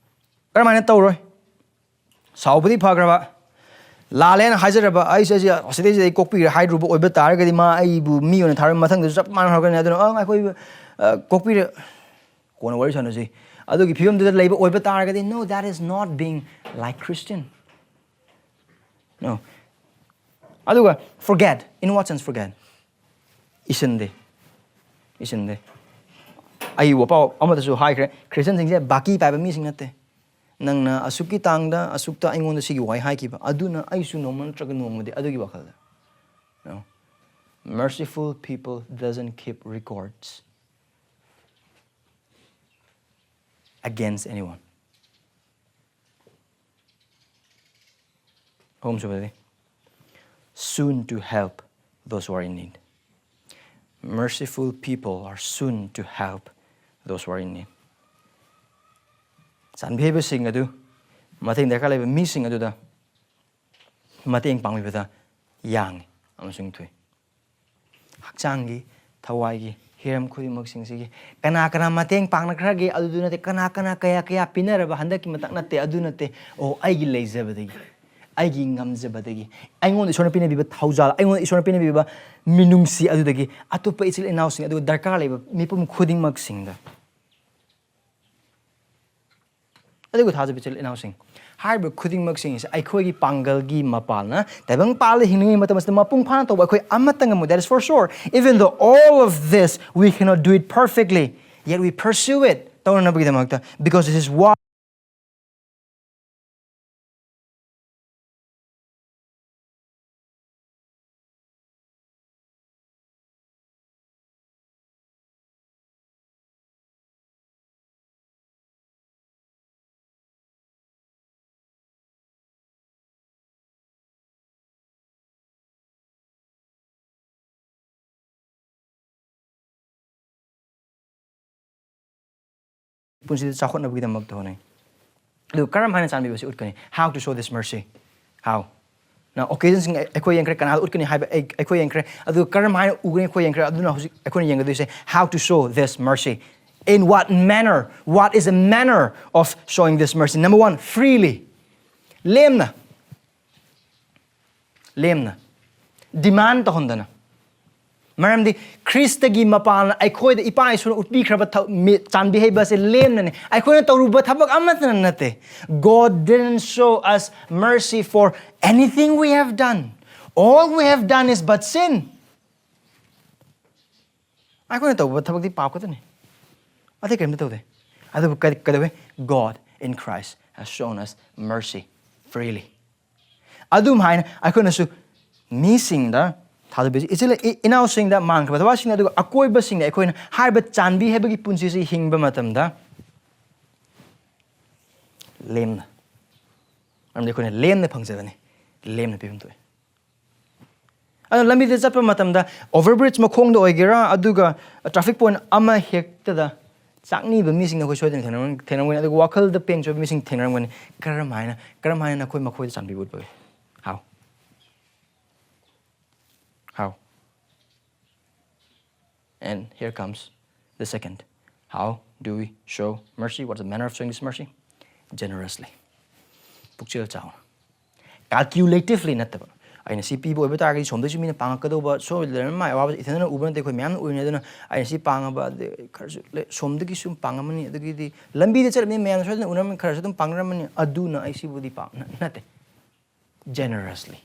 ꯀꯔꯝꯍꯥꯏꯅ ꯇꯧꯔꯣꯏ? ꯁꯥꯎꯕꯗꯤ ꯐꯈ꯭ꯔꯕ, ꯂꯥꯜꯂꯦꯅ ꯍꯥꯏꯖꯔꯕ, ꯑꯩꯁꯦ, ꯑꯩꯁꯦ ꯑꯁꯤꯗꯩꯁꯤꯗ ꯑꯩ ꯀꯣꯛꯄꯤꯔꯦ ꯍꯥꯏꯔꯨꯕ ꯑꯣꯏꯕ ꯇꯥꯔꯒꯗꯤ, ꯃꯥ ꯑꯩꯕꯨ ꯃꯤ ꯑꯣꯏꯅ ꯊꯥꯔꯣꯏ, ꯃꯊꯪꯗꯁꯨ ꯆꯞ ꯃꯥꯟꯅ ꯍꯧꯔꯛꯀꯅꯤ꯫ ꯑꯗꯨꯅ, "ꯑ, ꯑꯩꯈꯣꯏ, ꯑ, ꯀꯣꯛꯄꯤꯔꯦ, ꯀꯣꯟꯅ ꯋꯥꯔꯤ ꯁꯥꯟꯅꯁꯤ", ꯑꯗꯨꯒꯤ ꯐꯤꯕꯝꯗꯨꯗ ꯂꯩꯕ ꯑꯣꯏꯕ ꯇꯥꯔꯒꯗꯤ, no, that is not being like Christian. No. ꯑꯗꯨꯒ forget, in what sense forget? ꯏꯁꯤꯟꯗꯦ, ꯏꯁꯤꯟꯗꯦ꯫ ꯑꯩ ꯋꯥꯄꯥꯎ ꯑꯃꯗꯁꯨ ꯍꯥꯏꯈ꯭ꯔꯦ, ꯈ꯭ꯔꯤꯁꯇꯤꯌꯟꯁꯤꯡꯁꯦ ꯕꯥꯀꯤ ꯄꯥꯏꯕ ꯃꯤꯁꯤꯡ ꯅꯠꯇꯦ꯫ ꯅꯪꯅ ꯑꯁꯨꯛꯀꯤ ꯇꯥꯡꯗ ꯑꯁꯨꯛꯇ ꯑꯩꯉꯣꯟꯗ ꯁꯤꯒꯤ ꯋꯥꯍꯩ ꯍꯥꯏꯈꯤꯕ, ꯑꯗꯨꯅ ꯑꯩꯁꯨ ꯅꯣꯡꯃ ꯅꯠꯇ꯭ꯔꯒ ꯅꯣꯡꯃꯗꯤ ꯑꯗꯨꯒꯤ ꯋꯥꯈꯜꯗ꯫ No. Merciful people doesn't keep records against anyone. ꯑꯍꯨꯝꯁꯨꯕꯗꯤ, soon to help those who are in need. Merciful people are soon to help those who are in need. ꯆꯥꯟꯕꯤꯕꯁꯤꯡ ꯑꯗꯨ, ꯃꯇꯦꯡ ꯗꯔꯀꯥꯔ ꯂꯩꯕ ꯃꯤꯁꯤꯡ ꯑꯗꯨꯗ ꯃꯇꯦꯡ ꯄꯥꯡꯕꯤꯕꯗ ꯌꯥꯡꯏ ꯑꯃꯁꯨꯡ ꯊꯨꯏ꯫ ꯍꯛꯆꯥꯡꯒꯤ, ꯊꯋꯥꯏꯒꯤ ꯍꯤꯔꯝ ꯈꯨꯗꯤꯡꯃꯛꯁꯤꯡꯁꯤꯒꯤ ꯀꯅꯥ ꯀꯅꯥ ꯃꯇꯦꯡ ꯄꯥꯡꯅꯈ꯭ꯔꯒꯦ ꯑꯗꯨꯗꯨ ꯅꯠꯇꯦ, ꯀꯅꯥ ꯀꯅꯥ ꯀꯌꯥ ꯀꯌꯥ ꯄꯤꯅꯔꯕ ꯍꯟꯗꯛꯀꯤ ꯃꯇꯥꯡ ꯅꯠꯇꯦ, ꯑꯗꯨ ꯅꯠꯇꯦ꯫ ꯑꯣ, ꯑꯩꯒꯤ ꯂꯩꯖꯕꯗꯒꯤ, ꯑꯩꯒꯤ ꯉꯝꯖꯕꯗꯒꯤ, ꯑꯩꯉꯣꯟꯗ ꯏꯁꯣꯔꯅ ꯄꯤꯅꯕꯤꯕ ꯊꯧꯖꯥꯜ, ꯑꯩꯉꯣꯟꯗ ꯏꯁꯣꯔꯅ ꯄꯤꯅꯕꯤꯕ ꯃꯤꯅꯨꯡꯁꯤ ꯑꯗꯨꯗꯒꯤ ꯑꯇꯣꯞꯄ ꯏꯆꯤꯜ ꯏꯅꯥꯎꯁꯤꯡ, ꯑꯗꯨꯒ ꯗꯔꯀꯥꯔ ꯂꯩꯕ ꯃꯤꯄꯨꯝ ꯈꯨꯗꯤꯡꯃꯛꯁꯤꯡꯗ꯫ ꯑꯗꯨꯒ ꯊꯥꯖꯕ ꯏꯆꯤꯜ ꯏꯅꯥꯎꯁꯤꯡ, ꯍꯥꯏꯔꯤꯕ ꯈꯨꯗꯤꯡꯃꯛꯁꯤꯡ ꯑꯁꯤ ꯑꯩꯈꯣꯏꯒꯤ ꯄꯥꯡꯒꯜꯒꯤ ꯃꯄꯥꯟꯅ, ꯇꯥꯏꯕꯪ ꯄꯥꯜꯗ ꯍꯤꯡꯂꯤꯉꯩ ꯃꯇꯝ ꯑꯁꯤꯗ ꯃꯄꯨꯡ ꯐꯥꯅ ꯇꯧꯕ ꯑꯩꯈꯣꯏ ꯑꯃꯠꯇ ꯉꯝꯃꯣꯏ, that is for sure. Even though all of this we cannot do it perfectly, yet we pursue it, ꯇꯧꯅꯅꯕꯒꯤꯗꯃꯛꯇ, because this is what ꯄꯨꯟꯁꯤꯗ ꯆꯥꯎꯈꯠꯅꯕꯒꯤꯗꯃꯛꯇ ꯍꯣꯠꯅꯩ꯫ ꯑꯗꯨ ꯀꯔꯝ ꯍꯥꯏꯅ ꯆꯥꯟꯕꯤꯕꯁꯤ ꯎꯠꯀꯅꯤ? How to show this mercy? How? Now, occasionꯁꯤꯡ ꯑꯩꯈꯣꯏ ꯌꯦꯡꯈ꯭ꯔꯦ, ꯀꯅꯥꯗ ꯎꯠꯀꯅꯤ ꯍꯥꯏꯕ ꯑꯩ, ꯑꯩꯈꯣꯏ ꯌꯦꯡꯈ꯭ꯔꯦ꯫ ꯑꯗꯨ ꯀꯔꯝ ꯍꯥꯏꯅ ꯎꯒꯅꯤ ꯑꯩꯈꯣꯏ ꯌꯦꯡꯈ꯭ꯔꯦ꯫ ꯑꯗꯨꯅ ꯍꯧꯖꯤꯛ ꯑꯩꯈꯣꯏꯅ ꯌꯦꯡꯒꯗꯣꯏꯁꯦ, how to show this mercy. In what manner? What is a manner of showing this mercy? Number one, freely. ꯂꯦꯝꯅ꯫ ꯂꯦꯝꯅ꯫ Demand ꯇꯧꯍꯟꯗꯅ꯫ ꯃꯔꯝꯗꯤ ꯈ꯭ꯔꯤꯁꯇꯒꯤ ꯃꯄꯥꯟꯅ ꯑꯩꯈꯣꯏꯗ ꯏꯄꯥ ꯏꯁꯨꯅ ꯎꯠꯄꯤꯈ꯭ꯔꯕ ꯊ-, ꯃꯤ-, ꯆꯥꯟꯕꯤ ꯍꯩꯕ ꯑꯁꯤ ꯂꯦꯝꯅꯅꯤ꯫ ꯑꯩꯈꯣꯏꯅ ꯇꯧꯔꯨꯕ ꯊꯕꯛ ꯑꯃꯠꯇꯅ ꯅꯠꯇꯦ꯫ God didn't show us mercy for anything we have done. All we have done is but sin. ꯑꯩꯈꯣꯏꯅ ꯇꯧꯕ ꯊꯕꯛꯇꯤ ꯄꯥꯞ ꯈꯛꯇꯅꯤ꯫ ꯑꯇꯩ ꯀꯔꯤꯝꯇ ꯇꯧꯗꯦ꯫ ꯑꯗꯨꯕꯨ ꯀꯩ-, ꯀꯩꯗꯧꯋꯦ? God in Christ has shown us mercy freely. ꯑꯗꯨꯝ ꯍꯥꯏꯅ ꯑꯩꯈꯣꯏꯅꯁꯨ ꯃꯤꯁꯤꯡꯗ ꯊꯥꯗꯣꯛꯄꯤꯁꯤ꯫ ꯏꯆꯤꯜ ꯏ-, ꯏꯅꯥꯎꯁꯤꯡꯗ, ꯃꯥꯡꯈ꯭ꯔꯕ ꯊꯋꯥꯏꯁꯤꯡꯗ, ꯑꯗꯨꯒ ꯑꯀꯣꯏꯕꯁꯤꯡꯗ ꯑꯩꯈꯣꯏꯅ ꯍꯥꯏꯔꯤꯕ ꯆꯥꯟꯕꯤ ꯍꯥꯏꯕꯒꯤ ꯄꯨꯟꯁꯤꯁꯤ ꯍꯤꯡꯕ ꯃꯇꯝꯗ ꯂꯦꯝꯅ, ꯃꯔꯝꯗꯤ ꯑꯩꯈꯣꯏꯅ ꯂꯦꯝꯅ ꯐꯪꯖꯕꯅꯤ, ꯂꯦꯝꯅ ꯄꯤꯐꯝ ꯊꯣꯛꯏ꯫ ꯑꯗꯨꯅ ꯂꯝꯕꯤꯗ ꯆꯠꯄ ꯃꯇꯝꯗ overbridge ꯃꯈꯣꯡꯗ ꯑꯣꯏꯒꯦꯔꯥ, ꯑꯗꯨꯒ traffic point ꯑꯃ ꯍꯦꯛꯇꯗ ꯆꯥꯛꯅꯤꯕ ꯃꯤꯁꯤꯡ ꯅꯈꯣꯏ ꯁꯣꯏꯗꯅ ꯊꯦꯡꯅꯔꯝꯒꯅꯤ, ꯊꯦꯡꯅꯔꯝꯒꯅꯤ꯫ ꯑꯗꯨꯒ ꯋꯥꯈꯜꯗ ꯄꯦꯟꯖꯕ ꯃꯤꯁꯤꯡ ꯊꯦꯡꯅꯔꯝꯒꯅꯤ꯫ ꯀꯔꯝ ꯍꯥꯏꯅ, ꯀꯔꯝ ꯍꯥꯏꯅ ꯅꯈꯣꯏ ꯃꯈꯣꯏꯗ ꯆꯥꯟꯕꯤꯕ ꯎꯠꯄꯒꯦ? How? How? And here comes the second. How do we show mercy? What's the manner of showing this mercy? Generously. ꯄꯨꯛꯆꯦꯜ ꯆꯥꯎꯅ꯫ Calculatively ꯅꯠꯇꯕ꯫ ꯑꯩꯅ ꯁꯤ ꯄꯤꯕ ꯑꯣꯏꯕ ꯇꯥꯔꯒꯗꯤ ꯁꯣꯝꯗꯩꯁꯨ ꯃꯤꯅ ꯄꯥꯡꯉꯛꯀꯗꯧꯕ, ꯁꯣꯝꯗ ꯂꯩꯔꯝꯕ ꯃꯥꯏ ꯑꯋꯥꯕꯁꯤ ꯏꯊꯟꯗꯅ ꯎꯕ ꯅꯠꯇꯦ, ꯑꯩꯈꯣꯏ ꯃꯌꯥꯝꯅ ꯎꯔꯤꯅꯤ꯫ ꯑꯗꯨꯅ ꯑꯩꯅ ꯁꯤ ꯄꯥꯡꯉꯕ, ꯑꯗꯩ ꯈꯔꯁꯨ ꯂꯩ-, ꯁꯣꯝꯗꯒꯤꯁꯨ ꯄꯥꯡꯉꯝꯃꯅꯤ, ꯑꯗꯒꯤꯗꯤ ꯂꯝꯕꯤꯗ ꯆꯠꯂꯤꯕ ꯃꯌꯥꯝꯅ ꯁꯣꯏꯗꯅ ꯎꯅꯔꯝꯃꯅꯤ, ꯈꯔꯁꯨ ꯑꯗꯨꯝ ꯄꯥꯡꯅꯔꯝꯃꯅꯤ꯫ ꯑꯗꯨꯅ ꯑꯩ ꯁꯤꯕꯨꯗꯤ ꯄꯥꯡ-, ꯅ-, ꯅꯠꯇꯦ꯫ Generously.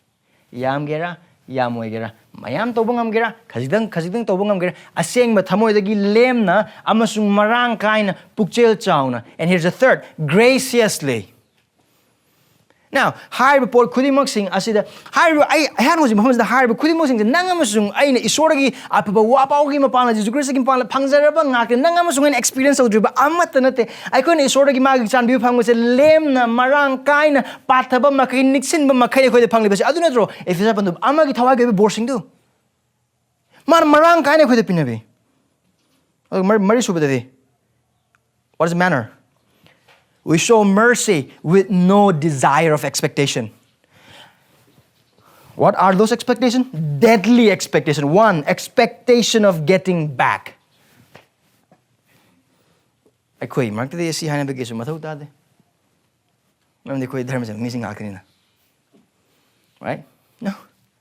ꯌꯥꯝꯒꯦꯔꯥ, ꯌꯥꯝꯃꯣꯏꯒꯦꯔꯥ, ꯃꯌꯥꯝ ꯇꯧꯕ ꯉꯝꯒꯦꯔꯥ, ꯈꯖꯤꯛꯇꯪ, ꯈꯖꯤꯛꯇꯪ ꯇꯧꯕ ꯉꯝꯒꯦꯔꯥ, ꯑꯁꯦꯡꯕ ꯊꯃꯣꯏꯗꯒꯤ ꯂꯦꯝꯅ ꯑꯃꯁꯨꯡ ꯃꯔꯥꯡ ꯀꯥꯏꯅ ꯄꯨꯛꯆꯦꯜ ꯆꯥꯎꯅ꯫ And here's the third, graciously. Now, ꯍꯥꯏꯔꯤꯕ ꯄꯣꯠ ꯈꯨꯗꯤꯡꯃꯛꯁꯤꯡ ꯑꯁꯤꯗ, ꯍꯥꯏꯔꯤꯕ, ꯑꯩ, ꯑꯩꯍꯥꯛꯅ ꯍꯧꯖꯤꯛ ꯃꯐꯝꯁꯤꯗ ꯍꯥꯏꯔꯤꯕ ꯈꯨꯗꯤꯡꯃꯛꯁꯤꯡꯁꯦ ꯅꯪ ꯑꯃꯁꯨꯡ ꯑꯩꯅ ꯏꯁꯣꯔꯗꯒꯤ ꯑꯐꯕ ꯋꯥ ꯄꯥꯎꯒꯤ ꯃꯄꯥꯟꯗ, ꯖꯤꯁꯨ ꯈ꯭ꯔꯤꯁꯇꯒꯤ ꯃꯄꯥꯟꯗ ꯐꯪꯖꯔꯕ ꯉꯥꯛꯇꯅꯤ꯫ ꯅꯪ ꯑꯃꯁꯨꯡ ꯑꯩꯅ experience ꯇꯧꯗ꯭ꯔꯤꯕ ꯑꯃꯠꯇ ꯅꯠꯇꯦ꯫ ꯑꯩꯈꯣꯏꯅ ꯏꯁꯣꯔꯗꯒꯤ ꯃꯥꯒꯤ ꯆꯥꯟꯕꯤꯕ ꯐꯪꯕꯁꯦ ꯂꯦꯝꯅ, ꯃꯔꯥꯡ ꯀꯥꯏꯅ, ꯄꯥꯊꯕ ꯃꯈꯩ, ꯅꯤꯛꯁꯤꯟꯕ ꯃꯈꯩ ꯑꯩꯈꯣꯏꯗ ꯐꯪꯂꯤꯕꯁꯦ꯫ ꯑꯗꯨ ꯅꯠꯇ꯭ꯔꯣ ꯑꯦꯐꯦꯁꯨ ꯄꯟꯗꯨꯞ ꯑꯃꯒꯤ ꯊꯋꯥꯏꯒꯤ ꯑꯣꯏꯕ ꯕꯣꯔꯁꯤꯡꯗꯨ? ꯃꯥꯅ ꯃꯔꯥꯡ ꯀꯥꯏꯅ ꯑꯩꯈꯣꯏꯗ ꯄꯤꯅꯕꯤ꯫ ꯑꯗꯨꯒ ꯃꯔꯤ-, ꯃꯔꯤꯁꯨꯕꯗꯗꯤ, What is the manner? We show mercy with no desire of expectation. What are those expectations? Deadly expectation. One, expectation of getting back. ꯑꯩꯈꯣꯏ ꯃꯔꯛꯇꯗꯤ ꯁꯤ ꯍꯥꯏꯅꯕꯒꯤꯁꯨ ꯃꯊꯧ ꯇꯥꯗꯦ, ꯃꯔꯝꯗꯤ ꯑꯩꯈꯣꯏ ꯙꯔꯃꯁꯦ ꯃꯤꯁꯤꯡ ꯉꯥꯛꯇꯅꯤꯅ꯫ Right? No,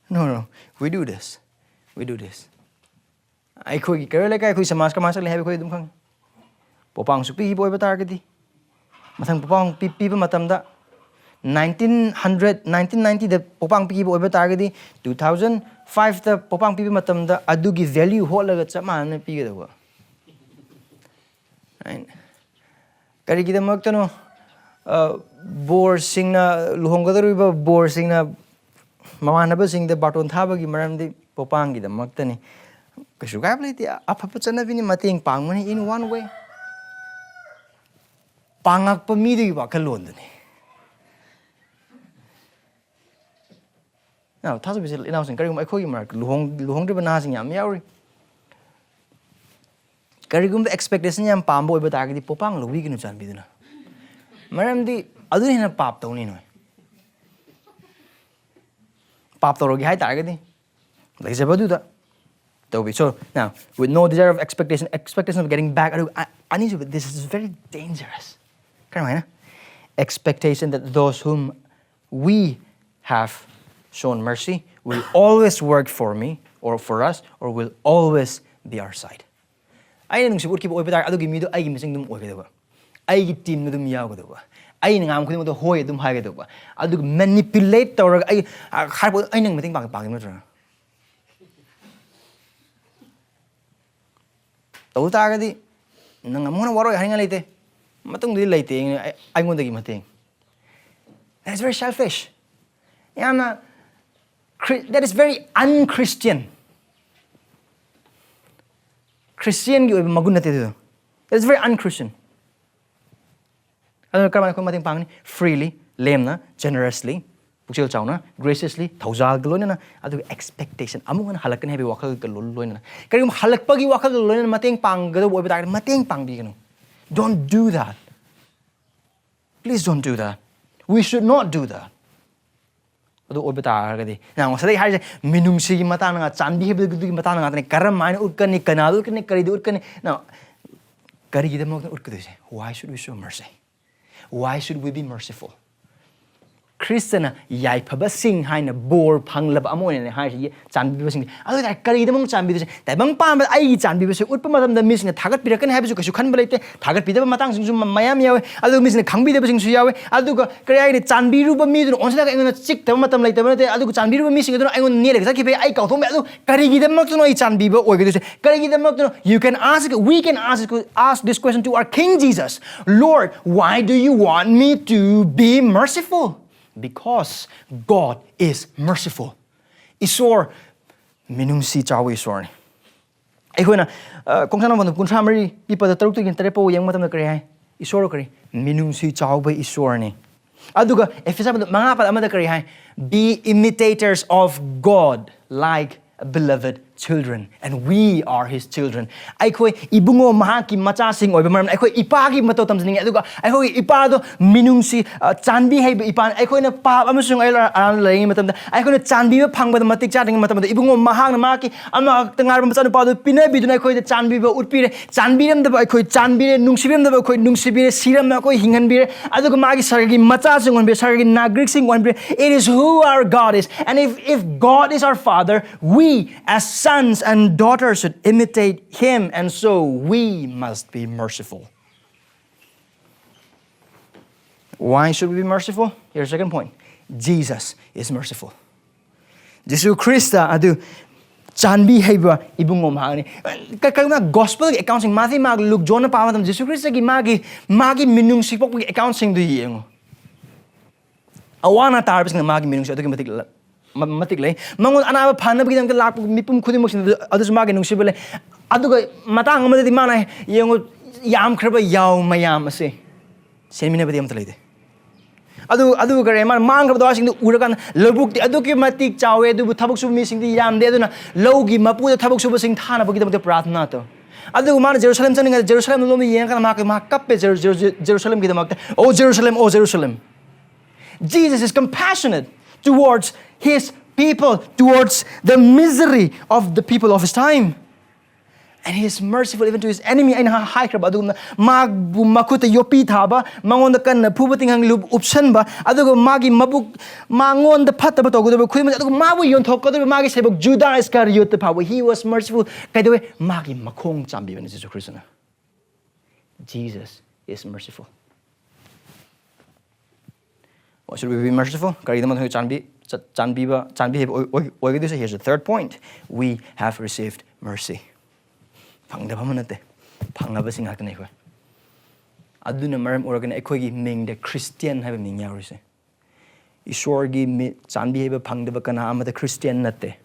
no, no. We do this. We do this. ꯑꯩꯈꯣꯏꯒꯤ ꯀꯩꯔꯣꯏ ꯂꯩꯀꯥꯏ, ꯑꯩꯈꯣꯏ ꯁꯃꯥꯖ ꯀꯃꯥꯏꯅ ꯆꯠꯂꯤ ꯍꯥꯏꯕ ꯑꯩꯈꯣꯏ ꯑꯗꯨꯝ ꯈꯪꯉꯤ꯫ ꯄꯣꯄꯥꯡ ꯁꯨꯛꯄꯤꯈꯤꯕ ꯑꯣꯏꯕ ꯇꯥꯔꯒꯗꯤ, ꯃꯊꯪ ꯄꯣꯄꯥꯡ ꯄꯤ-, ꯄꯤꯕ ꯃꯇꯝꯗ, nineteen hundred, nineteen ninety ꯗ ꯄꯣꯄꯥꯡ ꯄꯤꯈꯤꯕ ꯑꯣꯏꯕ ꯇꯥꯔꯒꯗꯤ, two thousand five ꯇ ꯄꯣꯄꯥꯡ ꯄꯤꯕ ꯃꯇꯝꯗ ꯑꯗꯨꯒꯤ value ꯍꯣꯠꯂꯒ ꯆꯞ ꯃꯥꯟꯅꯅ ꯄꯤꯒꯗꯧꯕ꯫ Right? ꯀꯔꯤꯒꯤꯗꯃꯛꯇꯅꯣ, ꯑ, ꯕꯣꯔꯁꯤꯡꯅ, ꯂꯨꯍꯣꯡꯒꯗꯧꯔꯤꯕ ꯕꯣꯔꯁꯤꯡꯅ ꯃꯃꯥꯟꯅꯕꯁꯤꯡꯗ ꯕꯥꯔꯇꯣꯟ ꯊꯥꯕꯒꯤ ꯃꯔꯝꯗꯤ ꯄꯣꯄꯥꯡꯒꯤꯗꯃꯛꯇꯅꯤ꯫ ꯀꯩꯁꯨ ꯀꯥꯏꯕ ꯂꯩꯇꯦ, ꯑꯐꯕ ꯆꯠꯅꯕꯤꯅꯤ, ꯃꯇꯦꯡ ꯄꯥꯡꯕꯅꯤ in one way꯫ ꯄꯥꯡꯉꯛꯄ ꯃꯤꯗꯨꯒꯤ ꯋꯥꯈꯜꯂꯣꯟꯗꯨꯅꯤ꯫ ꯅꯥꯎ, ꯊꯥꯖꯕꯤꯁꯦ ꯏꯅꯥꯎꯁꯤꯡ, ꯀꯔꯤꯒꯨꯝꯕ ꯑꯩꯈꯣꯏꯒꯤ ꯃꯔꯛꯇ ꯂꯨꯍꯣꯡ-, ꯂꯨꯍꯣꯡꯗ꯭ꯔꯤꯕ ꯅꯍꯥꯁꯤꯡ ꯌꯥꯝ ꯌꯥꯎꯔꯤ꯫ ꯀꯔꯤꯒꯨꯝꯕ expectation ꯌꯥꯝ ꯄꯥꯝꯕ ꯑꯣꯏꯕ ꯇꯥꯔꯒꯗꯤ ꯄꯣꯄꯥꯡ ꯂꯧꯕꯤꯒꯅꯨ, ꯆꯥꯟꯕꯤꯗꯨꯅ꯫ ꯃꯔꯝꯗꯤ ꯑꯗꯨꯅ ꯍꯦꯟꯅ ꯄꯥꯞ ꯇꯧꯅꯤ ꯅꯣꯏ꯫ ꯄꯥꯞ ꯇꯧꯔꯒꯦ ꯍꯥꯏ ꯇꯥꯔꯒꯗꯤ ꯂꯩꯖꯕꯗꯨꯗ ꯇꯧꯕꯤ꯫ So now, with no desire of expectation, expectation of getting back, ꯑꯗꯨꯒ ꯑ-, ꯑꯅꯤꯁꯨꯕ, this is very dangerous꯫ ꯀꯔꯝꯍꯥꯏꯅ? Expectation that those whom we have shown mercy will always work for me or for us or will always be our side꯫ ꯑꯩꯅ ꯅꯨꯡꯁꯤꯕ ꯎꯠꯈꯤꯕ ꯑꯣꯏꯕ ꯇꯥꯔꯦ, ꯑꯗꯨꯒꯤ ꯃꯤꯗꯣ ꯑꯩꯒꯤ ꯃꯤꯆꯪ ꯑꯗꯨꯝ ꯑꯣꯏꯒꯗꯕ, ꯑꯩꯒꯤ ꯇꯤꯝꯗ ꯑꯗꯨꯝ ꯌꯥꯎꯒꯗꯧꯕ, ꯑꯩꯅ ꯉꯥꯡꯕ ꯈꯨꯗꯤꯡꯃꯛꯇ ꯍꯣꯏ ꯑꯗꯨꯝ ꯍꯥꯏꯒꯗꯧꯕ, ꯑꯗꯨꯒ manipulate ꯇꯧꯔꯒ ꯑꯩ, ꯑ, ꯍꯥꯏꯔꯛꯄ ꯑꯩ ꯅꯪ ꯃꯇꯦꯡ ꯄꯥꯡꯒꯦ, ꯄꯥꯡꯒꯦ ꯅꯠꯇ꯭ꯔꯣ? ꯇꯧ ꯇꯥꯔꯒꯗꯤ ꯅꯪ ꯑꯃꯨꯛ ꯍꯟꯅ ꯋꯥꯔꯣꯏ ꯍꯥꯏꯅꯤꯡꯉꯥꯏ ꯂꯩꯇꯦ, ꯃꯇꯨꯡꯗꯗꯤ ꯂꯩꯇꯦ ꯑꯩ-, ꯑꯩꯉꯣꯟꯗꯒꯤ ꯃꯇꯦꯡ꯫ That is very selfish. ꯌꯥꯝꯅ Chri-, that is very unChristian. ꯈ꯭ꯔꯤꯁꯇꯤꯌꯟꯒꯤ ꯑꯣꯏꯕ ꯃꯒꯨꯟ ꯅꯠꯇꯦ ꯑꯗꯨꯗꯣ꯫ That is very unChristian. ꯑꯗꯨꯅ ꯀꯔꯝꯍꯥꯏꯅ ꯑꯩꯈꯣꯏ ꯃꯇꯦꯡ ꯄꯥꯡꯒꯅꯤ? Freely, ꯂꯦꯝꯅ, generously, ꯄꯨꯛꯆꯦꯜ ꯆꯥꯎꯅ, graciously, ꯊꯧꯖꯥꯜꯒ ꯂꯣꯏꯅꯅ, ꯑꯗꯨꯒ expectation, ꯑꯃꯨꯛ ꯍꯟꯅ ꯍꯜꯂꯛꯀꯅꯤ ꯍꯥꯏꯕꯒꯤ ꯋꯥꯈꯜꯒ ꯂꯣ-, ꯂꯣꯏꯅꯅ꯫ ꯀꯔꯤꯒꯨꯝꯕ ꯍꯜꯂꯛꯄꯒꯤ ꯋꯥꯈꯜꯒ ꯂꯣꯏꯅꯅ ꯃꯇꯦꯡ ꯄꯥꯡꯒꯗꯧꯕ ꯑꯣꯏꯕ ꯇꯥꯔꯒꯗꯤ ꯃꯇꯦꯡ ꯄꯥꯡꯕꯤꯒꯅꯨ꯫ Don't do that. Please don't do that. We should not do that. ꯑꯗꯨ ꯑꯣꯏꯕ ꯇꯥꯔꯒꯗꯤ, ꯅꯪ ꯉꯁꯥꯏꯗꯒꯤ ꯍꯥꯏꯔꯤꯁꯦ, ꯃꯤꯅꯨꯡꯁꯤꯒꯤ ꯃꯇꯥꯡꯗ ꯉꯥꯛ, ꯆꯥꯟꯕꯤ ꯍꯥꯏꯕꯗꯨꯒꯤ ꯃꯇꯥꯡꯗ ꯉꯥꯛꯇꯅꯤ꯫ ꯀꯔꯝ ꯍꯥꯏꯅ ꯎꯠꯀꯅꯤ, ꯀꯅꯥꯗ ꯎꯠꯀꯅꯤ, ꯀꯔꯤꯗ ꯎꯠꯀꯅꯤ? ꯅꯪ ꯀꯔꯤꯒꯤꯗꯃꯛꯇ ꯎꯠꯀꯗꯣꯏꯁꯦ? Why should we show mercy? Why should we be merciful? ꯈ꯭ꯔꯤꯁꯇꯅ ꯌꯥꯏꯐꯕꯁꯤꯡ ꯍꯥꯏꯅ ꯕꯣꯔ ꯐꯪꯂꯕ ꯑꯃ ꯑꯣꯏꯅ ꯍꯥꯏꯔꯤꯁꯦ, ꯆꯥꯟꯕꯤꯕꯁꯤꯡꯁꯦ꯫ ꯑꯗꯨ ꯑꯣꯏꯇꯥꯔꯗꯤ ꯀꯔꯤꯒꯤꯗꯃꯛ ꯆꯥꯟꯕꯤꯕꯁꯦ? ꯇꯥꯏꯕꯪ ꯄꯥꯟꯕꯗ ꯑꯩꯒꯤ ꯆꯥꯟꯕꯤꯕꯁꯦ ꯎꯠꯄ ꯃꯇꯝꯗ ꯃꯤꯁꯤꯡꯅ ꯊꯥꯒꯠꯄꯤꯔꯛꯀꯅꯤ ꯍꯥꯏꯕꯁꯨ ꯀꯩꯁꯨ ꯈꯟꯕ ꯂꯩꯇꯦ꯫ ꯊꯥꯒꯠꯄꯤꯗꯕ ꯃꯇꯥꯡꯁꯤꯡꯁꯨ ꯃ-, ꯃꯌꯥꯝ ꯌꯥꯎꯋꯦ꯫ ꯑꯗꯨꯒ ꯃꯤꯁꯤꯡꯅ ꯈꯪꯕꯤꯗꯕꯁꯤꯡꯁꯨ ꯌꯥꯎꯋꯦ꯫ ꯑꯗꯨꯒ ꯀꯔꯤ ꯍꯥꯏꯅꯤ, ꯆꯥꯟꯕꯤꯔꯨꯕ ꯃꯤꯗꯨꯅ ꯑꯣꯟꯁꯤꯜꯂꯒ ꯑꯩꯉꯣꯟꯗ ꯆꯤꯛꯇꯕ ꯃꯇꯝ ꯂꯩꯇꯕ ꯅꯠꯇꯦ꯫ ꯑꯗꯨꯒ ꯆꯥꯟꯕꯤꯔꯨꯕ ꯃꯤꯁꯤꯡ ꯑꯗꯨꯅ ꯑꯩꯉꯣꯟꯗ ꯅꯦꯠꯂꯒ ꯆꯠꯈꯤꯕ ꯌꯥꯏ, ꯑꯩ ꯀꯥꯎꯊꯣꯛꯑꯝꯕ ꯌꯥꯏ꯫ ꯑꯗꯨ ꯀꯔꯤꯒꯤꯗꯃꯛꯇꯅꯣ ꯑꯩ ꯆꯥꯟꯕꯤꯕ ꯑꯣꯏꯒꯗꯣꯏꯁꯦ? ꯀꯔꯤꯒꯤꯗꯃꯛꯇꯅꯣ? You can ask, we can ask, ask this question to our King Jesus. Lord, why do you want me to be merciful? Because God is merciful. ꯏꯁꯣꯔ ꯃꯤꯅꯨꯡꯁꯤ ꯆꯥꯎꯕ ꯏꯁꯣꯔꯅꯤ꯫ ꯑꯩꯈꯣꯏꯅ, ꯑ, ꯀꯣꯡꯁꯥꯟ ꯅꯣꯡꯃꯗ ꯀꯨꯟꯊ꯭ꯔꯥ ꯃꯔꯤ ꯄꯤꯄꯗ ꯇꯔꯨꯛꯇꯒꯤ ꯇꯔꯦꯠ ꯐꯥꯎꯕ ꯌꯦꯡꯕ ꯃꯇꯝꯗ ꯀꯔꯤ ꯍꯥꯏ? ꯏꯁꯣꯔ ꯀꯔꯤ? ꯃꯤꯅꯨꯡꯁꯤ ꯆꯥꯎꯕ ꯏꯁꯣꯔꯅꯤ꯫ ꯑꯗꯨꯒ ꯑꯦꯐꯦꯁ ꯃꯉꯥ ꯄꯥꯗ ꯑꯃꯗ ꯀꯔꯤ ꯍꯥꯏ? Be imitators of God like beloved children, and we are his children. ꯑꯩꯈꯣꯏ ꯏꯕꯨꯡꯉꯣ ꯃꯍꯥꯛꯀꯤ ꯃꯆꯥꯁꯤꯡ ꯑꯣꯏꯕ ꯃꯔꯝꯅ ꯑꯩꯈꯣꯏ ꯏꯄꯥꯒꯤ ꯃꯇꯧ ꯇꯝꯖꯅꯤꯡꯉꯤ꯫ ꯑꯗꯨꯒ ꯑꯩꯈꯣꯏꯒꯤ ꯏꯄꯥꯗꯣ ꯃꯤꯅꯨꯡꯁꯤ, ꯑ, ꯆꯥꯟꯕꯤ ꯍꯩꯕ ꯏꯄꯥꯅꯤ꯫ ꯑꯩꯈꯣꯏꯅ ꯄꯥꯞ ꯑꯃꯁꯨꯡ ꯑꯩ ꯑꯔꯥꯟꯕ ꯂꯩꯔꯤꯉꯩ ꯃꯇꯝꯗ, ꯑꯩꯈꯣꯏꯅ ꯆꯥꯟꯕꯤꯕ ꯐꯪꯕꯗ ꯃꯇꯤꯛ ꯆꯥꯗ꯭ꯔꯤꯉꯩ ꯃꯇꯝꯗ, ꯏꯕꯨꯡꯉꯣ ꯃꯍꯥꯛꯅ ꯃꯍꯥꯛꯀꯤ ꯑꯃꯈꯛꯇ ꯉꯥꯏꯔꯕ ꯃꯆꯥꯅꯨꯄꯥꯗꯨ ꯄꯤꯅꯕꯤꯗꯨꯅ ꯑꯩꯈꯣꯏꯗ ꯆꯥꯟꯕꯤꯕ ꯎꯠꯄꯤꯔꯦ꯫ ꯆꯥꯟꯕꯤꯔꯝꯗꯕ ꯑꯩꯈꯣꯏ ꯆꯥꯟꯕꯤꯔꯦ, ꯅꯨꯡꯁꯤꯕꯤꯔꯝꯗꯕ ꯑꯩꯈꯣꯏ ꯅꯨꯡꯁꯤꯕꯤꯔꯦ, ꯁꯤꯔꯝꯗꯕ ꯑꯩꯈꯣꯏ ꯍꯤꯡꯍꯟꯕꯤꯔꯦ, ꯑꯗꯨꯒ ꯃꯥꯒꯤ ꯁꯔꯒꯤ ꯃꯆꯥꯁꯤꯡ ꯑꯣꯟꯕꯤꯔꯦ, ꯁꯔꯒꯤ ꯅꯥꯒꯔꯤꯛꯁꯤꯡ ꯑꯣꯟꯕꯤꯔꯦ꯫ It is who our God is. And if, if God is our Father, we as sons and daughters should imitate him, and so we must be merciful. Why should we be merciful? Here's the second point. Jesus is merciful. Jesus Christ ꯑꯗꯨ ꯆꯥꯟꯕꯤ ꯍꯩꯕ ꯏꯕꯨꯡꯉꯣ ꯃꯍꯥꯛꯅꯤ꯫ ꯀ-, ꯀꯩꯒꯨꯝꯕ ꯒꯣꯁꯄꯦꯜꯒꯤ ꯑꯦꯀꯥꯎꯟꯁꯤꯡ, ꯃꯥꯊꯤ, mark, ꯂꯨꯛ, ꯖꯣꯟꯅ ꯄꯥꯕ ꯃꯇꯝꯗ ꯖꯤꯁꯨ ꯈ꯭ꯔꯤꯁꯇꯒꯤ ꯃꯥꯒꯤ, ꯃꯥꯒꯤ ꯃꯤꯅꯨꯡꯁꯤ ꯄꯣꯛꯄꯒꯤ ꯑꯦꯀꯥꯎꯟꯁꯤꯡꯗꯨ ꯌꯦꯡꯉꯨ꯫ ꯑꯋꯥ ꯑꯅꯥ ꯇꯥꯔꯕꯁꯤꯡꯅ ꯃꯥꯒꯤ ꯃꯤꯅꯨꯡꯁꯤ ꯑꯗꯨꯛꯀꯤ ꯃꯇꯤꯛ ꯂ-, ꯃ-, ꯃꯇꯤꯛ ꯂꯩ꯫ ꯃꯉꯣꯟꯗ ꯑꯅꯥꯕ ꯐꯅꯕꯒꯤꯗꯃꯛꯇ ꯂꯥꯛꯄ ꯃꯤꯄꯨꯝ ꯈꯨꯗꯤꯡꯃꯛꯁꯤꯡꯗ ꯑꯗꯨꯁꯨ ꯃꯥꯒꯤ ꯅꯨꯡꯁꯤꯕ ꯂꯩ꯫ ꯑꯗꯨꯒ ꯃꯇꯥꯡ ꯑꯃꯗꯗꯤ ꯃꯥꯅ, ꯌꯦꯡꯉꯨ, ꯌꯥꯝꯈ꯭ꯔꯕ ꯌꯥꯎ ꯃꯌꯥꯝ ꯑꯁꯦ ꯁꯦꯟꯃꯤꯟꯅꯕꯗꯤ ꯑꯝꯇ ꯂꯩꯇꯦ꯫ ꯑꯗꯨ, ꯑꯗꯨ ꯀꯔꯤ, ꯃꯥꯅ ꯃꯥꯡꯈ꯭ꯔꯕ ꯗꯋꯥꯁꯤꯡꯗꯨ ꯎꯔꯀꯥꯟꯗ, "ꯂꯧꯕꯨꯛꯇꯤ ꯑꯗꯨꯛꯀꯤ ꯃꯇꯤꯛ ꯆꯥꯎꯋꯦ, ꯑꯗꯨꯕꯨ ꯊꯕꯛ ꯁꯨꯕ ꯃꯤꯁꯤꯡꯗꯤ ꯌꯥꯝꯗꯦ, ꯑꯗꯨꯅ ꯂꯧꯒꯤ ꯃꯄꯨꯗ ꯊꯕꯛ ꯁꯨꯕꯁꯤꯡ ꯊꯥꯅꯕꯒꯤꯗꯃꯛꯇ ꯄ꯭ꯔꯥꯊꯅꯥ ꯇꯧ"꯫ ꯑꯗꯨꯒ ꯃꯥꯅ ꯖꯦꯔꯨꯁꯥꯂꯦꯝ ꯆꯠꯅꯤꯡꯉꯥꯏ ꯖꯦꯔꯨꯁꯥꯂꯦꯝ ꯂꯣꯝꯗ ꯌꯦꯡꯉꯀꯥꯟꯗ ꯃꯥ ꯃꯥ ꯀꯞꯄꯦ ꯖꯦꯔꯨ- ꯖꯦꯔꯨ- ꯖꯦꯔꯨꯁꯥꯂꯦꯝꯒꯤꯗꯃꯛꯇ꯫ "Oh Jerusalem, oh Jerusalem." Jesus is compassionate towards his people, towards the misery of the people of his time. And he is merciful even to his enemy. ꯑꯩꯅ ꯍꯥꯏꯈ꯭ꯔꯕ ꯑꯗꯨꯒꯨꯝꯅ ꯃꯥꯕꯨ ꯃꯈꯨꯠꯇ ꯌꯣꯠꯄꯤ ꯊꯥꯕ, ꯃꯉꯣꯟꯗ ꯀꯟꯅ ꯐꯨꯕ ꯇꯤꯡꯈꯪ ꯂꯨꯞ- ꯎꯞꯁꯟꯕ, ꯑꯗꯨꯒ ꯃꯥꯒꯤ ꯃꯕꯨꯛ, ꯃꯉꯣꯟꯗ ꯐꯠꯇꯕ ꯇꯧꯒꯗꯕ ꯈꯨꯗꯤꯡꯃꯛ, ꯑꯗꯨꯒ ꯃꯥꯕꯨ ꯌꯣꯟꯊꯣꯛꯀꯗꯧꯔꯤꯕ ꯃꯥꯒꯤ ꯁꯦꯕꯣꯛ ꯖꯨꯗꯥ ꯏꯁꯀꯥꯔꯤꯌꯣꯠꯇ ꯐꯥꯎꯕ he was merciful. ꯀꯩꯗꯧꯋꯦ? ꯃꯥꯒꯤ ꯃꯈꯣꯡ ꯆꯥꯝꯕꯤꯕꯅꯤ ꯖꯤꯁꯨ ꯈ꯭ꯔꯤꯁꯇꯅ꯫ Jesus is merciful. Why should we be merciful? ꯀꯔꯤꯒꯤꯗꯃꯛꯇ ꯑꯩꯈꯣꯏ ꯆꯥꯟꯕꯤ ꯆ- ꯆꯥꯟꯕꯤꯕ ꯆꯥꯟꯕꯤ ꯍꯥꯏꯕ ꯑꯣꯏ- ꯑꯣꯏ- ꯑꯣꯏꯒꯗꯣꯏꯁꯦ? Here's the third point. We have received mercy. ꯐꯪꯗꯕ ꯑꯃ ꯅꯠꯇꯦ, ꯐꯪꯉꯕꯁꯤꯡ ꯉꯥꯛꯇꯅꯤ ꯑꯩꯈꯣꯏ꯫ ꯑꯗꯨꯅ ꯃꯔꯝ ꯑꯣꯏꯔꯒꯅ ꯑꯩꯈꯣꯏꯒꯤ ꯃꯤꯡꯗ ꯈ꯭ꯔꯤꯁꯇꯤꯌꯥꯟ ꯍꯥꯏꯕ ꯃꯤꯡ ꯌꯥꯎꯔꯤꯁꯦ꯫ ꯏꯁꯣꯔꯒꯤ ꯃꯤ ꯆꯥꯟꯕꯤ ꯍꯥꯏꯕ ꯐꯪꯗꯕ ꯀꯅꯥ ꯑꯃꯗ ꯈ꯭ꯔꯤꯁꯇꯤꯌꯥꯟ ꯅꯠꯇꯦ꯫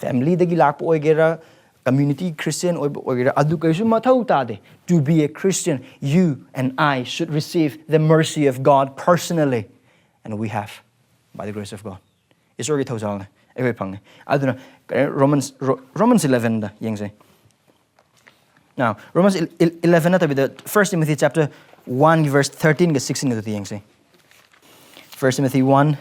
ꯐꯦꯃꯤꯂꯤꯗꯒꯤ ꯂꯥꯛꯄ ꯑꯣꯏꯒꯦꯔꯥ, ꯀꯝꯃ꯭ꯌꯨꯅꯤꯇꯤ ꯈ꯭ꯔꯤꯁꯇꯤꯌꯥꯟ ꯑꯣꯏꯕ ꯑꯣꯏꯒꯦꯔꯥ, ꯑꯗꯨ ꯀꯔꯤꯁꯨ ꯃꯊꯧ ꯇꯥꯗꯦ꯫ To be a Christian, you and I should receive the mercy of God personally, and we have, by the grace of God. ꯏꯁꯣꯔꯒꯤ ꯊꯧꯖꯥꯜꯅ ꯑꯩꯈꯣꯏ ꯐꯪꯉꯦ꯫ ꯑꯗꯨꯅ ꯀꯩꯅꯣ, Romans, Ro- Romans elevenꯗ ꯌꯦꯡꯁꯦ꯫ Now, Romans eleven ꯅꯠꯇꯕꯤꯗ First Timothy chapter one verse thirteenꯒ sixteenꯒꯗꯨꯗ ꯌꯦꯡꯁꯦ꯫ First Timothy one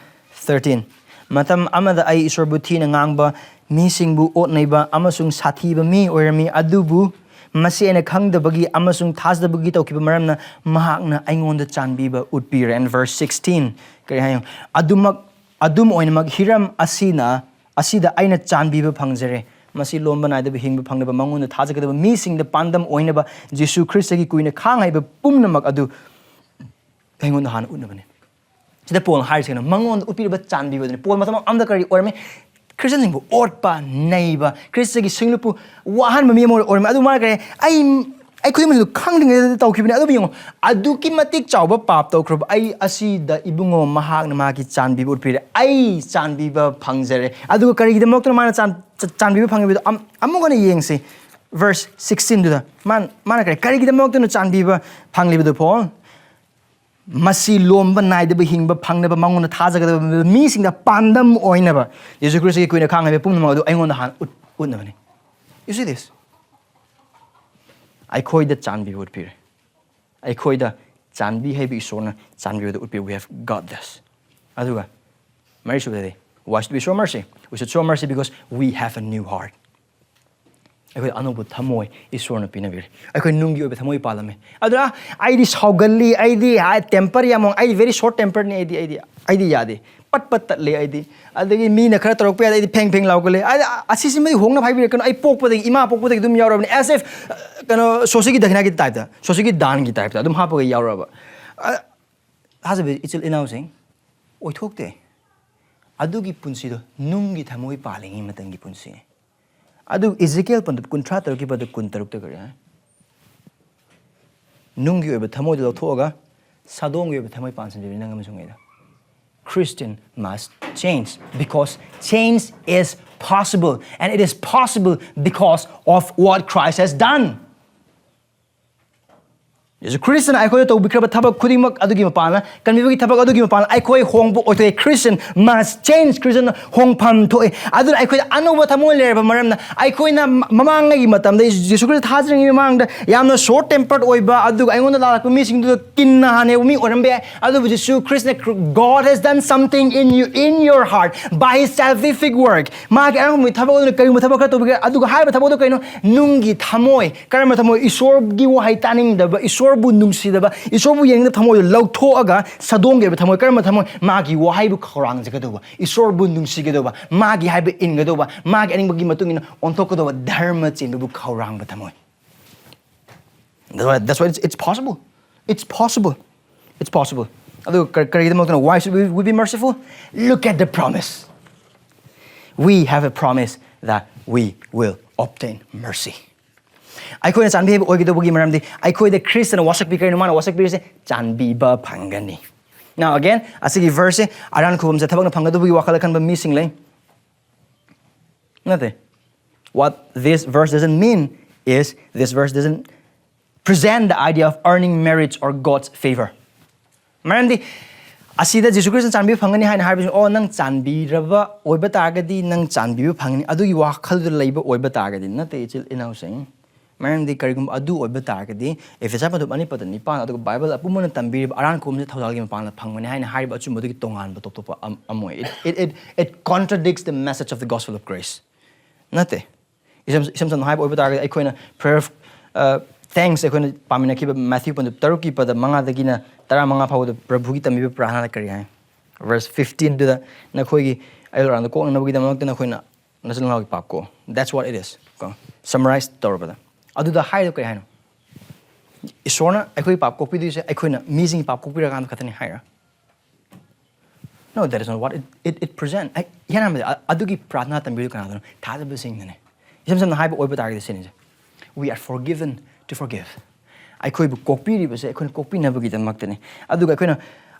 thirteen, "ꯃꯇꯝ ꯑꯃꯗ ꯑꯩ ꯏꯁꯣꯔꯕꯨ ꯊꯤꯅ ꯉꯥꯡꯕ, ꯃꯤꯁꯤꯡꯕꯨ ꯑꯣꯠꯅꯩꯕ ꯑꯃꯁꯨꯡ ꯁꯥꯊꯤꯕ ꯃꯤ ꯑꯣꯏꯔꯝꯃꯤ, ꯑꯗꯨꯕꯨ ꯃꯁꯤ ꯑꯩꯅ ꯈꯪꯗꯕꯒꯤ ꯑꯃꯁꯨꯡ ꯊꯥꯖꯗꯕꯒꯤ ꯇꯧꯈꯤꯕ ꯃꯔꯝꯅ ꯃꯍꯥꯛꯅ ꯑꯩꯉꯣꯟꯗ ꯆꯥꯟꯕꯤꯕ ꯎꯠꯄꯤꯔꯦ." And verse sixteen, ꯀꯔꯤ ꯍꯥꯏ? "ꯑꯗꯨꯃꯛ ꯑꯗꯨꯝ ꯑꯣꯏꯅꯃꯛ, ꯍꯤꯔꯝ ꯑꯁꯤꯅ ꯑꯁꯤꯗ ꯑꯩꯅ ꯆꯥꯟꯕꯤꯕ ꯐꯪꯖꯔꯦ꯫ ꯃꯁꯤ ꯂꯣꯝꯕ ꯅꯥꯏꯗꯕ ꯍꯤꯡꯕ ꯐꯪꯅꯕ, ꯃꯉꯣꯟꯗ ꯊꯥꯖꯒꯗꯕ ꯃꯤꯁꯤꯡꯗ ꯄꯥꯟꯗꯝ ꯑꯣꯏꯅꯕ, ꯖꯤꯁꯨ ꯈ꯭ꯔꯤꯁꯇꯒꯤ ꯀꯨꯏꯅ ꯈꯥꯡ ꯍꯩꯕ ꯄꯨꯝꯅꯃꯛ ꯑꯗꯨ ꯑꯩꯉꯣꯟꯗ ꯍꯥꯟꯅ ꯎꯠꯅꯕꯅꯤ꯫" ꯁꯤꯗ ꯄꯣꯜꯅ ꯍꯥꯏꯔꯤꯁꯤꯅ ꯃꯉꯣꯟꯗ ꯎꯠꯄꯤꯔꯕ ꯆꯥꯟꯕꯤꯕ ꯑꯗꯨꯅꯤ꯫ ꯄꯣꯜ ꯃꯇꯝ ꯑꯃꯗ ꯀꯔꯤ ꯑꯣꯏꯔꯝꯃꯤ? ꯈ꯭ꯔꯤꯁꯇꯤꯌꯟꯁꯤꯡꯕꯨ ꯑꯣꯠꯄ, ꯅꯩꯕ, ꯈ꯭ꯔꯤꯁꯇꯒꯤ ꯁꯤꯡꯂꯨꯞꯄꯨ ꯋꯥꯍꯟꯕ ꯃꯤ ꯑꯃ ꯑꯣꯏꯔꯝꯃꯤ꯫ ꯑꯗꯨ ꯃꯥꯅ ꯀꯔꯤ? "ꯑꯩ ꯑꯩꯈꯣꯏ ꯃꯁꯤꯗ ꯈꯪꯗ꯭ꯔꯤꯉꯩꯗ ꯇꯧꯈꯤꯕꯅꯤ꯫ ꯑꯗꯨꯕꯨ ꯌꯦꯡꯉꯣ, ꯑꯗꯨꯛꯀꯤ ꯃꯇꯤꯛ ꯆꯥꯎꯕ ꯄꯥꯞ ꯇꯧꯈ꯭ꯔꯕ ꯑꯩ ꯑꯁꯤꯗ ꯏꯕꯨꯡꯉꯣ ꯃꯍꯥꯛꯅ ꯃꯍꯥꯛꯀꯤ ꯆꯥꯟꯕꯤꯕ ꯎꯠꯄꯤꯔꯦ꯫ ꯑꯩ ꯆꯥꯟꯕꯤꯕ ꯐꯪꯖꯔꯦ꯫" ꯑꯗꯨꯒ ꯀꯔꯤꯒꯤꯗꯃꯛꯇꯅꯣ ꯃꯥꯅ ꯆꯥꯟ- ꯆ- ꯆꯥꯟꯕꯤꯕ ꯐꯪꯂꯤꯕꯗꯣ? ꯑꯝ- ꯑꯃꯨꯛ ꯍꯟꯅ ꯌꯦꯡꯁꯤ꯫ Verse sixteenꯗꯨꯗ ꯃꯥꯅ, ꯃꯥꯅ ꯀꯔꯤ, ꯀꯔꯤꯒꯤꯗꯃꯛꯇꯅꯣ ꯆꯥꯟꯕꯤꯕ ꯐꯪꯂꯤꯕꯗꯣ? ꯄꯣꯜ, "ꯃꯁꯤ ꯂꯣꯝꯕ ꯅꯥꯏꯗꯕ ꯍꯤꯡꯕ ꯐꯪꯅꯕ, ꯃꯉꯣꯟꯗ ꯊꯥꯖꯒꯗꯕ ꯃꯤꯁꯤꯡꯗ ꯄꯥꯟꯗꯝ ꯑꯣꯏꯅꯕ, ꯌꯦꯁꯨ ꯈ꯭ꯔꯤꯁꯇꯒꯤ ꯀꯨꯏꯅ ꯈꯥꯡ ꯍꯩꯕ ꯄꯨꯝꯅꯃꯛ ꯑꯗꯨ ꯑꯩꯉꯣꯟꯗ ꯍꯥꯟꯅ ꯎꯠ- ꯎꯠꯅꯕꯅꯤ꯫" You see this? ꯑꯩꯈꯣꯏꯗ ꯆꯥꯟꯕꯤꯕ ꯎꯠꯄꯤꯔꯦ꯫ ꯑꯩꯈꯣꯏꯗ ꯆꯥꯟꯕꯤ ꯍꯩꯕ ꯏꯁꯣꯔꯅ ꯆꯥꯟꯕꯤꯕꯗ ꯎꯠꯄꯤ꯫ We have got this. ꯑꯗꯨꯒ ꯃꯔꯤꯁꯨꯕꯗꯗꯤ, why should we show mercy? We should show mercy because we have a new heart. ꯑꯩꯈꯣꯏ ꯑꯅꯧꯕ ꯊꯃꯣꯏ ꯏꯁꯣꯔꯅ ꯄꯤꯅꯕꯤꯔꯦ꯫ ꯑꯩꯈꯣꯏ ꯅꯨꯡꯒꯤ ꯑꯣꯏꯕ ꯊꯃꯣꯏ ꯄꯥꯜꯂꯝꯃꯦ꯫ ꯑꯗꯨꯅ ꯑꯩꯗꯤ ꯁꯥꯎꯒꯜꯂꯤ, ꯑꯩꯗꯤ temper ꯌꯥꯝ ꯋꯥꯡ-, ꯑꯩꯗꯤ very short temperedꯅꯤ, ꯑꯩꯗꯤ, ꯑꯩꯗꯤ, ꯑꯩꯗꯤ ꯌꯥꯗꯦ꯫ ꯄꯠ ꯄꯠ ꯇꯠꯂꯦ ꯑꯩꯗꯤ꯫ ꯑꯗꯒꯤ ꯃꯤꯅ ꯈꯔ ꯇꯧꯔꯛꯄ ꯌꯥꯗꯦ, ꯑꯩꯗꯤ ꯐꯦꯡ ꯐꯦꯡ ꯂꯥꯎꯒꯜꯂꯦ꯫ ꯑꯗ ꯑꯁꯤꯁꯤꯃꯗꯤ ꯍꯣꯡꯅꯕ ꯍꯥꯏꯕꯤꯔꯛꯀꯅꯨ, ꯑꯩ ꯄꯣꯛꯄꯗꯒꯤ, ꯏꯃꯥ ꯄꯣꯛꯄꯗꯒꯤ ꯑꯗꯨꯝ ꯌꯥꯎꯔꯕꯅꯤ꯫ As if, ꯀꯩꯅꯣ, ꯁꯣꯁꯤꯒꯤ ꯗꯈꯤꯅꯥꯒꯤ typeꯇ, ꯁꯣꯁꯤꯒꯤ ꯗꯥꯟꯒꯤ typeꯇ ꯑꯗꯨꯝ ꯍꯥꯞꯄꯒ ꯌꯥꯎꯔꯕ꯫ ꯑ, ꯊꯥꯖꯕ ꯏꯆꯤꯜ ꯏꯅꯥꯎꯁꯤꯡ, ꯑꯣꯏꯊꯣꯛꯇꯦ꯫ ꯑꯗꯨꯒꯤ ꯄꯨꯟꯁꯤꯗꯣ ꯅꯨꯡꯒꯤ ꯊꯃꯣꯏ ꯄꯥꯜꯂꯤꯉꯩ ꯃꯇꯝꯒꯤ ꯄꯨꯟꯁꯤꯅꯤ꯫ ꯑꯗꯨ ꯏꯖꯤꯀꯦꯜ ꯄꯟꯗꯨꯞ ꯀꯨꯟꯊ꯭ꯔꯥ ꯇꯔꯨꯛꯀꯤ ꯄꯗꯨꯞ ꯀꯨꯟ ꯇꯔꯨꯛꯇ ꯀꯔꯤ ꯍꯥꯏ? ꯅꯨꯡꯒꯤ ꯑꯣꯏꯕ ꯊꯃꯣꯏꯗꯨ ꯂꯧꯊꯣꯛꯑꯒ ꯁꯥꯗꯣꯡꯒꯤ ꯑꯣꯏꯕ ꯊꯃꯣꯏ ꯄꯥꯟꯁꯤꯟꯕꯤꯕꯅꯤ ꯅꯪ ꯑꯃꯁꯨꯡ ꯑꯩꯗ꯫ Christian must change because change is possible, and it is possible because of what Christ has done. ꯖꯤꯁꯨ ꯈ꯭ꯔꯤꯁꯇꯅ ꯑꯩꯈꯣꯏꯗ ꯇꯧꯕꯤꯈ꯭ꯔꯕ ꯊꯕꯛ ꯈꯨꯗꯤꯡꯃꯛ ꯑꯗꯨꯒꯤ ꯃꯄꯥꯟꯅ, ꯀꯟꯕꯤꯕꯒꯤ ꯊꯕꯛ ꯑꯗꯨꯒꯤ ꯃꯄꯥꯟꯅ ꯑꯩꯈꯣꯏ ꯍꯣꯡꯕ ꯑꯣꯏꯊꯣꯛꯑꯦ꯫ Christian must change. ꯈ꯭ꯔꯤꯁꯇꯟ ꯍꯣꯡꯐꯝ ꯊꯣꯛꯑꯦ꯫ ꯑꯗꯨꯅ ꯑꯩꯈꯣꯏꯗ ꯑꯅꯧꯕ ꯊꯃꯣꯏ ꯂꯩꯔꯕ ꯃꯔꯝꯅ ꯑꯩꯈꯣꯏꯅ ꯃ-, ꯃꯃꯥꯡꯉꯩꯒꯤ ꯃꯇꯝꯗ, ꯖꯤꯁꯨ ꯈ꯭ꯔꯤꯁꯇ ꯊꯥꯖꯗ꯭ꯔꯤꯉꯩ ꯃꯃꯥꯡꯗ ꯌꯥꯝꯅ short tempered ꯑꯣꯏꯕ, ꯑꯗꯨꯒ ꯑꯩꯉꯣꯟꯗ ꯂꯥꯜꯂꯛꯄ ꯃꯤꯁꯤꯡꯗꯨꯗ ꯀꯤꯟꯅ ꯍꯥꯟꯅ ꯌꯧꯕ ꯃꯤ ꯑꯣꯏꯔꯝꯕ ꯌꯥꯏ꯫ ꯑꯗꯨꯕꯨ ꯖꯤꯁꯨ ꯈ꯭ꯔꯤꯁꯇꯅ, God has done something in you, in your heart, by his salvific work. ꯃꯥꯒꯤ ꯑꯔꯥꯟꯕꯒꯤ ꯊꯕꯛ ꯑꯗꯨꯅ ꯀꯔꯤꯒꯨꯝꯕ ꯊꯕꯛ ꯈꯔ ꯇꯧꯕꯤꯈ꯭ꯔꯦ, ꯑꯗꯨꯒ ꯍꯥꯏꯔꯤꯕ ꯊꯕꯛ ꯑꯗꯨ ꯀꯩꯅꯣ? ꯅꯨꯡꯒꯤ ꯊꯃꯣꯏ꯫ ꯀꯔꯝꯕ ꯊꯃꯣꯏ? ꯏꯁꯣꯔꯒꯤ ꯋꯥꯍꯩ ꯇꯥꯅꯤꯡꯗꯕ, ꯏꯁꯣꯔꯕꯨ ꯅꯨꯡꯁꯤꯗꯕ, ꯏꯁꯣꯔꯕꯨ ꯌꯦꯡꯅꯤꯡꯗꯕ ꯊꯃꯣꯏꯗꯨ ꯂꯧꯊꯣꯛꯑꯒ ꯁꯥꯗꯣꯡꯒꯤ ꯑꯣꯏꯕ ꯊꯃꯣꯏ꯫ ꯀꯔꯝꯕ ꯊꯃꯣꯏ? ꯃꯥꯒꯤ ꯋꯥꯍꯩꯕꯨ ꯈꯧꯔꯥꯡꯖꯒꯗꯧꯕ, ꯏꯁꯣꯔꯕꯨ ꯅꯨꯡꯁꯤꯒꯗꯧꯕ, ꯃꯥꯒꯤ ꯍꯥꯏꯕ ꯏꯟꯒꯗꯧꯕ, ꯃꯥꯒꯤ ꯑꯅꯤꯡꯕꯒꯤ ꯃꯇꯨꯡ ꯏꯟꯅ ꯑꯣꯟꯊꯣꯛꯀꯗꯧꯕ, ꯙꯔꯃ ꯆꯦꯟꯕꯕꯨ ꯈꯧꯔꯥꯡꯕ ꯊꯃꯣꯏ꯫ That's why, that's why it's, it's possible. It's possible. It's possible. ꯑꯗꯨꯒ ꯀꯔ-, ꯀꯔꯤꯒꯤꯗꯃꯛꯇꯅꯣ? Why should we, we be merciful? Look at the promise. We have a promise that we will obtain mercy. ꯑꯩꯈꯣꯏꯅ ꯆꯥꯟꯕꯤꯕ ꯑꯣꯏꯒꯗꯧꯕꯒꯤ ꯃꯔꯝꯗꯤ ꯑꯩꯈꯣꯏꯗ ꯈ꯭ꯔꯤꯁꯇꯅ ꯋꯥꯁꯛꯄꯤ꯫ ꯀꯔꯤꯅꯣ ꯃꯥꯅ ꯋꯥꯁꯛꯄꯤꯔꯤꯁꯦ? ꯆꯥꯟꯕꯤꯕ ꯐꯪꯒꯅꯤ꯫ Now again, ꯑꯁꯤꯒꯤ verseꯁꯦ ꯑꯔꯥꯟ ꯈꯨꯕꯝꯁꯦ ꯊꯕꯛꯅ ꯐꯪꯒꯗꯧꯕꯒꯤ ꯋꯥꯈꯜꯗ ꯈꯟꯕ ꯃꯤꯁꯤꯡ ꯂꯩ꯫ ꯅꯠꯇꯦ꯫ What this verse doesn't mean is this verse doesn't present the idea of earning merit or God's favor. ꯃꯔꯝꯗꯤ ꯑꯁꯤꯗ ꯖꯤꯁꯨ ꯈ꯭ꯔꯤꯁꯇꯅ ꯆꯥꯟꯕꯤꯕ ꯐꯪꯒꯅꯤ ꯍꯥꯏꯅ ꯍꯥꯏꯕꯁꯤ, "ꯑꯣ, ꯅꯪ ꯆꯥꯟꯕꯤꯔꯕ ꯑꯣꯏꯕ ꯇꯥꯔꯒꯗꯤ ꯅꯪ ꯆꯥꯟꯕꯤꯕ ꯐꯪꯒꯅꯤ", ꯑꯗꯨꯒꯤ ꯋꯥꯈꯜꯗꯨ ꯂꯩꯕ ꯑꯣꯏꯕ ꯇꯥꯔꯒꯗꯤ ꯅꯠꯇꯦ, ꯏꯆꯤꯜ ꯏꯅꯥꯎꯁꯤꯡ꯫ ꯃꯔꯝꯗꯤ ꯀꯔꯤꯒꯨꯝꯕ ꯑꯗꯨ ꯑꯣꯏꯕ ꯇꯥꯔꯒꯗꯤ, Ephesians ꯄꯟꯊꯨꯞ ꯑꯅꯤ ꯄꯗ ꯅꯤꯄꯥꯟ, ꯑꯗꯨꯒ Bible ꯑꯄꯨꯝꯕꯅ ꯇꯝꯕꯤꯔꯤꯕ ꯑꯔꯥꯟ ꯈꯨꯕꯝꯁꯦ ꯊꯧꯖꯥꯜꯒꯤ ꯃꯄꯥꯟꯗ ꯐꯪꯕꯅꯤ ꯍꯥꯏꯅ ꯍꯥꯏꯔꯤꯕ ꯑꯆꯨꯝꯕꯗꯨꯒꯤ ꯇꯣꯉꯥꯟꯕ ꯇꯣꯞ ꯇꯣꯞꯄ ꯑꯃ, ꯑꯃ ꯑꯣꯏ꯫ It, it, it, it contradicts the message of the gospel of grace. ꯅꯠꯇꯦ꯫ ꯏꯁꯝ, ꯏꯁꯝ ꯁꯝꯅ ꯍꯥꯏꯕ ꯑꯣꯏꯕ ꯇꯥꯔꯒꯗꯤ, ꯑꯩꯈꯣꯏꯅ prayer of, uh, thanks ꯑꯩꯈꯣꯏꯅ ꯄꯥꯃꯤꯟꯅꯈꯤꯕ Matthew ꯄꯟꯊꯨꯞ ꯇꯔꯨꯛꯀꯤ ꯄꯗ ꯃꯉꯥꯗꯒꯤꯅ ꯇꯔꯥꯃꯉꯥ ꯐꯥꯎꯕꯗ ꯄ꯭ꯔꯚꯨꯒꯤ ꯇꯝꯕꯤꯕ ꯄ꯭ꯔꯥꯔꯊꯅꯥꯗ ꯀꯔꯤ ꯍꯥꯏ? Verse fifteen ꯗꯨꯗ, "ꯅꯈꯣꯏꯒꯤ ꯑꯌꯨꯛ ꯑꯔꯥꯡꯗ ꯀꯣꯛꯅꯅꯕꯒꯤꯗꯃꯛꯇ ꯅꯈꯣꯏꯅ ꯅꯆꯤꯟ ꯅꯅꯥꯎꯒꯤ ꯄꯥꯞ ꯀꯣꯛ꯫" That's what it is. ꯀꯣ, summarize ꯇꯧꯔꯕꯗ, ꯑꯗꯨꯗ ꯍꯥꯏꯔꯤꯗꯣ ꯀꯔꯤ ꯍꯥꯏꯅꯣ? ꯏꯁꯣꯔꯅ ꯑꯩꯈꯣꯏꯒꯤ ꯄꯥꯞ ꯀꯣꯛꯄꯤꯗꯣꯏꯁꯦ ꯑꯩꯈꯣꯏꯅ ꯃꯤꯁꯤꯡꯒꯤ ꯄꯥꯞ ꯀꯣꯛꯄꯤꯔꯀꯥꯟꯗ ꯈꯛꯇꯅꯤ ꯍꯥꯏꯔ? No, that is not what it, it, it present. ꯑꯩ, ꯏꯍꯥꯟ ꯍꯥꯟꯕꯗ, ꯑ-, ꯑꯗꯨꯒꯤ ꯄ꯭ꯔꯥꯔꯊꯅꯥ ꯇꯝꯕꯤꯔꯤꯗꯨ ꯀꯅꯥꯗꯅꯣ? ꯊꯥꯖꯕꯁꯤꯡꯅꯅꯦ꯫ ꯏꯁꯝ ꯁꯝꯅ ꯍꯥꯏꯕ ꯑꯣꯏꯕ ꯇꯥꯔꯒꯗꯤ ꯁꯤꯅꯤꯁꯦ: "We are forgiven to forgive." ꯑꯩꯈꯣꯏꯕꯨ ꯀꯣꯛꯄꯤꯔꯤꯕꯁꯦ ꯑꯩꯈꯣꯏꯅ ꯀꯣꯛꯄꯤꯅꯕꯒꯤꯗꯃꯛꯇꯅꯤ꯫ ꯑꯗꯨꯒ ꯑꯩꯈꯣꯏꯅ,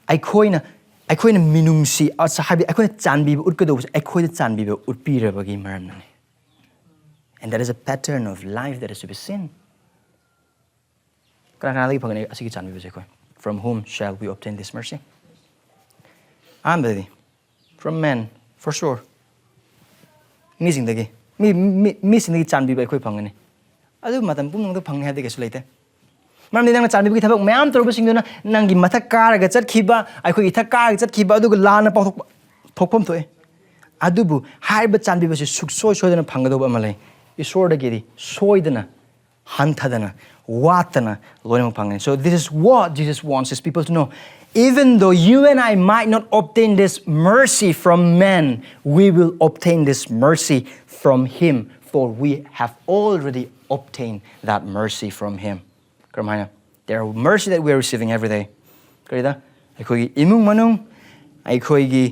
ꯑꯩꯈꯣꯏꯅ, ꯑꯩꯈꯣꯏꯅ ꯃꯤꯅꯨꯡꯁꯤ, ꯑꯁ, ꯍꯥꯏꯕꯗꯤ ꯑꯩꯈꯣꯏꯅ ꯆꯥꯟꯕꯤꯕ ꯎꯠꯀꯗꯧꯕꯁꯦ ꯑꯩꯈꯣꯏꯗ ꯆꯥꯟꯕꯤꯕ ꯎꯠꯄꯤꯔꯕꯒꯤ ꯃꯔꯝꯅꯅꯤ꯫ And that is a pattern of life that is to be seen. ꯀꯅꯥ ꯀꯅꯥꯗꯒꯤ ꯐꯪꯒꯅꯤ ꯑꯁꯤꯒꯤ ꯆꯥꯟꯕꯤꯕꯁꯦ ꯑꯩꯈꯣꯏ? "From whom shall we obtain this mercy?" ꯑꯍꯥꯟꯕꯗꯗꯤ, from men, for sure. ꯃꯤꯁꯤꯡꯗꯒꯤ, ꯃꯤ, ꯃꯤ, ꯃꯤꯁꯤꯡꯗꯒꯤ ꯆꯥꯟꯕꯤꯕ ꯑꯩꯈꯣꯏ ꯐꯪꯒꯅꯤ꯫ ꯑꯗꯨ ꯃꯇꯝ ꯄꯨꯝꯅꯃꯛꯇ ꯐꯪꯅꯤ ꯍꯥꯏꯕꯗꯤ ꯀꯩꯁꯨ ꯂꯩꯇꯦ꯫ ꯃꯔꯝꯗꯤ ꯅꯪꯅ ꯆꯥꯟꯕꯤꯕꯒꯤ ꯊꯕꯛ ꯃꯌꯥꯝ ꯇꯧꯔꯨꯕꯁꯤꯡꯗꯨꯅ ꯅꯪꯒꯤ ꯃꯊꯛ ꯀꯥꯔꯒ ꯆꯠꯈꯤꯕ, ꯑꯩꯈꯣꯏꯒꯤ ꯏꯊꯛ ꯀꯥꯔꯒ ꯆꯠꯈꯤꯕ, ꯑꯗꯨꯒ ꯂꯥꯟꯅ ꯄꯥꯎꯊꯣꯛꯄ, ꯊꯣꯛꯐꯝ ꯊꯣꯛꯑꯦ꯫ ꯑꯗꯨꯕꯨ ꯍꯥꯏꯔꯤꯕ ꯆꯥꯟꯕꯤꯕꯁꯤ ꯁꯨꯡꯁꯣꯏ ꯁꯣꯏꯗꯅ ꯐꯪꯒꯗꯧꯕ ꯑꯃ ꯂꯩ꯫ ꯏꯁꯣꯔꯗꯒꯤꯗꯤ ꯁꯣꯏꯗꯅ ꯍꯟꯊꯗꯅ, ꯋꯥꯠꯇꯅ ꯂꯣꯏꯅꯃꯛ ꯐꯪꯒꯅꯤ꯫ So this is what Jesus wants his people to know. Even though you and I might not obtain this mercy from men, we will obtain this mercy from him, for we have already obtained that mercy from him. ꯀꯔꯝꯍꯥꯏꯅ? There are mercy that we are receiving every day. ꯀꯔꯤꯗ? ꯑꯩꯈꯣꯏꯒꯤ ꯏꯃꯨꯡ ꯃꯅꯨꯡ, ꯑꯩꯈꯣꯏꯒꯤ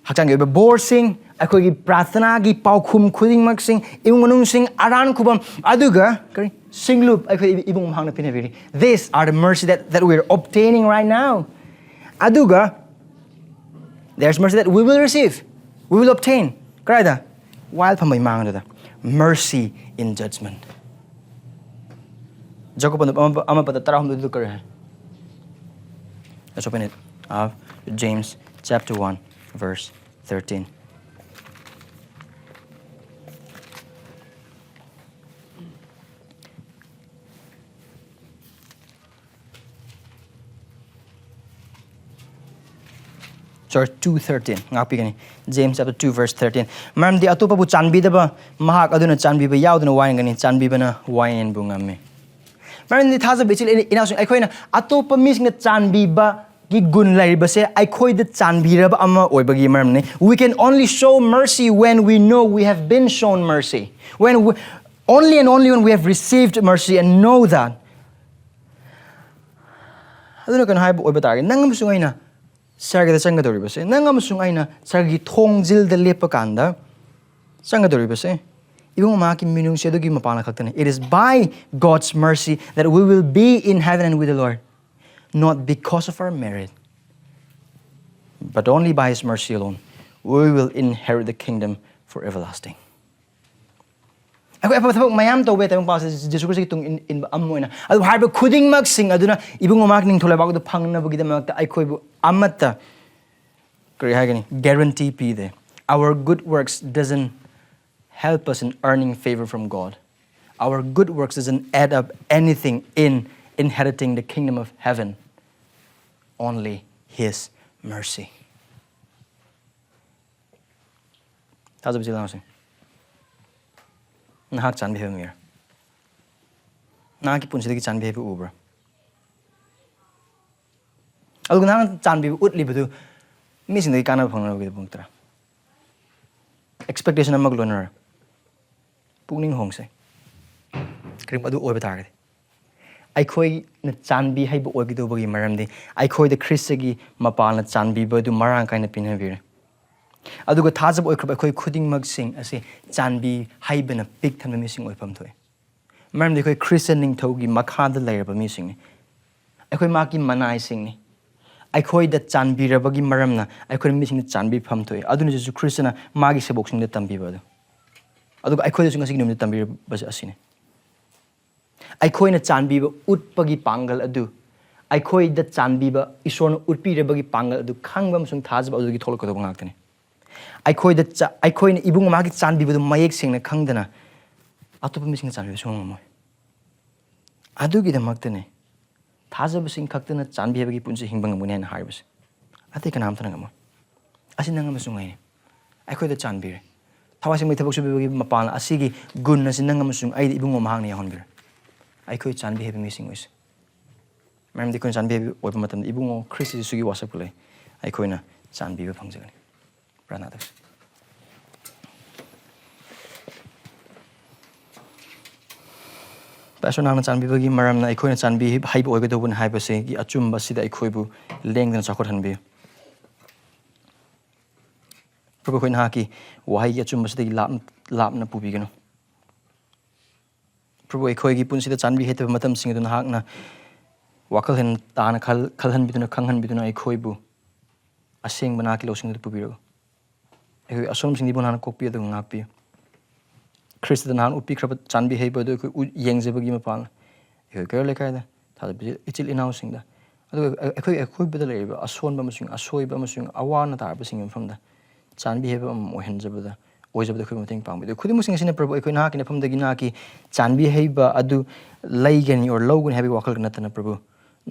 ꯍꯛꯆꯥꯡꯒꯤ ꯑꯣꯏꯕ ꯕꯣꯔꯁꯤꯡ, ꯑꯩꯈꯣꯏꯒꯤ ꯄ꯭ꯔꯥꯔꯊꯅꯥꯒꯤ ꯄꯥꯎꯈꯨꯝ ꯈꯨꯗꯤꯡꯃꯛꯁꯤꯡ, ꯏꯃꯨꯡ ꯃꯅꯨꯡꯁꯤꯡ, ꯑꯔꯥꯟ ꯈꯨꯕꯝ, ꯑꯗꯨꯒ ꯀꯔꯤ? ꯁꯤꯡꯂꯨꯞ ꯑꯩꯈꯣꯏ ꯏꯕꯨꯡ ꯃꯍꯥꯛꯅ ꯄꯤꯅꯕꯤꯔꯤ꯫ These are the mercy that, that we are obtaining right now. ꯑꯗꯨꯒ there's mercy that we will receive, we will obtain. ꯀꯗꯥꯏꯗ? While ꯐꯝꯕꯩ ꯃꯥꯡꯗꯨꯗ꯫ Mercy in judgment. ꯖꯀꯣꯕ ꯑꯃ, ꯑꯃ ꯄꯗ ꯇꯔꯥꯍꯨꯝꯗꯣꯏꯗꯨ ꯀꯔꯤ ꯍꯥꯏ? Let's open it up. James chapter one, verse thirteen. chapter two thirteen ꯉꯥꯛꯄꯤꯒꯅꯤ꯫ James chapter two verse thirteen. ꯃꯔꯝꯗꯤ ꯑꯇꯣꯞꯄꯕꯨ ꯆꯥꯟꯕꯤꯗꯕ ꯃꯍꯥꯛ ꯑꯗꯨꯅ ꯆꯥꯟꯕꯤꯕ ꯌꯥꯎꯗꯅ ꯋꯥꯌꯦꯟꯒꯅꯤ, ꯆꯥꯟꯕꯤꯕꯅ ꯋꯥꯌꯦꯟꯕꯨ ꯉꯝꯃꯤ꯫ ꯃꯔꯝꯗꯤ ꯊꯥꯖꯕ ꯏꯆꯤꯜ ꯏꯅꯥꯎꯁꯤꯡ, ꯑꯩꯈꯣꯏꯅ ꯑꯇꯣꯞꯄ ꯃꯤꯁꯤꯡꯅ ꯆꯥꯟꯕꯤꯕꯒꯤ ꯒꯨꯟ ꯂꯩꯔꯤꯕꯁꯦ ꯑꯩꯈꯣꯏꯗ ꯆꯥꯟꯕꯤꯔꯕ ꯑꯃ ꯑꯣꯏꯕꯒꯤ ꯃꯔꯝꯅꯤ꯫ We can only show mercy when we know we have been shown mercy. When we, only and only when we have received mercy and know that. ꯑꯗꯨꯅ ꯀꯩꯅꯣ ꯍꯥꯏꯕ ꯑꯣꯏꯕ ꯇꯥꯔꯒꯗꯤ, ꯅꯪ ꯑꯃꯁꯨꯡ ꯑꯩꯅ ꯁꯔꯒꯗ ꯆꯪꯒꯗꯧꯔꯤꯕꯁꯦ, ꯅꯪ ꯑꯃꯁꯨꯡ ꯑꯩꯅ ꯁꯔꯒꯤ ꯊꯣꯡꯖꯤꯜꯗ ꯂꯦꯞꯄ ꯀꯥꯟꯗ ꯆꯪꯒꯗꯧꯔꯤꯕꯁꯦ, ꯏꯕꯨꯡꯉꯣ, ꯃꯍꯥꯛꯀꯤ ꯃꯤꯅꯨꯡꯁꯤ ꯑꯗꯨꯒꯤ ꯃꯄꯥꯟꯅ ꯈꯛꯇꯅꯤ꯫ It is by God's mercy that we will be in heaven and with the Lord, not because of our merit, but only by His mercy alone we will inherit the kingdom for everlasting. ꯑꯩꯈꯣꯏ ꯑꯐꯕ ꯊꯕꯛ ꯃꯌꯥꯝ ꯇꯧꯕ ꯌꯥꯏ, ꯇꯥꯏꯕꯪ ꯄꯥꯁꯦ ꯖꯤꯁꯨ ꯈ꯭ꯔꯤꯁꯇꯒꯤ ꯇꯨꯡ ꯏꯟ-, ꯏꯟꯕ ꯑꯃ ꯑꯣꯏꯅ꯫ ꯑꯗꯨ ꯍꯥꯏꯔꯤꯕ ꯈꯨꯗꯤꯡꯃꯛꯁꯤꯡ ꯑꯗꯨꯅ ꯏꯕꯨꯡꯉꯣ ꯃꯍꯥꯛ ꯅꯤꯡꯊꯧ ꯂꯩꯕꯥꯛ ꯑꯗꯨ ꯐꯪꯅꯕꯒꯤꯗꯃꯛꯇ ꯑꯩꯈꯣꯏꯕꯨ ꯑꯃꯠꯇ, ꯀꯔꯤ ꯍꯥꯏꯒꯅꯤ, guarantee ꯄꯤꯗꯦ꯫ Our good works doesn't help us in earning favor from God. Our good works doesn't add up anything in inheriting the kingdom of heaven. Only His mercy. ꯊꯥꯖꯕꯁꯤ ꯂꯥꯎꯁꯦ꯫ ꯅꯍꯥꯛ ꯆꯥꯟꯕꯤ ꯍꯥꯏꯕ ꯃꯤꯔ? ꯅꯍꯥꯛꯀꯤ ꯄꯨꯟꯁꯤꯗꯒꯤ ꯆꯥꯟꯕꯤ ꯍꯥꯏꯕ ꯎꯕ꯭ꯔꯥ? ꯑꯗꯨꯒ ꯅꯍꯥꯛꯅ ꯆꯥꯟꯕꯤꯕ ꯎꯠꯂꯤꯕꯗꯨ ꯃꯤꯁꯤꯡꯗꯒꯤ ꯀꯥꯟꯅꯕ ꯐꯪꯅꯕꯒꯤꯗꯃꯛꯇꯔꯥ? Expectation ꯑꯃꯒ ꯂꯣꯏꯅꯔ ꯄꯨꯛꯅꯤꯡ ꯍꯣꯡꯁꯦ꯫ ꯀꯔꯤꯒꯨꯝꯕ ꯑꯗꯨ ꯑꯣꯏꯕ ꯇꯥꯔꯒꯗꯤ, ꯑꯩꯈꯣꯏꯅ ꯆꯥꯟꯕꯤ ꯍꯩꯕ ꯑꯣꯏꯒꯗꯧꯕꯒꯤ ꯃꯔꯝꯗꯤ ꯑꯩꯈꯣꯏꯗ ꯈ꯭ꯔꯤꯁꯇꯒꯤ ꯃꯄꯥꯜꯅ ꯆꯥꯟꯕꯤꯕ ꯑꯗꯨ ꯃꯔꯥꯡ ꯀꯥꯏꯅ ꯄꯤꯅꯕꯤꯔꯦ꯫ ꯑꯗꯨꯒ ꯊꯥꯖꯕ ꯑꯣꯏꯈ꯭ꯔꯕ ꯑꯩꯈꯣꯏ ꯈꯨꯗꯤꯡꯃꯛꯁꯤꯡ ꯑꯁꯤ ꯆꯥꯟꯕꯤ ꯍꯩꯕꯅ ꯄꯤꯛ ꯊꯟꯕ ꯃꯤꯁꯤꯡ ꯑꯣꯏꯐꯝ ꯊꯣꯛꯏ꯫ ꯃꯔꯝꯗꯤ ꯑꯩꯈꯣꯏ ꯈ꯭ꯔꯤꯁꯇ ꯅꯤꯡꯊꯧꯒꯤ ꯃꯈꯥꯗ ꯂꯩꯔꯕ ꯃꯤꯁꯤꯡꯅꯤ꯫ ꯑꯩꯈꯣꯏ ꯃꯍꯥꯛꯀꯤ ꯃꯅꯥꯏꯁꯤꯡꯅꯤ꯫ ꯑꯩꯈꯣꯏꯗ ꯆꯥꯟꯕꯤꯔꯕꯒꯤ ꯃꯔꯝꯅ ꯑꯩꯈꯣꯏꯅ ꯃꯤꯁꯤꯡꯗ ꯆꯥꯟꯕꯤꯐꯝ ꯊꯣꯛꯏ꯫ ꯑꯗꯨꯅ ꯖꯤꯁꯨ ꯈ꯭ꯔꯤꯁꯇꯅ ꯃꯥꯒꯤ ꯁꯦꯕꯣꯛꯁꯤꯡꯗ ꯇꯝꯕꯤꯕ ꯑꯗꯨ, ꯑꯗꯨꯒ ꯑꯩꯈꯣꯏꯗꯁꯨ ꯉꯁꯤꯒꯤ ꯅꯨꯃꯤꯠꯇ ꯇꯝꯕꯤꯔꯕꯁꯦ ꯑꯁꯤꯅꯤ꯫ ꯑꯩꯈꯣꯏꯅ ꯆꯥꯟꯕꯤꯕ ꯎꯠꯄꯒꯤ ꯄꯥꯡꯒꯜ ꯑꯗꯨ, ꯑꯩꯈꯣꯏꯗ ꯆꯥꯟꯕꯤꯕ ꯏꯁꯣꯔꯅ ꯎꯠꯄꯤꯔꯕꯒꯤ ꯄꯥꯡꯒꯜ ꯑꯗꯨ ꯈꯪꯕ ꯑꯃꯁꯨꯡ ꯊꯥꯖꯕ ꯑꯗꯨꯗꯒꯤ ꯊꯣꯛꯂꯛꯀꯗꯧꯕ ꯉꯥꯛꯇꯅꯤ꯫ ꯑꯩꯈꯣꯏꯗ ꯆ-, ꯑꯩꯈꯣꯏꯅ ꯏꯕꯨꯡ ꯃꯥꯒꯤ ꯆꯥꯟꯕꯤꯕꯗꯨ ꯃꯌꯦꯛ ꯁꯦꯡꯅ ꯈꯪꯗꯅ ꯑꯇꯣꯞꯄ ꯃꯤꯁꯤꯡꯅ ꯆꯥꯟꯕꯤꯕ ꯁꯨꯡꯉꯝ ꯉꯝꯃꯣꯏ꯫ ꯑꯗꯨꯒꯤꯗꯃꯛꯇꯅꯦ ꯊꯥꯖꯕꯁꯤꯡ ꯈꯛꯇꯅ ꯆꯥꯟꯕꯤ ꯍꯥꯏꯕꯒꯤ ꯄꯨꯟꯁꯤ ꯍꯤꯡꯕ ꯉꯝꯒꯅꯤ ꯍꯥꯏꯅ ꯍꯥꯏꯔꯤꯕꯁꯦ꯫ ꯑꯇꯩ ꯀꯅꯥꯝꯇꯅ ꯉꯝꯃꯣꯏ꯫ ꯑꯁꯤ ꯅꯪ ꯑꯃꯁꯨꯡ ꯑꯩꯅꯤ꯫ ꯑꯩꯈꯣꯏꯗ ꯆꯥꯟꯕꯤꯔꯦ꯫ ꯊꯋꯥꯏ ꯁꯦꯡꯕꯒꯤ ꯊꯕꯛ ꯁꯨꯕꯤꯕꯒꯤ ꯃꯄꯥꯟ ꯑꯁꯤꯒꯤ ꯒꯨꯟ ꯑꯁꯤ ꯅꯪ ꯑꯃꯁꯨꯡ ꯑꯩꯗ ꯏꯕꯨꯡꯉꯣ ꯃꯍꯥꯛꯅ ꯌꯥꯎꯍꯟꯕꯤꯔꯦ꯫ ꯑꯩꯈꯣꯏ ꯆꯥꯟꯕꯤ ꯍꯩꯕ ꯃꯤꯁꯤꯡ ꯑꯣꯏꯁꯦ꯫ ꯃꯔꯝꯗꯤ ꯑꯩꯈꯣꯏꯅ ꯆꯥꯟꯕꯤ ꯍꯩꯕ ꯑꯣꯏꯕ ꯃꯇꯝꯗ ꯏꯕꯨꯡꯉꯣ ꯈ꯭ꯔꯤꯁꯇ ꯖꯤꯁꯨꯒꯤ ꯋꯥꯁꯛꯄ ꯂꯩ, ꯑꯩꯈꯣꯏꯅ ꯆꯥꯟꯕꯤꯕ ꯐꯪꯖꯒꯅꯤ꯫ ꯄ꯭ꯔꯥꯔꯊꯅꯥ ꯇꯧꯁꯤ꯫ ꯄꯥꯁꯇꯔ, ꯅꯍꯥꯛꯅ ꯆꯥꯟꯕꯤꯕꯒꯤ ꯃꯔꯝꯅ ꯑꯩꯈꯣꯏꯅ ꯆꯥꯟꯕꯤ ꯍꯩꯕ ꯑꯣꯏꯒꯗꯧꯕꯅꯤ ꯍꯥꯏꯕꯁꯤꯒꯤ ꯑꯆꯨꯝꯕ ꯑꯁꯤꯗ ꯑꯩꯈꯣꯏꯕꯨ ꯂꯦꯡꯗꯅ ꯆꯥꯎꯈꯠꯍꯟꯕꯤꯌꯨ꯫ ꯄ꯭ꯔꯚꯨ, ꯑꯩꯈꯣꯏ ꯅꯍꯥꯛꯀꯤ ꯋꯥꯍꯩꯒꯤ ꯑꯆꯨꯝꯕꯁꯤꯗꯒꯤ ꯂꯥꯞ-, ꯂꯥꯞꯅ ꯄꯨꯕꯤꯒꯅꯨ꯫ ꯄ꯭ꯔꯚꯨ, ꯑꯩꯈꯣꯏꯒꯤ ꯄꯨꯟꯁꯤꯗ ꯆꯥꯟꯕꯤ ꯍꯩꯇꯕ ꯃꯇꯝꯁꯤꯡ ꯑꯗꯨ ꯅꯍꯥꯛꯅ ꯋꯥꯈꯜ ꯍꯦꯟꯅ ꯇꯥꯅ ꯈꯜ-, ꯈꯜꯍꯟꯕꯤꯗꯨꯅ, ꯈꯪꯍꯟꯕꯤꯗꯨꯅ ꯑꯩꯈꯣꯏꯕꯨ ꯑꯁꯦꯡꯕ ꯅꯍꯥꯛꯀꯤ ꯂꯧꯁꯤꯡꯗꯨꯗ ꯄꯨꯕꯤꯔꯛꯎ꯫ ꯑꯩꯈꯣꯏ ꯑꯁꯣꯟꯕꯁꯤꯡꯗꯨꯕꯨ ꯅꯍꯥꯛꯅ ꯀꯣꯛꯄꯤꯌꯨ ꯑꯗꯨꯒ ꯉꯥꯛꯄꯤꯌꯨ꯫ ꯈ꯭ꯔꯤꯁꯇꯗ ꯅꯍꯥꯛꯅ ꯎꯠꯄꯤꯈ꯭ꯔꯕ ꯆꯥꯟꯕꯤ ꯍꯩꯕ ꯑꯗꯨ ꯑꯩꯈꯣꯏ ꯎ-, ꯌꯦꯡꯖꯕꯒꯤ ꯃꯄꯥꯟ ꯑꯩꯈꯣꯏ ꯀꯩꯔꯣꯜ ꯂꯩꯀꯥꯏꯗ ꯊꯥꯗꯕ ꯏꯆꯤꯜ ꯏꯅꯥꯎꯁꯤꯡꯗ, ꯑꯗꯨꯒ ꯑꯩꯈꯣꯏ ꯑꯀꯣꯏꯕꯗ ꯂꯩꯔꯤꯕ ꯑꯁꯣꯟꯕ ꯑꯃꯁꯨꯡ ꯑꯁꯣꯏꯕ ꯑꯃꯁꯨꯡ ꯑꯋꯥꯅ ꯇꯥꯔꯕꯁꯤꯡꯒꯤ ꯃꯐꯝꯗ ꯆꯥꯟꯕꯤ ꯍꯩꯕ ꯑꯃ ꯑꯣꯏꯍꯟꯖꯕꯗ, ꯑꯣꯏꯖꯕꯗ ꯑꯩꯈꯣꯏ ꯃꯇꯦꯡ ꯄꯥꯡꯕꯤꯌꯨ꯫ ꯈꯨꯗꯤꯡꯃꯛꯁꯤꯡ ꯑꯁꯤꯅ ꯄ꯭ꯔꯚꯨ ꯑꯩꯈꯣꯏ ꯅꯍꯥꯛꯀꯤ ꯅꯐꯝꯗꯒꯤ ꯅꯍꯥꯛꯀꯤ ꯆꯥꯟꯕꯤ ꯍꯩꯕ ꯑꯗꯨ ꯂꯩꯒꯅꯤ ꯑꯣꯔ ꯂꯧꯒꯅꯤ ꯍꯥꯏꯕꯒꯤ ꯋꯥꯈꯜꯒ ꯅꯠꯇꯅ ꯄ꯭ꯔꯚꯨ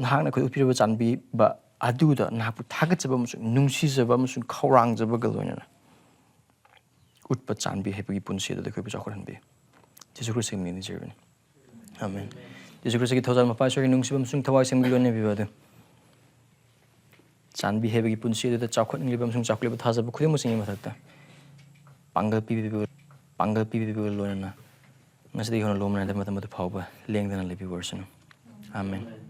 ꯅꯍꯥꯛꯅ ꯑꯩꯈꯣꯏ ꯎꯠꯄꯤꯔꯕ ꯆꯥꯟꯕꯤꯕ ꯑꯗꯨꯗ ꯅꯍꯥꯛꯄꯨ ꯊꯥꯒꯠꯆꯕ ꯑꯃꯁꯨꯡ ꯅꯨꯡꯁꯤꯖꯕ ꯑꯃꯁꯨꯡ ꯈꯧꯔꯥꯡꯖꯕꯒ ꯂꯣꯏꯅꯅ ꯎꯠꯄ ꯆꯥꯟꯕꯤ ꯍꯩꯕꯒꯤ ꯄꯨꯟꯁꯤ ꯑꯗꯨꯗ ꯑꯩꯈꯣꯏꯕꯨ ꯆꯥꯎꯈꯠꯍꯟꯕꯤꯌꯨ꯫ ꯖꯤꯁꯨ ꯈ꯭ꯔꯤꯁꯇꯒꯤ ꯃꯤꯡꯗ ꯅꯤꯖꯔꯕꯅꯤ꯫ ꯑꯥꯃꯦꯟ꯫ ꯖꯤꯁꯨ ꯈ꯭ꯔꯤꯁꯇꯒꯤ ꯊꯧꯖꯥꯜ ꯃꯄꯥ ꯏꯁꯣꯔꯒꯤ ꯅꯨꯡꯁꯤꯕ ꯑꯃꯁꯨꯡ ꯊꯋꯥꯏ ꯁꯦꯡꯕꯒꯤ ꯂꯣꯏꯅꯕꯤꯕ ꯑꯗꯨ ꯆꯥꯟꯕꯤ ꯍꯩꯕꯒꯤ ꯄꯨꯟꯁꯤ ꯑꯗꯨꯗ ꯆꯥꯎꯈꯠꯅꯤꯡꯂꯤꯕ ꯑꯃꯁꯨꯡ ꯆꯥꯎꯈꯠꯂꯤꯕ ꯊꯥꯖꯕ ꯈꯨꯗꯤꯡꯃꯛꯁꯤꯡꯒꯤ ꯃꯊꯛꯇ ꯄꯥꯡꯒꯜ ꯄꯤꯕꯤꯕ, ꯄꯥꯡꯒꯜ ꯄꯤꯕꯤꯕꯒ ꯂꯣꯏꯅꯅ ꯉꯁꯤꯗꯒꯤ ꯍꯧꯅ ꯂꯣꯝꯅ ꯃꯇꯝ ꯑꯗꯨ ꯐꯥꯎꯕ ꯂꯦꯡꯗꯅ ꯂꯩꯕꯤꯕ ꯑꯣꯏꯔꯁꯅꯨ꯫ ꯑꯥꯃꯦꯟ꯫